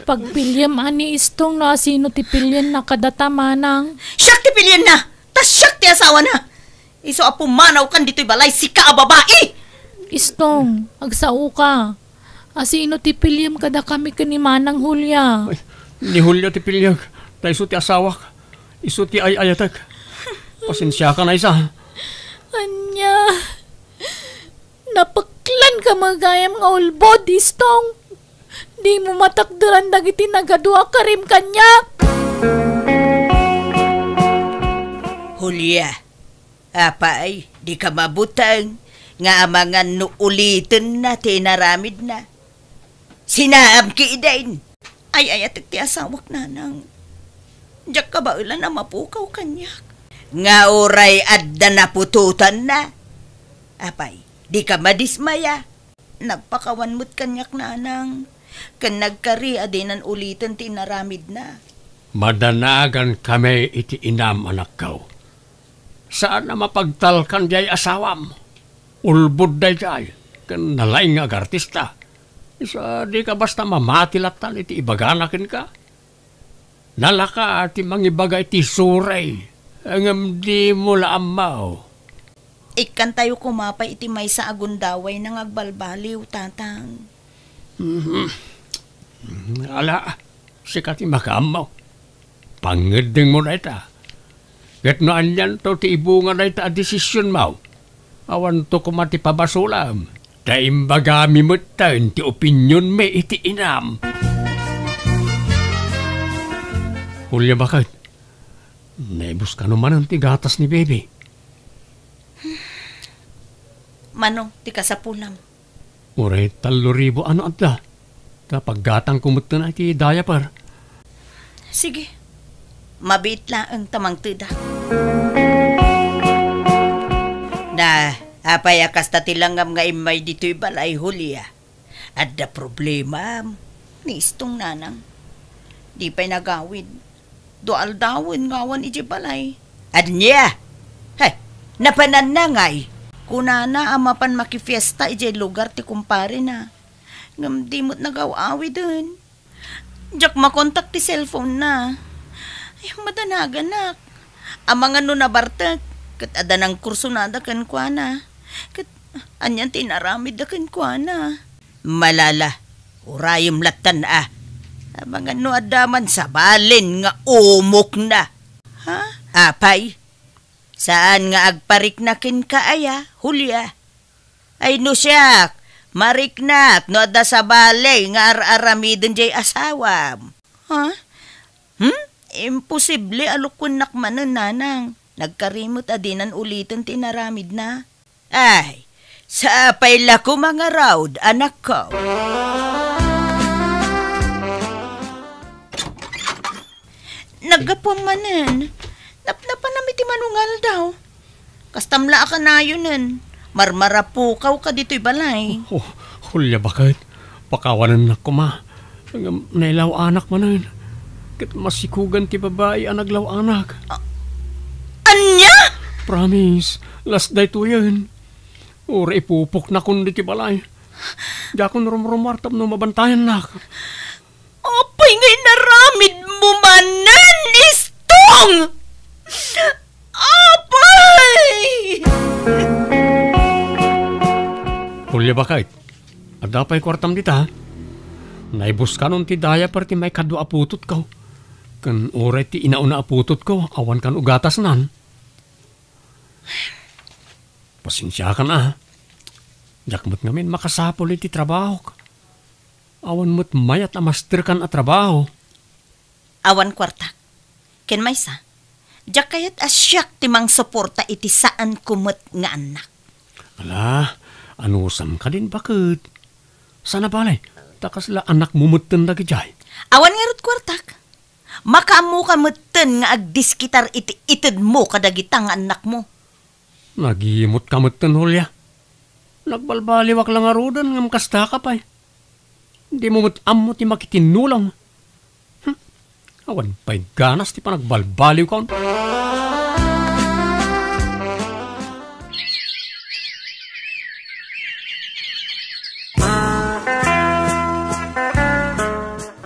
Pagpiliem a ni Istong no asino ti pilienna kadata, manang. Siak ti pilienna, ta siak ti asawana. Isu a pumanawkan ditoy balay, sika a babai! Istong, agsaoka. Asino ti piliem kadakami ken ni Manang Julia? Ay, ni Julia ti piliek, ta isu ti asawak, isu ti ay-ayatek. Pasensiakan, Aisa. Ania? Napeklanka met gayam nga ulbod, Istong. Dimo matakderan dagiti nagadua a karim kaniak. Julia, apay, dika mabuteng nga amangan no ulitenna ti inaramidna. Sinaam ketdin. Ay-ayatek ti asawak, nanang. Diak kabaelan a mapukaw kaniak. Nga uray adda naputotanna. Apay, dika madismaya. Nagpakawan met kaniak, nanang. Ken nagkari a dinan uliten ti inaramidna. Madanagankami iti inam, anakko. Saan a mapagtalkan diay asawam. Ulbod daydiay, ken nalaing nga agartista. Isu a dika basta mamati lattan iti ibagana kenka. Nalaka ti mangibaga iti suray, ngem dimo la ammo. Ikkantayo koma pay iti maysa a gundawayna nga agbalbaliw, tatang. Mhm. Ala, sika ti makaammo. Pangngeddengmo dayta. Ket no anianto ti ibunga dayta a desisionmo, awanto koma ti pabasolam. Ta imbagami metten ti opinionmi iti inam. Julia, baket, naibuskano manen ti gatas ni Baby? Mano ti kasapulam? Uray tallo ribu a no adda. Ta paggatangko metten iti diaper. Sige. Mabiit laeng ta mangtedak. Na, apay a kasta ti langngam nga immay ditoy balay, Julia? Adda problemam ni Istong, nanang. Di pay nagawid. Dua aldawen nga awan idiay balay. Ania? Hay, napananna ngay. Kunana a mapan makifiesta idiay lugar ti kumparena. Ngem di met nagaw-awiden. Diak makontak ti cellphone na. Ay, madanaganak. Amangan no nabartek, ket adda nangkursunada kenkuana. Ket anian ti inaramidda kenkuana? Malala, urayem lattan a. Amangan no adda man sabalen nga umokna. Ha? Apay, saan nga agparikna kenka aya, Julia? Ay no siak, mariknak no adda sabali nga ar-aramiden diay asawam. Ha? Hmm? Imposible a lukuennak manen, nanang. Nagkari met a dinan uliten ti inaramidna. Ay, sapay la koma ngarud, anakko. Naggapuam manen. Napnapanam iti mano nga aldaw. Kastam la a kanayonen. Marmarapukawka ditoy balay. Oh, Julia, baket. Pakawanennak koma. Ngem nailaw-anak manen. Ket masikogan ti babai a naglaw-anak. A-, ania? Promise, last daytoyen. Uray ipupoknakon ditoy balay. Diakon rumrumuar tapno mabantayannak. Apay nga inaramidmo manen, Istong? Apay! Julia, baket, adda pay kuartam dita? Naibuskanon ti diaper ti maikadua a putotko. Ken uray ti inauna a putotko, awan kan ugatasnan. Pasensiakan a. Diak met ngamin makasapul iti trabahok. Awan met mayat a masterkan a trabaho. Awan kuartak. Ken maysa, diak kayat a siak ti mangsuporta iti saanko met nga annak. Ala, anusam kadin, baket? Saan a bale, ta kasla anakmo metten dagidiay. Awan ngarud kuartak. Makaammoka metten nga agdiskitar iti itedmo kadagita nga annakmo. Nagimotka metten, Julia. Nagbalbaliwak la ngaruden ngem kastaka pay. Dimo met ammo ti makitinulong. Hmm, awan pay ganas ti panagbalbaliwkon.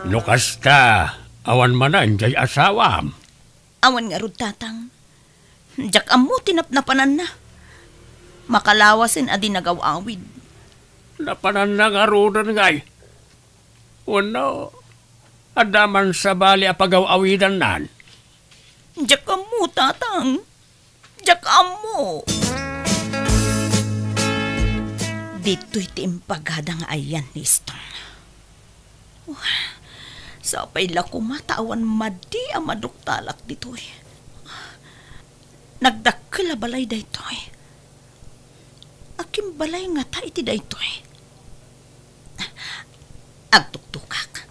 No kasta, awan manen jay asawam. Awan ngarud, Tatang. Diak ammo ti napnapananna. Makalawasen a di nagaw-awid. Napananna ngaruden ngay? Wenno, adda man sabali a pagaw-awidannan? Diak ammo, Tatang. Diak ammo. Ditoy ti imbagada nga ayan ni Stone. Sapay la koma ta awan madi a maduktalak ditoy. Nagdakkel a balay daytoy. Akin balay ngata iti daytoy? Agtuktukak.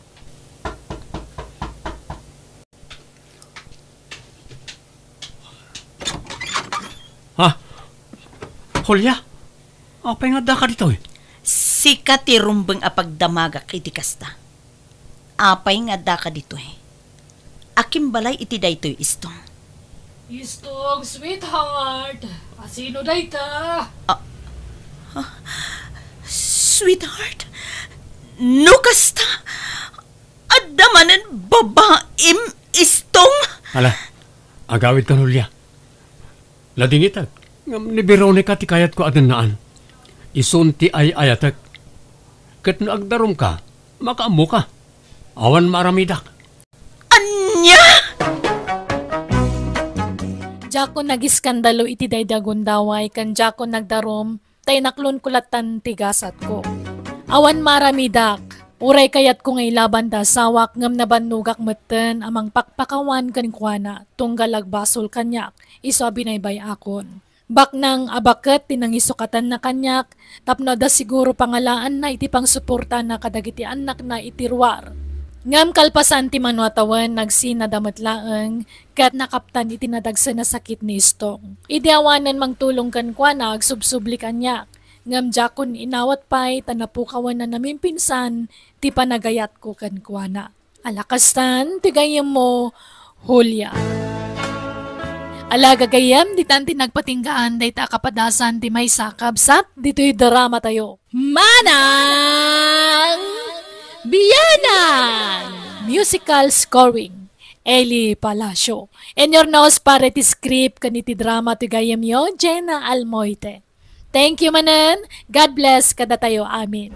Ha? Julia? Apay nga addaka ditoy? Sika ti rumbeng a pagdamagak iti kasta. Apay nga addaka ditoy? Akin balay iti daytoy, Istong? Istong, sweetheart. Asino dayta? Ah, ah, sweetheart? No kasta, adda manen babaim, Istong? Ala, agawidkan, Julia. Nadingitek, ngem ni Veronica ti kayatko a dennaan. Isun ti ay-ayatek. Ket no agdarumka, makaammoka. Awan maaramidak. Ania? Diakon nagiskandalo iti daydi a gundaway ken diakon nagdarum ta inaklonko lattan ti gasatko. Awan maaramidak, uray kayatko nga ilaban ti asawak ngem nabannogak metten a mangpakpakawan kenkuana tunggal agbasol kaniak isu a binaybay-akon. Baknang a baket ti nangisukatanna kaniak tapno adda siguro pangalaanna iti pangsuportana kadagiti annakna iti ruar. Ngem kalpasan ti mano a tawen, nagsinada met laeng ket nakaptan iti nadagsen a sakit ni Istong. Idi awanen mangtulong kenkuana, agsubsubli kaniak, ngem diakon inawat pay ta napukawan a namimpinsan ti panagayatko kenkuana. Ala kastan ti gayyemmo, Julia. Ala gagayyem, ditan ti nagpatinggaan dayta a kapadasan ti maysa a kabsat ditoy dramatayo. Manang Biyanan! Musical scoring, Eli Palacio. Inurnos para iti script ken iti drama ti gayyemyo, Jenna Almoite. Thank you manen. God bless kadatayo amin.